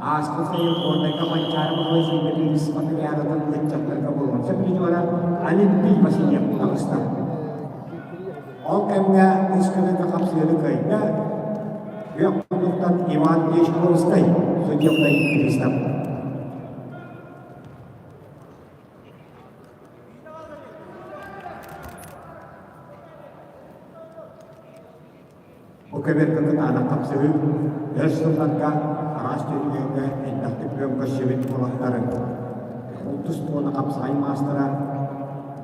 ааспыт сайын Горнайга Манчаары Баһылай Сүүмэрдиир спартакиадатын ыччаттарга буолуон призера Олимпий Васильев таҕыста. Ол кэмҥэ үс күнүгэ хапсыһыыны кыайда Күөх Муннуктан Иван Дьячковскай судебнай пристав. Бу көбүөргэ кытаанах хапсыһыы өр сылларга араас түһүлгэгэ элбэхтик күөн көрсүбүт уолаттары Ултус туона хапсаҕай маастара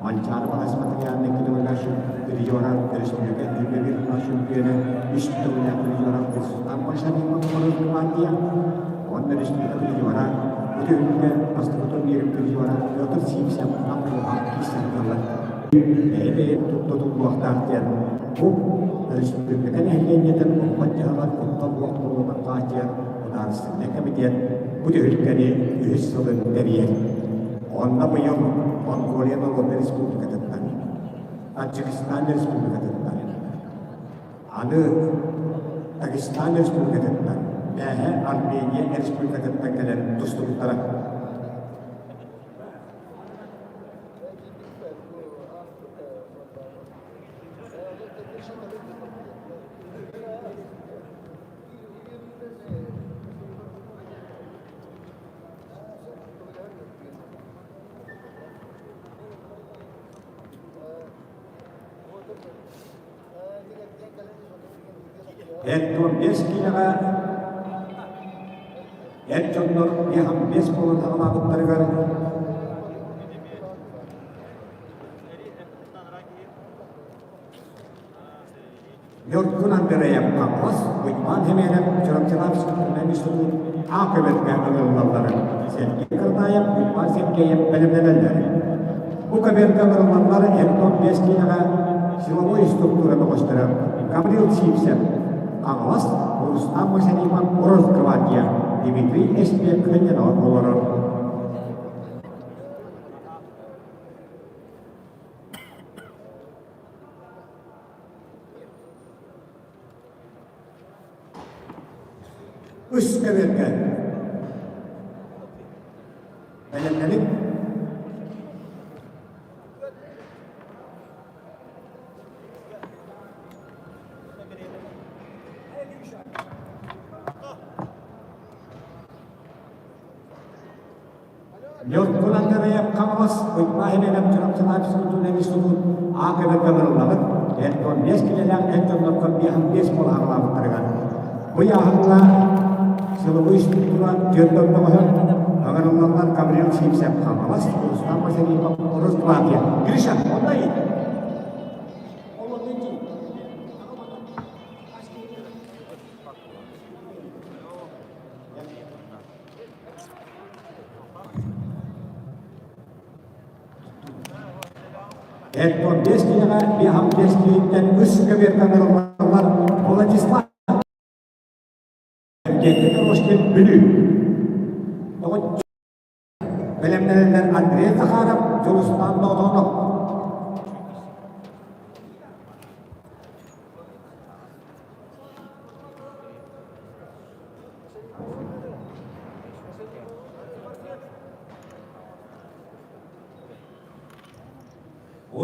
Манчаары Балас материальнай көтөҕөлөөх призера өрөспүүбүлүкэ түмүгүн чөмпүйүөнэ үс төгүллээх призера Султан Большанин гвардия уонна республика призера бу түһүлгэ бастакы турнирын призера Петр Сивцев Аммалаах киирсэллэр. Бэйэ-бэйэ тутуллуохтаах диэн бу өрөспүүбүлүкэ нэһилиэнньэтин олбот дьаһалар куттал суох буолуутун хааччыйар судаарыстыбаннай кэмитиэт бу түһүлгэни үһүс сылын тэрийэр. Онно быйыл Монголия Народнай Республикатыттан, Таджикистан Республикатыттан, аны Дагестан Республикатыттан, Бээһэ Армения Республикатыттан кэлэн тустубуттара. 45 киилэҕэ эр дьоннор 55 буолан аҕалаабыттарыгар Ньургун Андреев Павлов Уйбаан Химиэнэп Чурапчылаах физкультурнай институт А көбөтүгэр ыҥырыллалларын Сергей Карнаев, Уйбаан Сергеев бэлэмнэнэллэр. Бу көбүөргэ ыҥырыллаллар 45 киилэҕэ силовой структура бөҕөстөрө Гаврил Сивцев, Хаҥалас, Рустам Масаримов, Росгвардия, Дмитрий Эспек Ханянов олорор. Үс көбүөргэ бэлэмнэник Ньургун Хаҥалас Уйбаа Химиэнэп Чурапчылаах физкультурнай институт А көбөргө ылыллабыт. 45 килэлээх эр дьоннорго 55 буола аҕалаабыттарыгар. Бу ыйааһыҥҥа силовой структура түөрт дордоҕоһо ыҥырыллаллар Гаврил Сивцев Хаҥалас, Рустам Васильев Росгвардия. Гриша, онно иит. 45 киһиэхэ 55 киһиттэн үс көбүөргэ ыҥырыллаллар Владислав Евгений Мирошкин Бүлүү. Бэлэмнэнэллэр Андрей Захаров, Дьулустаан Доотонов.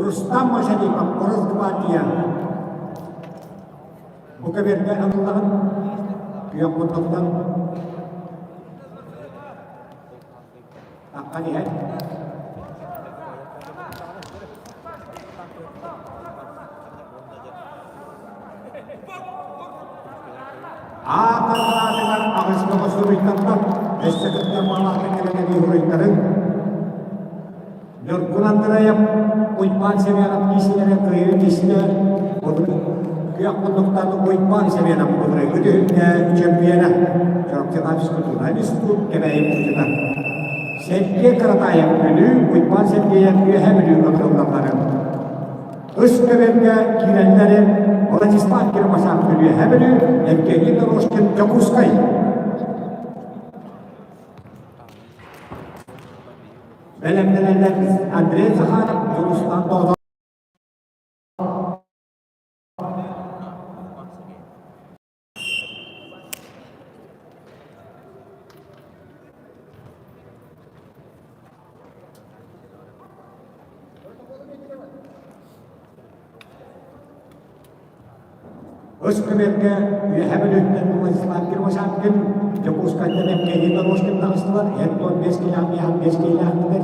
Рустам Машарипов, Росгвардия. Бу кэбиэргэ аныллаҕын күөх муннуктан таххан иһэр. Аатар-аатыгар аҕыс бөҕө суруйтарда, өссө кытта маалаата кэлэн суруйтарыҥ. Ньургун Андреев, Уйбаан Семенов киисилэрэ кыайыы киисилэ, күөх муннуктан Уйбаан Семенов былырыыҥҥы түһүлгэ чөмпүйүөнэ, Чурапчытаах физкультурнай институт Кэбээйи булчута. Сергей Каратаев Бүлүү, Уйбаан Сергеев Үөһээ Бүлүү ыҥырыллалларын. Үс көбүөргэ киирэллэрин Владислав Кирмасян Үөһээ Бүлүү, Евгений Дорожкин Дьокуускай. Бэлэмнэнэллэр Андрей Захаров, Дьулустан Тоотов. Өс көмөргө Үөһээ Бүлүүттэн Владислав Кривошапкин, Дьокуускайтан Евгений Дорожкин таҕыстылар, 45 километр 5 киилээхтэр.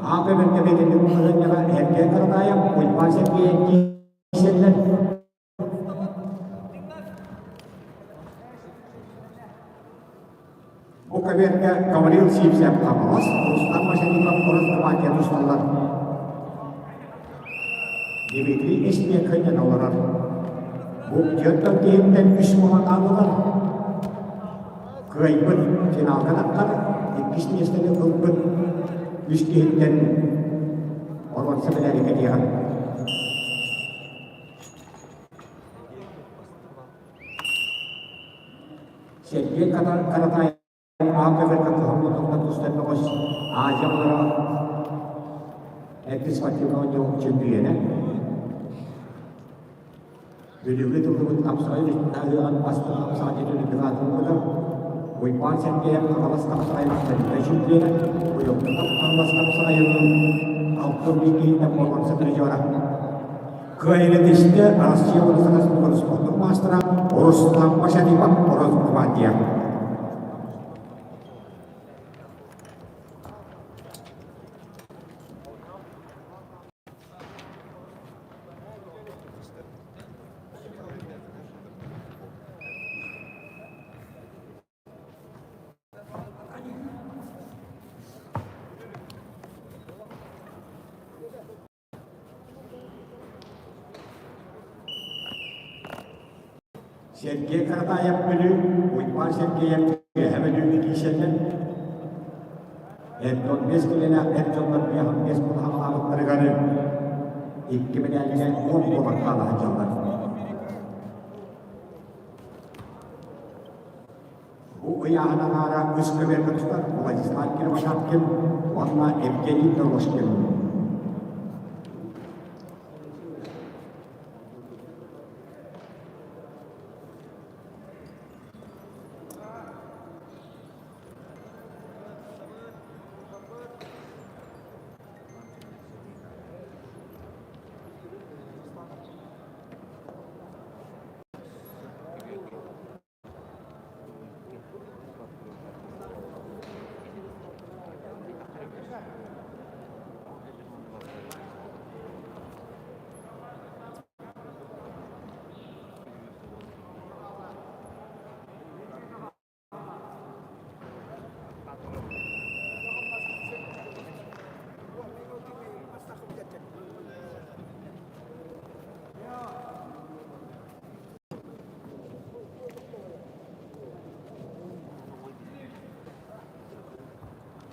Аа көмөргө бэйэтин балаһыанньаҕа Эргиэн Каратаев, Уйбаан Сергеев киирсэллэр. Бу көбүөргэ Гаврил Сивцев Хаҥалас, Рустам Масяников Росгвардия тусталлар. Дмитрий Эсмек хынньан олорор. Бу дьонтон киһиттэн үс буолан хааллылар. Кыайбыт финалга таххар, иккис миэстэни ылбыт үс киһиттэн боруонса медали кэтиэҕэ. Сергей Каратаев аан көбөргө кыһаммытыгар тустан бөҕөс Азия оҕолоро эргис спортивнай оонньуу чөмпүйүөнэ. Бүлүүгэ тыллыбыт хапсаҕай ыһыаҕын бастакы хапсаҕай дьиэтин аатырбыта. Уйбаан Сергеев Хаҥалас хапсаҕайын абсолютнай чемпиона, Уйулҕа Хаҥалас хапсаҕайын алтын киһитэ боруонса призера. Кыайыытистэ Россия уонна спордун маастара Рустам Машарипов Росгвардия. Сергей Каратаев Бүлүү, Уйбаан Сергеев Үөһээ Бүлүү киисэллэр. Эрдон бэс көлүөнэ эр дьоннор биэһин бэс булаһалаабыттарыгар икки мэдээлгэ уон буолан хаала сылдьаллар. Бу ыйааһын аҥаара үс көбүөргэ тустар Владислав Кривошапкин уонна Евгений Дорожкин.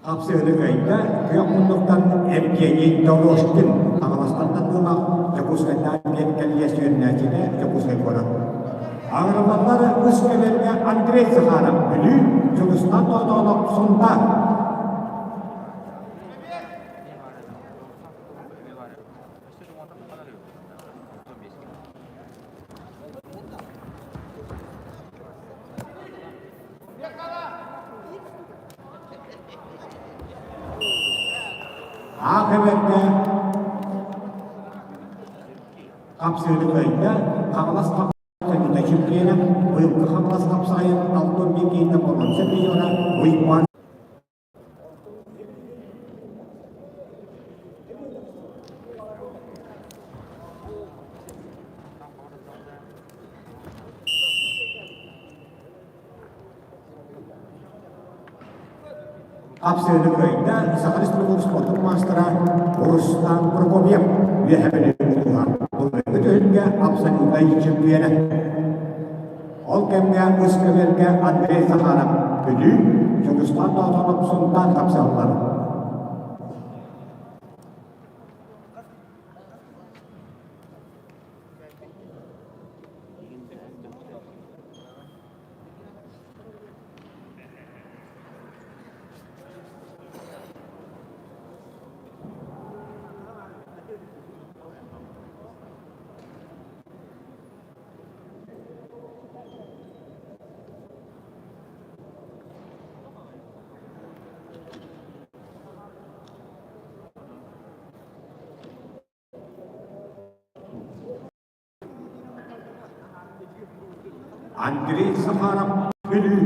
Хапсыһыны кыайда күөх муннуктан Евгений Дорожкин Хаҥаластан тардыылаах Дьокуускайдаах диэн кэлиэ сүрүннээччитэ Дьокуускай куорат. Аҕырыллаллар үс кэлэргэ Андрей Захаров Бүлүү, Дьулустан Тоотоонов Сунтаар. Аах эбэргэ хапсыыны кыайда Хаҥалас хапсаҕайын чемпиона, быйылгы Хаҥалас хапсаҕайын Алтын Микиитэ боруонса призера Уйбаан Хапсыыны кыайда Саха Республикатын спордун маастара Рустам Прокопьев Үөһээ Бүлүү улууһа былыргы түһүлгэ абсолютнай чемпиона. Ол кэмҥэ ыскөбүөргэ Андрей Захаров Бүлүү, Дьулустаан Тоотонов Сунтаар хапсаллар. Андрей Захаров Бүлүү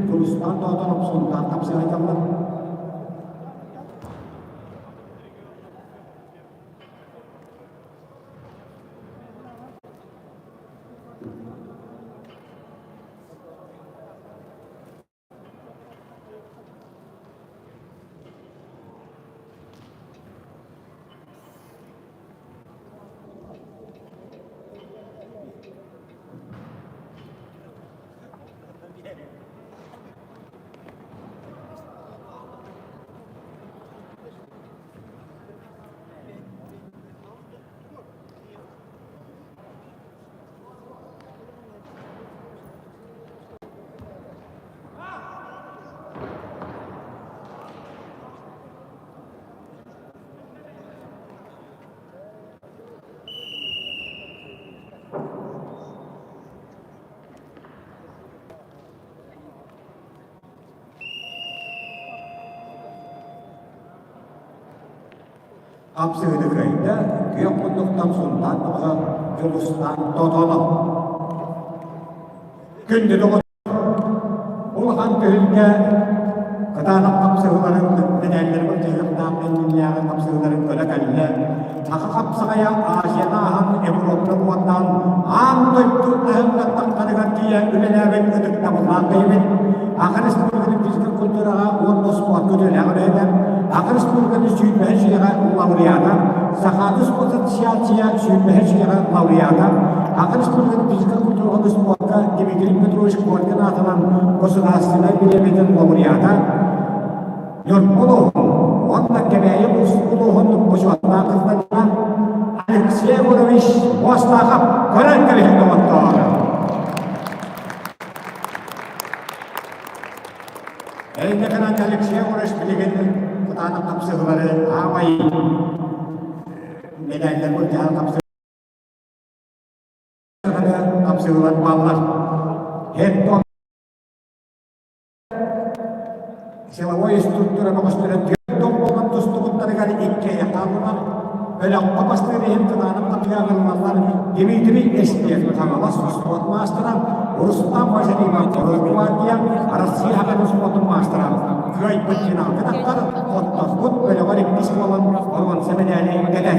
Тулустаан Тоотонов Сунтаар тапсыһайталлар. Хапсыһыыны кыайда күөх муннуктан Сунтаар баҕа Дьулустаан Тотонов. Күндү доҕор улахан түһүлгэ кытаанах хапсыһыыларын мэтээллэри былдьаһыахтаах иннинээҕи хапсыһыыларын көрө кэллэ. Саха хапсаҕайа Азияны ааһан Европа уоннаан аан дойду таһымҥа таххарыгар тиийэ үлэлээбит ытыктабыллаах киһибит. Аха Республикатын физкультураҕа уонна спортка үтүөлээх үлэһитэ, Аха Республикатын сүүрбэһис үйэҕэ лауреата, Сахааты спорт ассоциация сүүрбэһис үйэҕэ лауреата, Аха Республикатын физкультураҕа спортка Дмитрий Петрович Коркин аатынан государственнай бириэмийэтин лауреата, Ньурба улууһун уонна Кэбээйи улууһун бочуоттаах гражданина Алексей Егорович Мостахов көрөн кэбиһин доҕоттоор! Эйнеканан Алексей Егорович билигин кытаанах хапсыһыылары аамай медаллар былдьаһар хапсыһыылар бааллар. Хеттон Силовой структура бөҕөстөрө түөрт буолан тустубуттарыгар икки эйэ хааллылар. Бөлөххө бастыыр иһин кытаанах хатыйаан ыллаллар Дмитрий Эстиев Хаҥалас спорт маастара, Рустам Васильев Росгвардия Россия Хаҥалас спортун маастара. Кыайбыт финалга тахтар, хотторбут бөлөҕөр иккис буолан боруонса мэдээли кэтэр.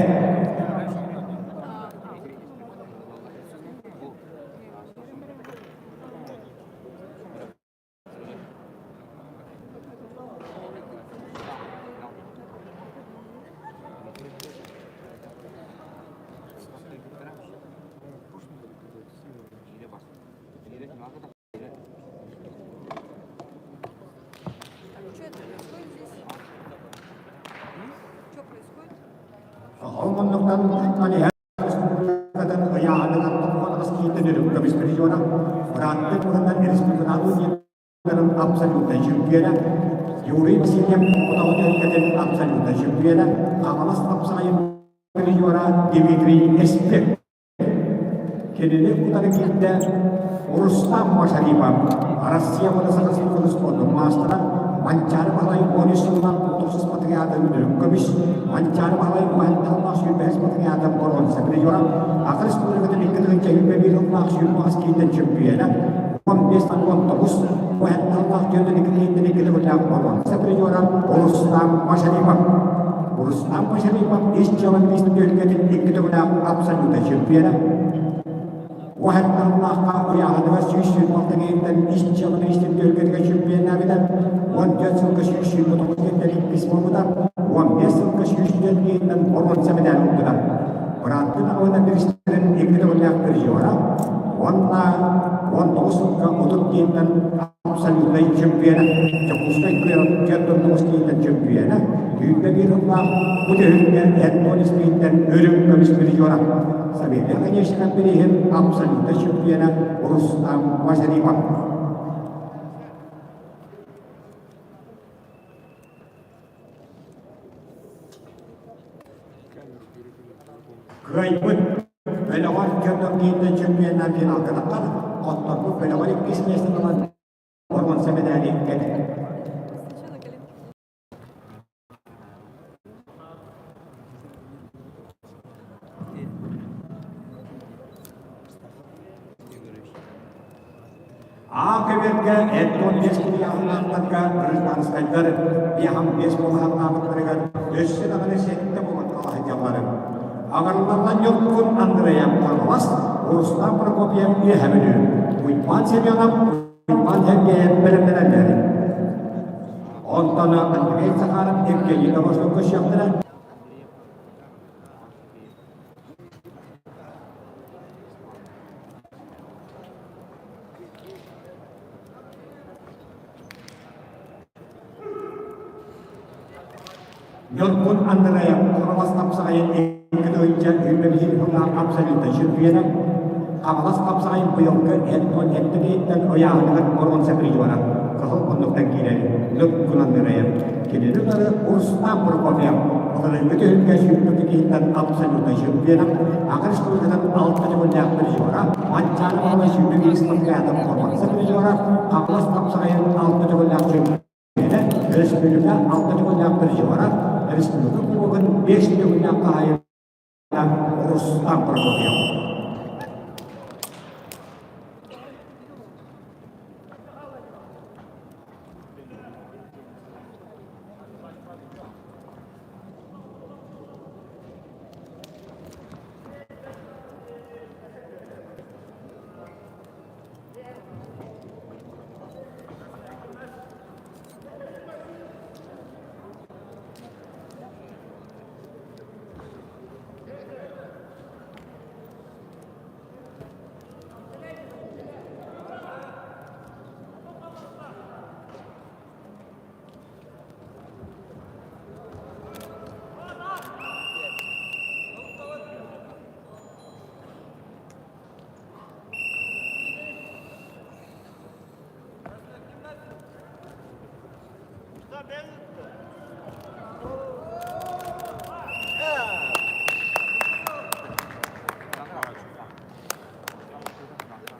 Что это происходит здесь? Что происходит?
Ол муннуктан Республикатын ыйааһыныгар тохтон киитин үрүҥ көмүс призера, бырааттыы туһунан республиканын абсолютнай чемпиона, Юрий Васильев Хотоҕо түһүлгэтин абсолютнай чемпиона, Хаҥалас хапсаҕайын призера Дмитрий Эспек. Кинини утары киирдэ Рустам Машарипов, Россия уонна Саха сирин спордун маастара. Манчаары Баһылай 13 сылынан тохсус матырыйаалын үрүҥ көмүс, Манчаары Баһылай Уһанталлаах 25 матырыйаалын боруонса призера, Аха Республикатын 2 21 сыллаах 28 киһиттэн чөмпүйүөнэ, 15 19 Уһанталлаах 42 киһиттэн 2 төгүллээх боруонса призера Рустам Машарипов. Рустам Машарипов ис дьыала министрлигин 2 төгүллээх абсолютнай чемпиона. Уһанталлаахха ыйааһыныгар 126 киһиттэн ис дьыала министрлигин чемпионнаабыта, 14 сылга 129 киһиттэн иккис буолбута, 15 сылга 104 киһиттэн боруонса медаль ылбыта. Бырааттыы даҕаны биристэрин 2 төгүллээх призера уонна 19 сылга 30 киһиттэн абсолютнай чемпиона, Дьокуускай 49 киһиттэн чемпиона, 21 сыллаах бу түһүлгэ Антон Испииттэн үрүҥ көмүс призера, Савелий Оконешников бирииһин абсолютнай чемпиона Рустам Машарипов. Кыайбыт бөлөҕөр көрдөх киһиттэн чемпионнар финалга таххар, хотторбут бөлөҕөр иккис миэстэни ылан боруонса медали кэлэр.
Сначала коленки.
А көбүөргэ 55 килиаһыннаахтарга гражданскайдар 55 буолаһыннаабыттарыгар өссө даҕаны сэттэ буолан халаһыйалларын. Аҕырыллаллан Ньургун Андреев Хаҥалас, Рустам Прокопьев Үөһэ Бүлүү, Уйбаан Семенов Уйбаан Сергеев бэлэмнэнэллэр. Онтон Андрей Захаров Евгений Добросов көрсүөхтэрэ. Ньургун Андреев Хаҥалас хапсаҕайын икки тыһыынча 21 сыллаах абсолютнай чемпиона, Хаҥалас хапсаҕайын быйылгы 77 киһиттэн ыйааһыныгар боруонса призера, кыһыл муннуктан киирэр Ньургун Андреев. Кинини утары Рустам Прокопьев былырыыҥҥы түһүлгэ сүүрбэкэ киһиттэн абсолютнай чемпиона, Аҕа республикатын алта төгүллээх призера, Манчаары Баһылай 25 спартакиадатын боруонса призера, Хаҥалас хапсаҕайын алта төгүллээх чемпиона, Республика алта төгүллээх призера, Республика Кубогын 5 төгүллээх хаһаайына Рустам Прокопьев.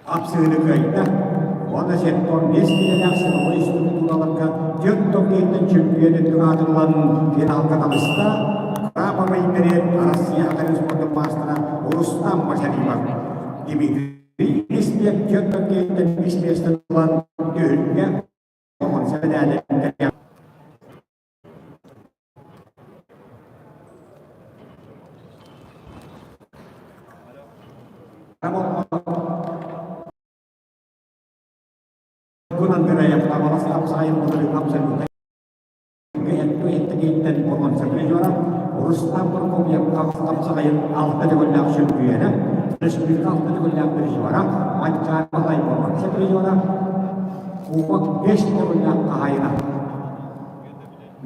Хапсыһыыны кыайда уонна 75 киилэлээх силовой структураларга түөрт токийтан чөмпүйүөн үрдүк аатын ылан финалга таҕыста. Краповый берет Россия атарын спордун маастара Рустам Машарипов. Дмитрий Листьев түөрт токийтан үс миэстэни ылан түһүлгэ сэбэдээлэрин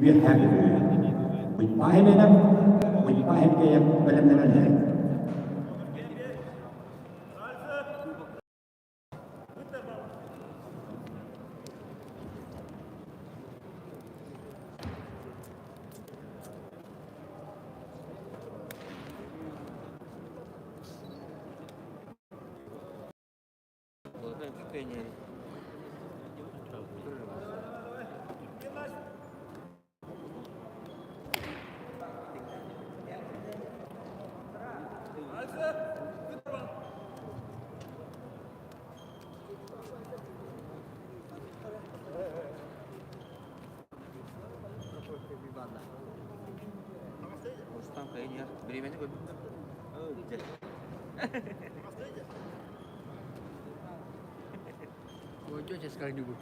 Үөһээ Бүлүү. Уйбаан энэм, Уйбаан бэйэм бэлэмнэнэллэр.
Там кайын Времени көрдүм.
Пойдете как-нибудь.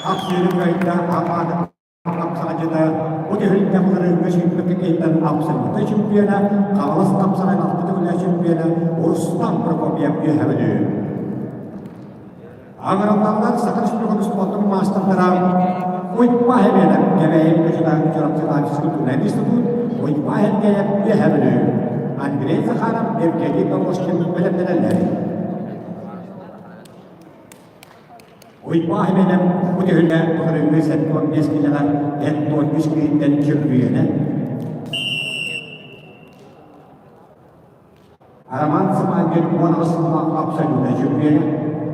Хапсыыры кайда амааны хапсаҕадьыта бу түһүлгэ былырыыҥҥы сүүрбэкэ абсолютнай чемпиона, Хаҥалас хапсаҕай алта төгүллээх чемпиона Рустам Прокопьев үөһэ Бүлүү. Аҥараллаллар Саха Республикатын спордун маастардара Уйба Хэмиэнэп Кэбээйи Кычытаан Чурапчытаан физкультурнай институт Уйба Хэнкэйэп Үөһэ Бүлүү. Андрей Захаров Евгений Торошкин бэлэмнэнэллэр. Уйбаа Хэмиэнэп бу түһүлгэ былырыыҥҥы 75 киилэҕэ 73 киһиттэн чөмпүйүөнэ. Роман Сымагин 18 сыллаах абсолютнай чөмпүйүөнэ,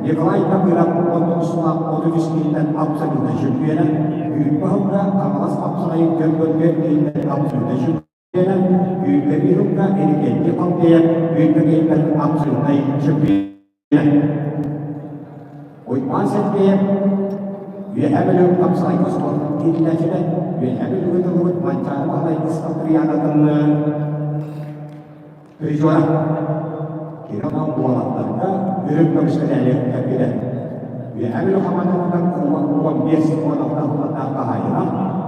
Николай Табыров 19 сыллаах 33 киһиттэн абсолютнай чөмпүйүөнэ, Үүт баһылыга Хаҥалас хапсаҕайын көргөргө киһиттэн абсолютнай чөмпүйүөнэ, Үүт Бэбиировка Иннокентий Халдеев Үүт Бэбиевтэн абсолютнай чөмпүйүөнэ. Уйбаан Сергеев Үөһээ Бүлүү хапсаҕайга спорт иитиллээччитэ, Үөһээ Бүлүүгэ тыллыбыт Манчаары Баһылай Ыспатырыйаанатын призера. Киһи уолаттарга үрүҥ көмүс мэтээли кэлбитэ. Үөһээ Бүлүү хамаандатыгар 15 16 сыллардаах хаһаайына,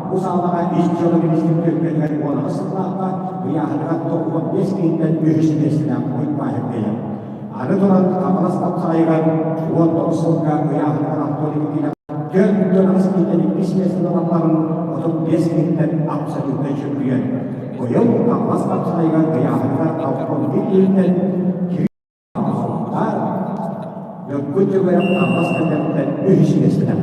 бу саалаҕа ис дьыала министрин түөлбэтигэр 18 сыллаахха ыйааһыныгар 95 киһиттэн үһүс миэстэлээх Уйбаан Сергеев. Аны туран, Хаҥалас хапсаҕайыгар 19 сылга ыйааһыныгар Анатолий Никитин 48 киһиттэн иккис миэстэни ылалларын 35 киһиттэн абсолютнай чөмпүйүөн. Быйыл Хаҥалас хапсаҕайыгар ыйааһыныгар 61 киһиттэн Сунтаар, Мөккү Түгэрэх Хаҥалас кэллэриттэн үһүс миэстэлээх.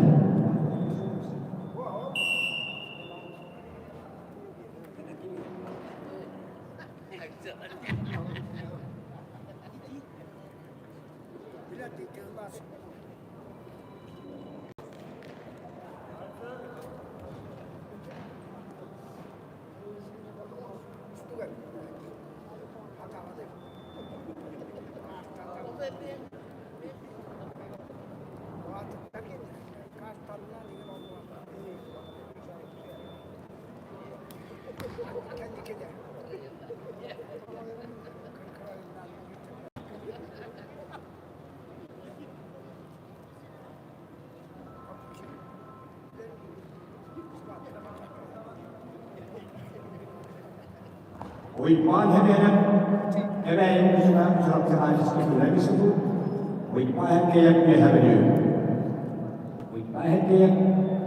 Уйбаан Хэмиэнэп Эбээйин Кучуна Чурапчы институт Уйбаан Хэнкэйэп Үөһээ Бүлүү Уйбаан Хэнкэйэп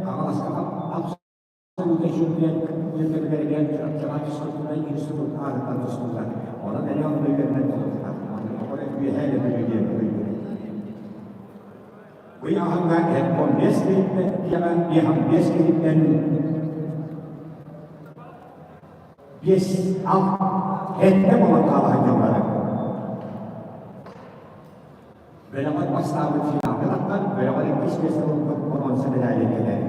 Хаҥаласка Чөмпүйүөн үөрдэригэр Чурапчыга физкультурнай институт аатыттан тустубута. Онон эмиэ онно үөрэнэн тутуллар. Онно үөһээ эрэ Бүлүү диэн буруйбут. Ыйааһыҥҥа 15 киһиттэн 55 киһиттэн 5 6 7 буолан хаалаһын дьыллары. Бөлөҕөр бастаабыт финалга тахсан, бөлөҕөр иккис миэстэ ылбыт боруонса медали кэлэр.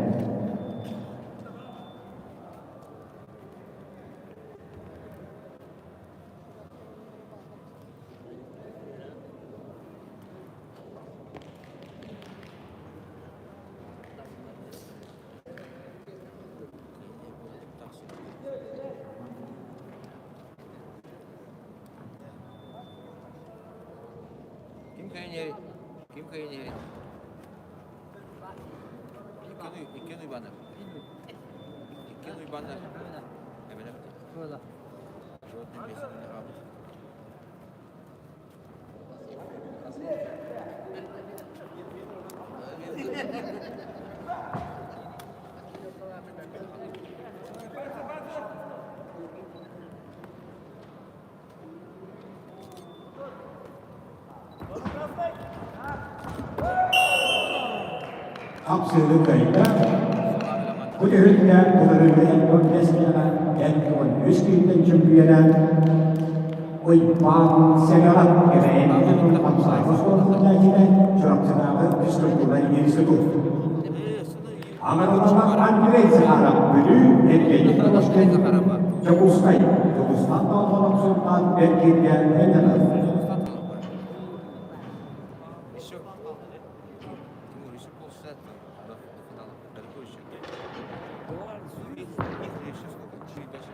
Ким кайнери? Ким кайнери? Иккен Уйбанов. Иккен Уйбанов. Эбелем. Животный бесенный рабы.
Хапсыыны кыайда. Бу түһүлгэ былырыыҥҥы 15 киһиэхэ 13 киһиттэн чөмпүйүөнэ Уйбаан Семенов Кэбээйи хапсаайга суолталааччыта Чурапчытааҕы физкультурнай институт. Аҥардалар Андрей Захаров Бүлүү Евгений Калашкин Дьокуускай Дьокуускан Тоотолох Султан Эргииргэ Хэнэнэр.
Еще, Тимур, еще полчаса до финала. Далеко еще. Их, их еще сколько? Четыре даже.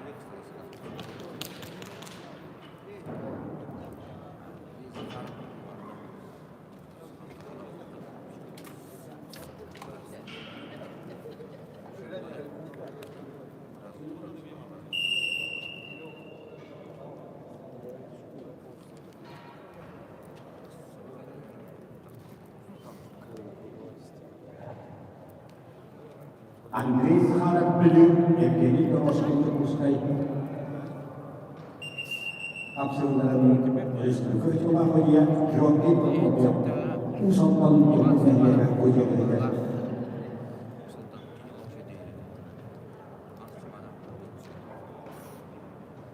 Андрей Захаров Бүлүү, Евгений Торошкин Дьокуускай хапсыһыыларын Республика Чулаах Илья Георгий Прокопьев Уус Алдан Дьокуускай нэһилиэгэ удьуордугар.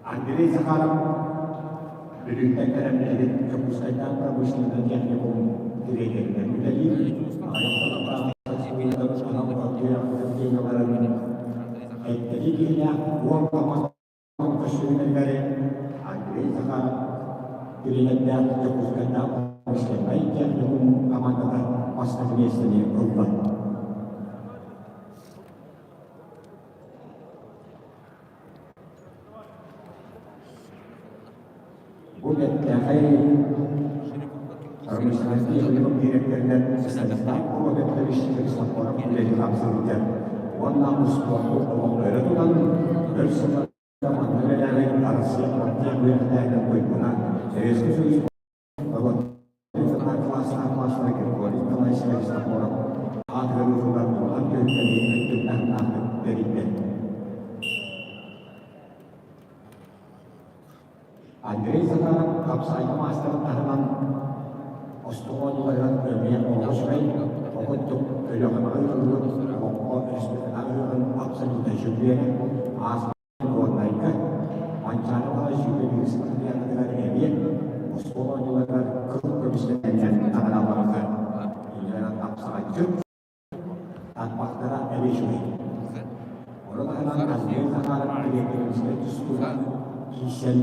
Андрей Захаров Бүлүүттэн кэлэн билигин Дьокуускайдаах промышленнай техникум дириэктэринэн үлэлиир. Эттэри киһилээх уон көстүүнэлэри Андрей Захаров тириэньэрдээх Дьокуускайдаах промышленнай техникум хамаандата бастакы миэстэни ылла. Бу бэртээхэй промышленнай техникум дириэктэринэн Станислав Робертович Христофоров үлэлии-хамсыы уонна успуорду олох өрө тутан, өр сылларга манна үлэлээбит Арассыыйа партия үөрэхтээһинин туйгуна, Советский Союз кылаастаах маастара Григорий Николаевич Христофоров аатыгар ыытыллар улахан түһүлгэни өттүк таһымнаахтык тэрийдэ. Андрей Захаров хапсаайга маастарын таһынан остуол оонньууларыгар эмиэ олус үчүгэй, ол курдук Өлүөхүмэҕэ ыытыллыбыт Олоҥхо республикатааҕы ыһыаҕын абсолютнай чөмпүйүөнэ, ааспыт Горнайга Манчаары Баһылай 21 спартакиадатыгар эмиэ остуол оонньууларыгар кыһыл көмүс мэтээлинэн наҕараадаламмыта. Инньэ хапсаҕайдьыт тарбахтара эмиэ үчүгэй. Ону таһынан Андрей Захаров дириэктэринскэй тустууга киирсэн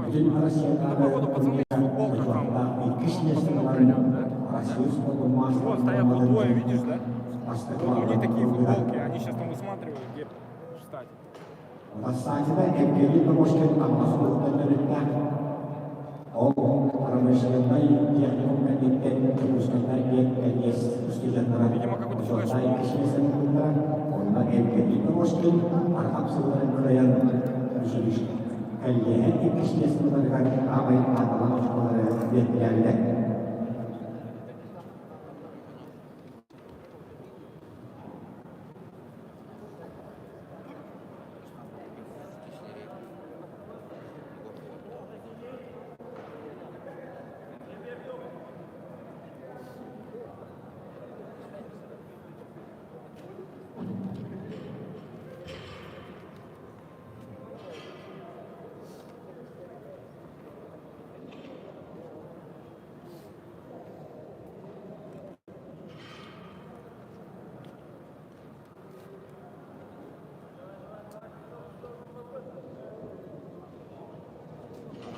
бүтүн Россиятааҕы турнирга бочуоттаах иккис миэстэни ылан Россия спордун
Вот
маастарын
стоят вот двое,
буоларын
видишь, да?
бастакы
Вот у них такие
ылбыта.
футболки, они сейчас там высматривают, где встать.
Бастаачыта Евгений Промышленный Аммос улууһуттан төрүттээх. Ол промышленнай техникум кэнниттэн Дьокуускайдар диэн кэллиэс устудьуоннара
Видимо, какой-то
учуоттай
флешмоб.
иккис ылбыттара. Онно Евгений Промышкин арҕам сылларын кыайан кэллиэһэ иккис миэстэлэригэр аамай ааталаах оскуолалары биэртэлээбитэ.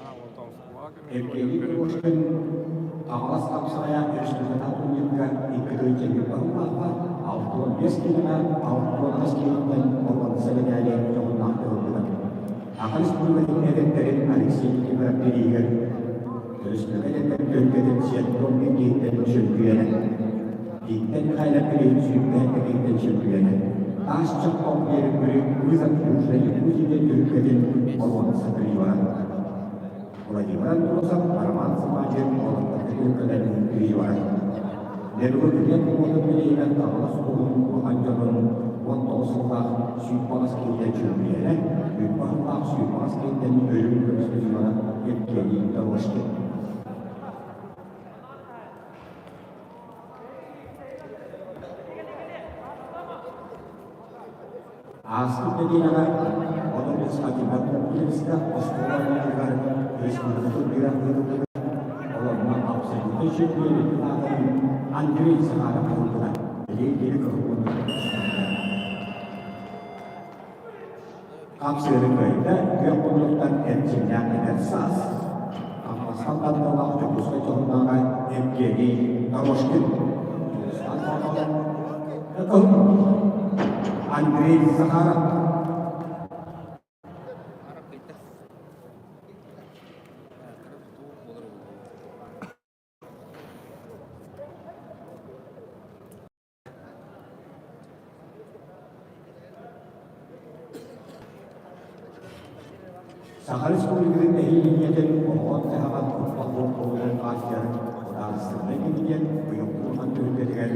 А, вон там с флагами
Евгений
ходят.
Крошкин Аҕалас хапсаҕайа республикатааҕы турнирга икки тыһыынча баһыллаахха 65 киилэҕэ 68 киилэттэн боруонса мэтээли дьоһуннаахтык ылбыта. Саха Республикатын эдэттэрин Алексей Никифоров бирииһигэр өрөспүүбүлүкэ эдэттэрин түһүлгэтин сиэттон киһиттэн чөмпүйүөнэ, Бииктэн Михайлов бирииһин сүүрдээн киһиттэн чөмпүйүөнэ, Таас чохтоох Нерюнгри вызов Южной Якутии диэн түһүлгэтин боруонса призера. Владимир Андросов, Роман Сымачин уолаттарга түһүлгэлэрин призера. Нерюнгри куотун билиһинэн Таҥалас улууһун улахан дьонун 19 сыллаах 28 киһиттэн чөмпүйүөнэ, 20 сыллаах 28 киһиттэн өрүү көмүс призера Евгений Дорожкин. Ааспыт нэдиэлэҕэ Одун спортивнай комплекска оскуола оҕолоругар республика турнира ыытыллыбыта. Олорно абсолютнай чемпион аатын Андрей Захаров ылбыта. Билигин кини кыһыл уонна Хапсыыры кыайда күөх муннуктан эрчимнээх эдэр саас. Хаҥаластан тардыылаах Дьокуускай дьоһуннааҕа Евгений Дорожкин. Андрей Захаров. Саха Республикатын нэһилиэнньэтин олоҕун дьаһаҕын куттал туһунан хааччыйар судаарыстыбаннай кэмитиэт быйыл улахан түһүлгэтигэр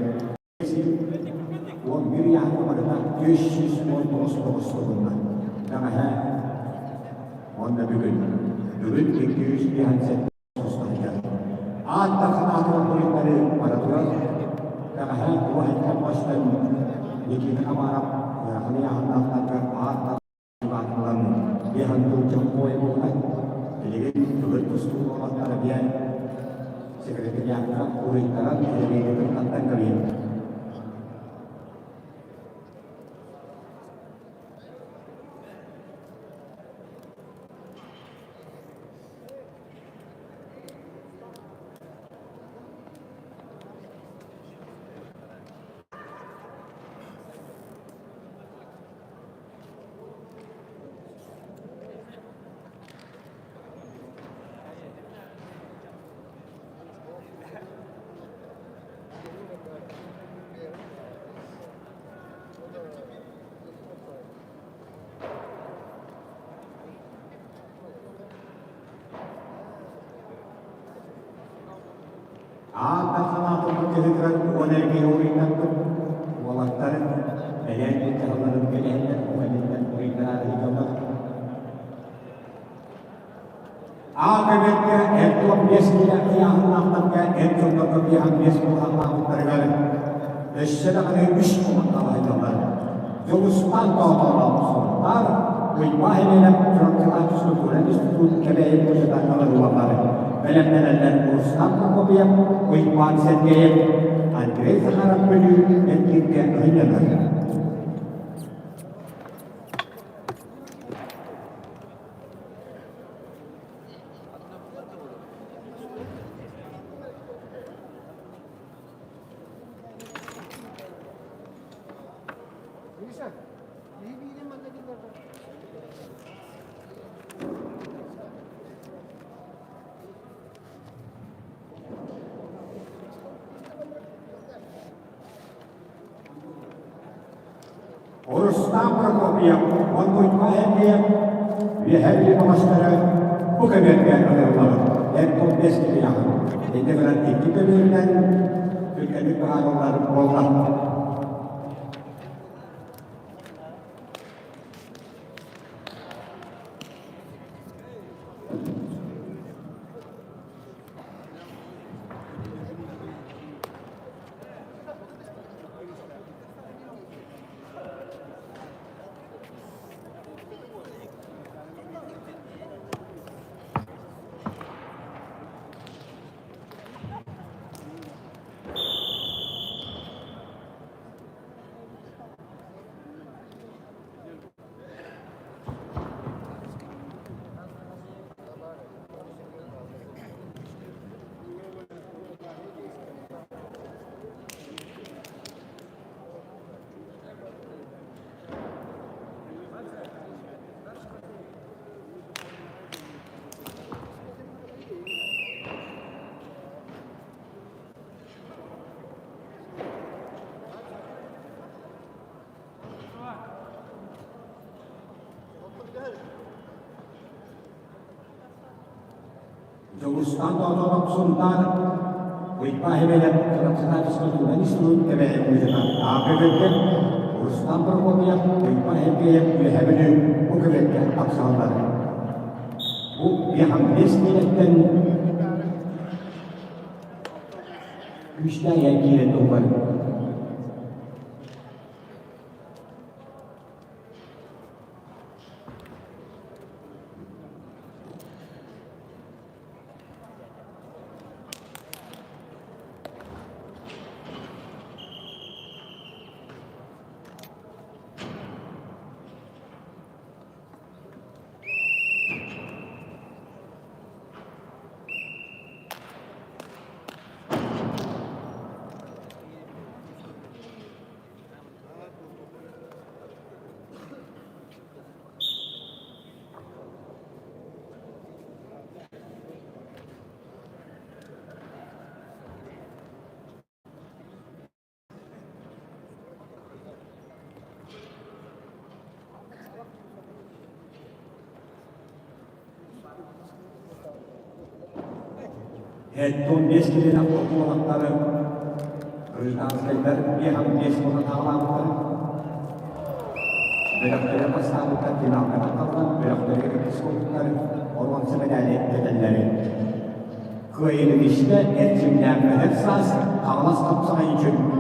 11 ыйааһыҥҥа барыта 319 тоҕус туһунна. Бэҕэһээ уонна бүгүн. Бүгүн 257 тустарга. Аат Дархан буруйдары бара турар. Бэҕэһээ туох эттэн бастан Никита Хамаров ыарахан ыйааһыннаахтарга аат баатылан биэһэн тылдьан буолла. Билигин бүгүн тустуу уолаттара биэ секретариатка уруйтаран үлэлиирин таттан көрүйэн. Аат Дархан киһитигэр уон эргийэ уруйдаппыт уолаттарын бэлээн дьаһалларын кэлэһэллэр уһаннар уруйдараары ыыталлар. Аа көбөккө эр 5 киилэ ыйааһыннаахтарга эр дьоннорго 55 куһаҕалаабыттарыгар өссө даҕаны үс кумахталаһыталлар. Дьулустаан Тоотоолоох суруктар Уйбаа Химиэнэп Чурапчылаах физкультура институт Кэбээйи музыканталар буолаллар. Бэлэмнэнэллэр Рустам Прокопьев, Уйбаан Сергеев, Андрей Захаров Бүлүү эргииргэ ыһынньанар. Рустам Прокопьев, Монгуйма Энниев, Үөһээ Бүлүү баҕастара бу көбүөргэ ылыллар. Эн 15 килиэҕин. Инньэ гынан икки көбүөрүнэн түргэнник быһаарыллар буолла. Дьулустаан Тоотоолоп Сунтаар Уйбаа Химэлэп Чурапчытаа физкультура институт Кэбээйи музыка АК-га Рустам Прокопьев Уйбаа Сергеев Үөһээ Бүлүү бу көбүөргэ тахсаллар. Бу биэс миэрэттэн күүстээх эргиирэ туһугар 75 килэлээх уолаттары гражданскайдар 55 буолан аҕалаабыттара. Бөлөхтөрө бастаабыттар финалга таххаллар, бөлөхтөргө иккис буолбуттар боруонса мэдээли кэтэллэри. Кыайыыны истэ эрчимнээх эдэр саас Хаҥалас хапсаҕайын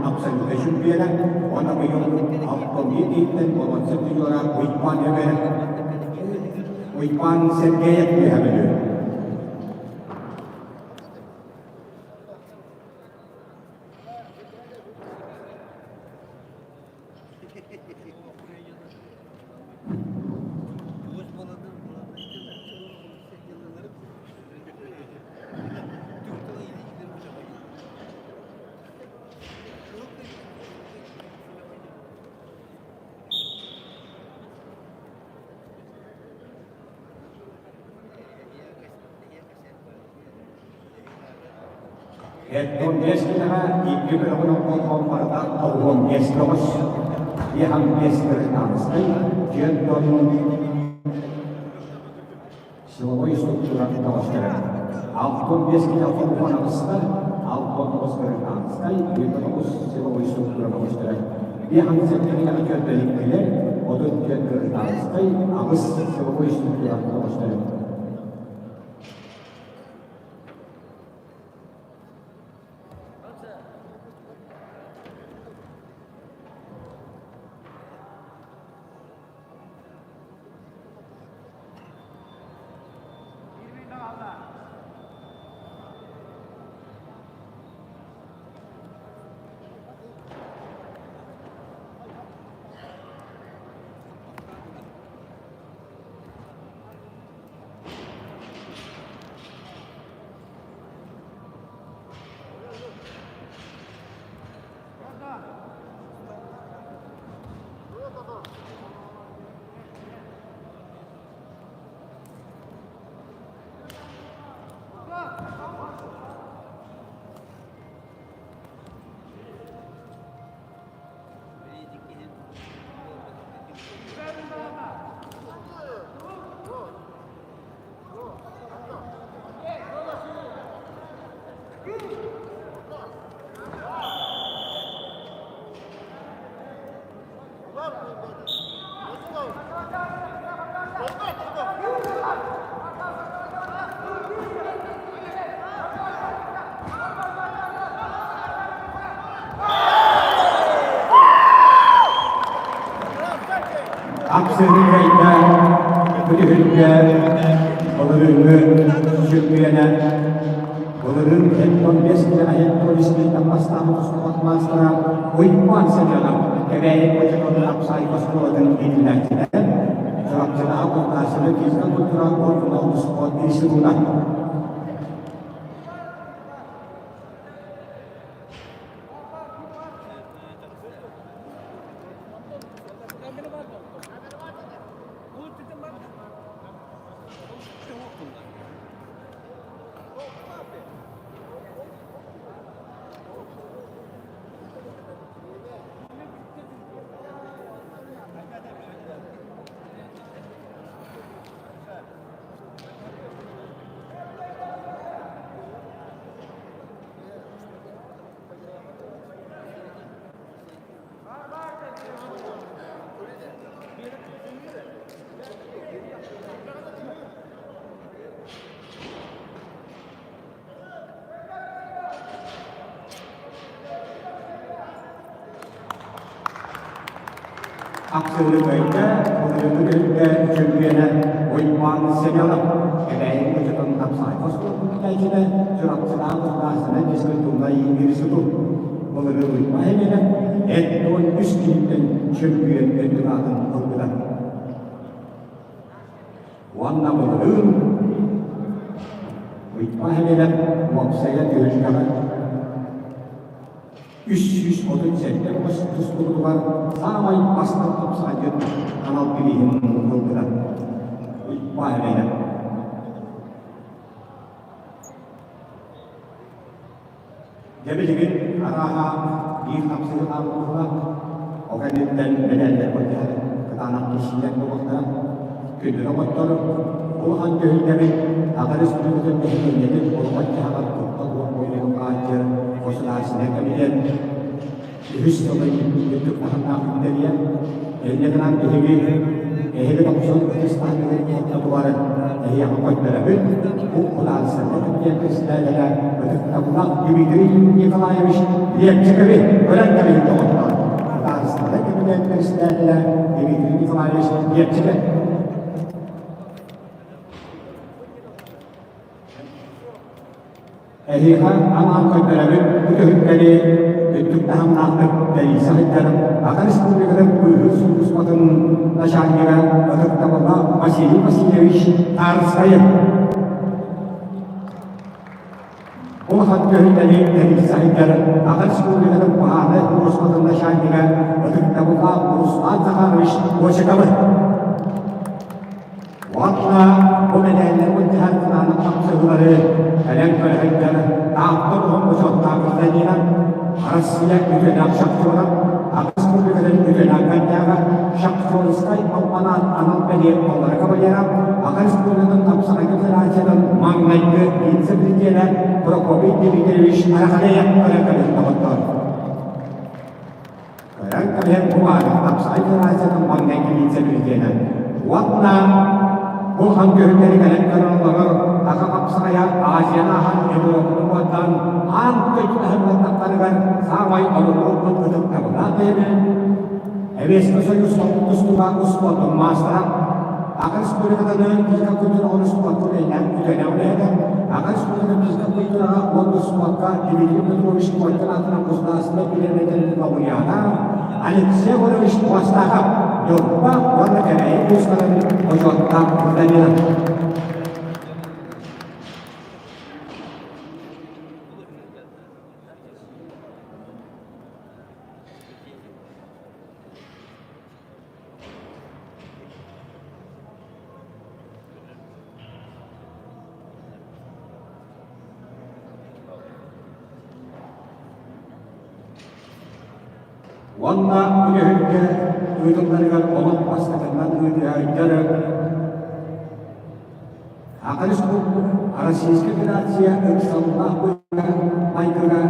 абсолютнай чөмпүйүөнэ уонна быйыл 61 киһиттэн боруонса призера Уйбаан Өбөрө Уйбаан Сергеев үөһэ Бүлүү. 75 киилэҕэ икки бөлөҕүн оҥорон барыта 95 бөҕөс, 55 гражданскай, 4 силовой структура бөҕөстөрө. 65 киилэ 98-тар, 69 гражданскай, 29 силовой структура бөҕөстөрө. 57 киилэҕэ 42-лэр, 34 гражданскай, 8 силовой структура бөҕөстөрө. Аксыһыйда бүтүһүлгэ былырыыҥҥы чөмпүйэнэ былырыын Хентон Беске Хентон Исмейтан бастаан тустубат маастара Уйбаан Семенов Кэбээйи Бочонун Апсай оскуолатын иитиллээччитэ Чурапчытааҕы Куртасина физика культура уонна спорт института. Аксыырыкайга былырыҥҥы түһүлгэ чөмпүйүөнэ Уйбаан Семенов Кэбээйи муочатын тапсаҕай оскуолатын бүтээччитэ Чурапчытааҕы государственнай физкультурнай институт былырыын Уйбаан Семенов 73 киһиттэн чөмпүйүөн үрдүк аатын ылбыта. Уонна былырыын Уйбаан Семенов уопсайа түһүлгэҕэ 337 көс тустуутугар саамай бастыҥ тупсаҕайдык анал бирииһин ылбыта. Уйбаан Семенов. Дьэ билигин арааһа биир хапсыһыы хаалбыта, ол кэнниттэн бэлээллэр былдьаһар кытаанах киирсиилэр буолуохтара. Күндү доҕоттор, улахан түһүлгэбит Саха Республикатын нэһилиэнньэтин олоҕун-дьаһаҕар куттал уон буойуну хааччыйар Государственнай комитет. Үһүс сылын үрдүк таһымнаах тэрийэн, инньэ гынан биһиги эһиги тохсун ытыс таһымыгар ортотугар эһиэхэ көрдөрөбүт. Бу улаансыта диэн председателэ ытыктабыллаах Дмитрий Николаевич Лепчикови көрөн кэбиһин доҕоттор. Улаансыта кэмитиэт председателэ Дмитрий Николаевич Лепчиков. Эһиэхэ анаан көрдөрөбүт бу түһүлгэни үрдүк таһымнаахтык тэрийсэ сылдьар Саха Республикатын быыһыыр сулууспатын начальнига ытыктабыллаах Василий Васильевич Тарскайы. Улахан түһүлгэни тэрийсэ сылдьар Саха Республикатын баһаарынай сулууспатын начальнига ытыктабыллаах Руслан Захарович Босиковы. Уонна бу мэтээллэр былдьаһар кытаанах хапсыһыылары кэлэн көрөһөйдөр Таатта улууһун бочуоттаах гражданина, Арассыыйа үтүөлээх шахтера, Аҕыс Республикатын үтүөлээх гандьаага, Шахтерскай албан анал бэлиэ аллара кавалера, Аҕа Республикатын тапсаҕайга федерациятын маҥнайгы вице-президенэ Прокопий Дмитриевич Арахалеев көрөн кэлэн доҕоттор. Көрөн кэбиһэн бу баара тапсаҕай федерациятын маҥнайгы вице-президенэ уонна бу хан көһүттэри кэлэн көрөн олорор Аха хапсаҕайа Азияны аһан Европаны уоттаан аан дойду таһымынан таххарыгар саамай олоҕурбут ытыктабылаах бэйэбит Эбиэскэ Союз тустууга успуортун маастара Аха Республикатаны физика культураҕа спортка үлэлээн үтүөлээх үлэһитэ Аха Республикатын физика культураҕа уонна спортка Дмитрий Петрович Коркин аатынан государственнай бириэмийэтин лауреата Алексей Егорович Хвостахов Ньурба уонна Кэбээйи улуустарын бочуоттаах гражданина. Уонна үлэһиккэ ыытылларыгар олох бастакынан ыытыһайдар Саха Республика Российскай Федерация ыксаллаах майгыга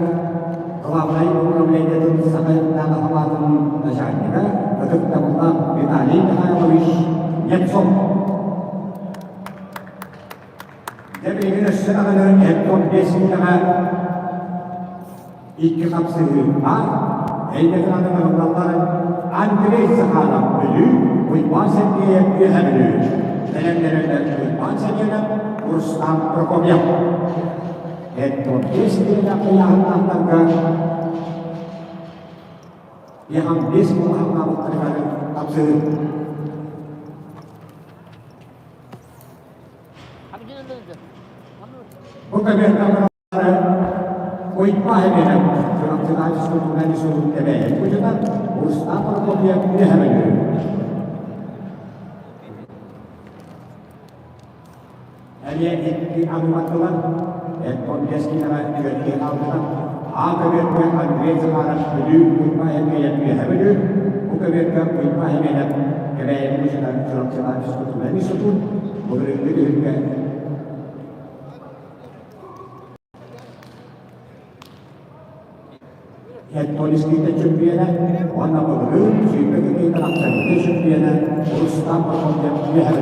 главнай управлениетын Сахаятынааҕы салаатын начальнига ытыктабыллаах Виталий Михайлович Немцов. Дьэ билигин өссө даҕаны 15 киилэҕэ Икки хапсыһыы баар, эймэкэҕэ ыҥырыллаллар Андрей Захаров Бүлүү, Уйбаан Сергеев Үөһэ Бүлүү, бэлэмнэринэн Уйбаан Сергеев, Рустам Прокопьев. Эттон 5 киилэлээх ыйааһыннаахтарга Яхан 5 кылааһыннаабыттарыгар хапсыһыы. Бу кабинеттан Уйбаа эбиэнэ Чурапчытааччы журналист эбээйи кучута Рустам Прокопьев үөһэ Бүлүү. Эмиэ икки аҥыматтылар, Эттон Кэскилэҕэ түөртүү хаалбыта. А көбүөргэ Андрей Захаров Бүлүү Уйбаа Эбиэнэ Үөһэ Бүлүү, бу көбүөргэ Уйбаа Эбиэнэ Кэбээйи кучута Чурапчытааччы журналист былырыыҥҥы түһүлгэ Хетполискийта чөмпүйүөнэ уонна былырыын 22 ахсаҥҥы чөмпүйүөнэ Рустам Прокопьев үөһэ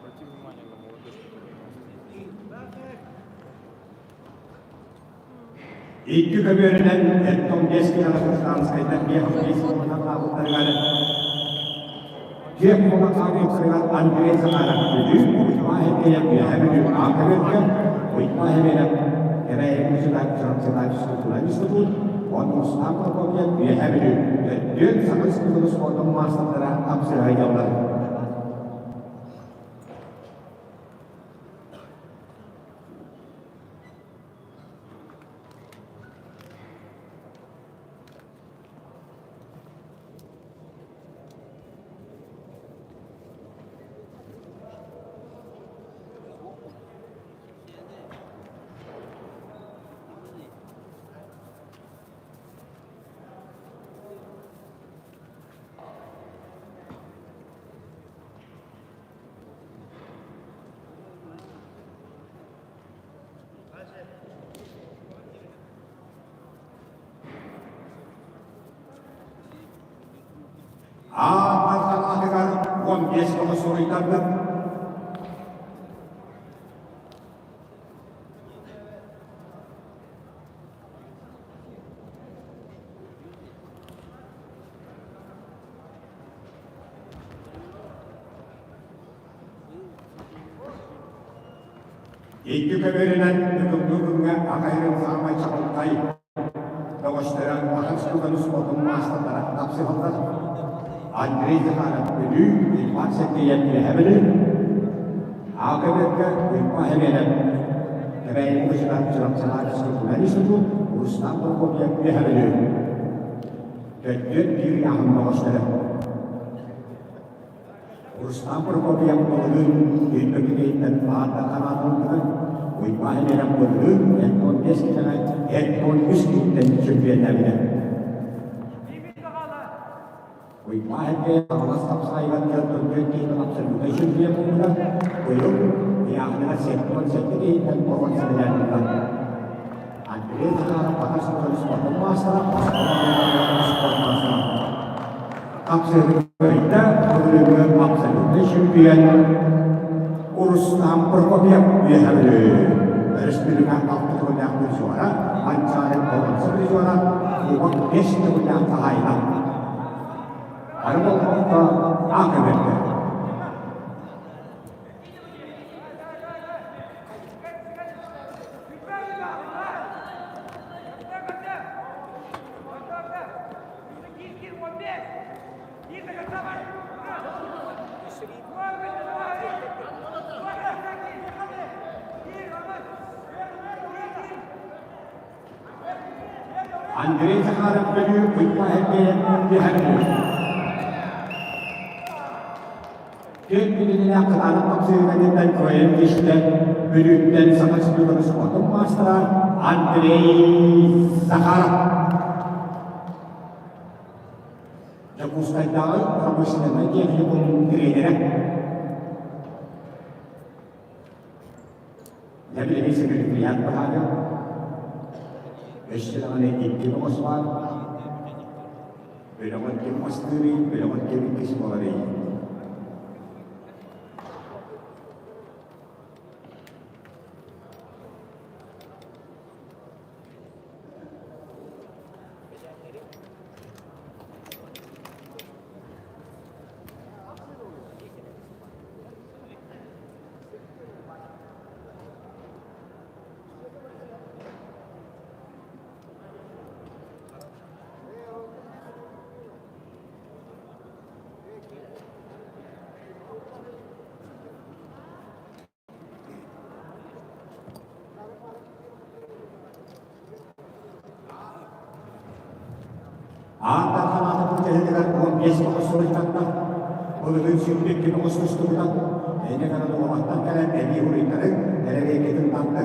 Обрати внимание на молодежь, которая у нас
Икки көбүөрүнэн Эттон 5 километр 5 хаалбыттарыгар Дьиэ куолаҥ хаалбыттарыгар Андрей Захаров Бүлүү Уйбаа Сэргэйэн Үөһээ Бүлүү Аакабыакка Уйбаа Хэмиэнэп Кэбээйи музыкальнай физкультурнай институт уонна Устаан Прокопьев Үөһээ Бүлүү төрдүөн Саха Республикатын спордун маастардара хапсыһайдаллар. Аатар салаатыгар 15 оҕо суруйтарбыт. Икки көбүөрүнэн бүгүҥҥү күҥҥэ аҕайырын саамай чаҕылхай бөҕөстөрө Ахан Стуканы спордун маастардара тапсыһаллар. Андрей Захаров Бүлүү, Иван Сергеев Үөһээ Бүлүү, АКБ-га Уйба Хэмиэнэп Кэбээйи музыка Чурапчылаах физкультурнай институт, Рустам Прокопьев Үөһээ Бүлүү. Төрдүөн биир ыйааһын бөҕөстөрө. Рустам Прокопьев былырыын Өймөкүнэйтэн аата хараатыллыбыта, Уйбаан эрэн былырыын 55 киһиэхэ 73 киһиттэн чөмпүйэннээбитэ. Уйбаан эргэ Хаҥалас тапсаайыгар төрдүөн киһиттэн абсолютнай чөмпүйэн буолбута, быйыл ыйааһыныгар 77 киһиттэн боруонса медаль ылла. Андрей Захаров Батар спорт спортун маастара, Москва спорт маастара. Хапсыһыыта былырыыҥҥы абсолютнай чемпион Рустам Прокопьев үөһэ Өрөспүүбүлүкэ алта төгүллээх призера, Манчаары боруонса призера, Кубок бэс төгүллээх хаһаайына. Бары болҕомто АКБ-гэ. Андрей Захаров Бүлүү Уйба Эргийэн түһэн Түөрт күнүнээх кытаанах хапсыһыытыттан кыайан киирсэн, Бүлүүттэн Саха Республикатын спордун маастара Андрей Захаров. Дьокуускайдааҕы промышленнай техникум тренерэ. Дьэ билигин секретариат баһаара. Өссө даҕаны икки оҕус баар. Бөлөҕөр ким астыырый, бөлөҕөр ким иккис буоларый? Аан Дархан атын бүтэһигэр 15 тоҕус суруйтарда. Былырыын 22 тоҕус тустубута. Эйне гынан уолаттан кэлэн эбии уруйдары эрэбиэкэтин тарты.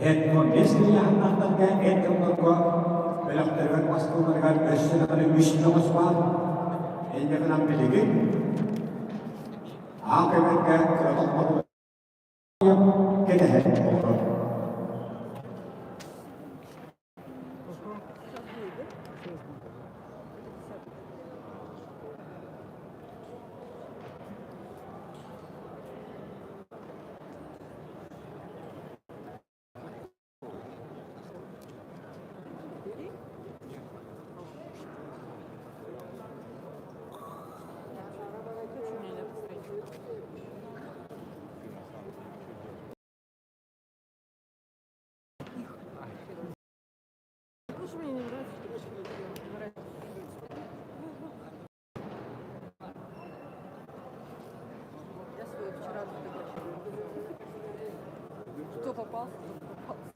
Этно-бэс ыйааһыннаахтарга эр дьоннорго бөлөхтөрүгэр бастыыларыгар өссө даҕаны үс дьоҕус баар. Инньэ гынан билигин АКБ-га кыра тохтобул кэтэһэн олорор.
Сейчас будет, да? Сейчас будет. Это десятый. Кто попался, тот попался.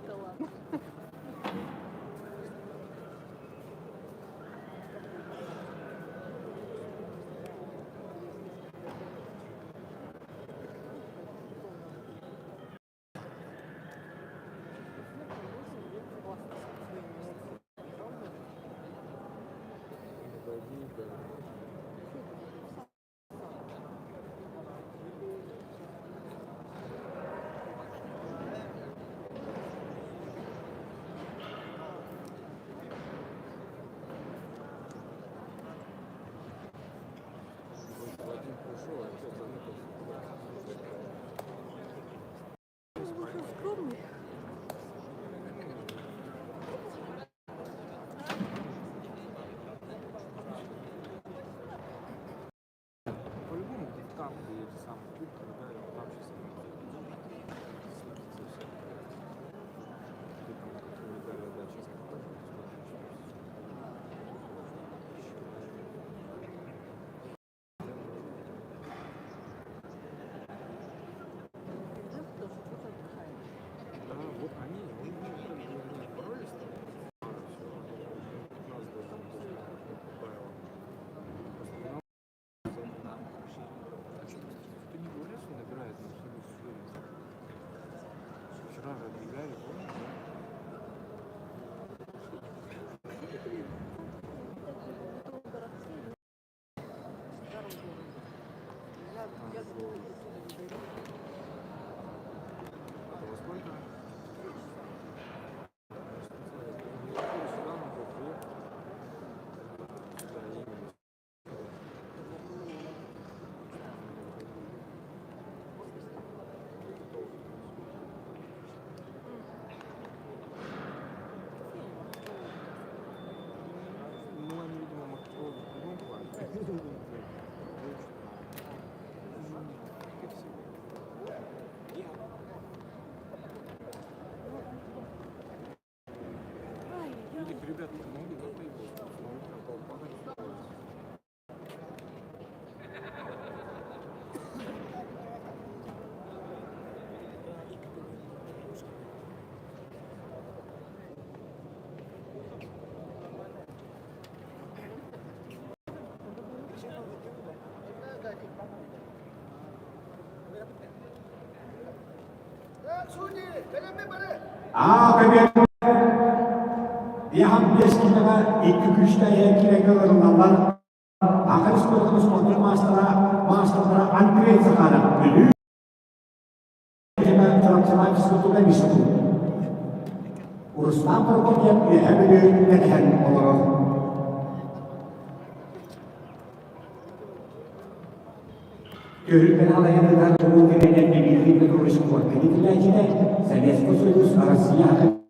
Да ладно.
Пойди, да. Вадим пришел, а я заныкался.
Ну, скромный.
По-любому где-то там, где эти самые кубки, да, там сейчас светится все. Где там которые дали, да, сейчас покажу, посмотрим, что
Да, потому что кто-то отдыхает.
Да, вот они, они, как бы, они боролись там, все, 15 даже не по правилам. Просто финал А что, кто не говорят, что набирает на абсолютную уверенность? Вчера же объявляли, помнишь, да?
В старом городе. Я думала, до туда не дойду.
Это во сколько? Сюда надо приехать. Сюда именно. Ну, они, видимо, маркетологи в другом плане. Скорее всего. Этих ребят много, да, появилось? Смотрю, прям толпа нарисовалась.
А көбүөр 55 киилэҕэ икки күүстээх киирэргэ ылыллаллар. Саха Республикатын спордун маастара, маастардара Андрей Захаров Бүлүү Чурапчылаах физкультура институт. Руслан Прокопьев Үөһээ Бүлүү кэтэһэн олорор. Түһүлгэни алайарыгар туруу кэминэн Дмитрий Петрович спорка иитиллээччитэ, Советский Союз, Россия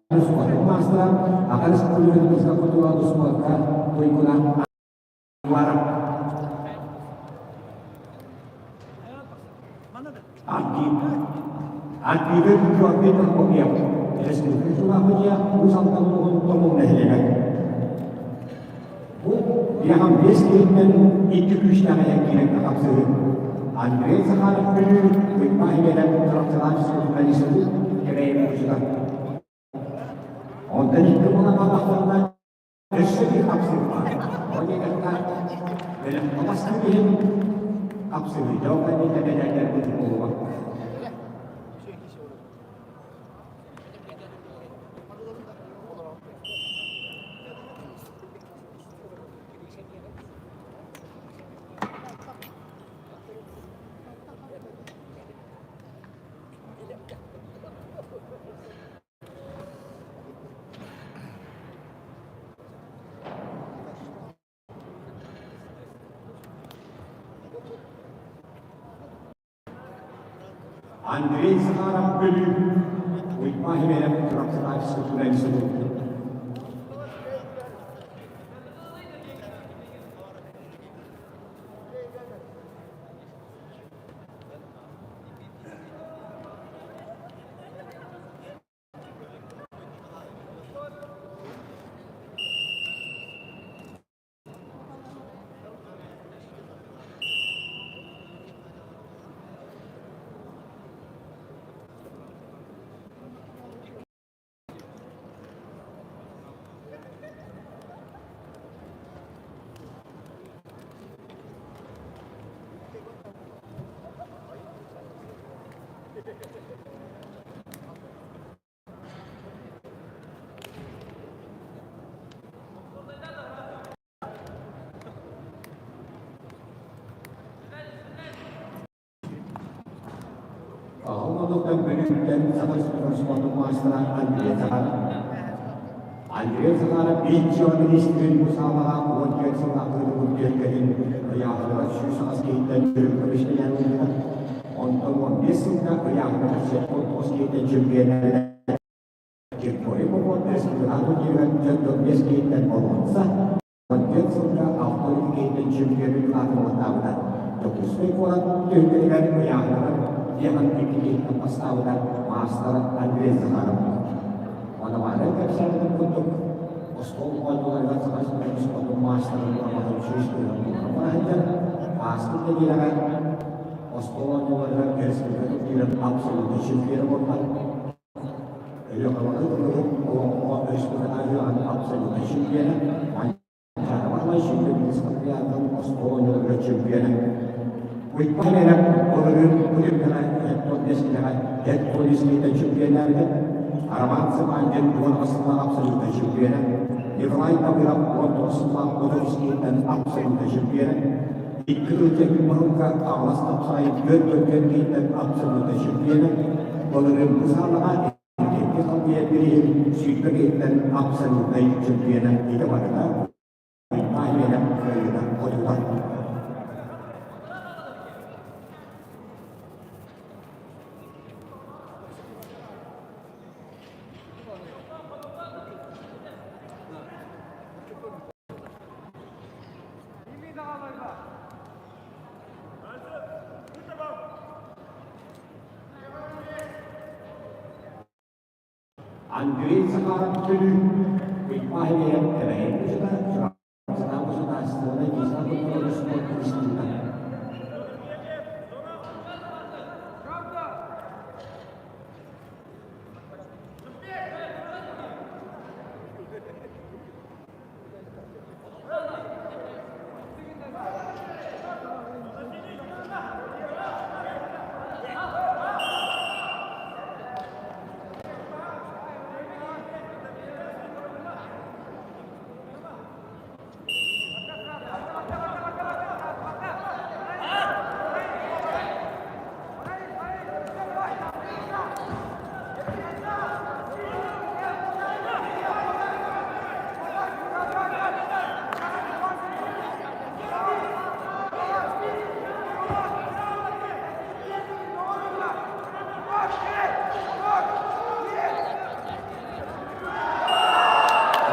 спордун маастара, Аҕа Республикатын физкультура спорка туйгуна Анваров. Альпига Георгий Прокопьев, Республика Чувашия, Уус Алдан улууһун Томул нэһилиэгэ. Бу 55 киһиттэн икки күүстээх айан киирэн хапсыһыы. Андрей Захаров Бүлүү, Уйбаан Химеден Чурапчылаах физкультура Кэбээйи муусута. Онтон икки буолан хааллахтарына өссө биир хапсыһыы баар. Ол диэтэххэ, бэлэм бастыыр иһин хапсыһыы. Дьэ, ол кэнниттэн эдэрдэрбит буолуо. Андрей Захаров Бүлүү, Уйбаан Химеден Чурапчылаах физкультура институт. Аҕа Бүлүүттэн Саха спортун маастара Андрей Захаров. Андрей Захаров биир министрин бу саалаҕа 14 сыллаах ыытыбыт түөлбэтин ыйааһыныгар 108 киһиттэн үрүҥ көмүскэлээн ылбыта. Онтон 15 сылга ыйааһыныгар 79 киһиттэн чемпионнарынан Киркорий Попов республикаҕа турнирыгар 45 киһиттэн боруонса, 14 сылга 62 киһиттэн чемпионун аатырбаттаабыта. Дьокуускай куорат түһүлгэтигэр ыйааһыныгар 52 киһиттэн бастаабыта маастар Андрей Захаров. Ономаары кэпсээбитим курдук, остуол оонньууларыгар Саха сирин спордун маастарын аматын сүүс тыһыынча бара сылдьар. Ааспыт нэдиэлэҕэ остуол оонньууларыгар республика турнирын абсолютнай чемпиона буолла. Өлүөхүмэҕэ кылыһын олоҥхоҕо республикатааҕы үөрэҕин абсолютнай чемпиона, Манчаары Баһылай сүүрбэ спартакиадатын остуол оонньууларыгар чемпиона. Уйбаан эрэ былырыын бу түмэҕэ 45 килэҕэ Дэт полициятын чемпионнаабыта. Роман Цыпандин 18 сыллаах абсолютнай чемпиона. Николай Табыров 19 сыллаах Одовскийтан абсолютнай чемпиона. Икки ылдьа баһылыка Аҕалас тапсаҕай түөрт төргөн киһиттэн абсолютнай чемпиона. Былырыын бу саалаҕа икки халбыйа бирииһин 20 киһиттэн абсолютнай чемпиона ити барыта Уйбаан кыайыыта хотута. Андрей Захаров Төлүү Уйбаан кэрэһин кучута Государственной культуры института.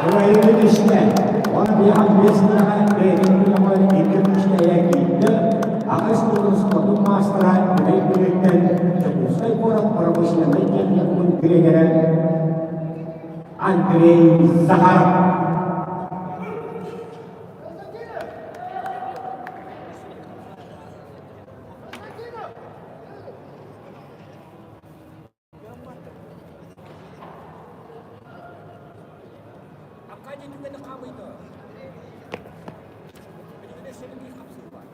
Кыайыыны түстэ. Оны биһан биэстэҕэ бэйэтин күрэҕэр икки түстэйэ киирдэ. Аҕыс улуус хотун маастара Бүтэй Бүлүүттэн Дьокуускай куорат промышленнай техникумун тренерэ Андрей Захаров.
Аркадий түгэни хаамыйда. Билигин өссө биир хапсыы бар.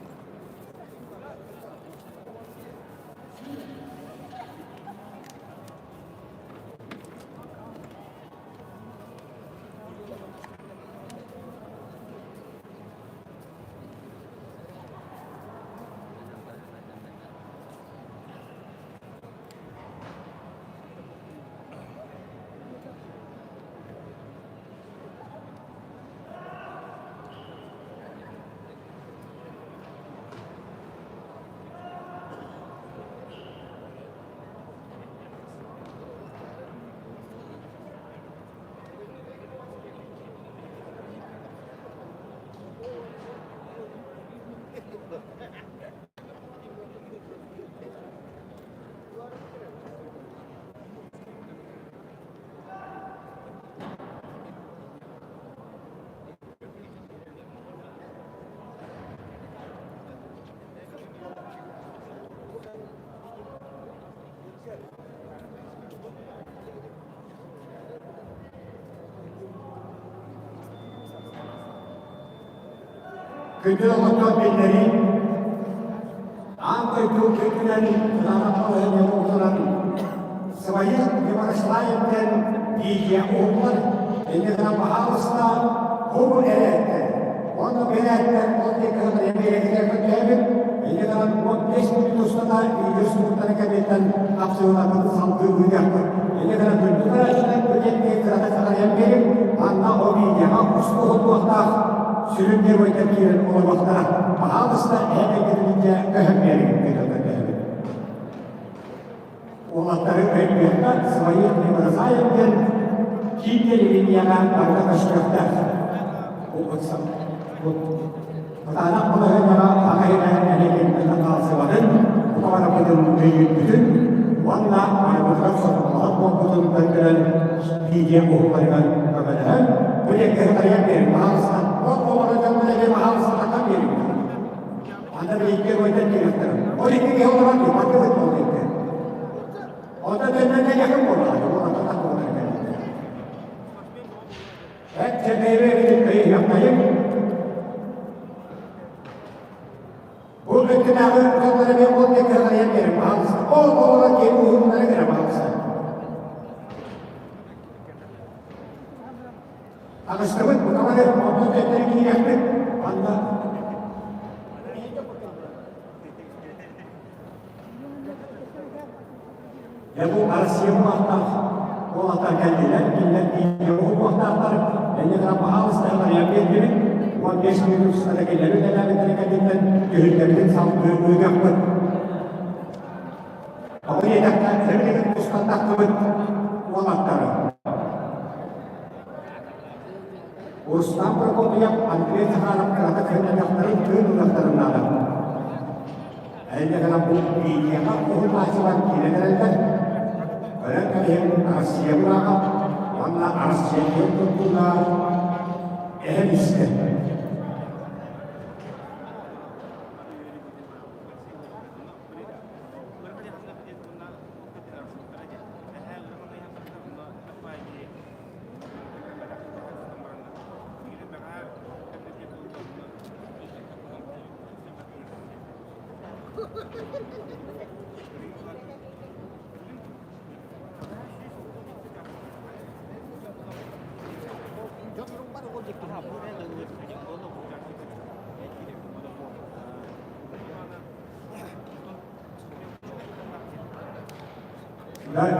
Күндү доҕоттор биллэрии. Аан Аан дойду үрдүнэн кытаанах балаһыанньаны утаран Своих Мирославин диэн видео уһуллар. Инньэ гынан баһаалыста бу эрээттэр. Уонна бу эрээттэр ол диэки кыһалҕайан биэрэригэр көрдөөбүт. Инньэ гынан 15 мүнүүтэ устата видео суруктары кэнниттэн хапсыһыыларбытын салгыы ыытыахпыт. Инньэ гынан күндү көрөөччүлэр бу диэки кырата саҕарыйан биэриҥ. Манна ол видеоҕа устуһуллуохтаах сүрүн геройдар киирэн олоруохтара. Баһаалыста эһэ көһөн биэриҥ диэн көрдөһөбүт. Уолаттары өйдүөххэ, своих не бросаем диэн киин телевидениеҕэ барыта көстүөхтээх. Бу кытаанах балаһыанньаҕа аҕа иһинэ эрэйгиттэн хаалсыбатын, бука барыбытын өйүүрбүтүн уонна барыбытыгар сорҕолоһор буолбутун көрдөрөн видео уһулларыгар көмөлөһөн, бу диэки кыһытарыйан биэриҥ, баһаалыста. Ол оҕолоро дьоннор эмиэ баһаалыста такан биэриҥ. Анда биһикки гойдан киириэхтэрэ. Ол икки киһи олорон бардыбыт ол икки. Онто төннөн кэлиэхин буоллаҕа, ол атах буолар кэлиэхтэрэ. Эт чэбэйбэ эбитин өйүөхтэйим. Бу өттүнээҕи дьоннор эмиэ ол диэки кыһалайан биэрин баһаалыста. Ол олорон киһи уһуннары гына баһаалыста. Таҕыстыбыт, букабары онтон төттөрү киириэхпит. Манна Дьэ бу Россия буолуохтаах уолаттар кэллилэр, кинилэр бииргэ уһуктуохтаахтар. Эйиэхэ баһаалыста арыйан биэрдибит. 15 мүнүүт устата кинилэри үлэлээбиттэрин кэнниттэн түһүлгэбитин салгыы ыытыахпыт. Тоҕо диэтэххэ, эбилигин тустан тахсыбыт уолаттары. Рустам Прокопьев, Андрей Захаров кырата кыһыннарыахтарын тыын ылыахтарын наада. Эйиэхэ бу видеоҕа уһунааччылар киирэн эрэллэр. Көрөн кэлиһин Россия бырааҕа уонна Россия киэн туттуулаах эһэн истэ.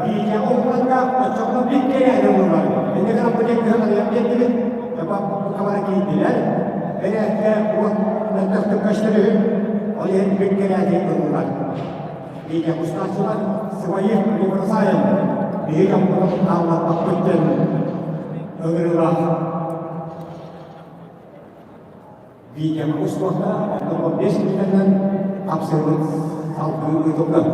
Биидьэ уһулларга оччоҕуна биир кэрээһин ыллылар. Инньэ гынан бу диэн кыһалҕалыйан биэрдибит. Дьоба букабара киирдилэр. Бэрээккэ уот мөлтөхтүк көстөр үһү. Ол иһин биир кэрээһин ыллылар. Биидьэ устааччылар своих не бросаем. Биһиги дьоммутун хаалларбаппыт диэн ыҥырыылаах Видео устуохтара, онтон 5 мүнүүтэнэн хапсыһыбыт салгыы ыытыллар.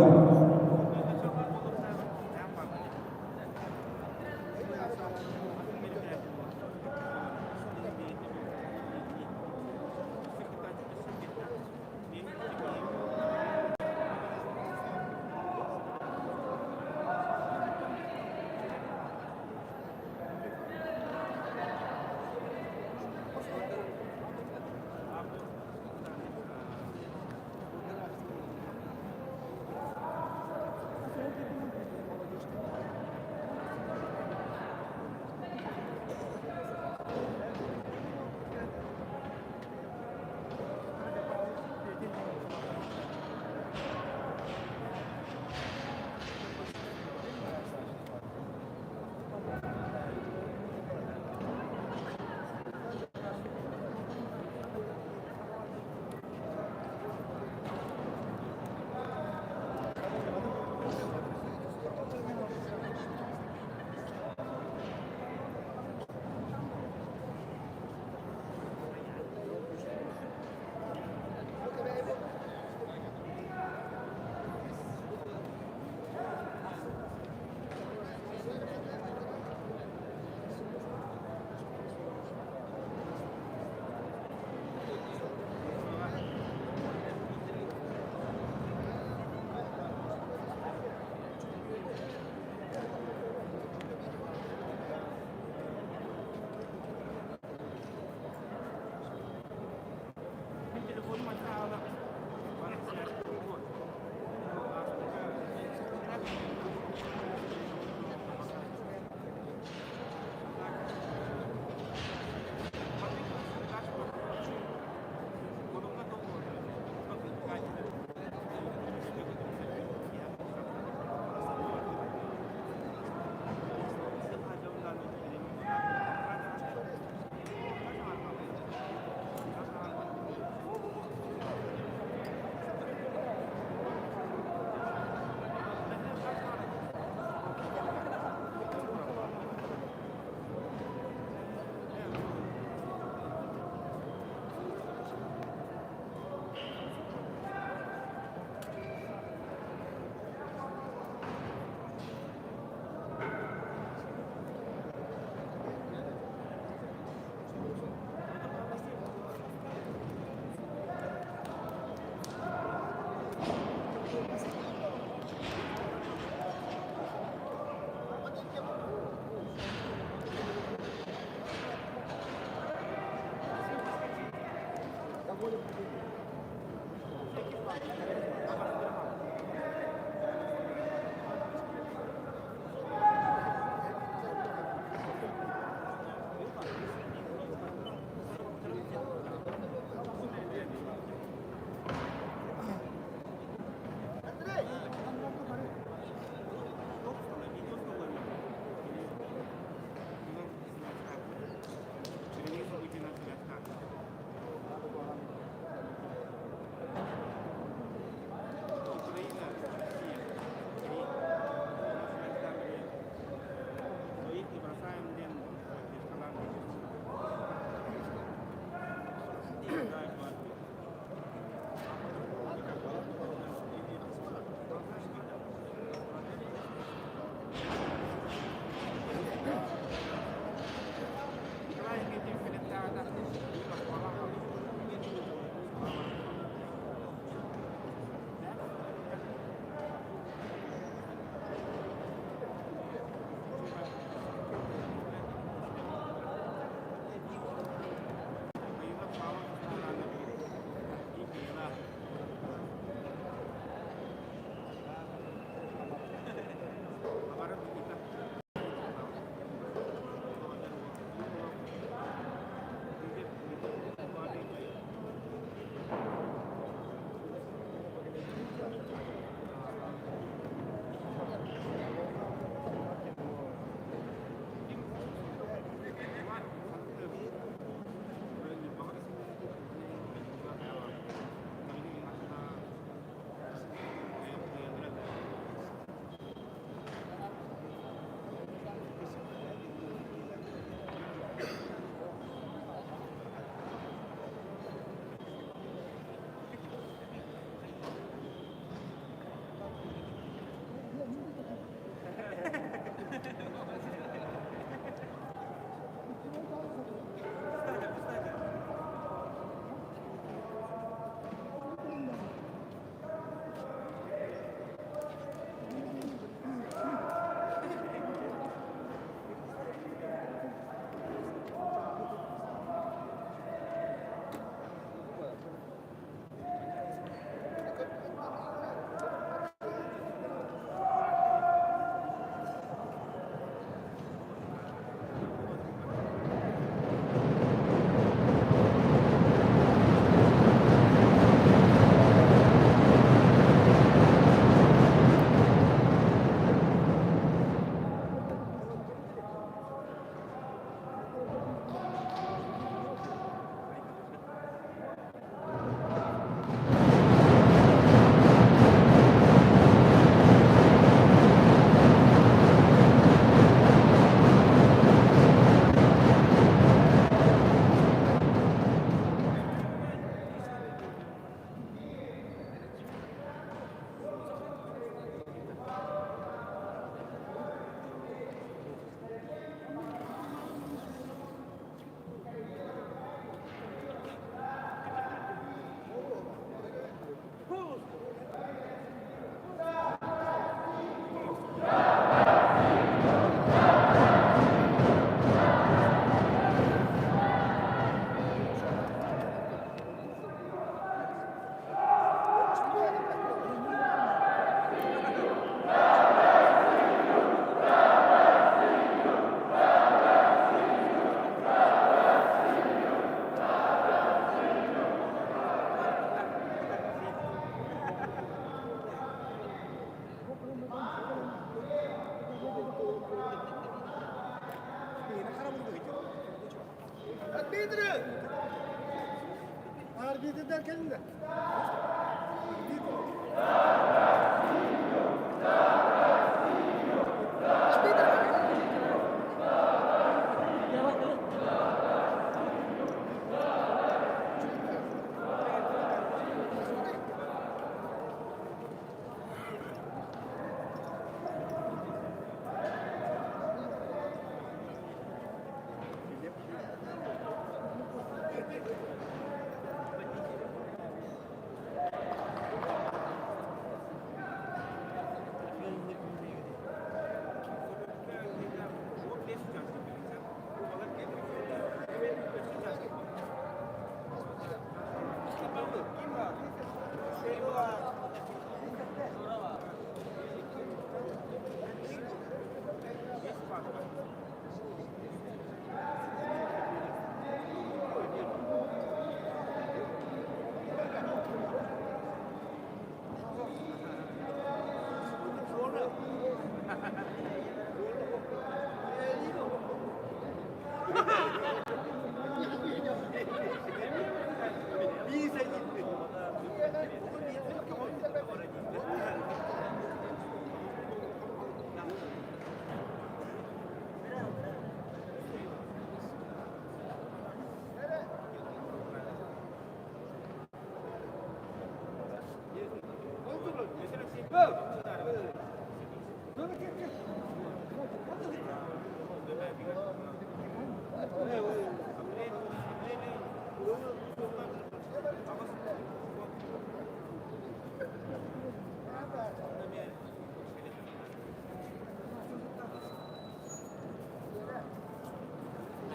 Арбитрдар кэллэ.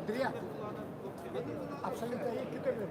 Две. Абсолютно икки төгүл.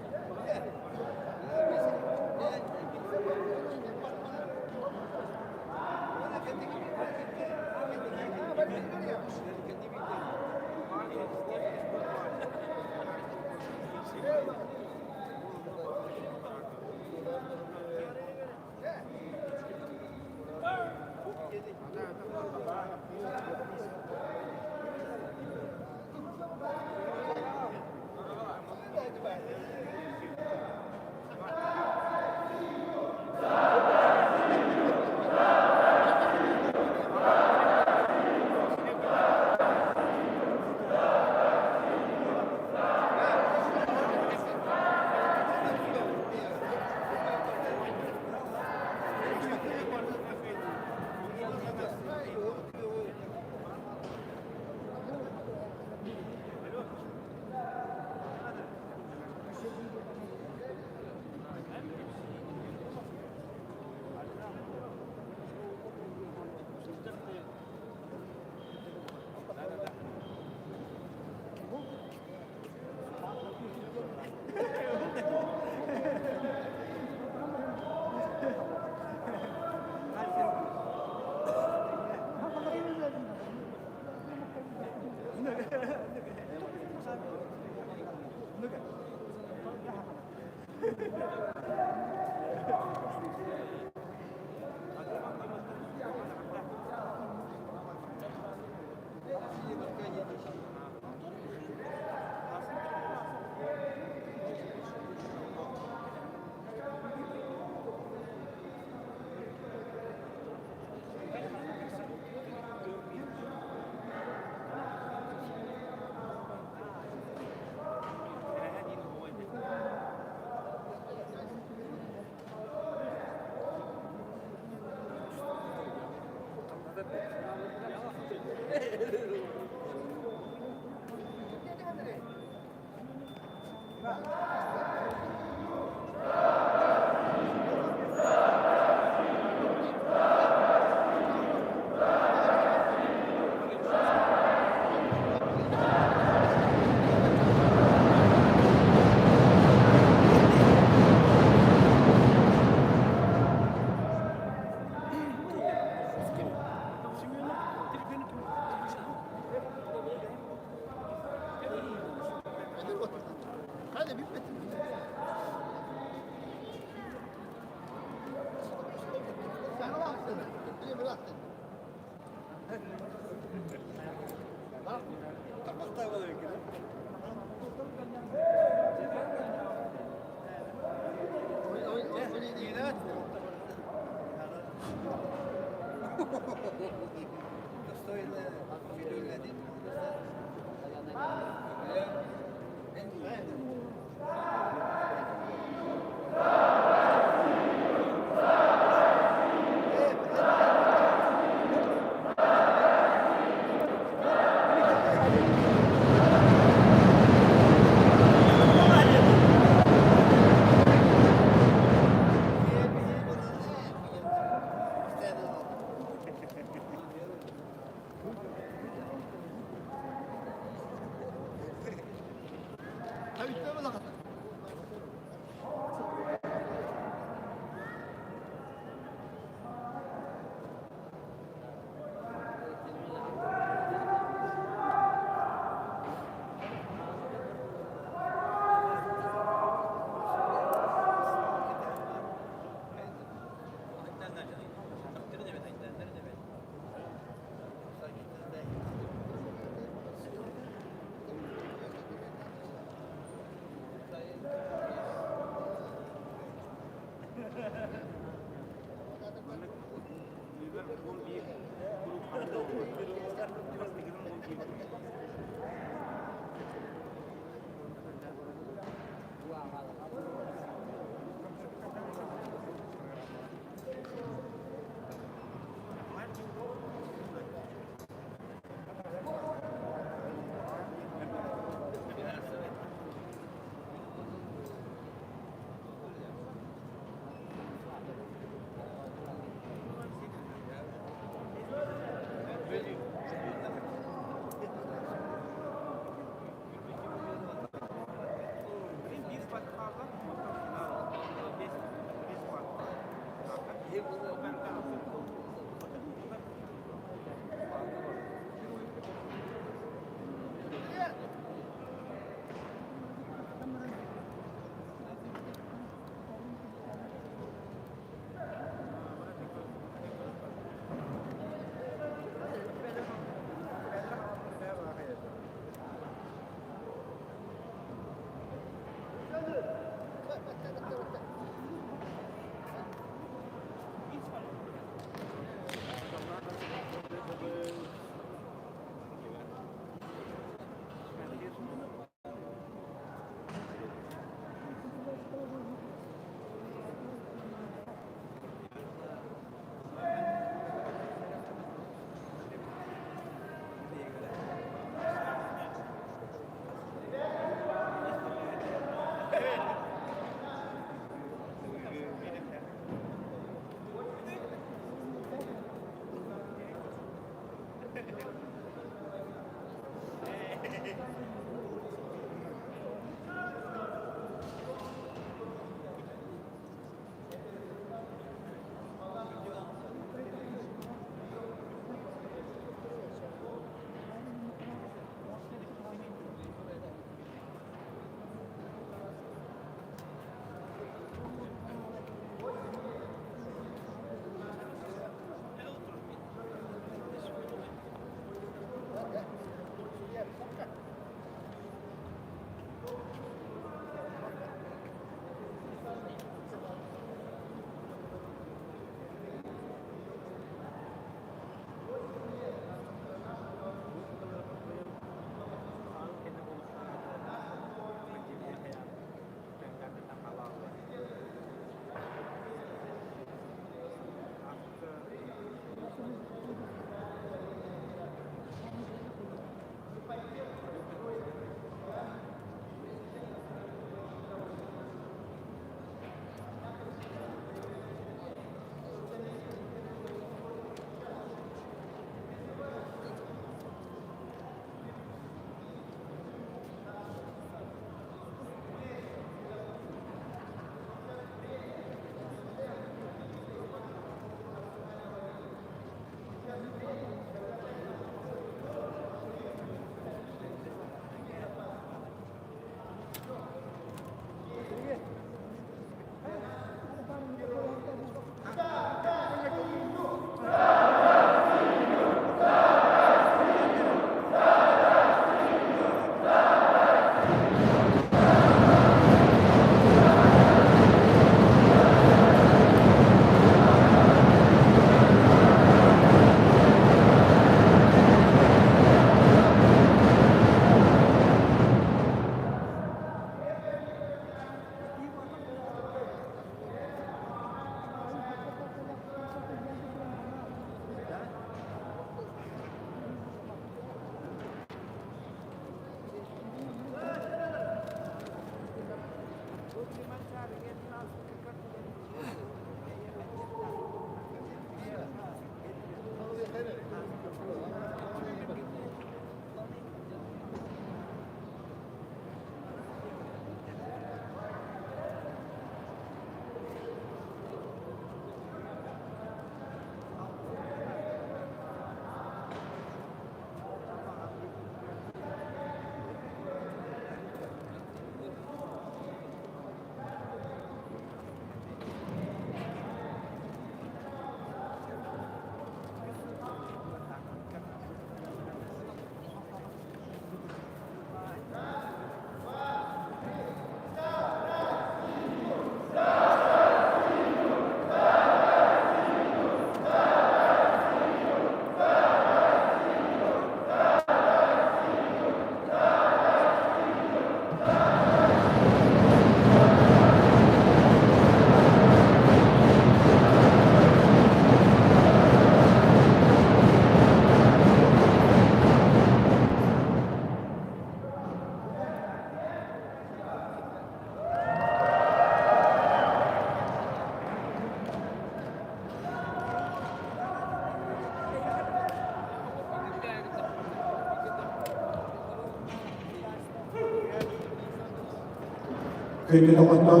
Күндү доҕоттор,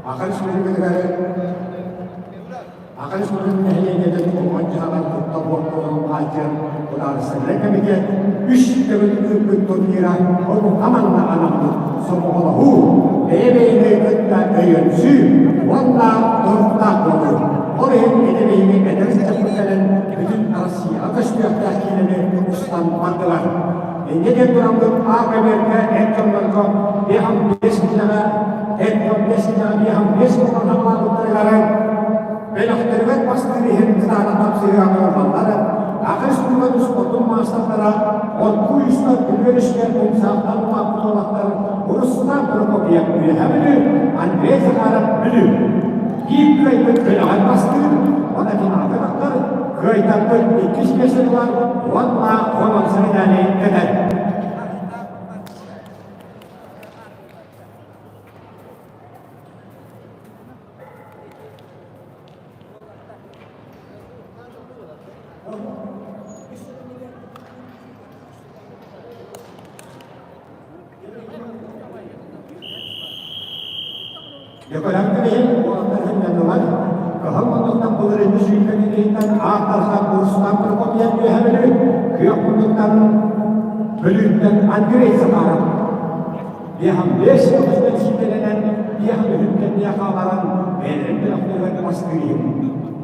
Аха Республикатыгар Аха Республикатын нэһилиэнньэтин олоҕун-дьаһаҕар куттал буолбутун хааччыйар Судаарыстыбаннай комитет үс төгүл ыыппыт турнира онно-манна анаммыт сомоҕолоһуу, бэйэ-бэйэни кытта өйөнсүү уонна туруктаах буолуу. Ол иһин ити биһиги эдэр ыччаппыт кэлэн бүтүн Россияҕа көстүөхтээх киинэни устан бардылар. Инньэ диэн тураммыт А көбүөргэ эр дьоннорго 55 киилэҕэ эр дьон 5 киилэҕэ 55 буолан хаалаабыттарыгар бөлөхтөрүгэр бастыыр иһин кытаанах хапсыһыыга оҥорбаллар. Аҕыс күн спортун маастардара Орку үстэр Бүлүү умсаахтан улааппыт уолаттар Руслан Прокопьев Үөһээ Бүлүү, Андрей Захаров Бүлүү. Биир кыайбыт бөлөҕөр бастыыр, уонна финалга тахтар, кыайтарбыт иккис миэстэ булар уонна боруонса медали кэтэр. Дьокуран кэбиһин уолаттар сынньаннылар. Кыһыл муннуктан былырыыҥҥы сүүрбэ киһиттэн ааттарсан Курстан Прокопьев Үөһэ Бүлүү, Күөх муннуктан Бүлүүттэн Андрей Захаров. Биэһэн биэс көмүстэн сиидэлэнэн, биэһэн үһүттэн биэхэ баран бэйэлэрин бөлөхтөрүгэр бастыыр иһин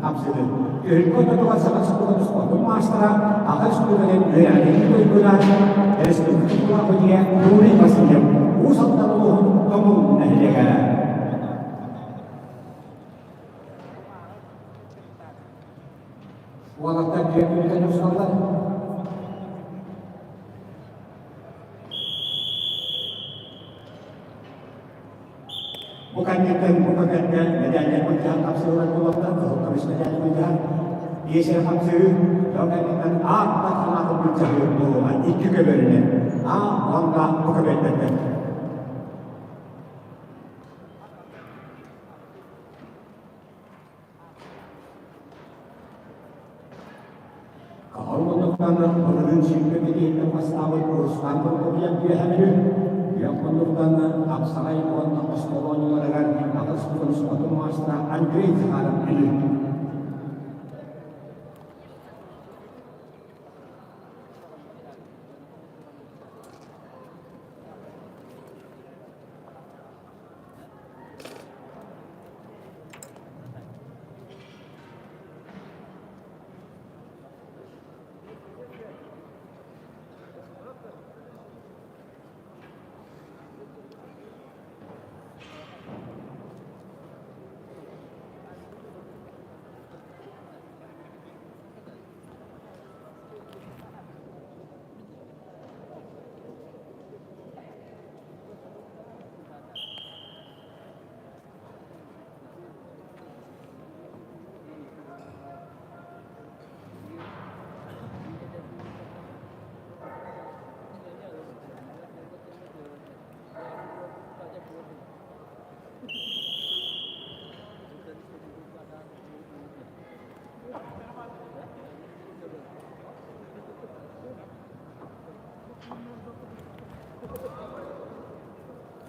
хапсыгын. Түһүлгэ ортотугар Саха Республикатын спордун маастара, Аха Республикатын үөрэҕириитин туйгуна, республика Кулаковия Юрий Васильев Уус Алдан улууһун Томул нэһилиэгэ. Уолаттар түөрт мүнүүтэ усталлар. Бу кэнниттэн бу кэмҥэ мэдээллэр былдьаһан хапсыылар буолуохтар, кыһыл көмүс мэдээли былдьаһан, биэс эрэ хапсыы, ол кэнниттэн ааттах санаатын былдьаһыы буолуоҕа икки көбөрүнэн, А уонна бу көбөрдөрдөн. Хаһан муннуктаана былырыын сүүрбэ кэтиһиттэн бастаабыт Руслан Прокопьев үөһэ Бүлүү, күөх муннуктаана Хапсаҕай уонна остуол оонньууларыгар аҕыс уон маастара Андрей Захаров Бүлүү.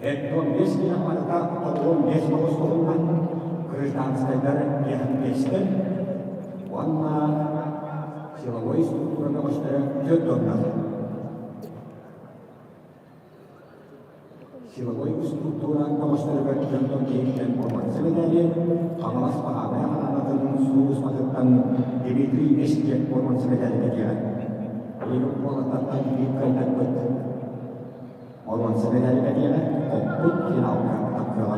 Эттон бес километрга тоҕуон биэс тоҕус туһунан гражданскайдар биэһэн уонна силовой структура бөҕөстөрө түөрт тоннар. Силовой структура бөҕөстөрүгэр түөрт тон киһиттэн Роман Сэмэнээли, Хаҥалас Баһаатай Ханаанатын сулууспатыттан Дмитрий Эстиэк Роман Сэмэнээли кэтиэҕэ. Билигин уолаттартан биир кыайтарбыт Роман Сэмэнээли кэтиэҕэ, хоппут финалга тахсыаҕа.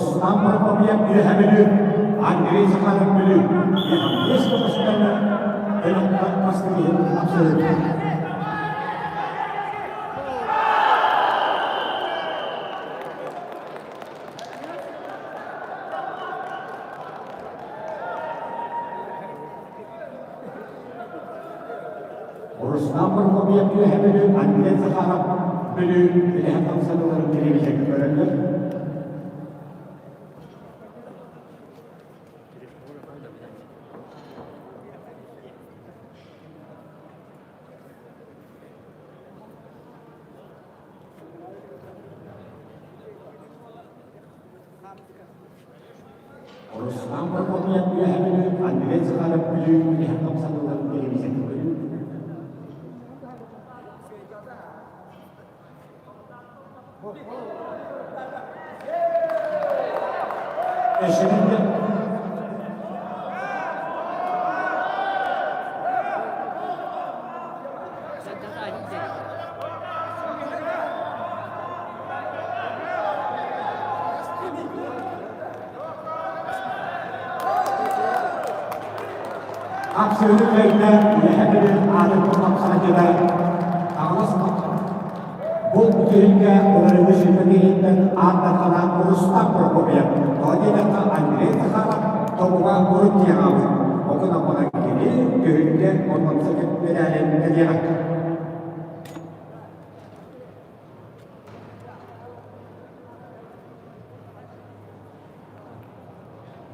Рустам Прокопьев Үөһэ Бүлүү, Андрей Захаров Бүлүү, Ефимьес көмүскэнэ бөлөхтөн бастыгыһын абсолютно. Рустам Прокопьев Үөһэ Бүлүү, Андрей Захаров Бүлүү үлэһит хамсаныыларын телевизорга көрөллөр. Руслан Прокопьев Үөһэ Бүлүү, Андрей Захаров Бүлүү үлэһит хамсаныыларын телевизорга көрүү. Эшерinde Абсолют кайда Үөһэ Бүлүү аатын тупсаҕайдыга аҕалас Бу түһүлгэ уларыйыы сүбэтиһиттэн ааттархана Рустам Прокопьев, тоҕо диэтэххэ Андрей Захаров тобуга урут тиэҕэбит. Окун аммаҕа кини түһүлгэ онон сытык мэдээлин кэлиэҕэ.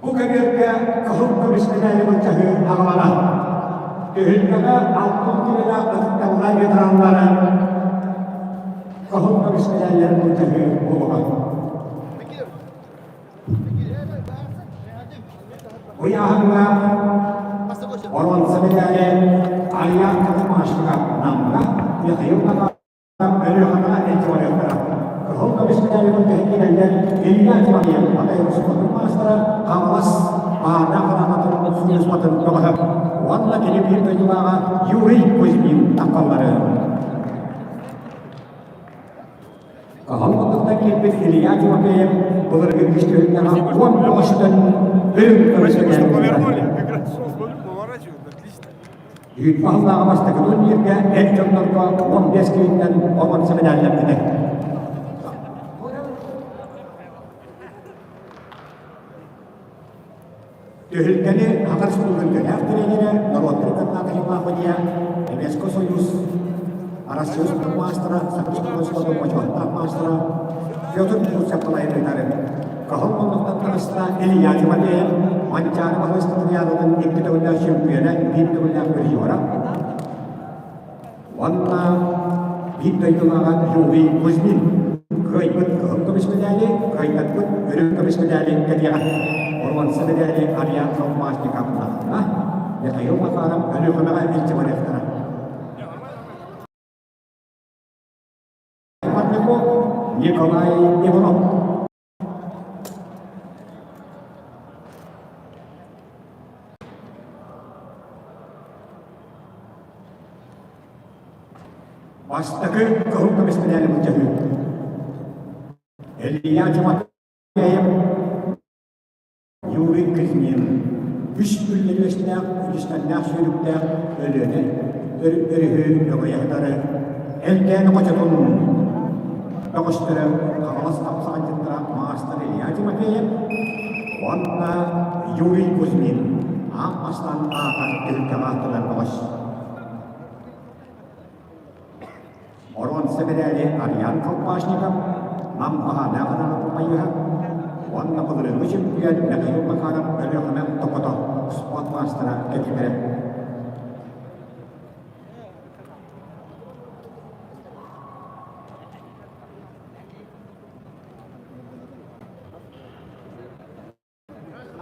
Бу кэмиэргэ кыһыл көмүс мэдээли былдьаһыы аҕалара. Түһүлгэҕэ алтын килэлээх ытыктабыллаах ветераннара кыһыл көмүс мэдээллэрин былдьаһыы буолуоҕа. Ыйааһыҥҥа боруонса мэдээли Альян Катамашкаҕа Намҥа Михаил Өлүөхүмэҕэ илдьэ барыахтара. Кыһыл көмүс мэдээлин кэһиннэрэллэр Илья Тимофеев Атай спортун маастара Хаҥалас Баана Хараанатын сулууспатын бөҕөһө уонна кини биир дойдулааҕа Юрий Кузьмин таххаллары. Кыһыл муннуктан киирбит Илья Тимофеев былыргы үстүһүннэҕэ уон бөҕөстөн үрүҥ көмүс мэдээлин
Повернули, как раз шел, смотрю, поворачивают, отлично.
Үүт баһылааҕа бастакы турнирга эр дьоннорго 15 киһиттэн омон сэминээллэммитэ. Түһүлгэни Хатар Республикатын кэлээх тренерэ, норуоттары кытта Химахудия, МСК Союз, Арассыыйа спорт маастара, Саха спорт бочуоттаах маастара Петр Бурцев салайан ыытар. Кыһыл муннуктан таҕыста Илья Тимофеев, Манчаары баһылык спартакиадатын икки төгүллээх чемпиона, биир төгүллээх призера. Уонна биир дойдулааҕа Юрий Кузьмин кыайбыт кыһыл көмүс мэдээли, кыайтарбыт үрүҥ көмүс мэдээли кэтиэҕэ. Боруонса мэдээли Ариан Алмазниковнаҕына Михаил Макаров Өлүөхүмэҕэ илдьэ барыахтара. Николай Иванов. Бастакы кыһыл көмүс мэдээли былдьаһыы. Илья Тимофеев, Юрий Кузьмин үс үллэриэстээх, үтүстэннээх сүүрүктээх Өлүөнэ өрүһү өҥөйө Элгээн хочотун бөҕөстөрө Хаҥалас хапсаҕайдьыттара маастар Илья Тимофеев уонна Юрий Кузьмин аан бастаан аата түһүлгэҕэ аттанар бөҕөс. Боруонса мэдээли Ариан Колпашников, Нам Баһаадаах Анаабыт уонна былырыыҥҥы чемпион Михаил Макаров Өлүөхүмэ Токото спорт маастара кэтитэрэ.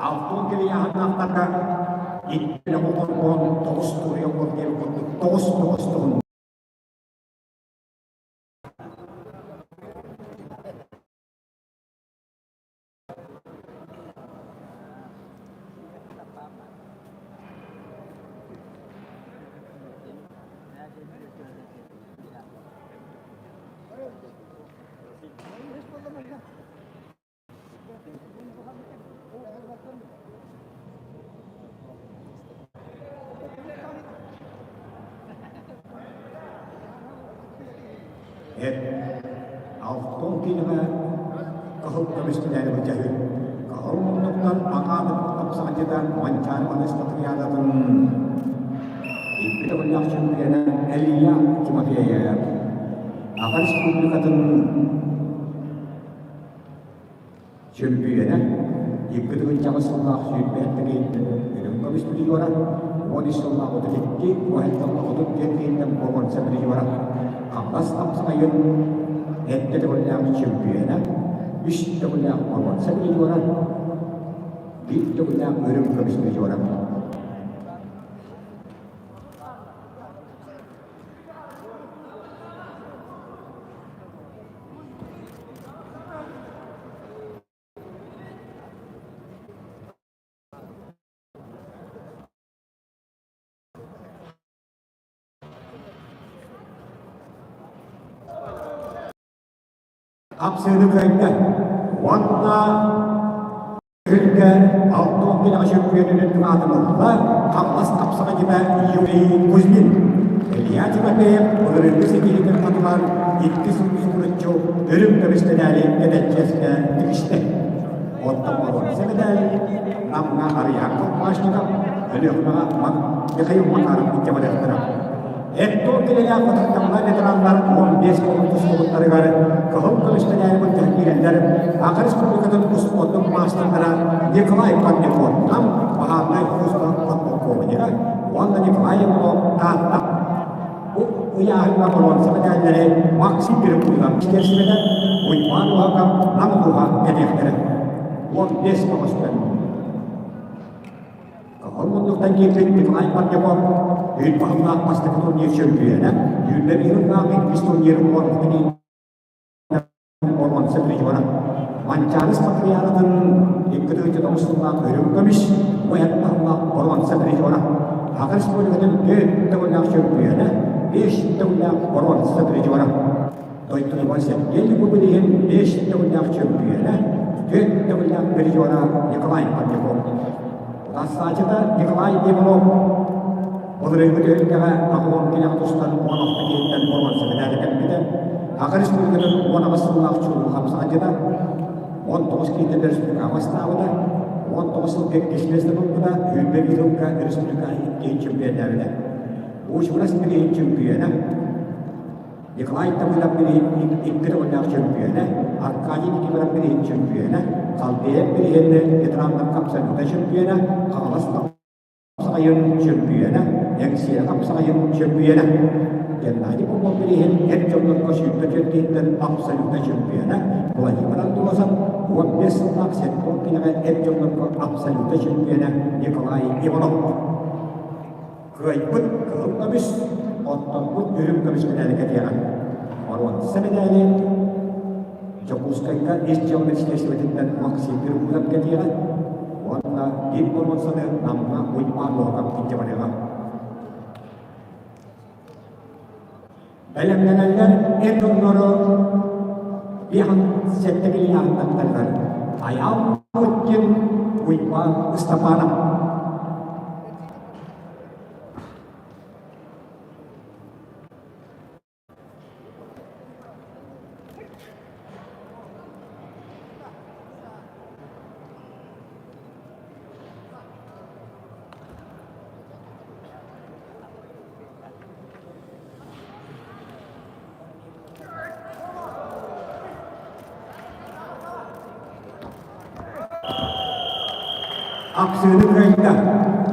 Алтын килийааһыннаахтарга икки оҕолорбун тоҕус туруйа диэн курдук тоҕус тоҕус туһун Эт алтон киилэҕэ кыһыл көмүс кинээри былдьаһыы. Кыһыл муннуктан аҥаатык тапсаҕадьыта Манчаары Анастасиадатын икки төгүллээх чөмпүйүөнэ Илья Тимофеев. Аҕа республикатын Чөмпүйүөнэ 2008 сыллаах 27 киһиттэн үрүҥ көмүс призера, 13 сыллаах 32, 34 киһиттэн боруонса призера, Хаҥалас хапсаҕайын эрдэ төгүллээх чөмпүйүөнэ, үс төгүллээх боруонса призера, биир төгүллээх үрүҥ көмүс призера. Хапсыыны кыайда уонна Күлгэ 60 килэҕэ чөмпүйүөнүнэн аатырылла Хаҥалас хапсаҕайдьыта Юрий Кузьмин. Илья Тимофеев былырыыҥҥы ситиһиитин хотулар икки сыл субуруччу үрүҥ көмүс мэдээли кэтэччиэскэ тигистэ. Оттон боруонса мэдээл Намҥа Арыйаан Колпашников, Өлүөхүмэҕэ Михаил Макаров илдьэ Эттон килэлээх ытыктабыллар ветераннар 15 олох тустубуттарыгар кыһыл көмүс мэдээли былдьаһан киирэллэр Саха Республикатын успуордун маастардара Николай Парников Нам баһаарынай сулууспа подполковнига уонна Николай Иванов Таатта. Бу ыйааһыҥҥа боруонса мэдээллэри Максим Перекулинов истиэрсибэтэ, Уйбаан Уһаков Нам улууһа кэтиэхтэрэ. 15 көмөстөн. Ол муннуктан киирбит Николай Парников үүт баһыллаах бастакы турнир чөмпүйүөнэ, түүннэр ыһыллаах иккис турнир уон боруонса призера. Манчаары спартакиадатын 2009 сыллаах үрүҥ көмүс, уйан таһымнаах боруонса призера. Саха Республикатын түөрт төгүллээх чөмпүйүөнэ, биэс төгүллээх боруонса призера. Дойдутугар Сергей Лебедин биэс төгүллээх чөмпүйүөнэ, түөрт төгүллээх призера Николай Парников. Утарсааччыта Николай Иванов былырыыҥҥы түһүлгэҕэ 80 килэҕэ тустан 16 киһиттэн боруонса мэдээлэ кэлбитэ. Саха Республикатын 18 сыллаах чулуу хамсааччыта, 19 киһиттэн республикаҕа бастаабыта, 19 сылга иккис миэстэ булбута, 21 сылга республика иккиһин чемпионнээбитэ. Уучурас билигин чемпиона, Николай Табылов билигин икки төгүллээх чөмпүйүөнэ, Аркадий Никифоров билигин чөмпүйүөнэ, Халбеев билигин ветераннар абсолютнай чөмпүйүөнэ, Хаҥалас хапсаҕайын чөмпүйүөнэ, Эҥсиэли хапсаҕайын чөмпүйүөнэ. Геннадий Попов билигин эр дьоннорго 24 киһиттэн абсолютнай чөмпүйүөнэ, Владимир Андросов 15 сыллаах Сетпон кинигэ эр дьоннорго абсолютнай чөмпүйүөнэ Николай Иванов. Кыайбыт кыһыл көмүс, оттонбут үрүҥ көмүс мэдээли кэтиэҕэ. Боруонса мэдээли Дьокуускайга ис дьыала министиэристибэтиттэн Максим Перукунов кэтиэҕэ уонна биир боруонсаны Намҥа Уйбаан Лоокап илдьэ барыаҕа. Бэлэмнэнэллэр эр дьоннору биэһэн сэттэ килиһааттаттарыгар Айаал Путин Уйбаан Ыстапаанап. Ахсыыны кыайда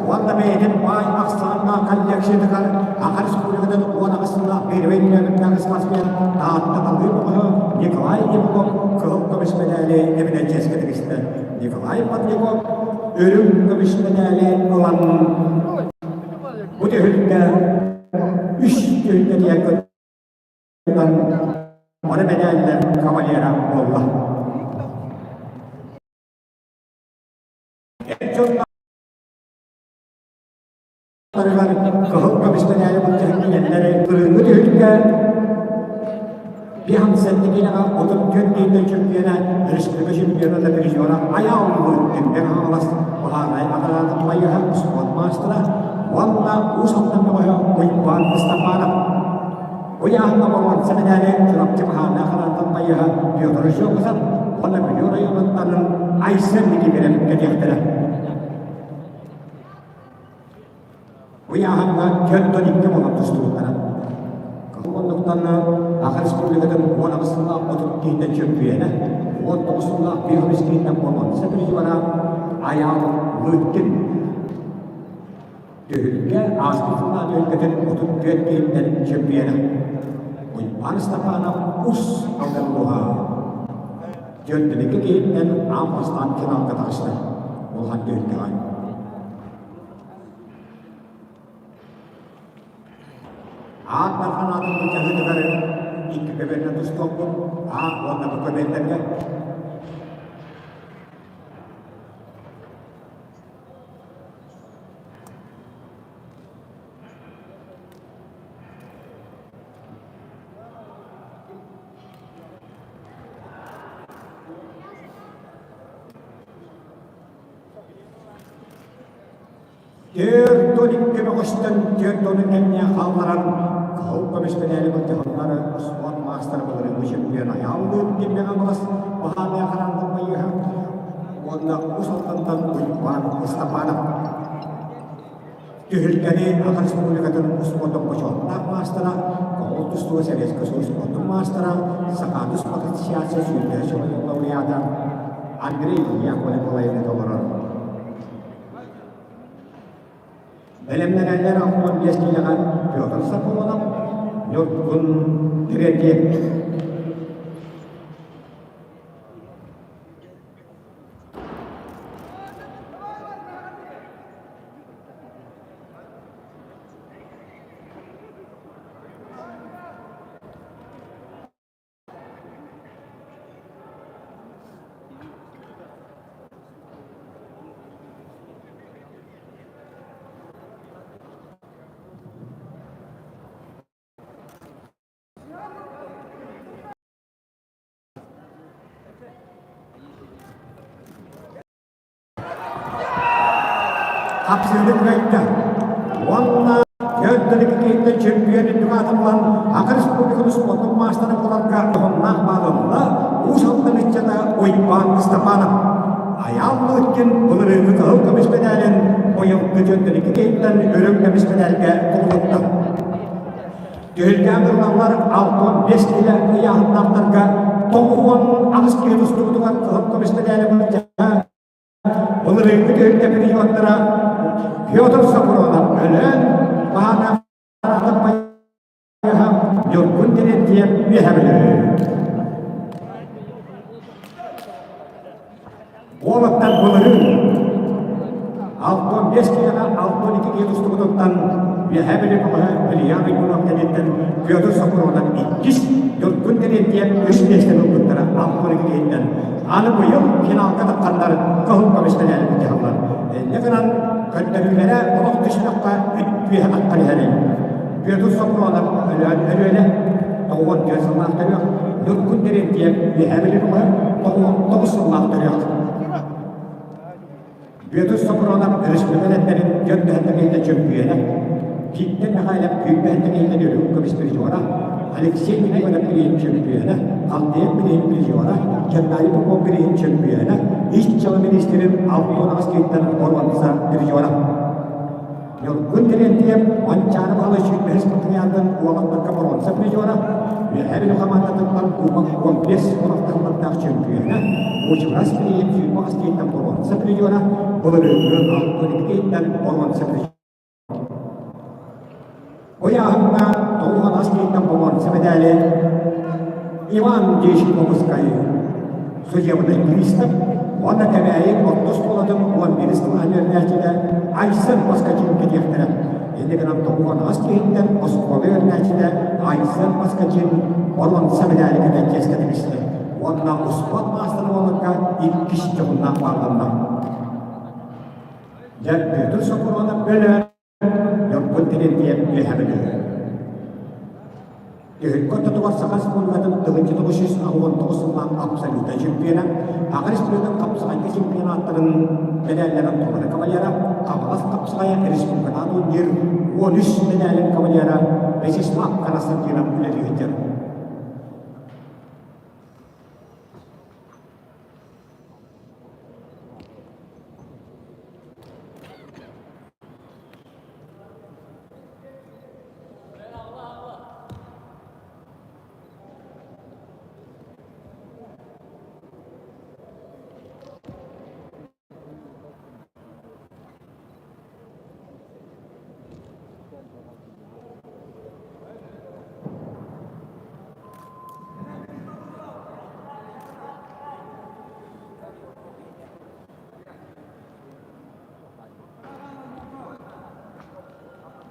уонна бэйэтин баай ахсааннаах коллекциятыгар Саха Республикатын 18 сыллаах первый нүөмэрдээх спортсмен Таатта талыы бөҕөһө Николай Иванов кыһыл көмүс мэдээли эбинэн чиэскэ тигистэ. Николай Патриков үрүҥ көмүс мэдээли ылан бу түһүлгэ үс түһүлгэ диэн кыттан бары мэдээллэр кавалера буолла. Эр дьон кыһыл көмүс мэдээли былдьаһан киирэллэр. Кырыыҥҥы түһүлгэ 57 киилэҕэ 34 киилэ чөмпүйүөнэ, республика чемпиона да призера Айаал Лыткин Хаҥалас баһаарынай аппараатын байыаһа спорт маастара уонна Уус Алдан бөҕөһө Уйбаан Ыстапаанап. Ыйааһыҥҥа боруонса мэтээли Чурапчы баһаардаах хараантан байыаһа Петр Жогусов уонна Бүлүү оройуонуттан Айсен Никифоров кэтиэхтэрэ. Ыйааһыҥҥа 42 буолан тустубуттара. Кыһыл муннуктан Саха Республикатын 18 сыллаах 30 киһиттэн чөмпүйүөнэ, 19 сыллаах 5 киһиттэн боруонса призера Айаал Лыткин. Түһүлгэ ааспыт сыллаах түһүлгэтин 34 киһиттэн чөмпүйүөнэ. Уйбаан Степанов ус Алдан Дьөрдүнүкү киһиттэн аан бастаан финалга таҕыста. Улахан түһүлгэҕэ. Аат бархан аатын былдьаһыытыгар икки көбүөрүнэн тустуохпут, А уонна Б көбүөрдэргэ. 42 бөҕөстөн 40 кэмҥэ хаалларан кыһыл көмүс мэтээли былдьаһаллар успуорт маастара былырыыҥҥы чемпион Айааллыын киммэҕэ былас баһаамыйа хараантан байыаһа уонна Уус Алдантан Уйбаан Ыстапаанап. Түһүлгэни Саха Республикатын успуордун бочуоттаах маастара, Көҥүл тустууга Советскай Союз спордун маастара, Сахааны спорт ассоциация сүүрбэһис сылын лауреата Андрей Яковлев Николаевич толорор. Бэлэмнэнэллэр 65 киилэҕэ Петр Соколов, Ньургун Третьев. Хапсыһыны кыайда уонна Түөрт киһиттэн чемпион үрдүк аатыллан Саха Республикатын спордун маастара буоларга дьоһуннаах баалылла Уус Алдан ыччата Уйбаан Степанов. Айаал Лыткин былырыыҥҥы кыһыл көмүс мэдээлин быйылгы 42 киһиттэн үрүҥ көмүс мэдээлгэ кубулутта. Түһүлгээн ыллаллар 65 киилэ ыйааһыннаахтарга 98 киһи тустубутугар кыһыл көмүс мэдээли былдьаһа Былырыыҥҥы түһүлгэ призердара Федор Сокуронов өлөөн, Баана Ньургун Терентьев үөһэ Бүлүү. Уолаттар былырыын 65 киилэҕэ 62 киһи тустубутуттан Үөһээ Бүлүү көҕөһө Илья Уйгунов кэнниттэн Петр Сокуронов иккис, Ньургун Терентьев үс миэстэни ылбыттара 62 киһиттэн. Аны быйыл финалга тахханнар кыһыл көмүс мэтээли былдьаһаллар. Инньэ гынан көрдөрүүлэрэ олох түсүнэххэ үт үөһэ таххан иһэрий. Петр Сокуронов Өлөөн Өлүөнэ 94 сыллаах төрүөх, Ньургун Терентьев Үөһээ Бүлүү көҕөһө 99 сыллаах төрүөх. Бүөтүр Сопронов өрөспүүбүлүкэлэрин дьон дэһэнтэриһинэ чөмпүйүөнэ, Виктор Михайлов күүрбэһэнтэриһинэ үрүҥ көмүс призера, Алексей Николаев билигин чөмпүйүөнэ, Алтыйан билигин призера, Чаннаайы Попов билигин чөмпүйүөнэ, Ис дьыала министрин 68 киһиттэн боруонса призера. Ньургун Терентьев Манчаары Баһылай сүүрбэһис патриардан уолаттарга боруонса призера, Үөһээ Бүлүү хамаандатыттан Кубок 15 уолаттардаах чөмпүйүөнэ, Мучурас Кириин 28 киһиттэн боруонса призера, былырыыҥҥы 62 киһиттэн боруонса призера. Ыйааһыҥҥа 98 киһиттэн боруонса мэдээли Иван Дещиковскай судебный пристав уонна Кэбээйи орто оскуолатын 11 кылааһын үөрэнээччитэ Айсен Поскачин кэтиэхтэрэ. Инньэ гынан 98 киһиттэн оскуола үөрэнээччитэ Айсен Поскачин боруонса мэдээли кэтэн чиэскэ тигистэ уонна успуорт маастара буоларга иккис дьоһуннаах баалланна. Дьэ, Петр Сокуронов бөлө Дьоппут Терентьев үөһэ Бүлүү. Түһүлгэ ортотугар Саха Республикатын 1969 сыллаах абсолютнай чемпиона, Саха Республикатын хапсаҕайга чемпионаттарын медалларын толору кавалера, Хаҥалас хапсаҕайа республикатааҕы турнир 13 медалин кавалера Вячеслав Константинов үлэлии сылдьар.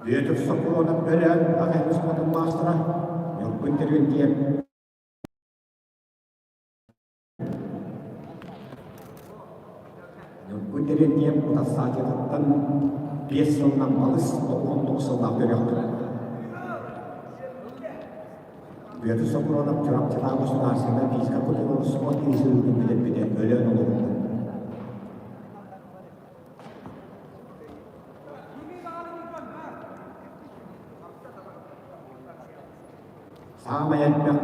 Бүөтүр Сокуонап Өлөөн аҕай оскуолатын маастара Ньургун Терентьев Ньургун Терентьев утарсааччытыттан 5 сылынан балыс 99 сыллаах төрүөхтэрэ. Бүөтүр Сокуонап Чурапчытааҕы государственнай физика культуратын спорт институтун бүтэрбитэ Өлөөн олоҕунан. Саамай элбэх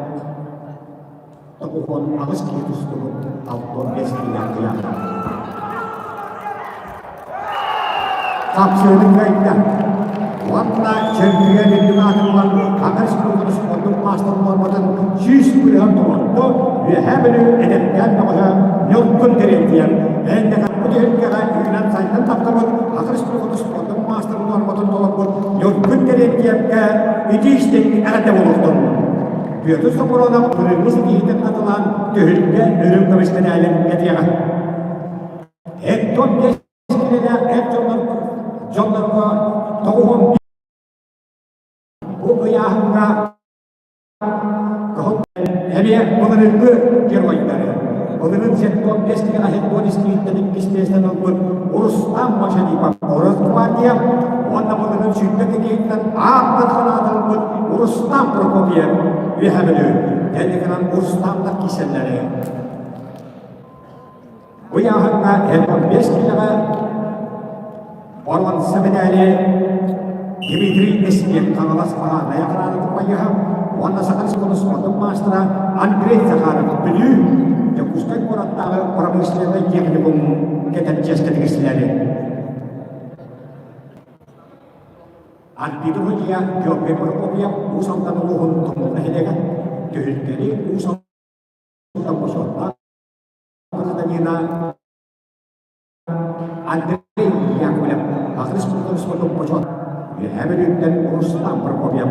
98 киһи тустубут 65 киилээх кыйаата. Хапсыыны кыайда. Уонна чемпион үрдүк аатын ылан Саха Республикатын спордун маастар нуорматын 100 бырыһан толордо. Үөһээ Бүлүү эдэркээн бөҕөһө Ньургун Терентьев Эндекан бу түһүлгэҕэ үүнэн-сайдан тахсыбыт Саха Республикатын спордун маастар нуорматын толорбут Ньургун Терентьевкэ итии-истиҥ эҕэрдэ буолуохтун. Петр Сокуронов былыргы ситиһиитин хатылаан түһүлгэ үрүҥ көмүс мэтээлин кэтиэҕэ. Эттон килэлээх эр дьоннорго тоҕуһун бу ыйааһыҥҥа эмиэ былырыҥҥы геройдары былырыын сеттон бэстигэ хетбол истииттэн иккис миэстэни ылбыт Рустам Машарипов Росгвардия уонна былырыын сүүрбэ кикиһиттэн ааттан ханаатын ылбыт Рустам Прокопьев Үөһээ Бүлүү кэнникинэн Рустамнар киирсэллэрэ. Бу ыйааһыҥҥа 55 киилэҕэ боруонса мэдээли Дмитрий Эспиэт Хаҥалас Хаһаанайа хараанытын байыһа уонна Саха Республикатын спордун маастара Андрей Захаров Бүлүү Дьокуускай куораттааҕы промышленнай техникум кэтэр чиэскэ тигистилэри. Альбина Мудья Георгий Прокопьев Уус Алдан улууһун Тумул нэһилиэгэ түһүлгэни Уус Алдан бочуоттаах гражданина Андрей Яковлев Саха Республикатын спордун бочуот Үөһээ Бүлүүттэн Рустам Прокопьев.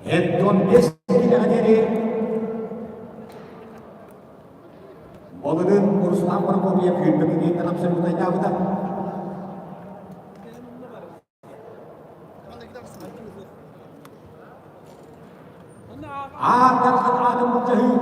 Эттон бес килэҕэ диэри Былырыын Руслан Прокопьев сүүрбэ абсолютнайдаабыта. Ааттархан аатын былдьаһыы.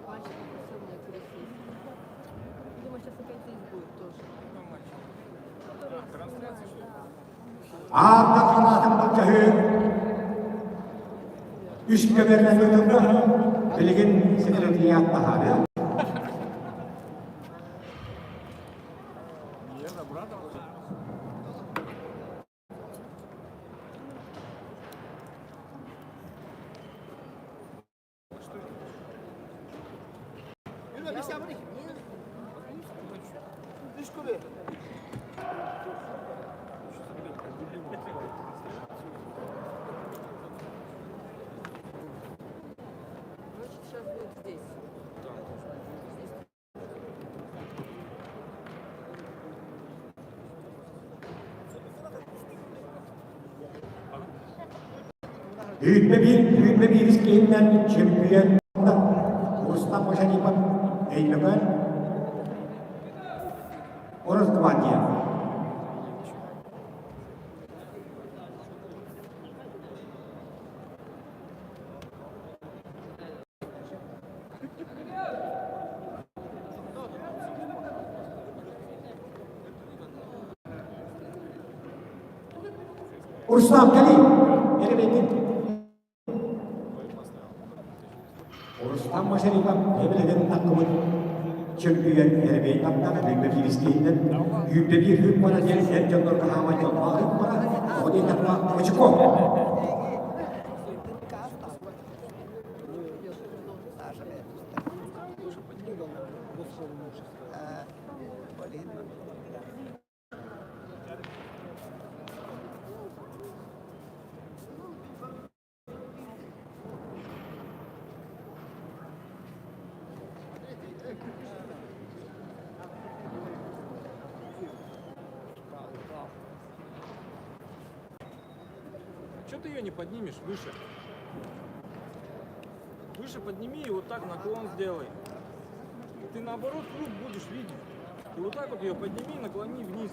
Мальчик попросил меня пересесть. Видимо, сейчас опять здесь будет тоже.
Ааттархан аатын былдьаһыы үс көбөрүнэн ыытылла. Билигин секретариат таһаарыа.
Значит, сейчас будет здесь. Здесь.
Үүтбэ биир, үүтбэ биирис киһиннэн чөмпүйэн Рустам Машарипов Өймөкөөн Росгвардия. Руслан, кэлий! Эребекин. Рустам Машарипов эбилеген таккыбыт чөмпүйэн эребей таптан эбэҥбэ бииристииннэн үүрдэ биир хүп бара диэн эр дьоннорго хаамай дьоллоох хүп бара оҕо диэтэххэ очко.
Че ты ее не поднимешь выше? Выше подними и вот так наклон сделай. Ты наоборот круг будешь видеть. Ты вот так вот ее подними, наклони вниз.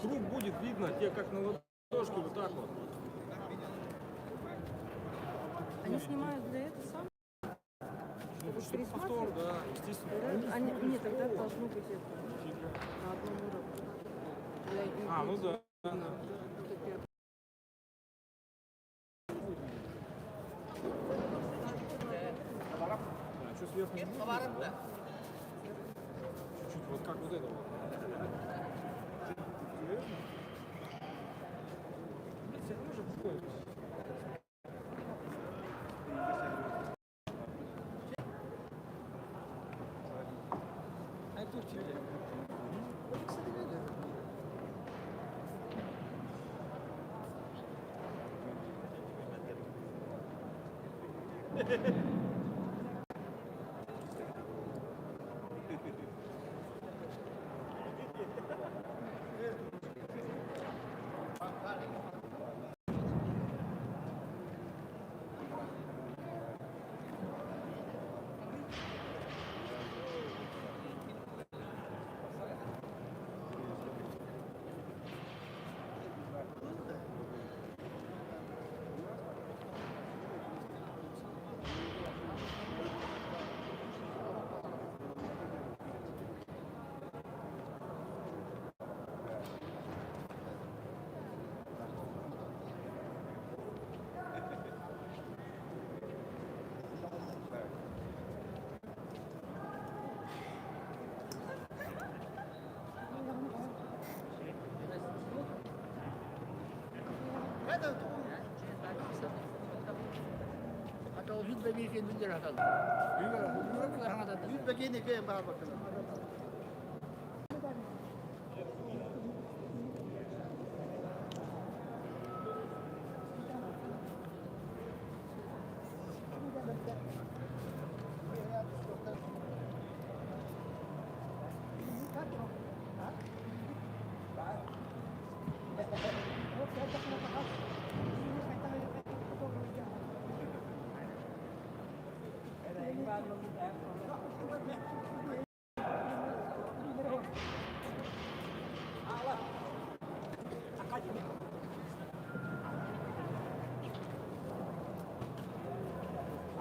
Круг будет видно, тебе как на ладошке вот так вот.
Они снимают для этого сам?
Ну,
Чтобы
чтобы повтор,
пересматривать?
да, естественно.
Да? Они, нет, тогда должно быть это на одном уровне. Тогда не
А, ну
будет
да. да.
видно, кто первый.
А что сверху не будет видно, да? Чуть-чуть, вот как вот это вот. Серьезно? Блин, все равно же выходит.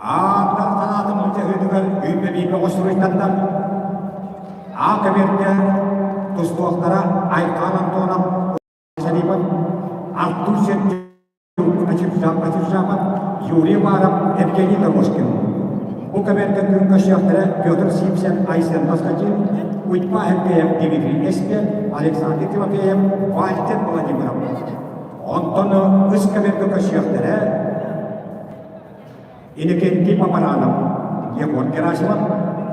Ааттан санаатын мылдьаһыытыгар үүммэ-бииргэ оҕустуруйтанна. Аа кэбиэргэ тустуохтара Айхаан Антонов, Шарипов, Артур Сердюк, Ачиржапов, Юрий Маров, Евгений Дорожкин. Бу кэбиэргэ күн көрсүөхтэрэ Петр Симсен, Айсен Москвитин, Уйпа Эргеев, Дмитрий Эспе, Александр Тимофеев, Вальтер Владимиров. Онтон үс кэбиэргэ көрсүөхтэрэ Иннокентий Папаранов, Егор Герасимов,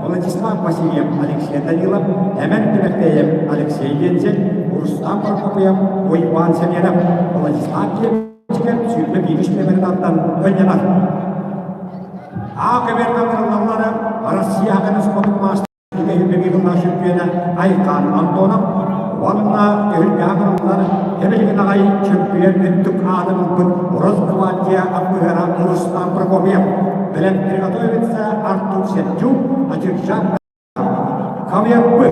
Владислав Васильев, Алексей Данилов, Эмэн Тимофеев, Алексей Вензель, Рустам Прокопьев, Уйбан Семенов, Владислав Киричкин 21 нөмірінаттан өнненар. А көберге Россия спортун мастер Айкан Антонов, Уонна түһүлгэҕэ барыллар эбилигин аҕай чөмпүйүөн үрдүк аатын ылбыт Росгвардия аппыһара Рустам Прокопьев. Бэлэм приготовится Артур Сердюк, Адиржан Камьяппы.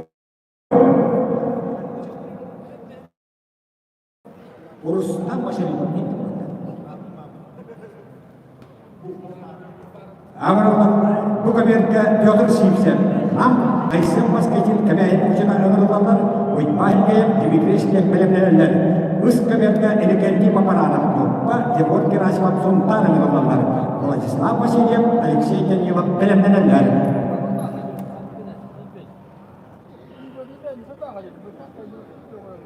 Рустам Машарипов. Аҕырыллан бу кэмиэргэ Петр Сивцев, Нам, Айсен Москвитин кэбээһин кучуна ыҥырыллаллар, Уйбаан Кэйэп, Дмитрий Сидек бэлэмнэнэллэр. Үс кэмиэргэ Иннокентий Папаранов, Ньурба, Егор Герасимов Сунтаар ыҥырыллаллар. Владислав Васильев, Алексей Данилов бэлэмнэнэллэр.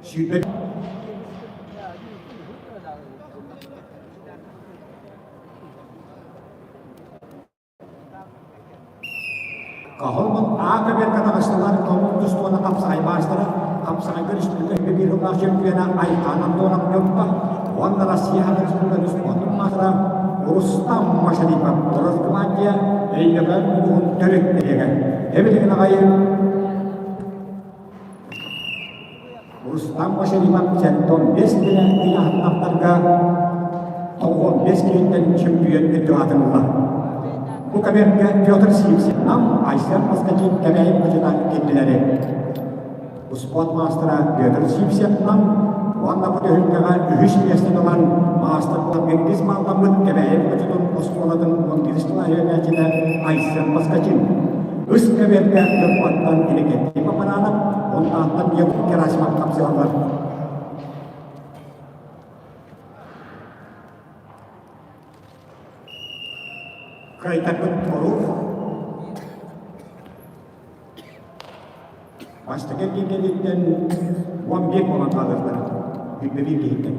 Сүүрбэ Каһылмын аата бэркэ таҕыстылар, омук тустууна хапсаҕай маастара, хапсаҕайга республика биир сыллаах чемпиона Айхан Антонов Ньурба уонна Россия Республикатын спордун маастара Рустам Машарипов Росгвардия Өймөкөөн улууһун төрүт нэһилиэгэ. Эбилигин аҕай Рустам Машарипов 75 килэ ыйааһыннахтарга 95 киһиттэн чөмпүйүөн үрдүк аатын ылла. Бу кэмэргэ Петр Сивцев, Нам, Айсен Москвитин кэбээйи мучутан киирдилэри. Спорт маастара Петр Сивцев Нам уонна бу түһүлгэҕэ үһүс миэстэни ылан маастар иккис маалламмыт Кэбээйи мучутун оскуолатын 11 кылааһы Айсен Москвитин. Үс кэбиэргэ Ньурбаттан Иннокентий Папаранов, онтаантан Якут Герасимов хапсыһаллар. Кайтарбыт Торув бастакы киһиттэн 11 буолан хаалыахтара. Бүппэбиир киһиттэн.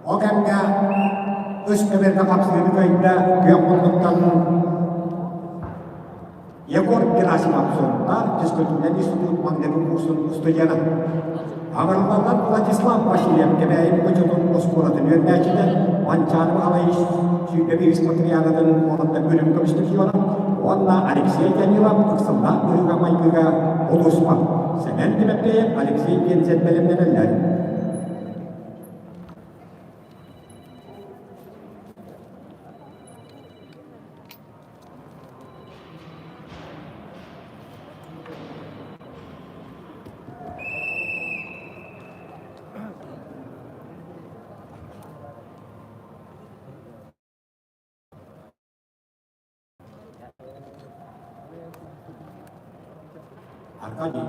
Ол кэмҥэ үс кэмэргэ хапсыһыыны кыайда күөх муннуктан Егор Герасимов Сунтаар физкультурнай институт маҥнайгы курсун студена. Аҕырыллаллар Владислав Васильев Кэбээйи Мукучутун оскуолатын үөрэнээччитэ, Манчаары Баһылайыч 21 спартакиадатын уонна үрүҥ көмүс чемпиона уонна Алексей Данилов ыксаллаах быһыыга-майгыга улууспа Сэмэн Тимофеев, Алексей Пензен бэлэмнэнэллэр. Аркадий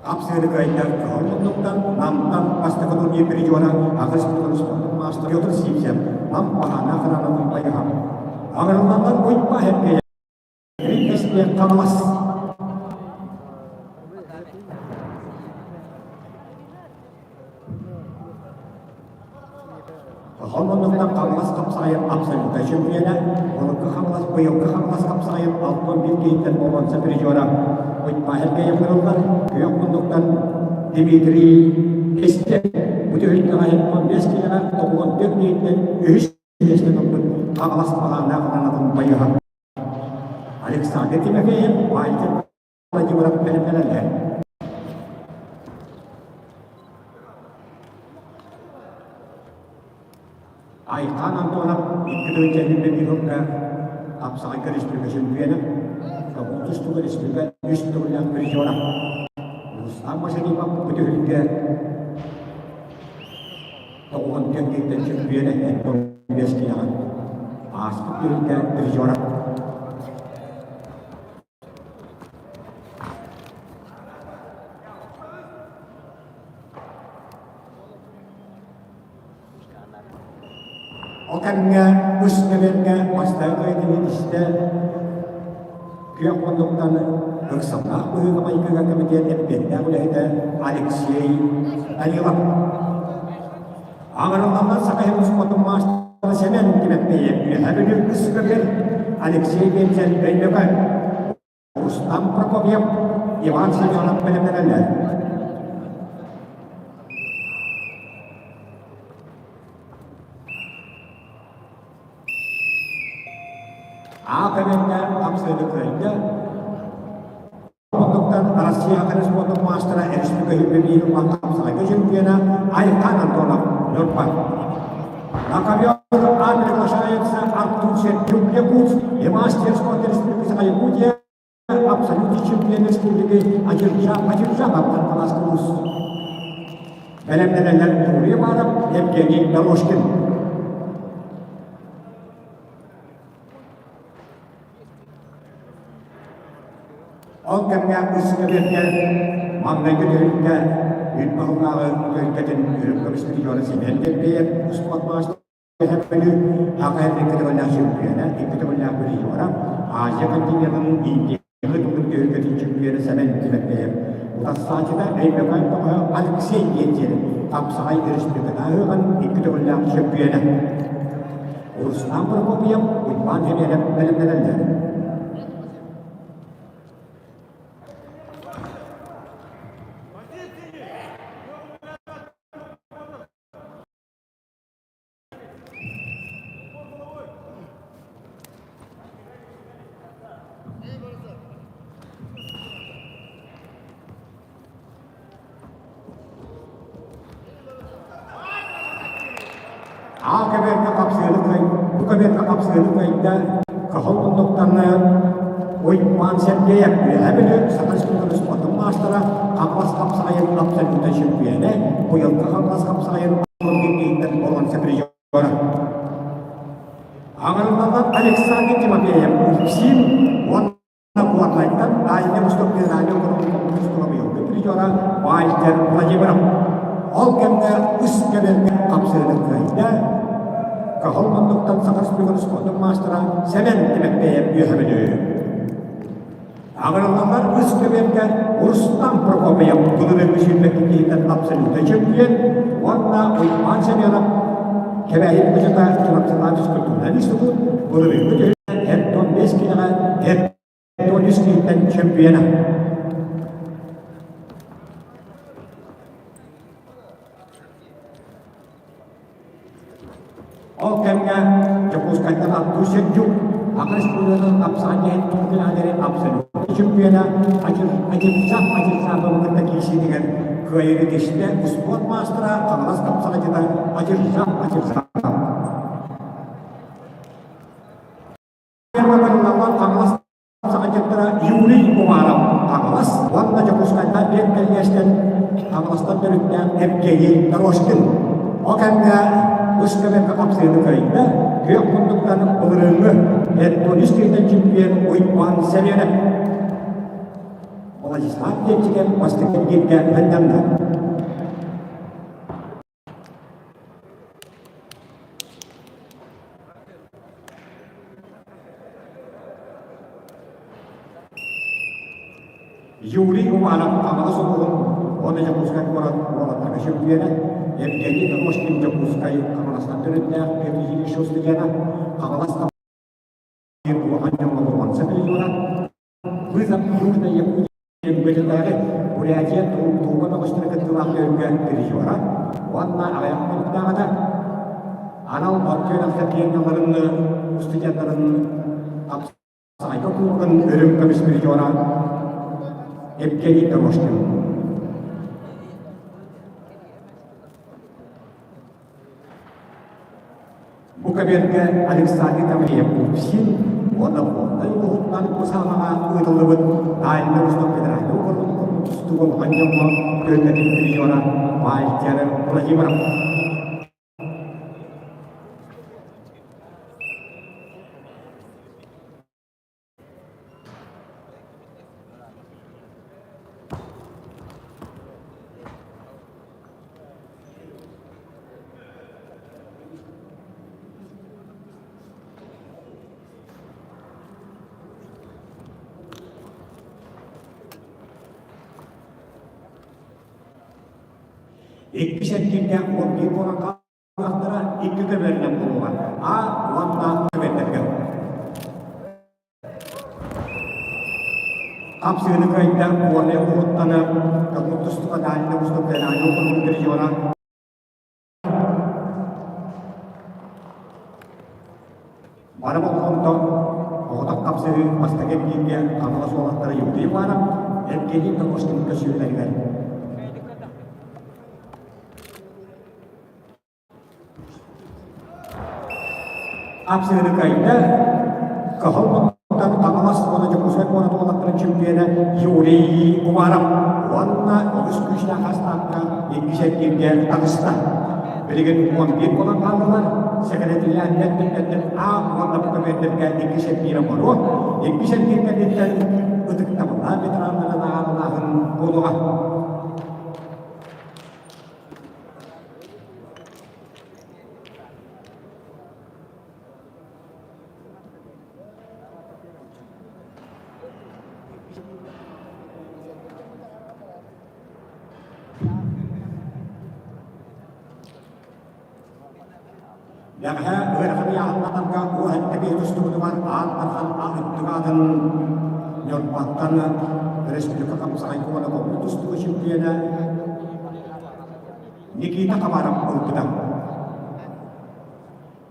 Апсыыры кыайдар кыһыл муннуктан Намтан бастакы турнир призера аҕыс спортун маастар Петр Сивцев Нам баһаана харанатын байыһа. Аҕырыллаллар Уйба Хеппея Эстиэх Хаҥалас. Хомоннуктан Хаҥалас хапсаҕайын абсолютнай чөмпүйүөнэ, урукку Хаҥалас, быйылгы Хаҥалас хапсаҕайын 61 киһиттэн боруонса призера Уйбаан Эргэйэв ырыллар, күөх муннуктан Дмитрий Кисте бу түһүлгэҕэ 15 киилэҕэ 94 киһиттэн үһүс миэстэни ылбыт Хаҥалас баһааннаах ананатын байыһа Александр Тимофеев Вальтер Владимиров бэлэмнэнэллэр. Айхан Антонов 2 сылга Хапсаҕайга республика чемпиона, Тобул тустууга республика үс төгүллээх призера. Рустам Машарипов бу түһүлгэ тоҕуһун кэнниттэн чемпиона 5 киһиэхэ ааспыт түһүлгэ призера. Ол кэмҥэ үс кэмэргэ бастакы этини истэ күөх муннуктан ыксаллаах быһыыга-майгыга кэмитиэт эппиэттээх үлэһитэ Алексей Данилов. Аҥарыллаллар Саха сирин спортун маастара Сэмэн Тимэппиев Үөһээ Бүлүү кыскыгыр Алексей Вензель Өймөкөөн Рустам Прокопьев, Иван Семенов бэлэмнэнэллэр. А кэмҥэ хапсыыны кыайда. Оннуктан Россия спортун маастара республика биир улахан хапсаҕайга чемпиона Айхан Антонов Ньурба. На ковер А приглашается Артур Сердюк Якутск и мастер спорта Республики Саха-Якутия, абсолютный чемпион республики Адержав Кангалас Улус. Бэлэмнэнэллэр Юрий Иванов, Евгений Дорожкин. Ол кэмҥэ үс кэбиэккэ маҥнайгы түһүлгэ үт баһылааҕы түһүлгэтин үрүҥ көмүс призера Семен Гербеев успуорт маастара Аҕа икки төгүллээх чемпиона, икки төгүллээх призера, Азия континенын Индияҕа төгүл түһүлгэтин чемпиона Сэмэн Тимофеев, утарсааччыта Өймөкөөн тоҕоһо Алексей Гензель, хапсаҕай республикатааҕы икки төгүллээх чемпиона. Руслан Прокопьев, Уйбаан Хэмиэнэп бэлэмнэнэллэр. Аа кэбиэркэ хапсыаны кый, бу кэбиэркэ хапсыаны кыйда, кыһыл муннуктаны Уйбаан Сергеев Үөһээ Бүлүү Саха Республикатын спордун маастара, Хаҥалас хапсаҕайын абсолютнай чемпионэ, быйылгы Хаҥалас хапсаҕайын турнирдииттэн боруонса призера. Аҥарыллаллар Александр Тимофеев Упсин уонна Горнайтан Дальний Восток федеральный округун быйылгы призера Вальтер Владимиров. Ол кэмҥэ үс кэбэргэ хапсыһыны кыайда. Кыһыл муннуктан Саха Республикатын спордун маастара Сэмэн Тимэппэйэп үөһэ Бүлүү. Аҕыраллаллар үс кэбэргэ Рустам Прокопьев былырыыҥҥы сүүрбэккититтэн абсолютнай чемпион уонна Уйбаан Семенов Кэбээйи Бөчөтө Чурапчылаах физкультурнай институт былырыыҥҥы түһүлгэ 45 киилэҕэ 43 киһиттэн чемпиона. Ол кэмҥэ Дьокуускайтан Артур Сердюк Аҕа республикатын хапсаҕай киһин абсолютнай чемпиона Адимза Адимзаповы кытта киирсиитигэр кыайыыны тистэ успуорт маастара Хаҥалас хапсаҕайдьыта Адимза Адимзапов. Хаҥалас саҕадьыттара Юрий Уваров Хаҥалас уонна Дьокуускайтан биэт кэллиэстэн Хаҥаластан төрүттээх Евгений Дорожкин. Ол кэмҥэ үс кэмҥэ хапсыыны кыайда, күөх муннуктан былырыыҥҥы Антоний Стритен чемпион Уйбаан Семенов. Владислав Лепчиков бастакы бииргэ анньанна. Юрий Иванов Хаҥалас улууһун уонна Дьокуускай куорат уолаттарга чөмпүйүөнэ, Евгений Дорожкин Дьокуускай Хаҥаластан төрүттээх педучилище студена, Хаҥалас улахан дьоҥҥо боруонса призера, Вызов Южной Якутии Бөтүтээҕи Бурятия Тууга бөҕөстөрө кыттыылаах түһүлгэ призера уонна аҕыйах хонуктааҕыта анал Артем Сергеевналарын студеннарын Хапсаҕайга кубогын үрүҥ көмүс призера Евгений Дорожкин. Бу кабинка Александр Гаврилов Упсин уонна Горнай улууһуттан бу саалаҕа ыытыллыбыт Дальний Восток федеральнай уокуругун тустууга улахан дьоҥҥо түөлбэтин призера Вальтер Владимиров. Иккис эргииргэ 11 буолан хааллахтара икки көбүөрүнэн буолуоҕа. А уонна көбүөрдэргэ. Хапсыыны кыайда Горнай уһуттаны Якут тустууга Дальний Восток федеральнай округун призера Бары болҕомто Соҕотох хапсыһыы бастакы эргииргэ Хаҥалас уолаттара Юрий Иванов, Евгений Кокошкин көрсүһүүлэригэр. Хапсыһыыны кыайда Кыһыл Муннуктан Хаҥалас уонна Дьокуускай куорат уолаттарын чемпиона Юрий Уваров уонна үгүс күүстээх хастаахха иккис эргииргэ таҕыста. Билигин 11 буолан хааллылар. Сэкирэтиллээн түмэллэр А уонна Б көмүөттэргэ иккис эргиирэ оҥоруо. Иккис эргиир кэнниттэн ытыктабыллаах ветераннары наҕараадалааһын буолуоҕа. Бэҕэһээ ыарахан ыйааһыннарга уоһэттэ киһи тустубутугар Аан Дархан үрдүк аатын Ньурбаттан республика хапсаҕай куола көҥүл тустууга чемпиона Никита Хабаров ылбыта.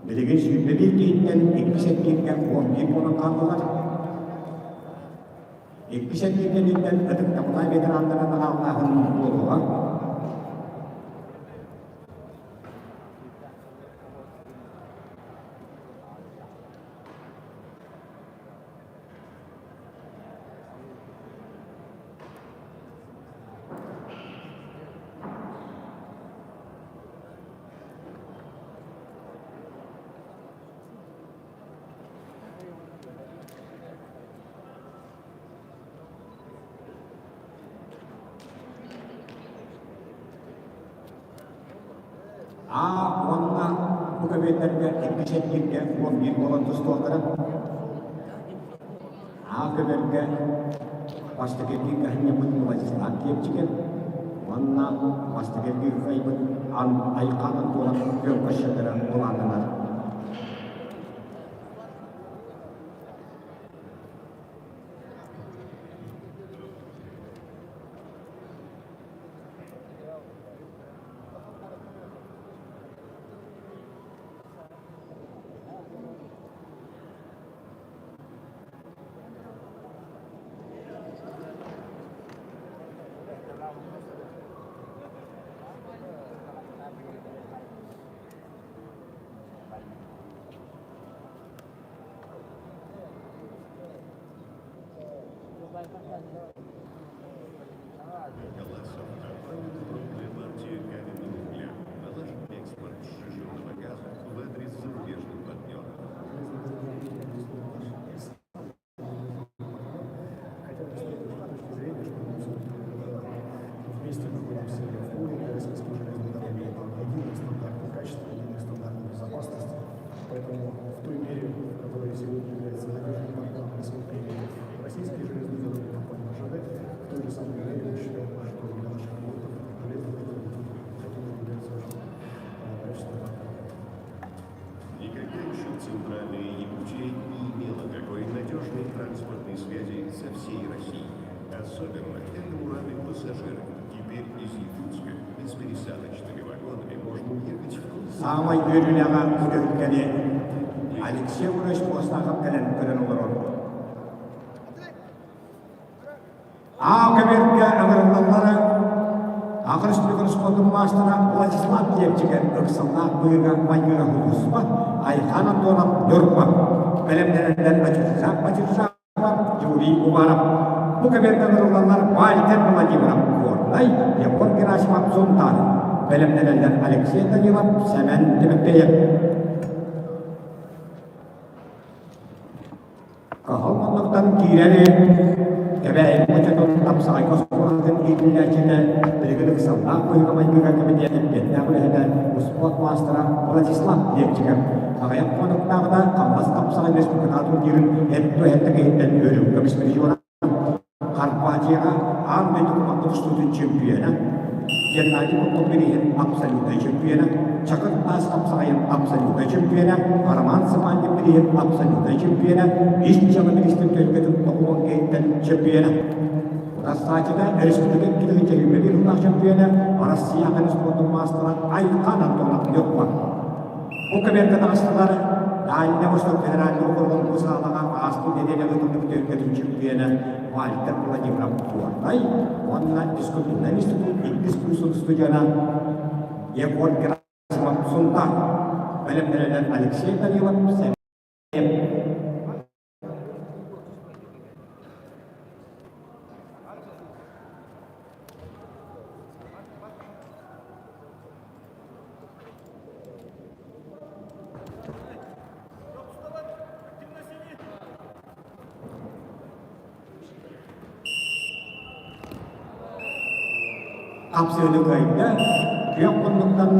Билигин 21 киһиттэн иккис эргииргэ 11 буолан хааллылар. Иккис эргиир кэнниттэн ытыктабыллаах ветераннары наҕааллааһын буолуоҕа. А уонна бу көбүөттэргэ иккис эргииргэ 11 буолан тустуохтара. А көбөргө бастакы эргииргэ аһынньаммыт Владислав Киэпчиков уонна бастакы эргииргэ кыайбыт Айхан Антонов күөн көрсөллөрө былааннанар.
Крупная партия каменного угля, налажен экспорт сжиженного газа в адрес зарубежных партнеров.
Хотя бы с той точки зрения, что мы все-таки вместе находимся в пуле российских железных дорог, это единые стандарты качества, единые стандарты безопасности. Поэтому в той мере, в которой сегодня является надежным партнером для своих российские железные дороги, компания РЖД, в той же самой мере мы считаем, что для наших клиентов железные дороги, которые являются очень качественным партнером.
Никогда еще Центральная Якутия не имела такой надежной транспортной связи со всей Россией. Особенно этому рады пассажиры. Теперь из Якутска беспересадочными вагонами можно уехать в
Саамай үөрүүлээҕэ үтүрүккэни Алексей Иванович Постахов кэлэн көрөн олорор. Аа көбүөргэ ыҥырыллаллара Аҕа Республика спордун маастара Владислав Лепчиков ыксаллаах быһыыга-майгыга тутуспат Айхан Антонов Ньурба бэлэмнэнэллэр Ачыржак Бачыржаков Юрий Уваров бу көбүөргэ ыҥырыллаллар Вальтер Владимиров Горнай Егор Герасимов Сунтаар бэлэмнэнэллэр Алексей Данилов Сэмэн Тимофеев Кыһыл муннуктан киирэри Кэбээйи хочотун тапсаҕайга оскуолатын иитиллээччитэ, билигин ыксаллаах быһыыга-майгыга кэмитиэт эппиэттээх үлэһитэ, успуорт маастара Владислав Лепчиков аҕыйах хонуктааҕыта Хамнас тапсаҕай республикатааҕы турнирын эт-туһэттэ киһиттэн үөрүүгэ көмүс призера Хорватияҕа аан дойду команда тустуутун чемпиона, Геннадий Попов бирииһин абсолютнай чемпиона, Чакыр Таас хапсаҕайын абсолютнай чемпиона, Роман Сыманньев бирииһин абсолютнай чемпиона, Ис дьыала министрин төлкөтүн тоҕуон киһиттэн чемпиона. Рассаачыда республика икки тыһыынча сыллаах чемпиона, Россия спордун маастара Айхан Антонов Ньурба. Бу кэмэргэ таҕыстылар. Дальний Восток федеральный округун бу саалаҕа ааспыт нэдиэлэ ыытыллыбыт түһүлгэтин чөмпүйүөнэ Вальтер Владимиров Горнай уонна физкультурнай институт иккис курсун студена Егор Герасимов Сунтаар бэлэмнэринэн Алексей Данилов Хапсыыны кыайда, күөх муннуктан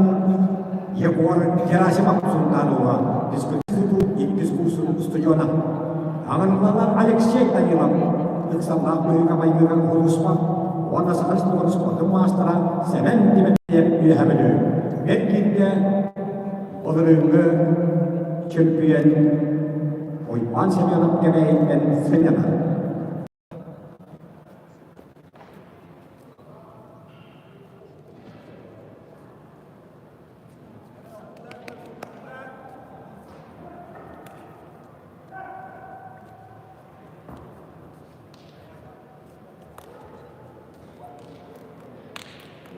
Егор Герасимов Сунтанова физкультура иккис курсун устудьуона. Аҥырылалар Алексей Данилов ыксаллаах быһыыга-майгыга улууспа уонна Саха Республикатын спордун маастара Сэмэн Тимофеев Үөһэ Бүлүү. Эргииргэ былырыыҥҥы чөмпүйүөн Уйбаан Семенов Кэбээйиттэн сынньанар.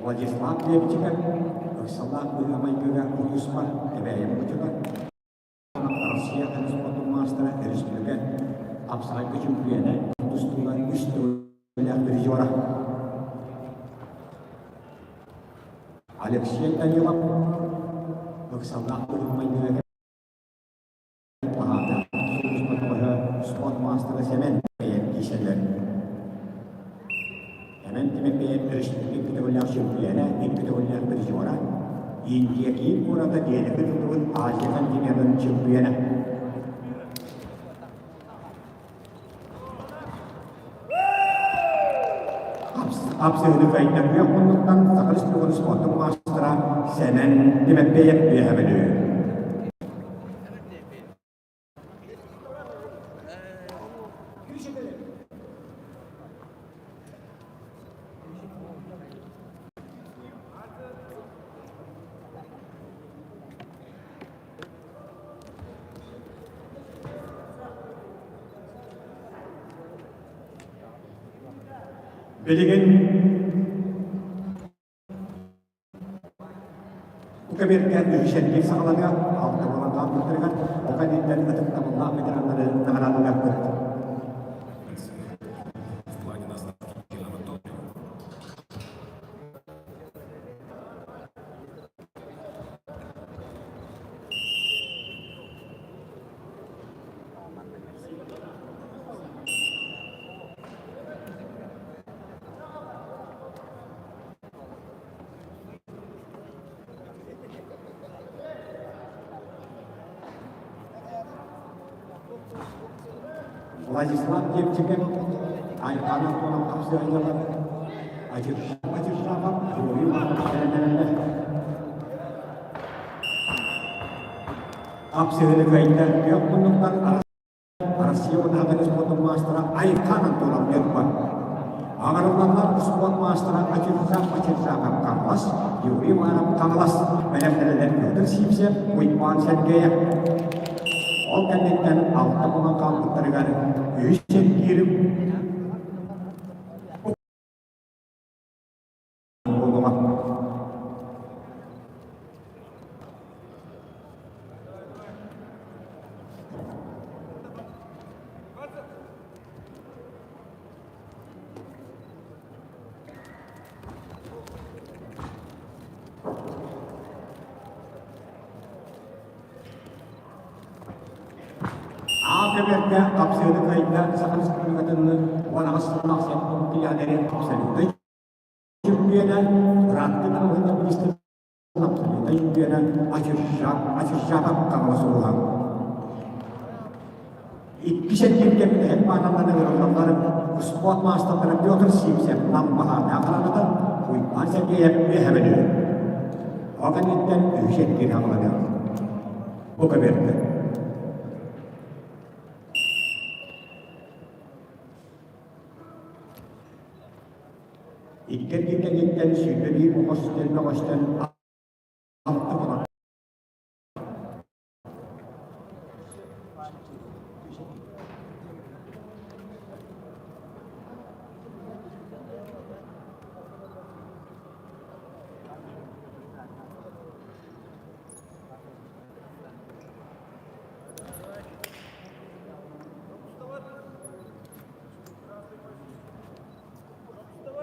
Владислав Лепчиков ыксаллаах быһыы-майгыга улууспар Кэбээйи мучута Россия спортун маастара өрөспүүбүлүкэ хапсаҕайга чөмпүйүөнэ тустууга үс төгүллээх призера Алексей Данилов ыксаллаах быһыы-майгыга Баһаатах сулууспа спорт маастара Сэмэн бэйэм киисэллэр. Сэмэн Тимэппиэйэп өрөспүүбүлүкэ көтөҕүллээх чөмпүйүөнэ, икки көтөҕүллээх призера, Индия киин куората Дели тутуллубут Азия континенын чөмпүйүөнэ. Хапсыһыны кыайда күөх муннуктан Саха Республикатын спордун маастара Сэмэн Тимэппиэйэп Үөһэ Бүлүү. Билигин бу кэмиэргэ үһүсэргиир саҕаланыа, алта буолан хаалбыттарыгар ол кэнниттэн ытыктабыллаах ветераннары наҕараадалыахпыт.
В плане доставки топлива.
Владислав Лепчиков, Айхан Антонов хапсыһыылар, Ачыршапов, Юрий Иванов бэлэмнэнэллэр. Хапсыһыыны кыайда күөх муннуктан Россия уонна спортун маастара Айхан Антонов Ньурба. Аҕарылланнар спорт маастара Ачыржак Ачыржаков Хаҥалас, Юрий Иванов Хаҥалас, бэлэмнэрэлэр Петр Сивцев, Уйбаан Сергеев. Ол кэнниттэн алта буолан хаалбыттарыгар үһүс сэргиир буолуоҕа. Аан кэмэргэ хапсыаны кыайда Саха Республикатын 18 сыллаах сиэн пионеры абсолютнай чемпиона, бырааттыы таҥаһын министр абсолютнай чемпиона Ачыржапов Хаҥалас улууһа. Иккис эргииргэ бүтэһик баананнан ыҥырыллаллар спорт маастардара Петр Сивцев Нам баһаардаах хараҥата, Уйбаан Сергеев Үөһэ Бүлүү. Ол кэнниттэн үһүс эргиир хаҥаланыа. Бу көбүөрдэ. Икки эргиир кэнниттэн 21 оҕус бөҕөстөн алта буолан.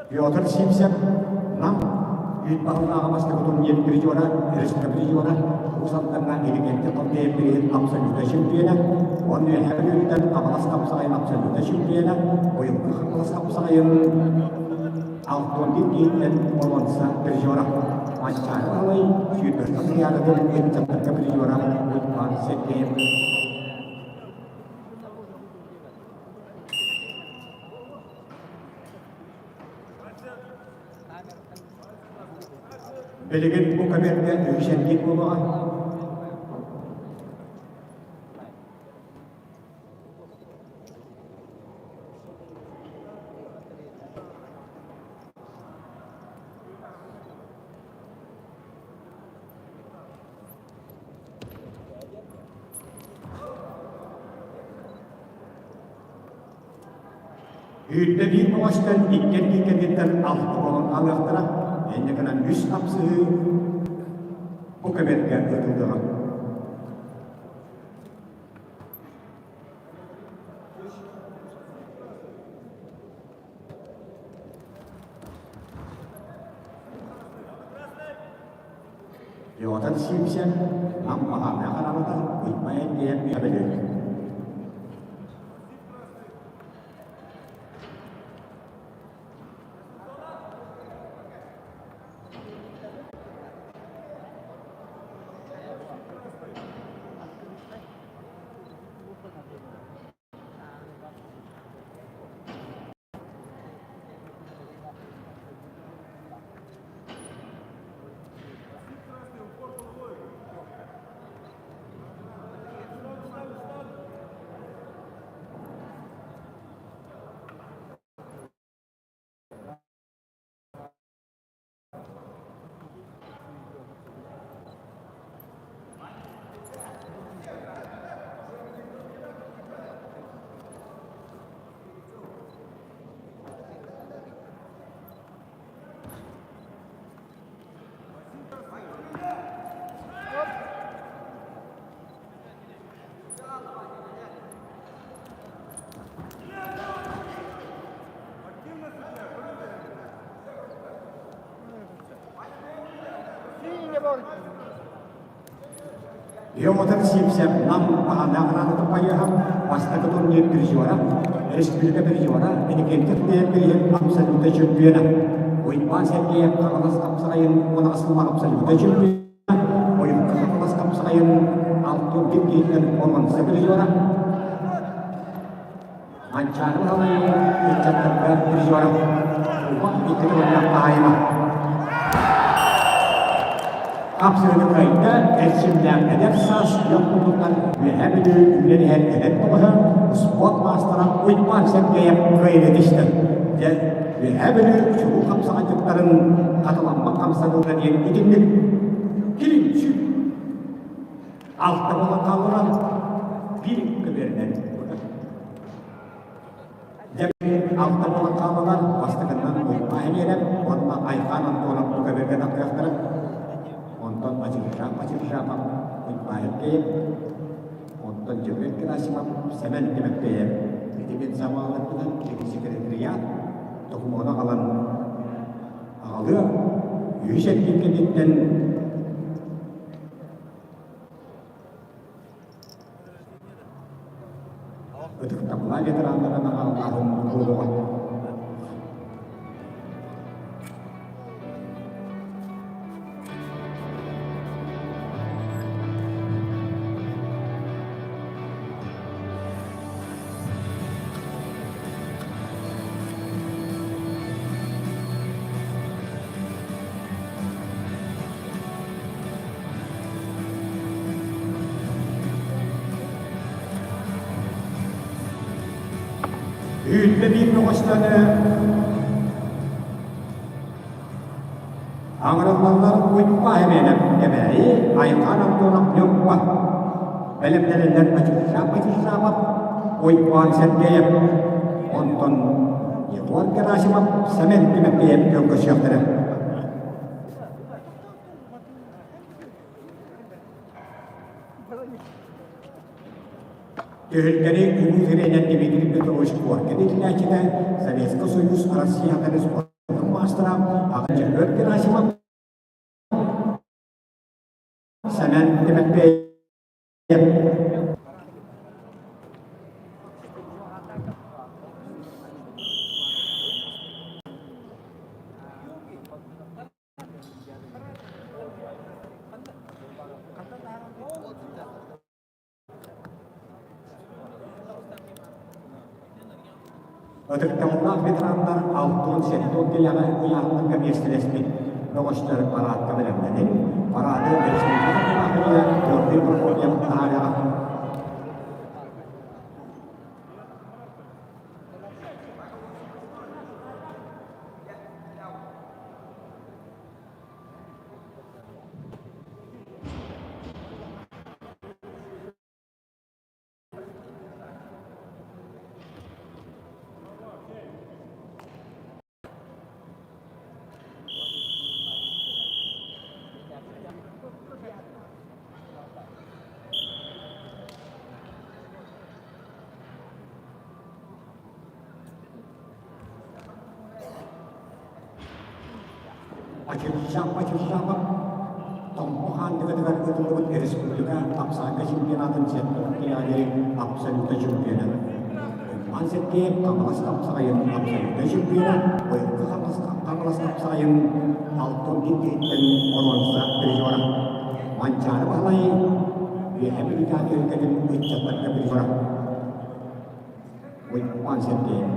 Петр Сивцев Нам үүт баһыллааҕы бастакы турнир призера, республика призера, Уус Алдаҥҥа Илигэнти Хонтейын бирииһин абсолютнай чемпиона, уонна Үөһээ Бүлүүттэн Хаҥалас хапсаҕайын абсолютнай чемпиона, быйылгы Хаҥалас хапсаҕайын 61 киһиттэн боруонса призера. Манчаары Баһылай сүүрбэстэн сыйаанатын ыччаттарга призера Уйбаан Сергеев. Билигин бу кабинка үһүс эргиир буолуоҕа. Үүттэ биир көҕөстөн икки эргии кэнниттэн алта буолан хаалыахтара, инньэ гынан үс хапсыһыы бу кэмэргэ ыытыллыаҕа. Петр Сивцев Нам баһаарынай хараҥата Уйбайан диэн эбэлэр. Петр Сивцев Нам баһанаҕырааны туппайыаһа бастакы турнир призера, республика призера, Иннокентий Тыйын абсолютнай чемпиона. Уйбаан Сергеев Хаҥалас хапсаҕайын уон аҕыс абсолютнай чемпиона, Ойука Хаҥалас хапсаҕайын алтын киһиттэн уонса призера, Манчаары Баһылайын ыччаттарга призера, Уһах икки тыллаах хаһаайына. Хапсыһыны кыайда эрчимнээх эдэр саас дьон курдуктан Үөһээ Бүлүү үүнэн иһэр эдэр тоҕоһо спорт маастара Уйбаан Сергеев кыайыыны тистэ. Дьэ, Үөһээ Бүлүү чулуу хамсаҕайдьыттарын хатыламмат хамсаныыта диэн итинник килин сүүр алта буолан хаалларан биир көбүөрүнэн Дьэ, алта буолан хааллылар, бастакыннан Уйбаа Эниэлэп уонна Айхан Антонов бу көбүөргэ тахсыахтара. Онтон Ачыржап Ачыржапов, Уйбаа Эркеев, онтон Дьөгүөр Герасимов, Сэмэн Тимэппиэйэп. Ити мин самааларбынан кини секретариат докумуона аҕалан аҕалыа. Үһүс эргиир кэнниттэн Ытыктабыллаах ветераннарын аҕаллааһын буолуоҕа. Үүннэ биир көҕүстэнэ Аҥырыллаллар Уйба Эмиэнэп Кэбээйи Айхан Антонов Ньурба бэлэмнэнэллэр Патишап Патишапов Уйбаан Сергеев онтон Егор Герасимов Сэмэн Тимофеев көрсүөхтэрэ. Түһүлгэни улуу тренер Дмитрий Петрович Коркин иитиллээччитэ, Советский Союз Россиятын спорт маастара Дьөгүөр Герасимов, Сэмэн Тимофеев. Ытыктабыллаах ветераннар алтан сэттион килэҕэ ыйааһыннарга миэстэлэспит бөҕөстөр параадка бэлэмнэнин, параады республика таһымыгар Георгий Прокопьев таһаарыаҕа. Ачыржапа Ачыржапов Томпо хаандыгатыгар ытыллыбыт республика тапсаанка чемпионатын сэттэ килэҕэлэрин абсолютно чемпиона. Уйбаан Сергеев Хаҥалас хапсаҕайын абсолютно чемпиона, быйылгы Хаҥалас хапсаҕайын Алтон киһиттэн боруонса призера. Манчаары Баһылай Үөһээ Бүлүүтээҕи түһүлгэтин ыччаттарга призера. Уйбаан Сергеев.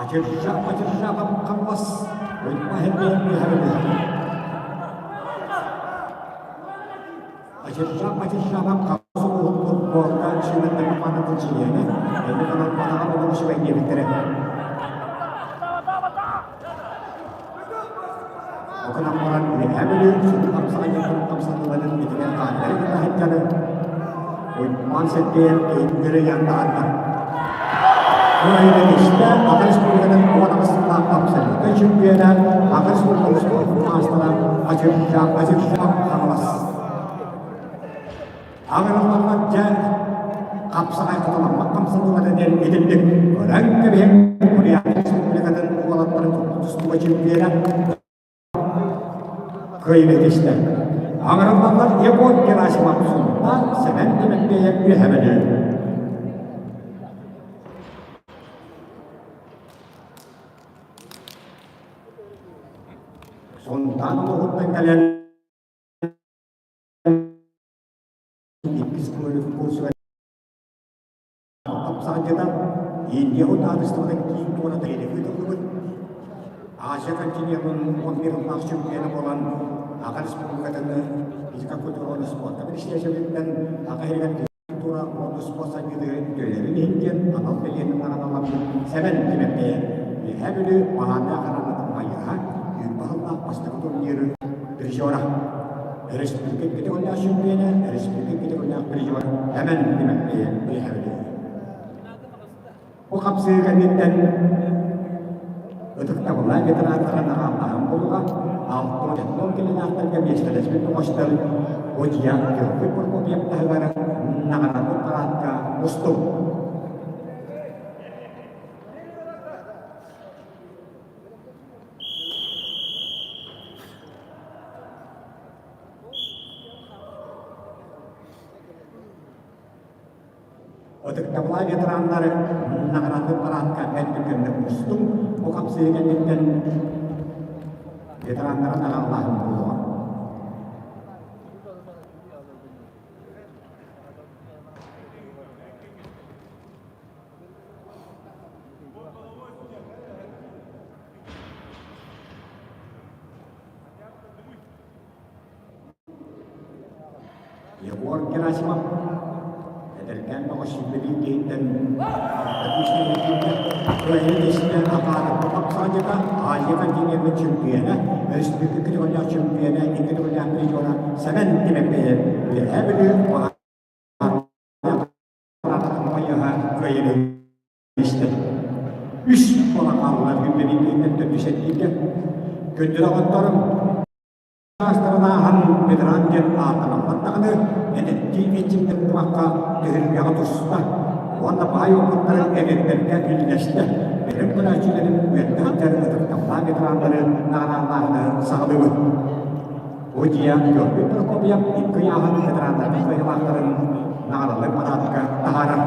Ачыржа-ачыржа хамлас, Ачыржа-ачыржа хамлас уһун буолка сүүмэрдэммит хамаандатын чилиэнэ, эми канал атаҕар олох үчүгэй диэбиттэрэ. Окунан баран Үөһээ Бүлүү сүрүн хамсаҕайдарын хамсаныыларын итигэр хааллары гына сылдьары Уйбаан Сергеев киһин ыйан таһаарда. Кыайыыга Аха Республикатын 18 сыллаах абсолютнай чемпиона, Аха Республикатын спорт маастара Ачыржа Ачыржа Хаҥалас. Аҕыралларынан дьэ хапсаҕай хатыламмат хамсаныылара диэн итинник көрөн кэбиһэн Бурятия Республикатын уолаттарын тустууга чемпиона кыайыыны ситистэ. Аҥараллаллар Егор Герасимов Сунтаар, Сэмэн Тимофеев Үөһэ Бүлүү. Сунтаар улууһуттан кэлэн иккис курсугар Тапсаҕадьыта Индия утаарыстыбатын киин куората ыытыллыбыт Азия континенын 11 сыллаах чемпиона буолан Аҕа республикатын физика культура уонна спорка министиэристибэтиттэн Аҕа иһигэр культура уонна спорт сайдыытыгар үтүөлэрин иһин диэн анал бэлиэтин наҕараадаламмыт Сэмэн Тимэппэйэ Үөһээ Бүлүү Баһаардаах хараҥатын хайыһа 20 сыллаах бастакы турниры призера Республика категориялаах чемпиона, республика категориялаах призер Эмэн Тимофеев Үөһээ Бу хапсыы кэнниттэн ытыктабыллаах ветераннара наҕааллаһан буолуоҕа, алтан килэлээхтэргэ миэстэлэспит оҥостор Удья Георгий Прокопьев таһыгар наҕараадабыт параадка мустум. Ытыктабылаах ветераннары наҕараадабыт параадка бэрт түргэнник мустуҥ, бу хапсыһыы кэнниттэн ветераннары наҕараадалааһын буолуоҕа. Егор Герасимов эдэркээн бөҕө сүүрбэ биир киһиттэн алта күүстээх кыайыы тиэстэ акаатык тапсар. хамаандата Азия континенын чемпиона, өрөспүүбүлүкэ категориялаах чемпиона, икки категориялаах призера Сэмэн Тимэппиев Үөһээ Бүлүү кыайыыны истэ. Үс буолан хааллылар күндэниититтэн төрдүс эргииргэ. Күндү доҕотторум, Саастарын ааһан ветеран диэн ааттанаммат даҕаны, эдэттии эрчимнэр кумахха түһүлгэҕэ туста уонна баай опыттарын эдэрдэргэ үллэстэ, бэлэм көрөөччүлэрин үөрдэ сылдьар ытыктабылаах ветераннары наҕараадалааһыны саҕалыыбыт. Бу дьиэ Георгий Прокопьев икки ыйааһын ветераннарын кыайыылаахтарын наҕаралыыр параадка таһаарар.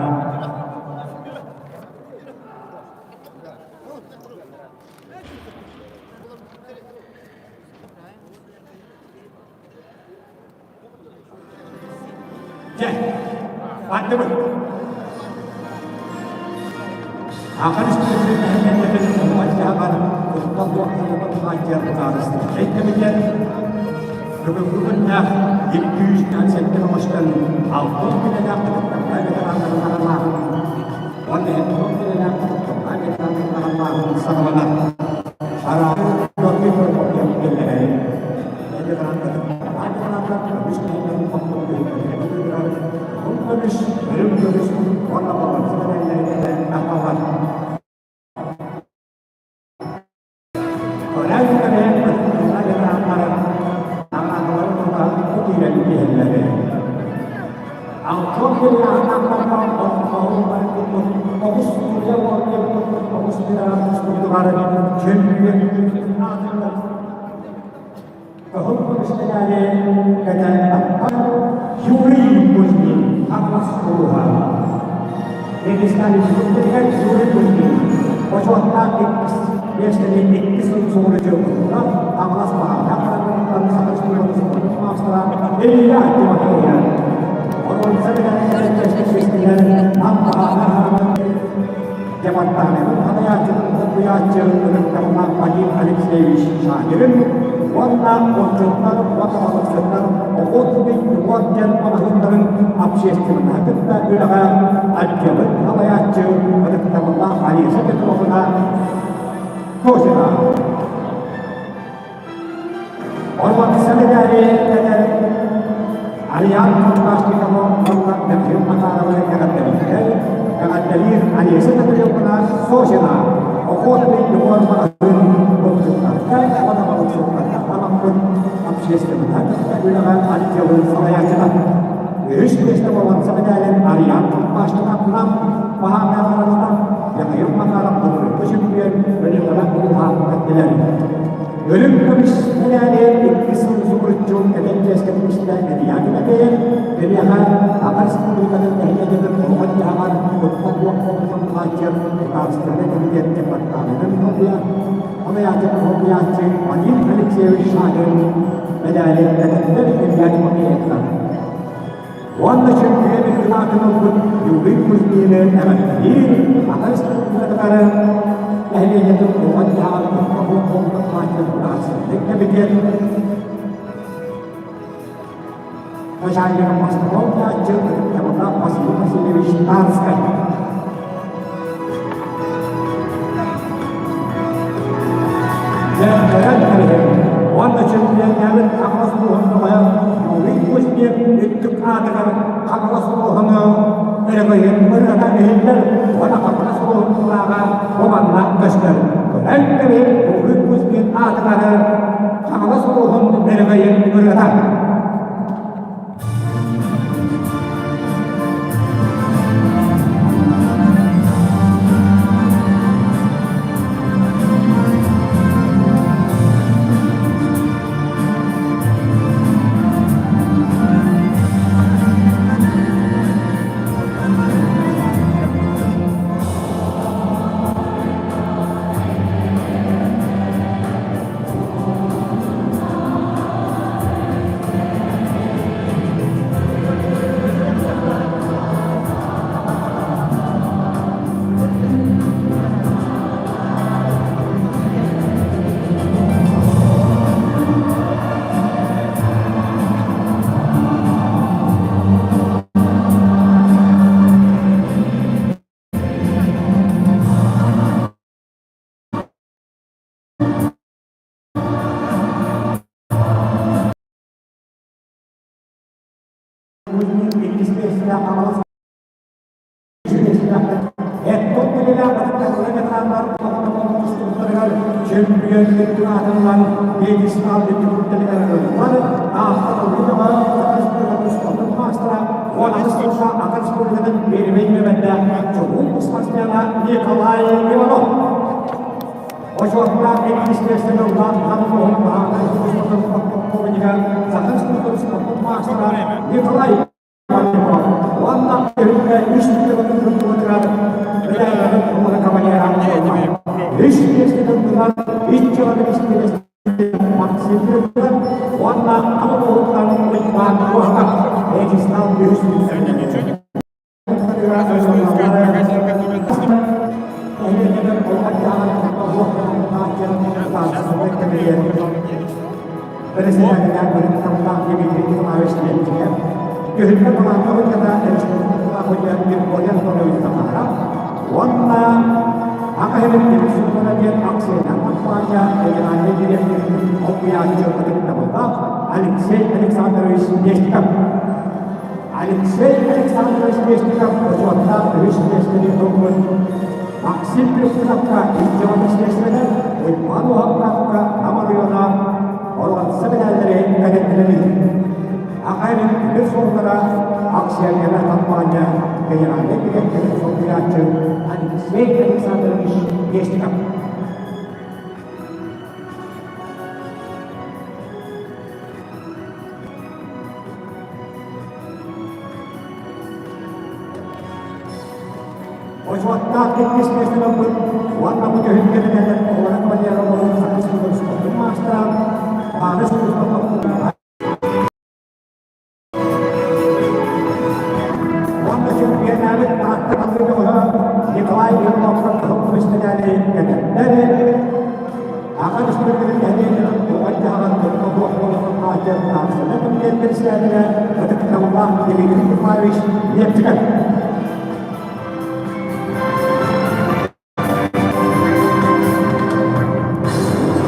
Дьэ, бардыбыт. Ахан үстүүрүн умайдаҕар куттал туохтан хааччыйар таарыстык кэмигэр бүгүҥҥү күннээх 207 оҥостон алтан күнэлээх кытыктарга ветераннарын аҕалааһын уонна һэттон күнэлээх кытыктарга ветераннарын аҕалааһын саҕаланар. Юрий Кузьмин, Хаҥалас улууһа. Регистрационнай Юрий Кузьмин, бочуоттаах иккис миэстэни иккис сыл суруйуу ылла Хаҥалас баһаардаах парламентан Саха Республикатын спордун маастара Илья Тимофеев. Оруонса Департаменын салайааччытын солбуйааччы ытыктабыллаах Вадим Алексеевич Шагирин уонна отчуттар уонна балыксыттар Охотный двор диэн маҕаһыыннарын общественноһы кытта үлэҕэ отделын салайааччы ытыктабыллаах Алиса Петровна Козина. Орватсан эрээри этэр Ариан Колбасникову уонна Михаил Макаровы эҕэрдэлииллэр. Эҕэрдэлиир Олеся Петровна Сосина охотный двор маҕаһыын отчуттарга уонна балыксыттарга анаммыт общественнай кытта үлэҕэ отделын салайааччыта. Үһүс миэстэ буолан сэминээрин Ариан Колбасниковынан баһаардаахтарыттан Михаил Макаров былырыыҥҥы чөмпүйүөн Өлүөхүмэ улууһа кэттилэр. Өлүм көмүс мэтээли икки сыл субуруччу эдэр чиэскэ тигистэ Илья Тимофеев, киниэхэ Саха Республикатын нэһилиэнньэтин олоҕун-дьаһаҕар куттал суох буолбутун хааччыйар Государственнай комитет департаменын салайааччы солбуйааччы Вадим Алексеевич Шагин мэтээли кэтэрдэр Илья Тимофеевтан. Уонна чөмпүйүөн үрдүк аатын ылбыт Юрий Кузьмины эҕэрдэлиир Саха Республикатыгар нэһилиэнньэтин олоҕун-дьаһаҕын кытта буолбут хааччах быраастык кэмитиэт начальника мостовой ытыктабыллаах Василий Васильевич Тарскай. Дьэ, кэбиһэр. Уонна чөмпүйүөннээбит Хаҥалас улууһун бөҕөһө Юрий Кузьмин үрдүк аатыгар Хаҥалас улууһун өрөгөйүн ырыата иһиллэр уонна Хаҥалас улууһун былааҕа бу манна көстөр. Көрөн кэбиһэр Юрий Кузьмин аатыгар Хаҥалас улууһун өрөгөйүн ырыата. Иккис миэстэлээх Хаҥалас Эттон үлэлээх ытыктабылы ветераннар тустубуттарыгар чөмпүйүөннүк аатырылан пьедестал үрдүктэригэр ыллар Таатта Ылгытова Саха маастара 18 сылга Атын республикатын первэй нүөмэрдээх чулуу спортсмена Николай Иванов. Бочуоттаах иккис миэстэни ылла Нам улууһун баһаарынай сулууспатын подполковнига Саха Республикатын спортун маастара Николай Уонна өрүккэ үс миэстэтин кыттыбытыгар Бэдээйэҕин уонна кавалера үс миэстэтин ылан үс дьыаланы Максим уонна Нам улууһуттан Уйбаан Уоһукап Вячеслав үһүс Күһүҥҥэ талааннаах ыччата республикаҕа хойдон Григорий Анатольевич Захаров уонна Аха сирин тимир суолтата диэн акциянан хампаанньа федеральнай дириэктэрин солбуйааччы ытыктабыллаах Алексей Александрович Местников. Алексей Александрович Местников бочуоттаах үһүс миэстэни ылбыт Максим Трифоновка икки миэстэтэ Уйбаан Уһаппакка Нам оройуона боруонса медаллары кэтэттэрин Ахайрын тимир суоллара акционера хампаанньа генеральнай дириэктэрин солбуйааччы Алексей Александрович Местников. Бочуоттаах иккис миэстэни ылбыт уонна бу түһүлгэ мэтээллэрин оҕолоро кавалера оҕолорун Саха сиригэр спордун маастара Аана Сулустан Уонна чөмпүйэнээбит Таатта Халлыы бөҕөһө Николай Ивановтан кыһыл көмүс мэтээли кэтэттэр. Аҕа республикатын нэһилиэнньэтин оҕо-дьаһаҕын кытта туох буоларын хааччах Тааттата комитет председателэ ытыктабыллаах Дмитрий Николаевич Лепчиков.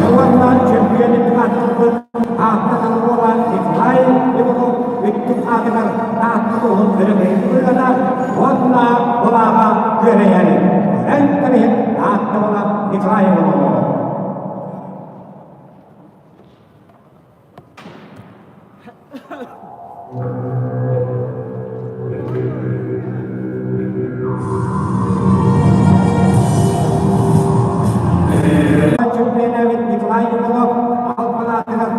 Уонна чөмпүйүөнүн ааттаммыт Таатта Халыма Николай Иванов үрдүк аатыгар Таатта улууһун өрөгөйүн ырыата уонна былааҕа күөрэйэр. Көрөн кэбиһин Таатта уола Николай Иванов. Чемпионабыт Николай Иванов албан аатыгар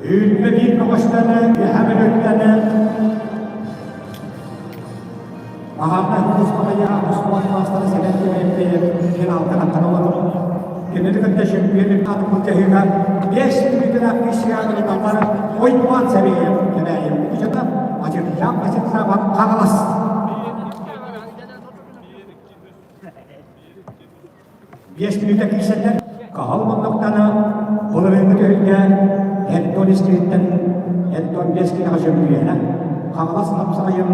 Үүнмэ биир көҕүстэнэ, үөһэ бөлүттэнэ, Аһаҕас Успатайа успуорт маастара Сэмэн Тимофеев финалга тахсан олорор. Кинини кытта чемпион аатын былдьаһыыга 5 мүнүүтэлээх Кристиан Иванов Уйбаан Сэмеев Кэбээйи Ычата Ачыржаах Васильцапов Хаҥалас. 5 мүнүүтэ киирсэллэр. Каһал муннуктана былырыыҥҥы түһүлгэ Антон истириттэн Антон 5 киһиэхэ чөмпүйүөнэ, Хаҥалас хапсаҕайын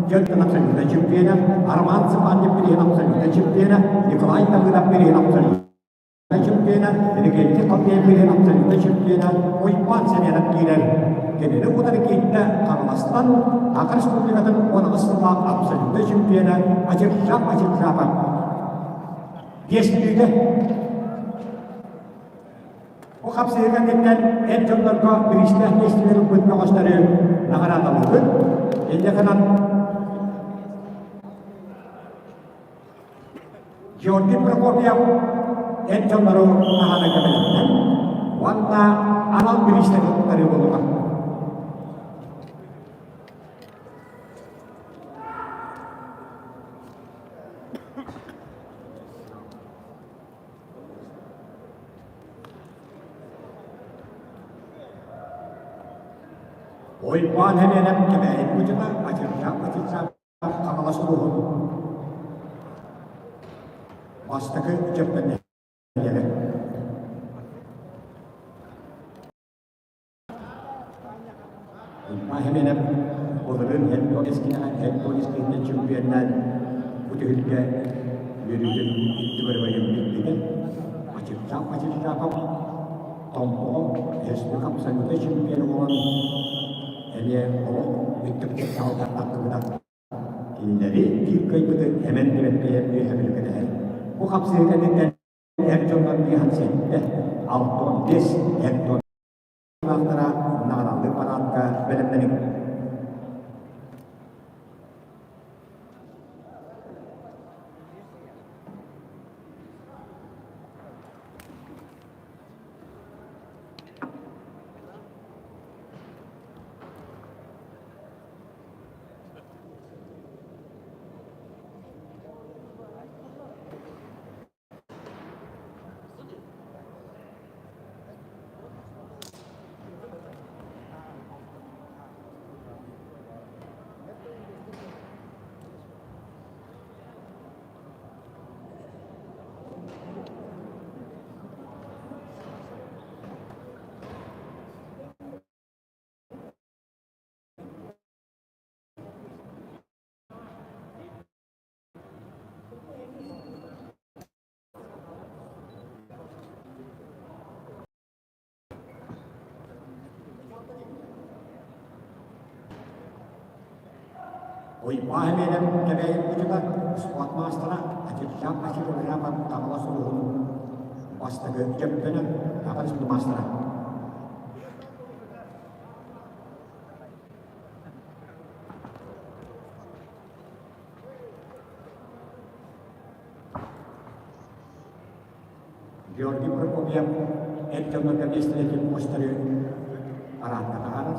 дьон абсолютнай чемпиона, Роман Цыпандин билиһин абсолютнай чемпиона, Николай Давыдов билиһин абсолютнай чемпиона, Иннокентий Халдеев билиһин абсолютнай чемпиона, Уйбаан Семенов киирэр. Кинини утары киирдэ Хаҥаластан Саха Республикатын 18 сыллаах абсолютнай чемпиона Ачыржап Ачыржапов. 5 мүнүүтэ. Бу хапсыһыы кэнниттэн эр дьоннорго бириистээх миэстэлэр ылбыт бөҕөстөрү наҕараадалыыбыт. Инньэ гынан Георгий Прокопьев эр дьоннору наҕараадаларга бэлэмнэн уонна анал бириистэри туттарыы буолуоҕа. Уйбаан Һэмиэнэп Кэбээйи Путина, Атырдьах Атырдьах Хаҥалас улууһун. Бастакы дьөппөннөһүлэрэ. Маһыменов былырыын Хентон эскинэҕэ Хентон эскиһинэн чемпионнаан бу түһүлгэ үөрүүтүн икки барыбайын билбитэ. Ачырчаах Ачырчаахов Томпоҕо республика абсолютнай чемпион буолан эмиэ олох бүттүк тахсыбыта. Кинилэри биир кыайбыты эмэн түбэппэйэр үөһэ бүлүкэтэһэр. Бу хапсыһыы кэнниттэн эр дьоннор 57, 65 эр дьон наҕараллыы параадка бэлэмнэниҥ. Уйбаан Эмиэнэп Кэбээйи кучута спорт маастара Атиржан Васильев Хаҥалас улууһун бастакы чөмпүйүөнэ, Саха республикатын маастара. Георгий Прокопьев эр дьоннорго миэстэлэтин муостары араатта таһаарар.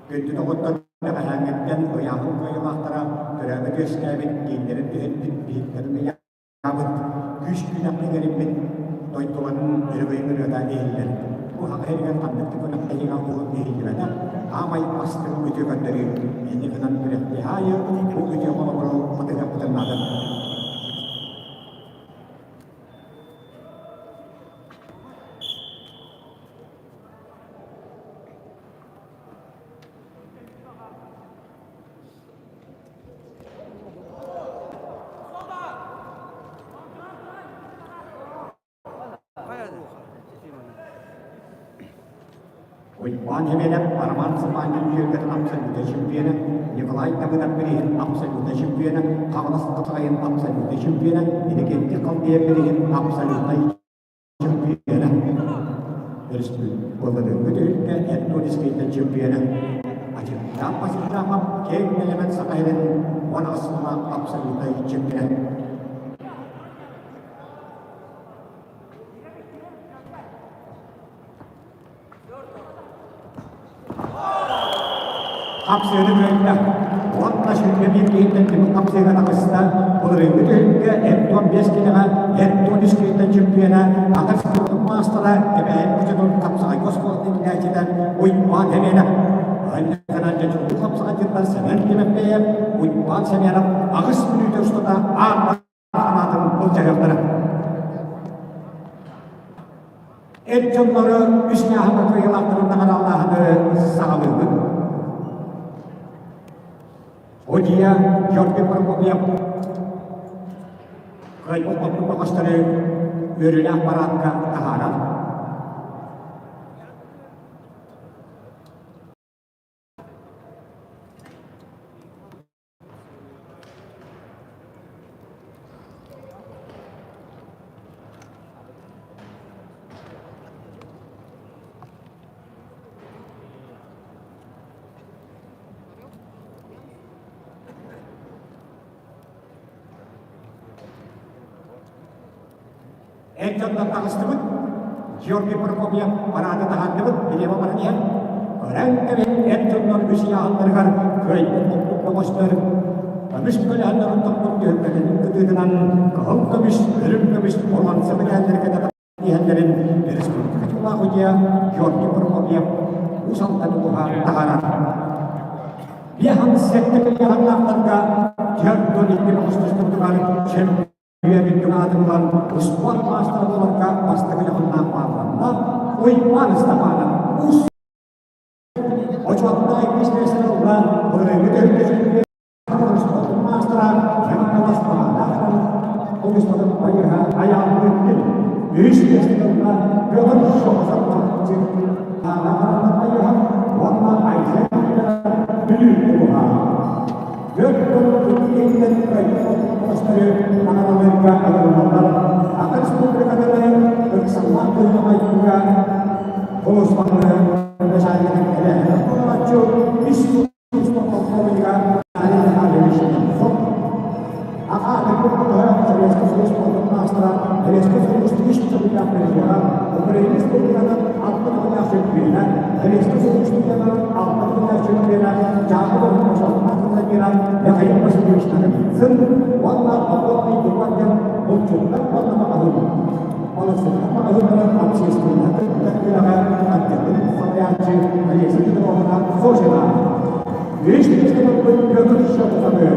Күндү доҕоттор, бэҕэһээҥҥиттэн ыйааһын кыайыылаахтара төрөөбүт үөскээбит кииннэрин түһэрбит биһиктэрин ыйаабыт, күүс күүнэххэ иҥэриммит дойдуларын өрөгөйүн ырыата иһиллэр. Бу Саха сиригэр ханнык да күрэхтэһиигэ уһун иһиллибэтэх аамай бастыҥ үтүө көрдөрүү. Инник гынан күрэхтэһии аайы бу үтүө холобуру батыһыахпытын наада. Уйбаан Хэмиэнэп Роман Сымаанньын үөргэтин абсолютнай чемпиона, Николай Давыдов бирииһин абсолютнай чемпиона, Хаҥалас Хатаҕайын абсолютнай чемпиона, Иннокентий Халдеев бирииһин абсолютнай чемпиона. Өрөспүүбүлүкэ түһүлгэ Эрдуодискайтан чемпиона. Ачыктаах Васильжапов киэҥ нэлэмэн Саха сирин 18 сыллаах абсолютнай чемпиона. Хапсыаны кыайда. Уонна 21 киһиттэн түмүк хапсыыга таҕыста. Былырыыҥҥы түһүлгэ Эн 15 киилэҕэ Эн 13 киһиттэн чемпиона, атын спордун маастара Кэбээйи Кучутун хапсаҕайга оскуолатын иитээччитэ Уйбаан Семенов. Анньаканан дьэ хапсаҕайдьыттар Сэмэн Тимофеев, Уйбаан Семенов 8 мүнүүтэ устата аан санаатын былдьаһыахтара. Эр дьоннору үс ньааһыҥҥа кыайыылаахтарын наҕараалааһыны саҕалыыбыт. Судья Георгий Прокопьев кыайбыт хоппут бөҕөстөрү үөрүүлээх параадка таһаарар. Эр дьонтон таҕыстыбыт, Георгий Прокопьев параады таһаардыбыт, бириэмэ баран иһэр. Көрөн кэбиһин эр дьоннор үс ыйааһыннарыгар кыайбыт моппут бөҕөстөр көмүс көлөһөннөрүн топпут түһүлгэтин кытыытынан кыһыл көмүс, үрүҥ көмүс боруонса мэтээллэри кэтэ иһэллэрин республика тулаах удьуйа Георгий Прокопьев Уус Алдан улууһа таһаарар. 57 ыйааһыннаахтарга 42 бөҕөстөстөртүгэр Үйэбит аатырылан успуорт маастара буоларга бастакы дьоһуннаах баалланна Уйбаан Ыстапаанап Уус Очуоттаах иккис миэстэни ылла былырыыҥҥы түһүлгэ спорт маастара Хаҥалас Баҕанаахтан Улуустарын байыһа Айааллыыккин үһүс миэстэни ылла Петр Шохозов Чурапчы Таалаахарынан байыһа уонна Айсен Бүлүү улууһа. Түөрт иһинэн көстөрү аналарга ыҥырыллаллар. Саха Республикатыгар ыксаллаах быһыыга-майгыга Улуспаны начальнигын эбээһинэс толорооччу үс сулууспа полковнига Алина Михайлович Немцов, Аҕа Атырбыт Советский Союз спордун маастара, Советский Союз үс төгүллээх призера, Украина Республикатын алта төгүллээх чемпиона, Советский Союз чемпионатын алта төгүллээх чемпиона Дьааҥы Босхолоох Владимира Михаил Васильевич Ноговицын уонна Охотный двор диэн булчуттар уонна маҕаһыын Балыксыттар маҕаһыыннарын общественнай кытта үлэҕэ отделын салайааччы Алексей Петровна Сосина. Үс миэстэлэрбит Петр Щелковы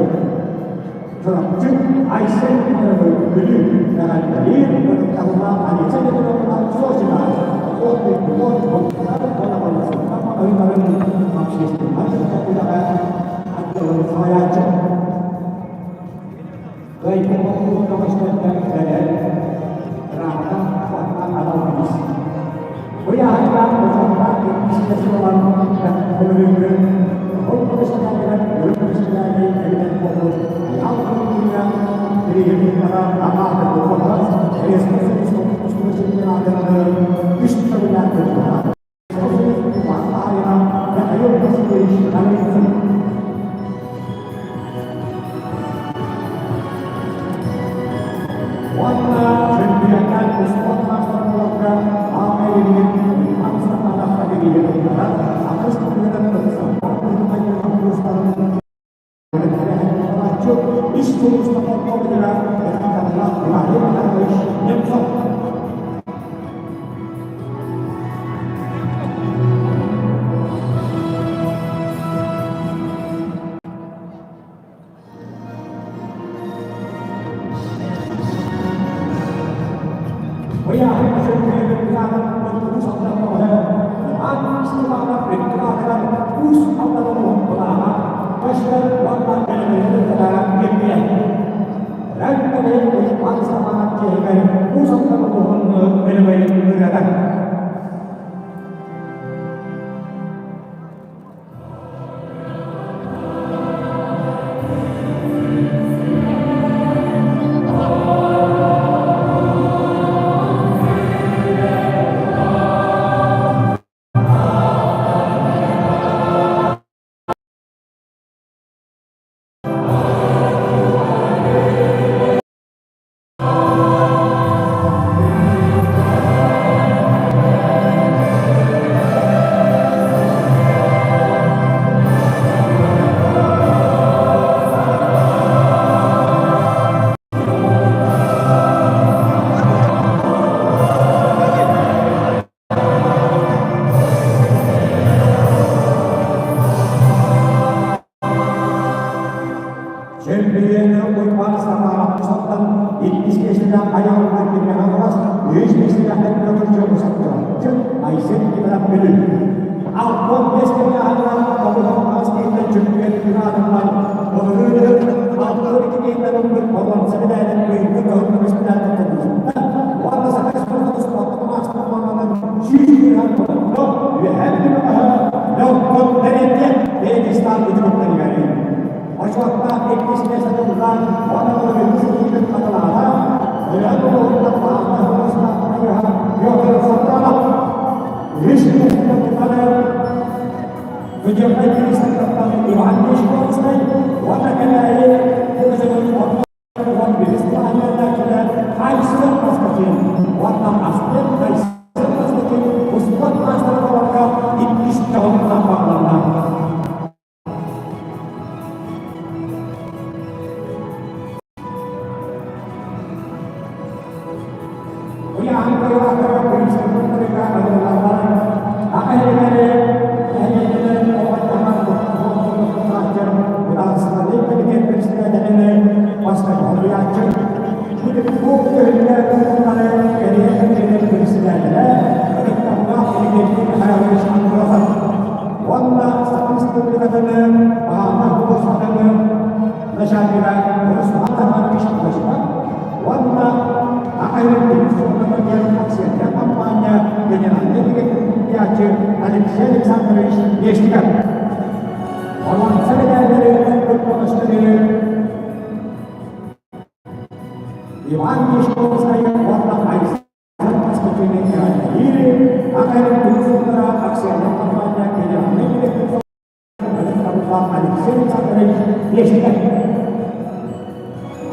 Чурапчы Айсен Петровы Бүлүү эҕэрдэлиир ытыктабыллаах Алексей Петровна Сосина Охотный двор булчуттар уонна балыксыттар маҕаһыыннарын общественнай кытта үлэҕэ отделын салайааччы. Кыайбыт көмөстөртөн үлэлэр ыраахтан уонна анал биис. Бу ыйааһыҥҥа учуоттаах иккис сылынан көмүлүҥҥү ол көмүскэлэригэр өрүт көмүскэлээри эбэтэр буолбут Айаал Култуура бирииһин аҕаата Куота Советскай Союз устуба чемпионатын үс төгүллээх кыттыылааҕа. Михаил Васильевич Наговицын. Уонна чемпионат успуорт маастара буоларга Аана Ильин Иван Степановка бирииһин Саха Республикатын куустарын үс сулууспа полковнига Михаил Михайлович Немцов. Чемпионы Уйбаан Степанов Саттан иккис миэстэлээх Айааллар Кирмэхаҥалас, үһүс миэстэлээх Петр Чобусаттааччы Айсен Иванов Бүлүү. 65 километрынан 98 киһиттэн чемпион аатырынан былырыын 62 киһиттэн ылбыт боруонса мэдээлин быйылгы кыһыл көмүс мэдээлин кыбылытта уонна Саха Республикатын спорта маастар 100 буолла. Үөһээ Бүлүү Лөккөн Бэрэдиэт Бэйдистан үтүмүттэригэр Очуоттаах иккис миэстэни ылла уонна былырыыҥҥы ситиһиитин хатылаата. Өлөөн улууһуттан Баахта улуустаах майыһа Петр Сапронов үһүс миэстэни тутан Судебнай приставтан Иван Дешковскай уонна Кэбээйи Көкөсөнүн 15 планетаччыта Айсен Поскачин. Алексей Александрович Вестников. Боруонса мэдээллэри ылбыт көмөстөрү Иван Мешковскай уонна Айсен Константинович Аҕайын туруорсуулара акционнай компания генеральнай директор Алексей Александрович Вестников.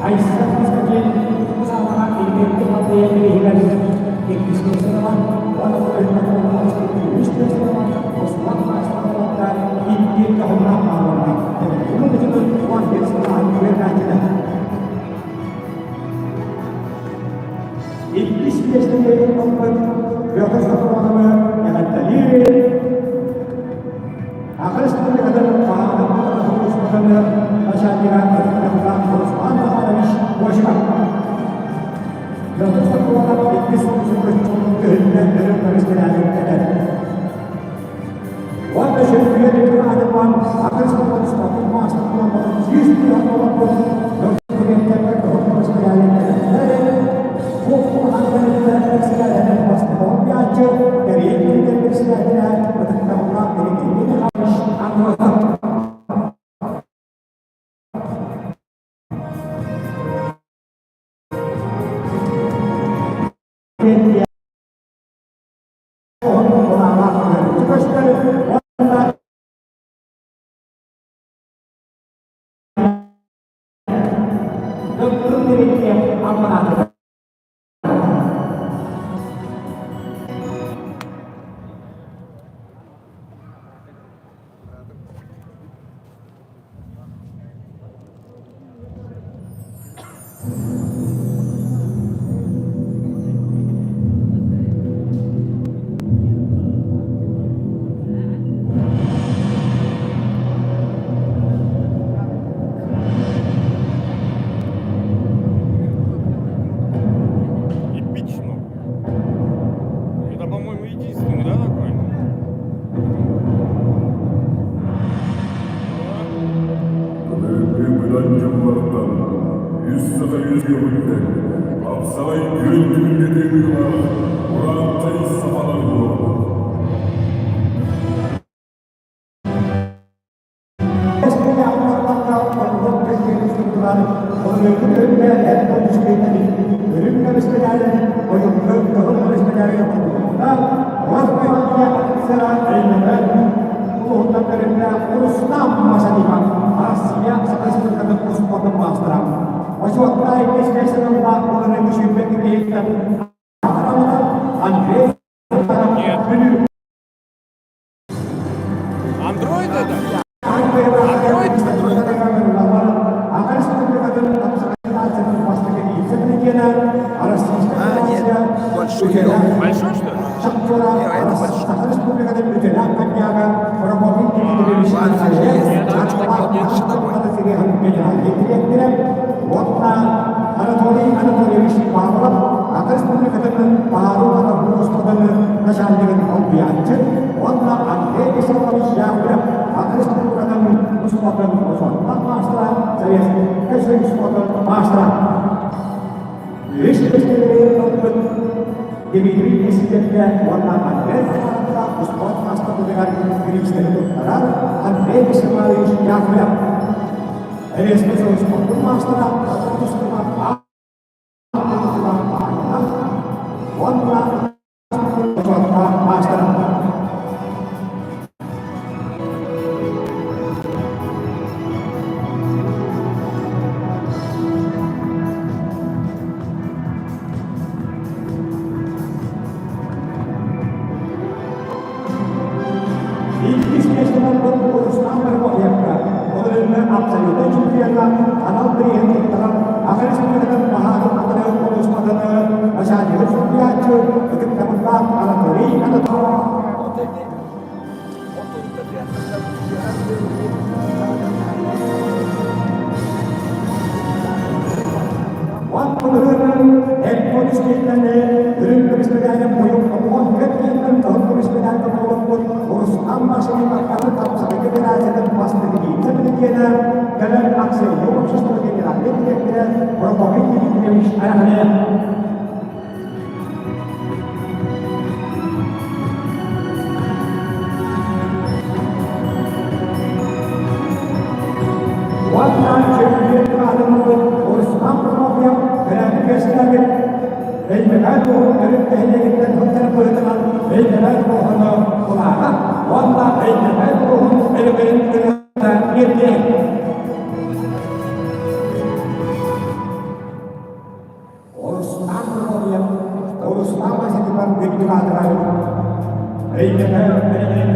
Айсен Константин саамаҕа илбиэккэ хаппыйа бирииһигэр иккис миэстэлэҕэ уонна үс миэстэлэҕэ Руслан Маастарова икки таһымнаах хаалларда. Бүгүн 15 сыллааҕы үөрэнээччилэр. Иккис миэстэни ылбыт Петр Софроновы эҕэрдэлиир Саха Республикатын Хаһаанын Сулууспатын начальнига Ытыктабыллаах Руслан Захарович Кочков. Петр Софронов иккис сулууспатын көһүннэ өрө көмүскэлээбит этэр. Уонна чөмпүйүөн аатынан Саха Республикатын спортун маастарынан 100 олорбут
Эпично. Это, по-моему, единственный, да, такой?
Бүгүҥҥү быдан дьыллартан үс саха үөскүөҕүттэн хапсаҕай күөн түһүлгэтэ быылаах ураантай сахалар буолабыт.
Андрей
Нет. Андроид это? Андроид?
А, нет, большой.
Большой, что ли?
Нет, это большой. Ладно, есть. Чуть побольше такой.
Анатолий Анатольевич Павлов, Саха Республикатын Баһаарын начальнигын солбуйааччы уонна Андрей Михайлович Яковлев Саха Республикатын спордун учуоттаах маастара, Советскай Союз спордун маастара. Үһүс миэстэлэри ылбыт Дмитрий Президенткэ уонна Андрей Захаровка успуорт маастардарыгар бириистэри туттарар Андрей Михайлович Яковлев. Советскай Союз спордун маастара, тустууга уонна маастара. Иккис миэстэлэрбит Руслан Прокопьевка, ол эрэннэр абсолютнай чемпиона анал бирииһин туттаран Саха Республикатын баһаарын утары улууспатын начальнигын солбуйааччы ытыктабыллаах Анатолий Анатольевич Уон былырыын Экпо түстүктэн үрүҥ көмүс мэдээлин буйун хомуон көт кыһыл көмүс мэдээлгэ буолбут Руслан Машин Бакканы тапсарга федерациятын бастакы вице-президенэ, кэлэр акционер общество генеральный директора Прокопий Дмитриевич Араханев. Өймөкөөн улууһун төрүт нэһилиэгиттэн сылдьар быһыытынан Өймөкөөн улууһуну кулааҕа уонна Өймөкөөн улууһун өрөкөйүн ырыата ирдиэ. Орустаан Григорьев, Орустаан Васильеван үрдүк аатырар Өймөкөөн өрөкөйүн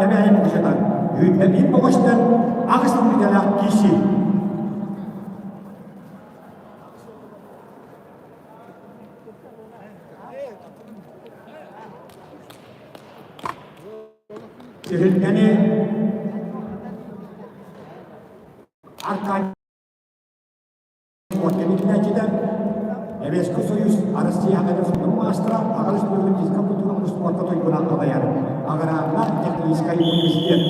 Эбээйим кучатан, үүттэн боҕустан аҕыс мүнүүтэлээх киирсии. Түһүлгэни Аркадий Спорт Советский Союз Россия Академия маастара аҕа республика физика культуратын спорка туйгуна алайар Аграрнай техническай университет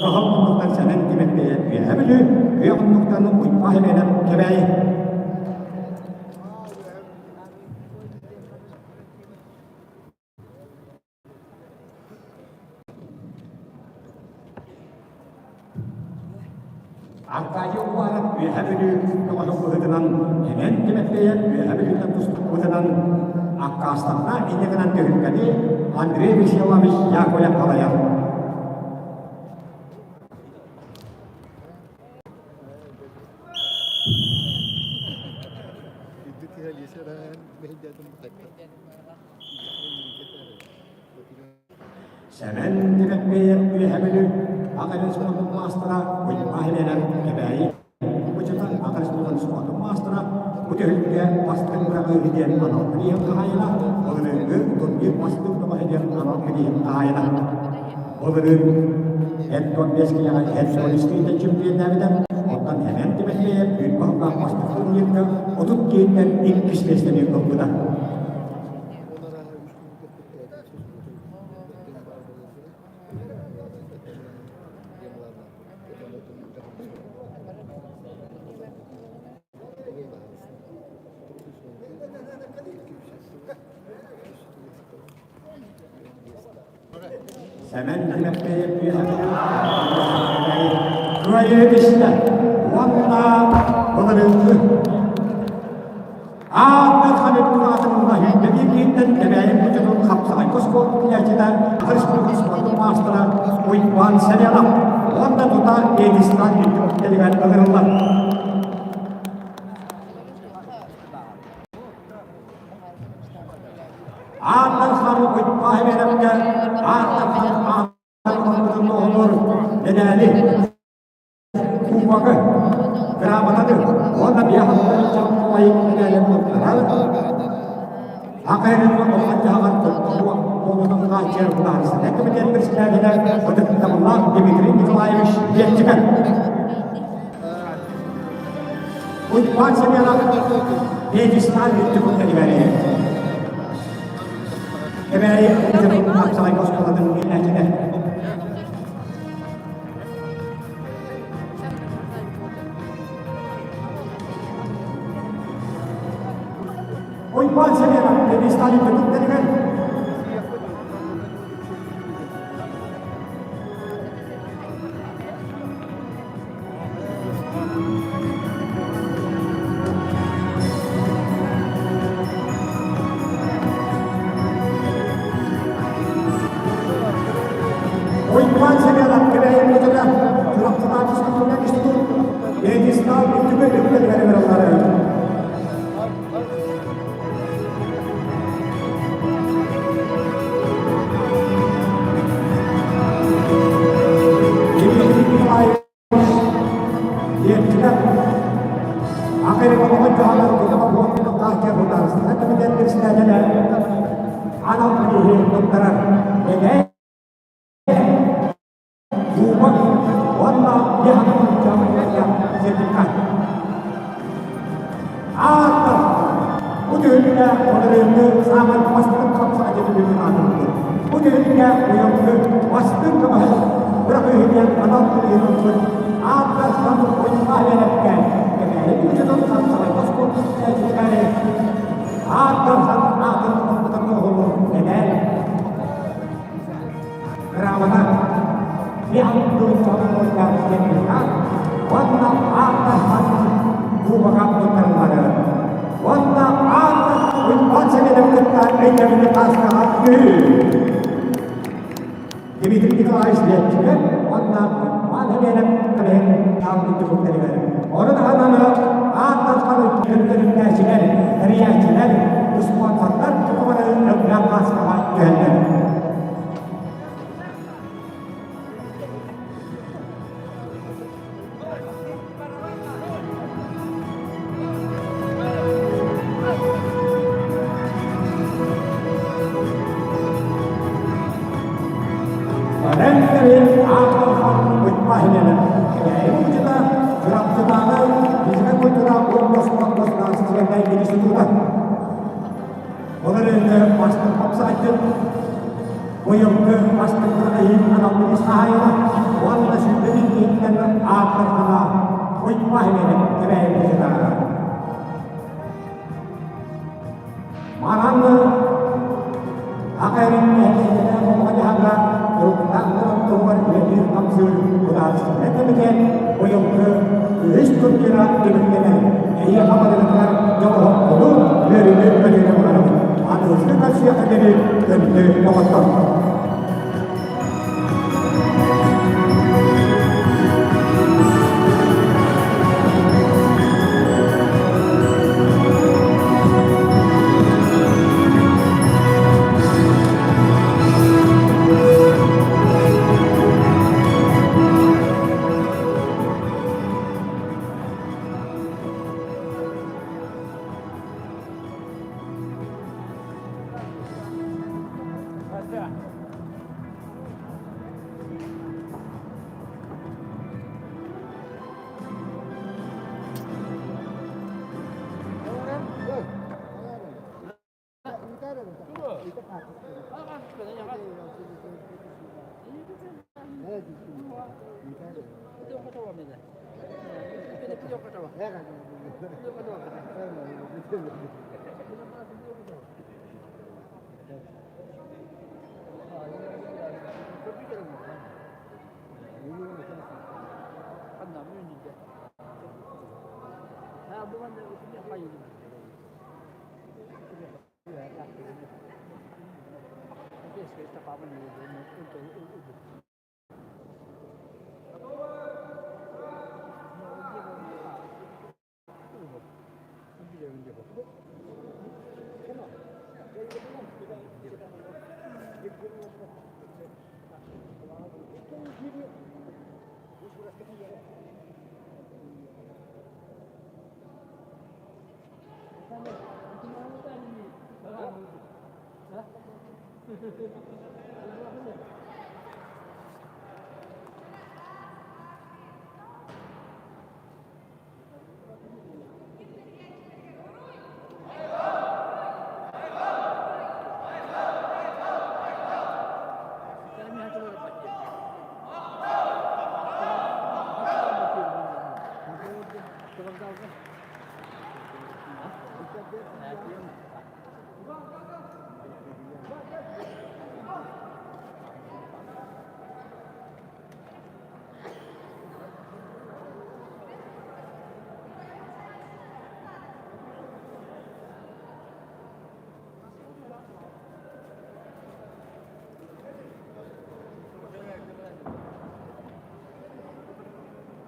Кыһыл муннуктан Сэмэн Тимэппиэйэп Үөһээ Бүлүү, Күөх муннуктан Уйбаа Химиэнэп Кэбээйи. Аркадий Уваров Үөһээ Бүлүү көҕөһүн быһыытынан Эмэн Тимофеев Үөһээ Бүлүүттэн тустубутунан аккаастанна инньэ гынан түһүлгэни Андрей Веселович Яковлев салайар. Сэмэн Тимэппиэйэп Үөһээ Бүлүү Аҕа спордун маастара Уйбаа Химиэнэп Кэбээйи Бычытан Аҕа спордун спордун маастара бу түһүлгэ бастыҥ быраҕыы диэн анал бирииһин хаһаайына, былырыыҥҥы турнир бастыҥ бөҕөһө диэн анал бирииһин хаһаайына. Былырыын Эдгон Бескиляҕа Эдгон чемпионнээбитэ, оттон Сэмэн Тимофеев үүт баһыллаах бастык турнирга 30 киһиттэн иккис миэстэни ылбыта. Сэмэн Тимофеев Кыайыы түстэ уонна былырыыҥҥы Аан Дархан үрдүк аатын ылла Сүүрбэбиир киһиттэн Кэбээйи Мучутун хапсаҕай спорт килээччитэ республика спордун маастара Уйбаан Семенов уонна тута Эдистан үрдүк үктэлигэр ыҥырыллар. Аан Дархан Уйбаан Семеновка Аан Дархан Аан оҕолор медали кубогы, грамотаны уонна Дмитрий Николаевич Бектиков. Уйбаан Семенов пьедестал үрдүк Кэбээйи хапсаҕай оскуолатын иитээччитэ. Уйбаан Семенов пьедестал үрдүк Уйбаан Семенов Кэбээйи Муочата Чурапчытааҕы физкультурнай институт пьедестал үрдүкү үктэлигэр ыҥырыллар. Сертификат. киһи Ааттарсан Уйбаан Кэбээйи учутун хапсаҕайга спорт иитээччилэри Ааттарсан аатын ылбытын оҕолор эдэр грамота уонна ааттарсан кубога туттарыллары уонна ааттар Уйбаан Сэмэнов кытта өйдөбүлү таастаҕа Дмитрий Николаевич Лепчиков уонна Иван Хабенов кэлэн хаалбыт түмүктэригэр ону таһынан ааттархан көрдөрүннээччилэр, тэрийээччилэр, спонсордар туһалары өҥнөөх мааскаҕа түһэллэр. Рэннэрин аатырхан Уйбаһинэнэн Кэбээйи музыка Чурапчытааҕы физика культура уонна спорт государственнай института. Ол эрээри бастыҥ хапсаҕайдьыт быйылгы бастыҥ иһин анал бириис хаһаайына уонна 21 ааттархана Уйбаһинэнэн Кэбээйи музыка. Манан Аҕа нэһилиэнньэлээх олоҕо-дьаһаҕа туруктаах норуот туһугар үлэлиир-хамсыыр судаарыстыбаннай кэмитиэт быйылгы үһүс турнира түмүктэнэн, эһиэхэ барыгытыгар дьолоһоҥхону, үөрүүнү-көтүүнү баҕарабыт. Аныгыскы көрсүөххэ диэри күндү доҕоттор!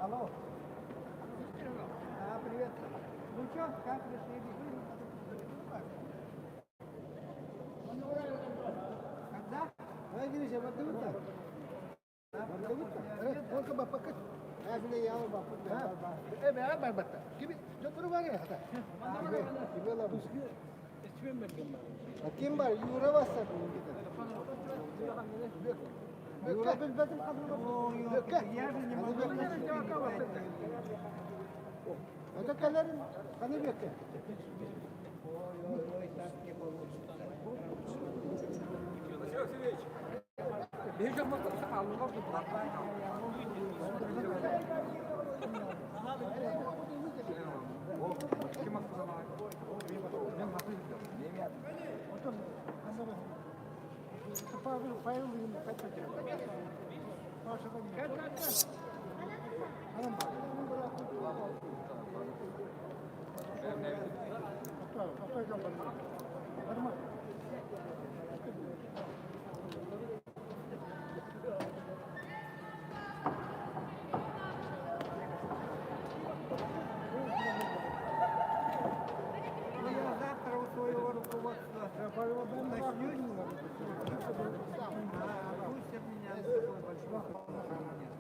Алло. А, привет. Ну что, как решили? Когда? Ким бар? Юра басса. Юра билбэтим Это кэлэрин ханы бүөккэ.
Василий Васильевич,
Я завтра у своего руководства начну. А пусть от меня такой большой нет.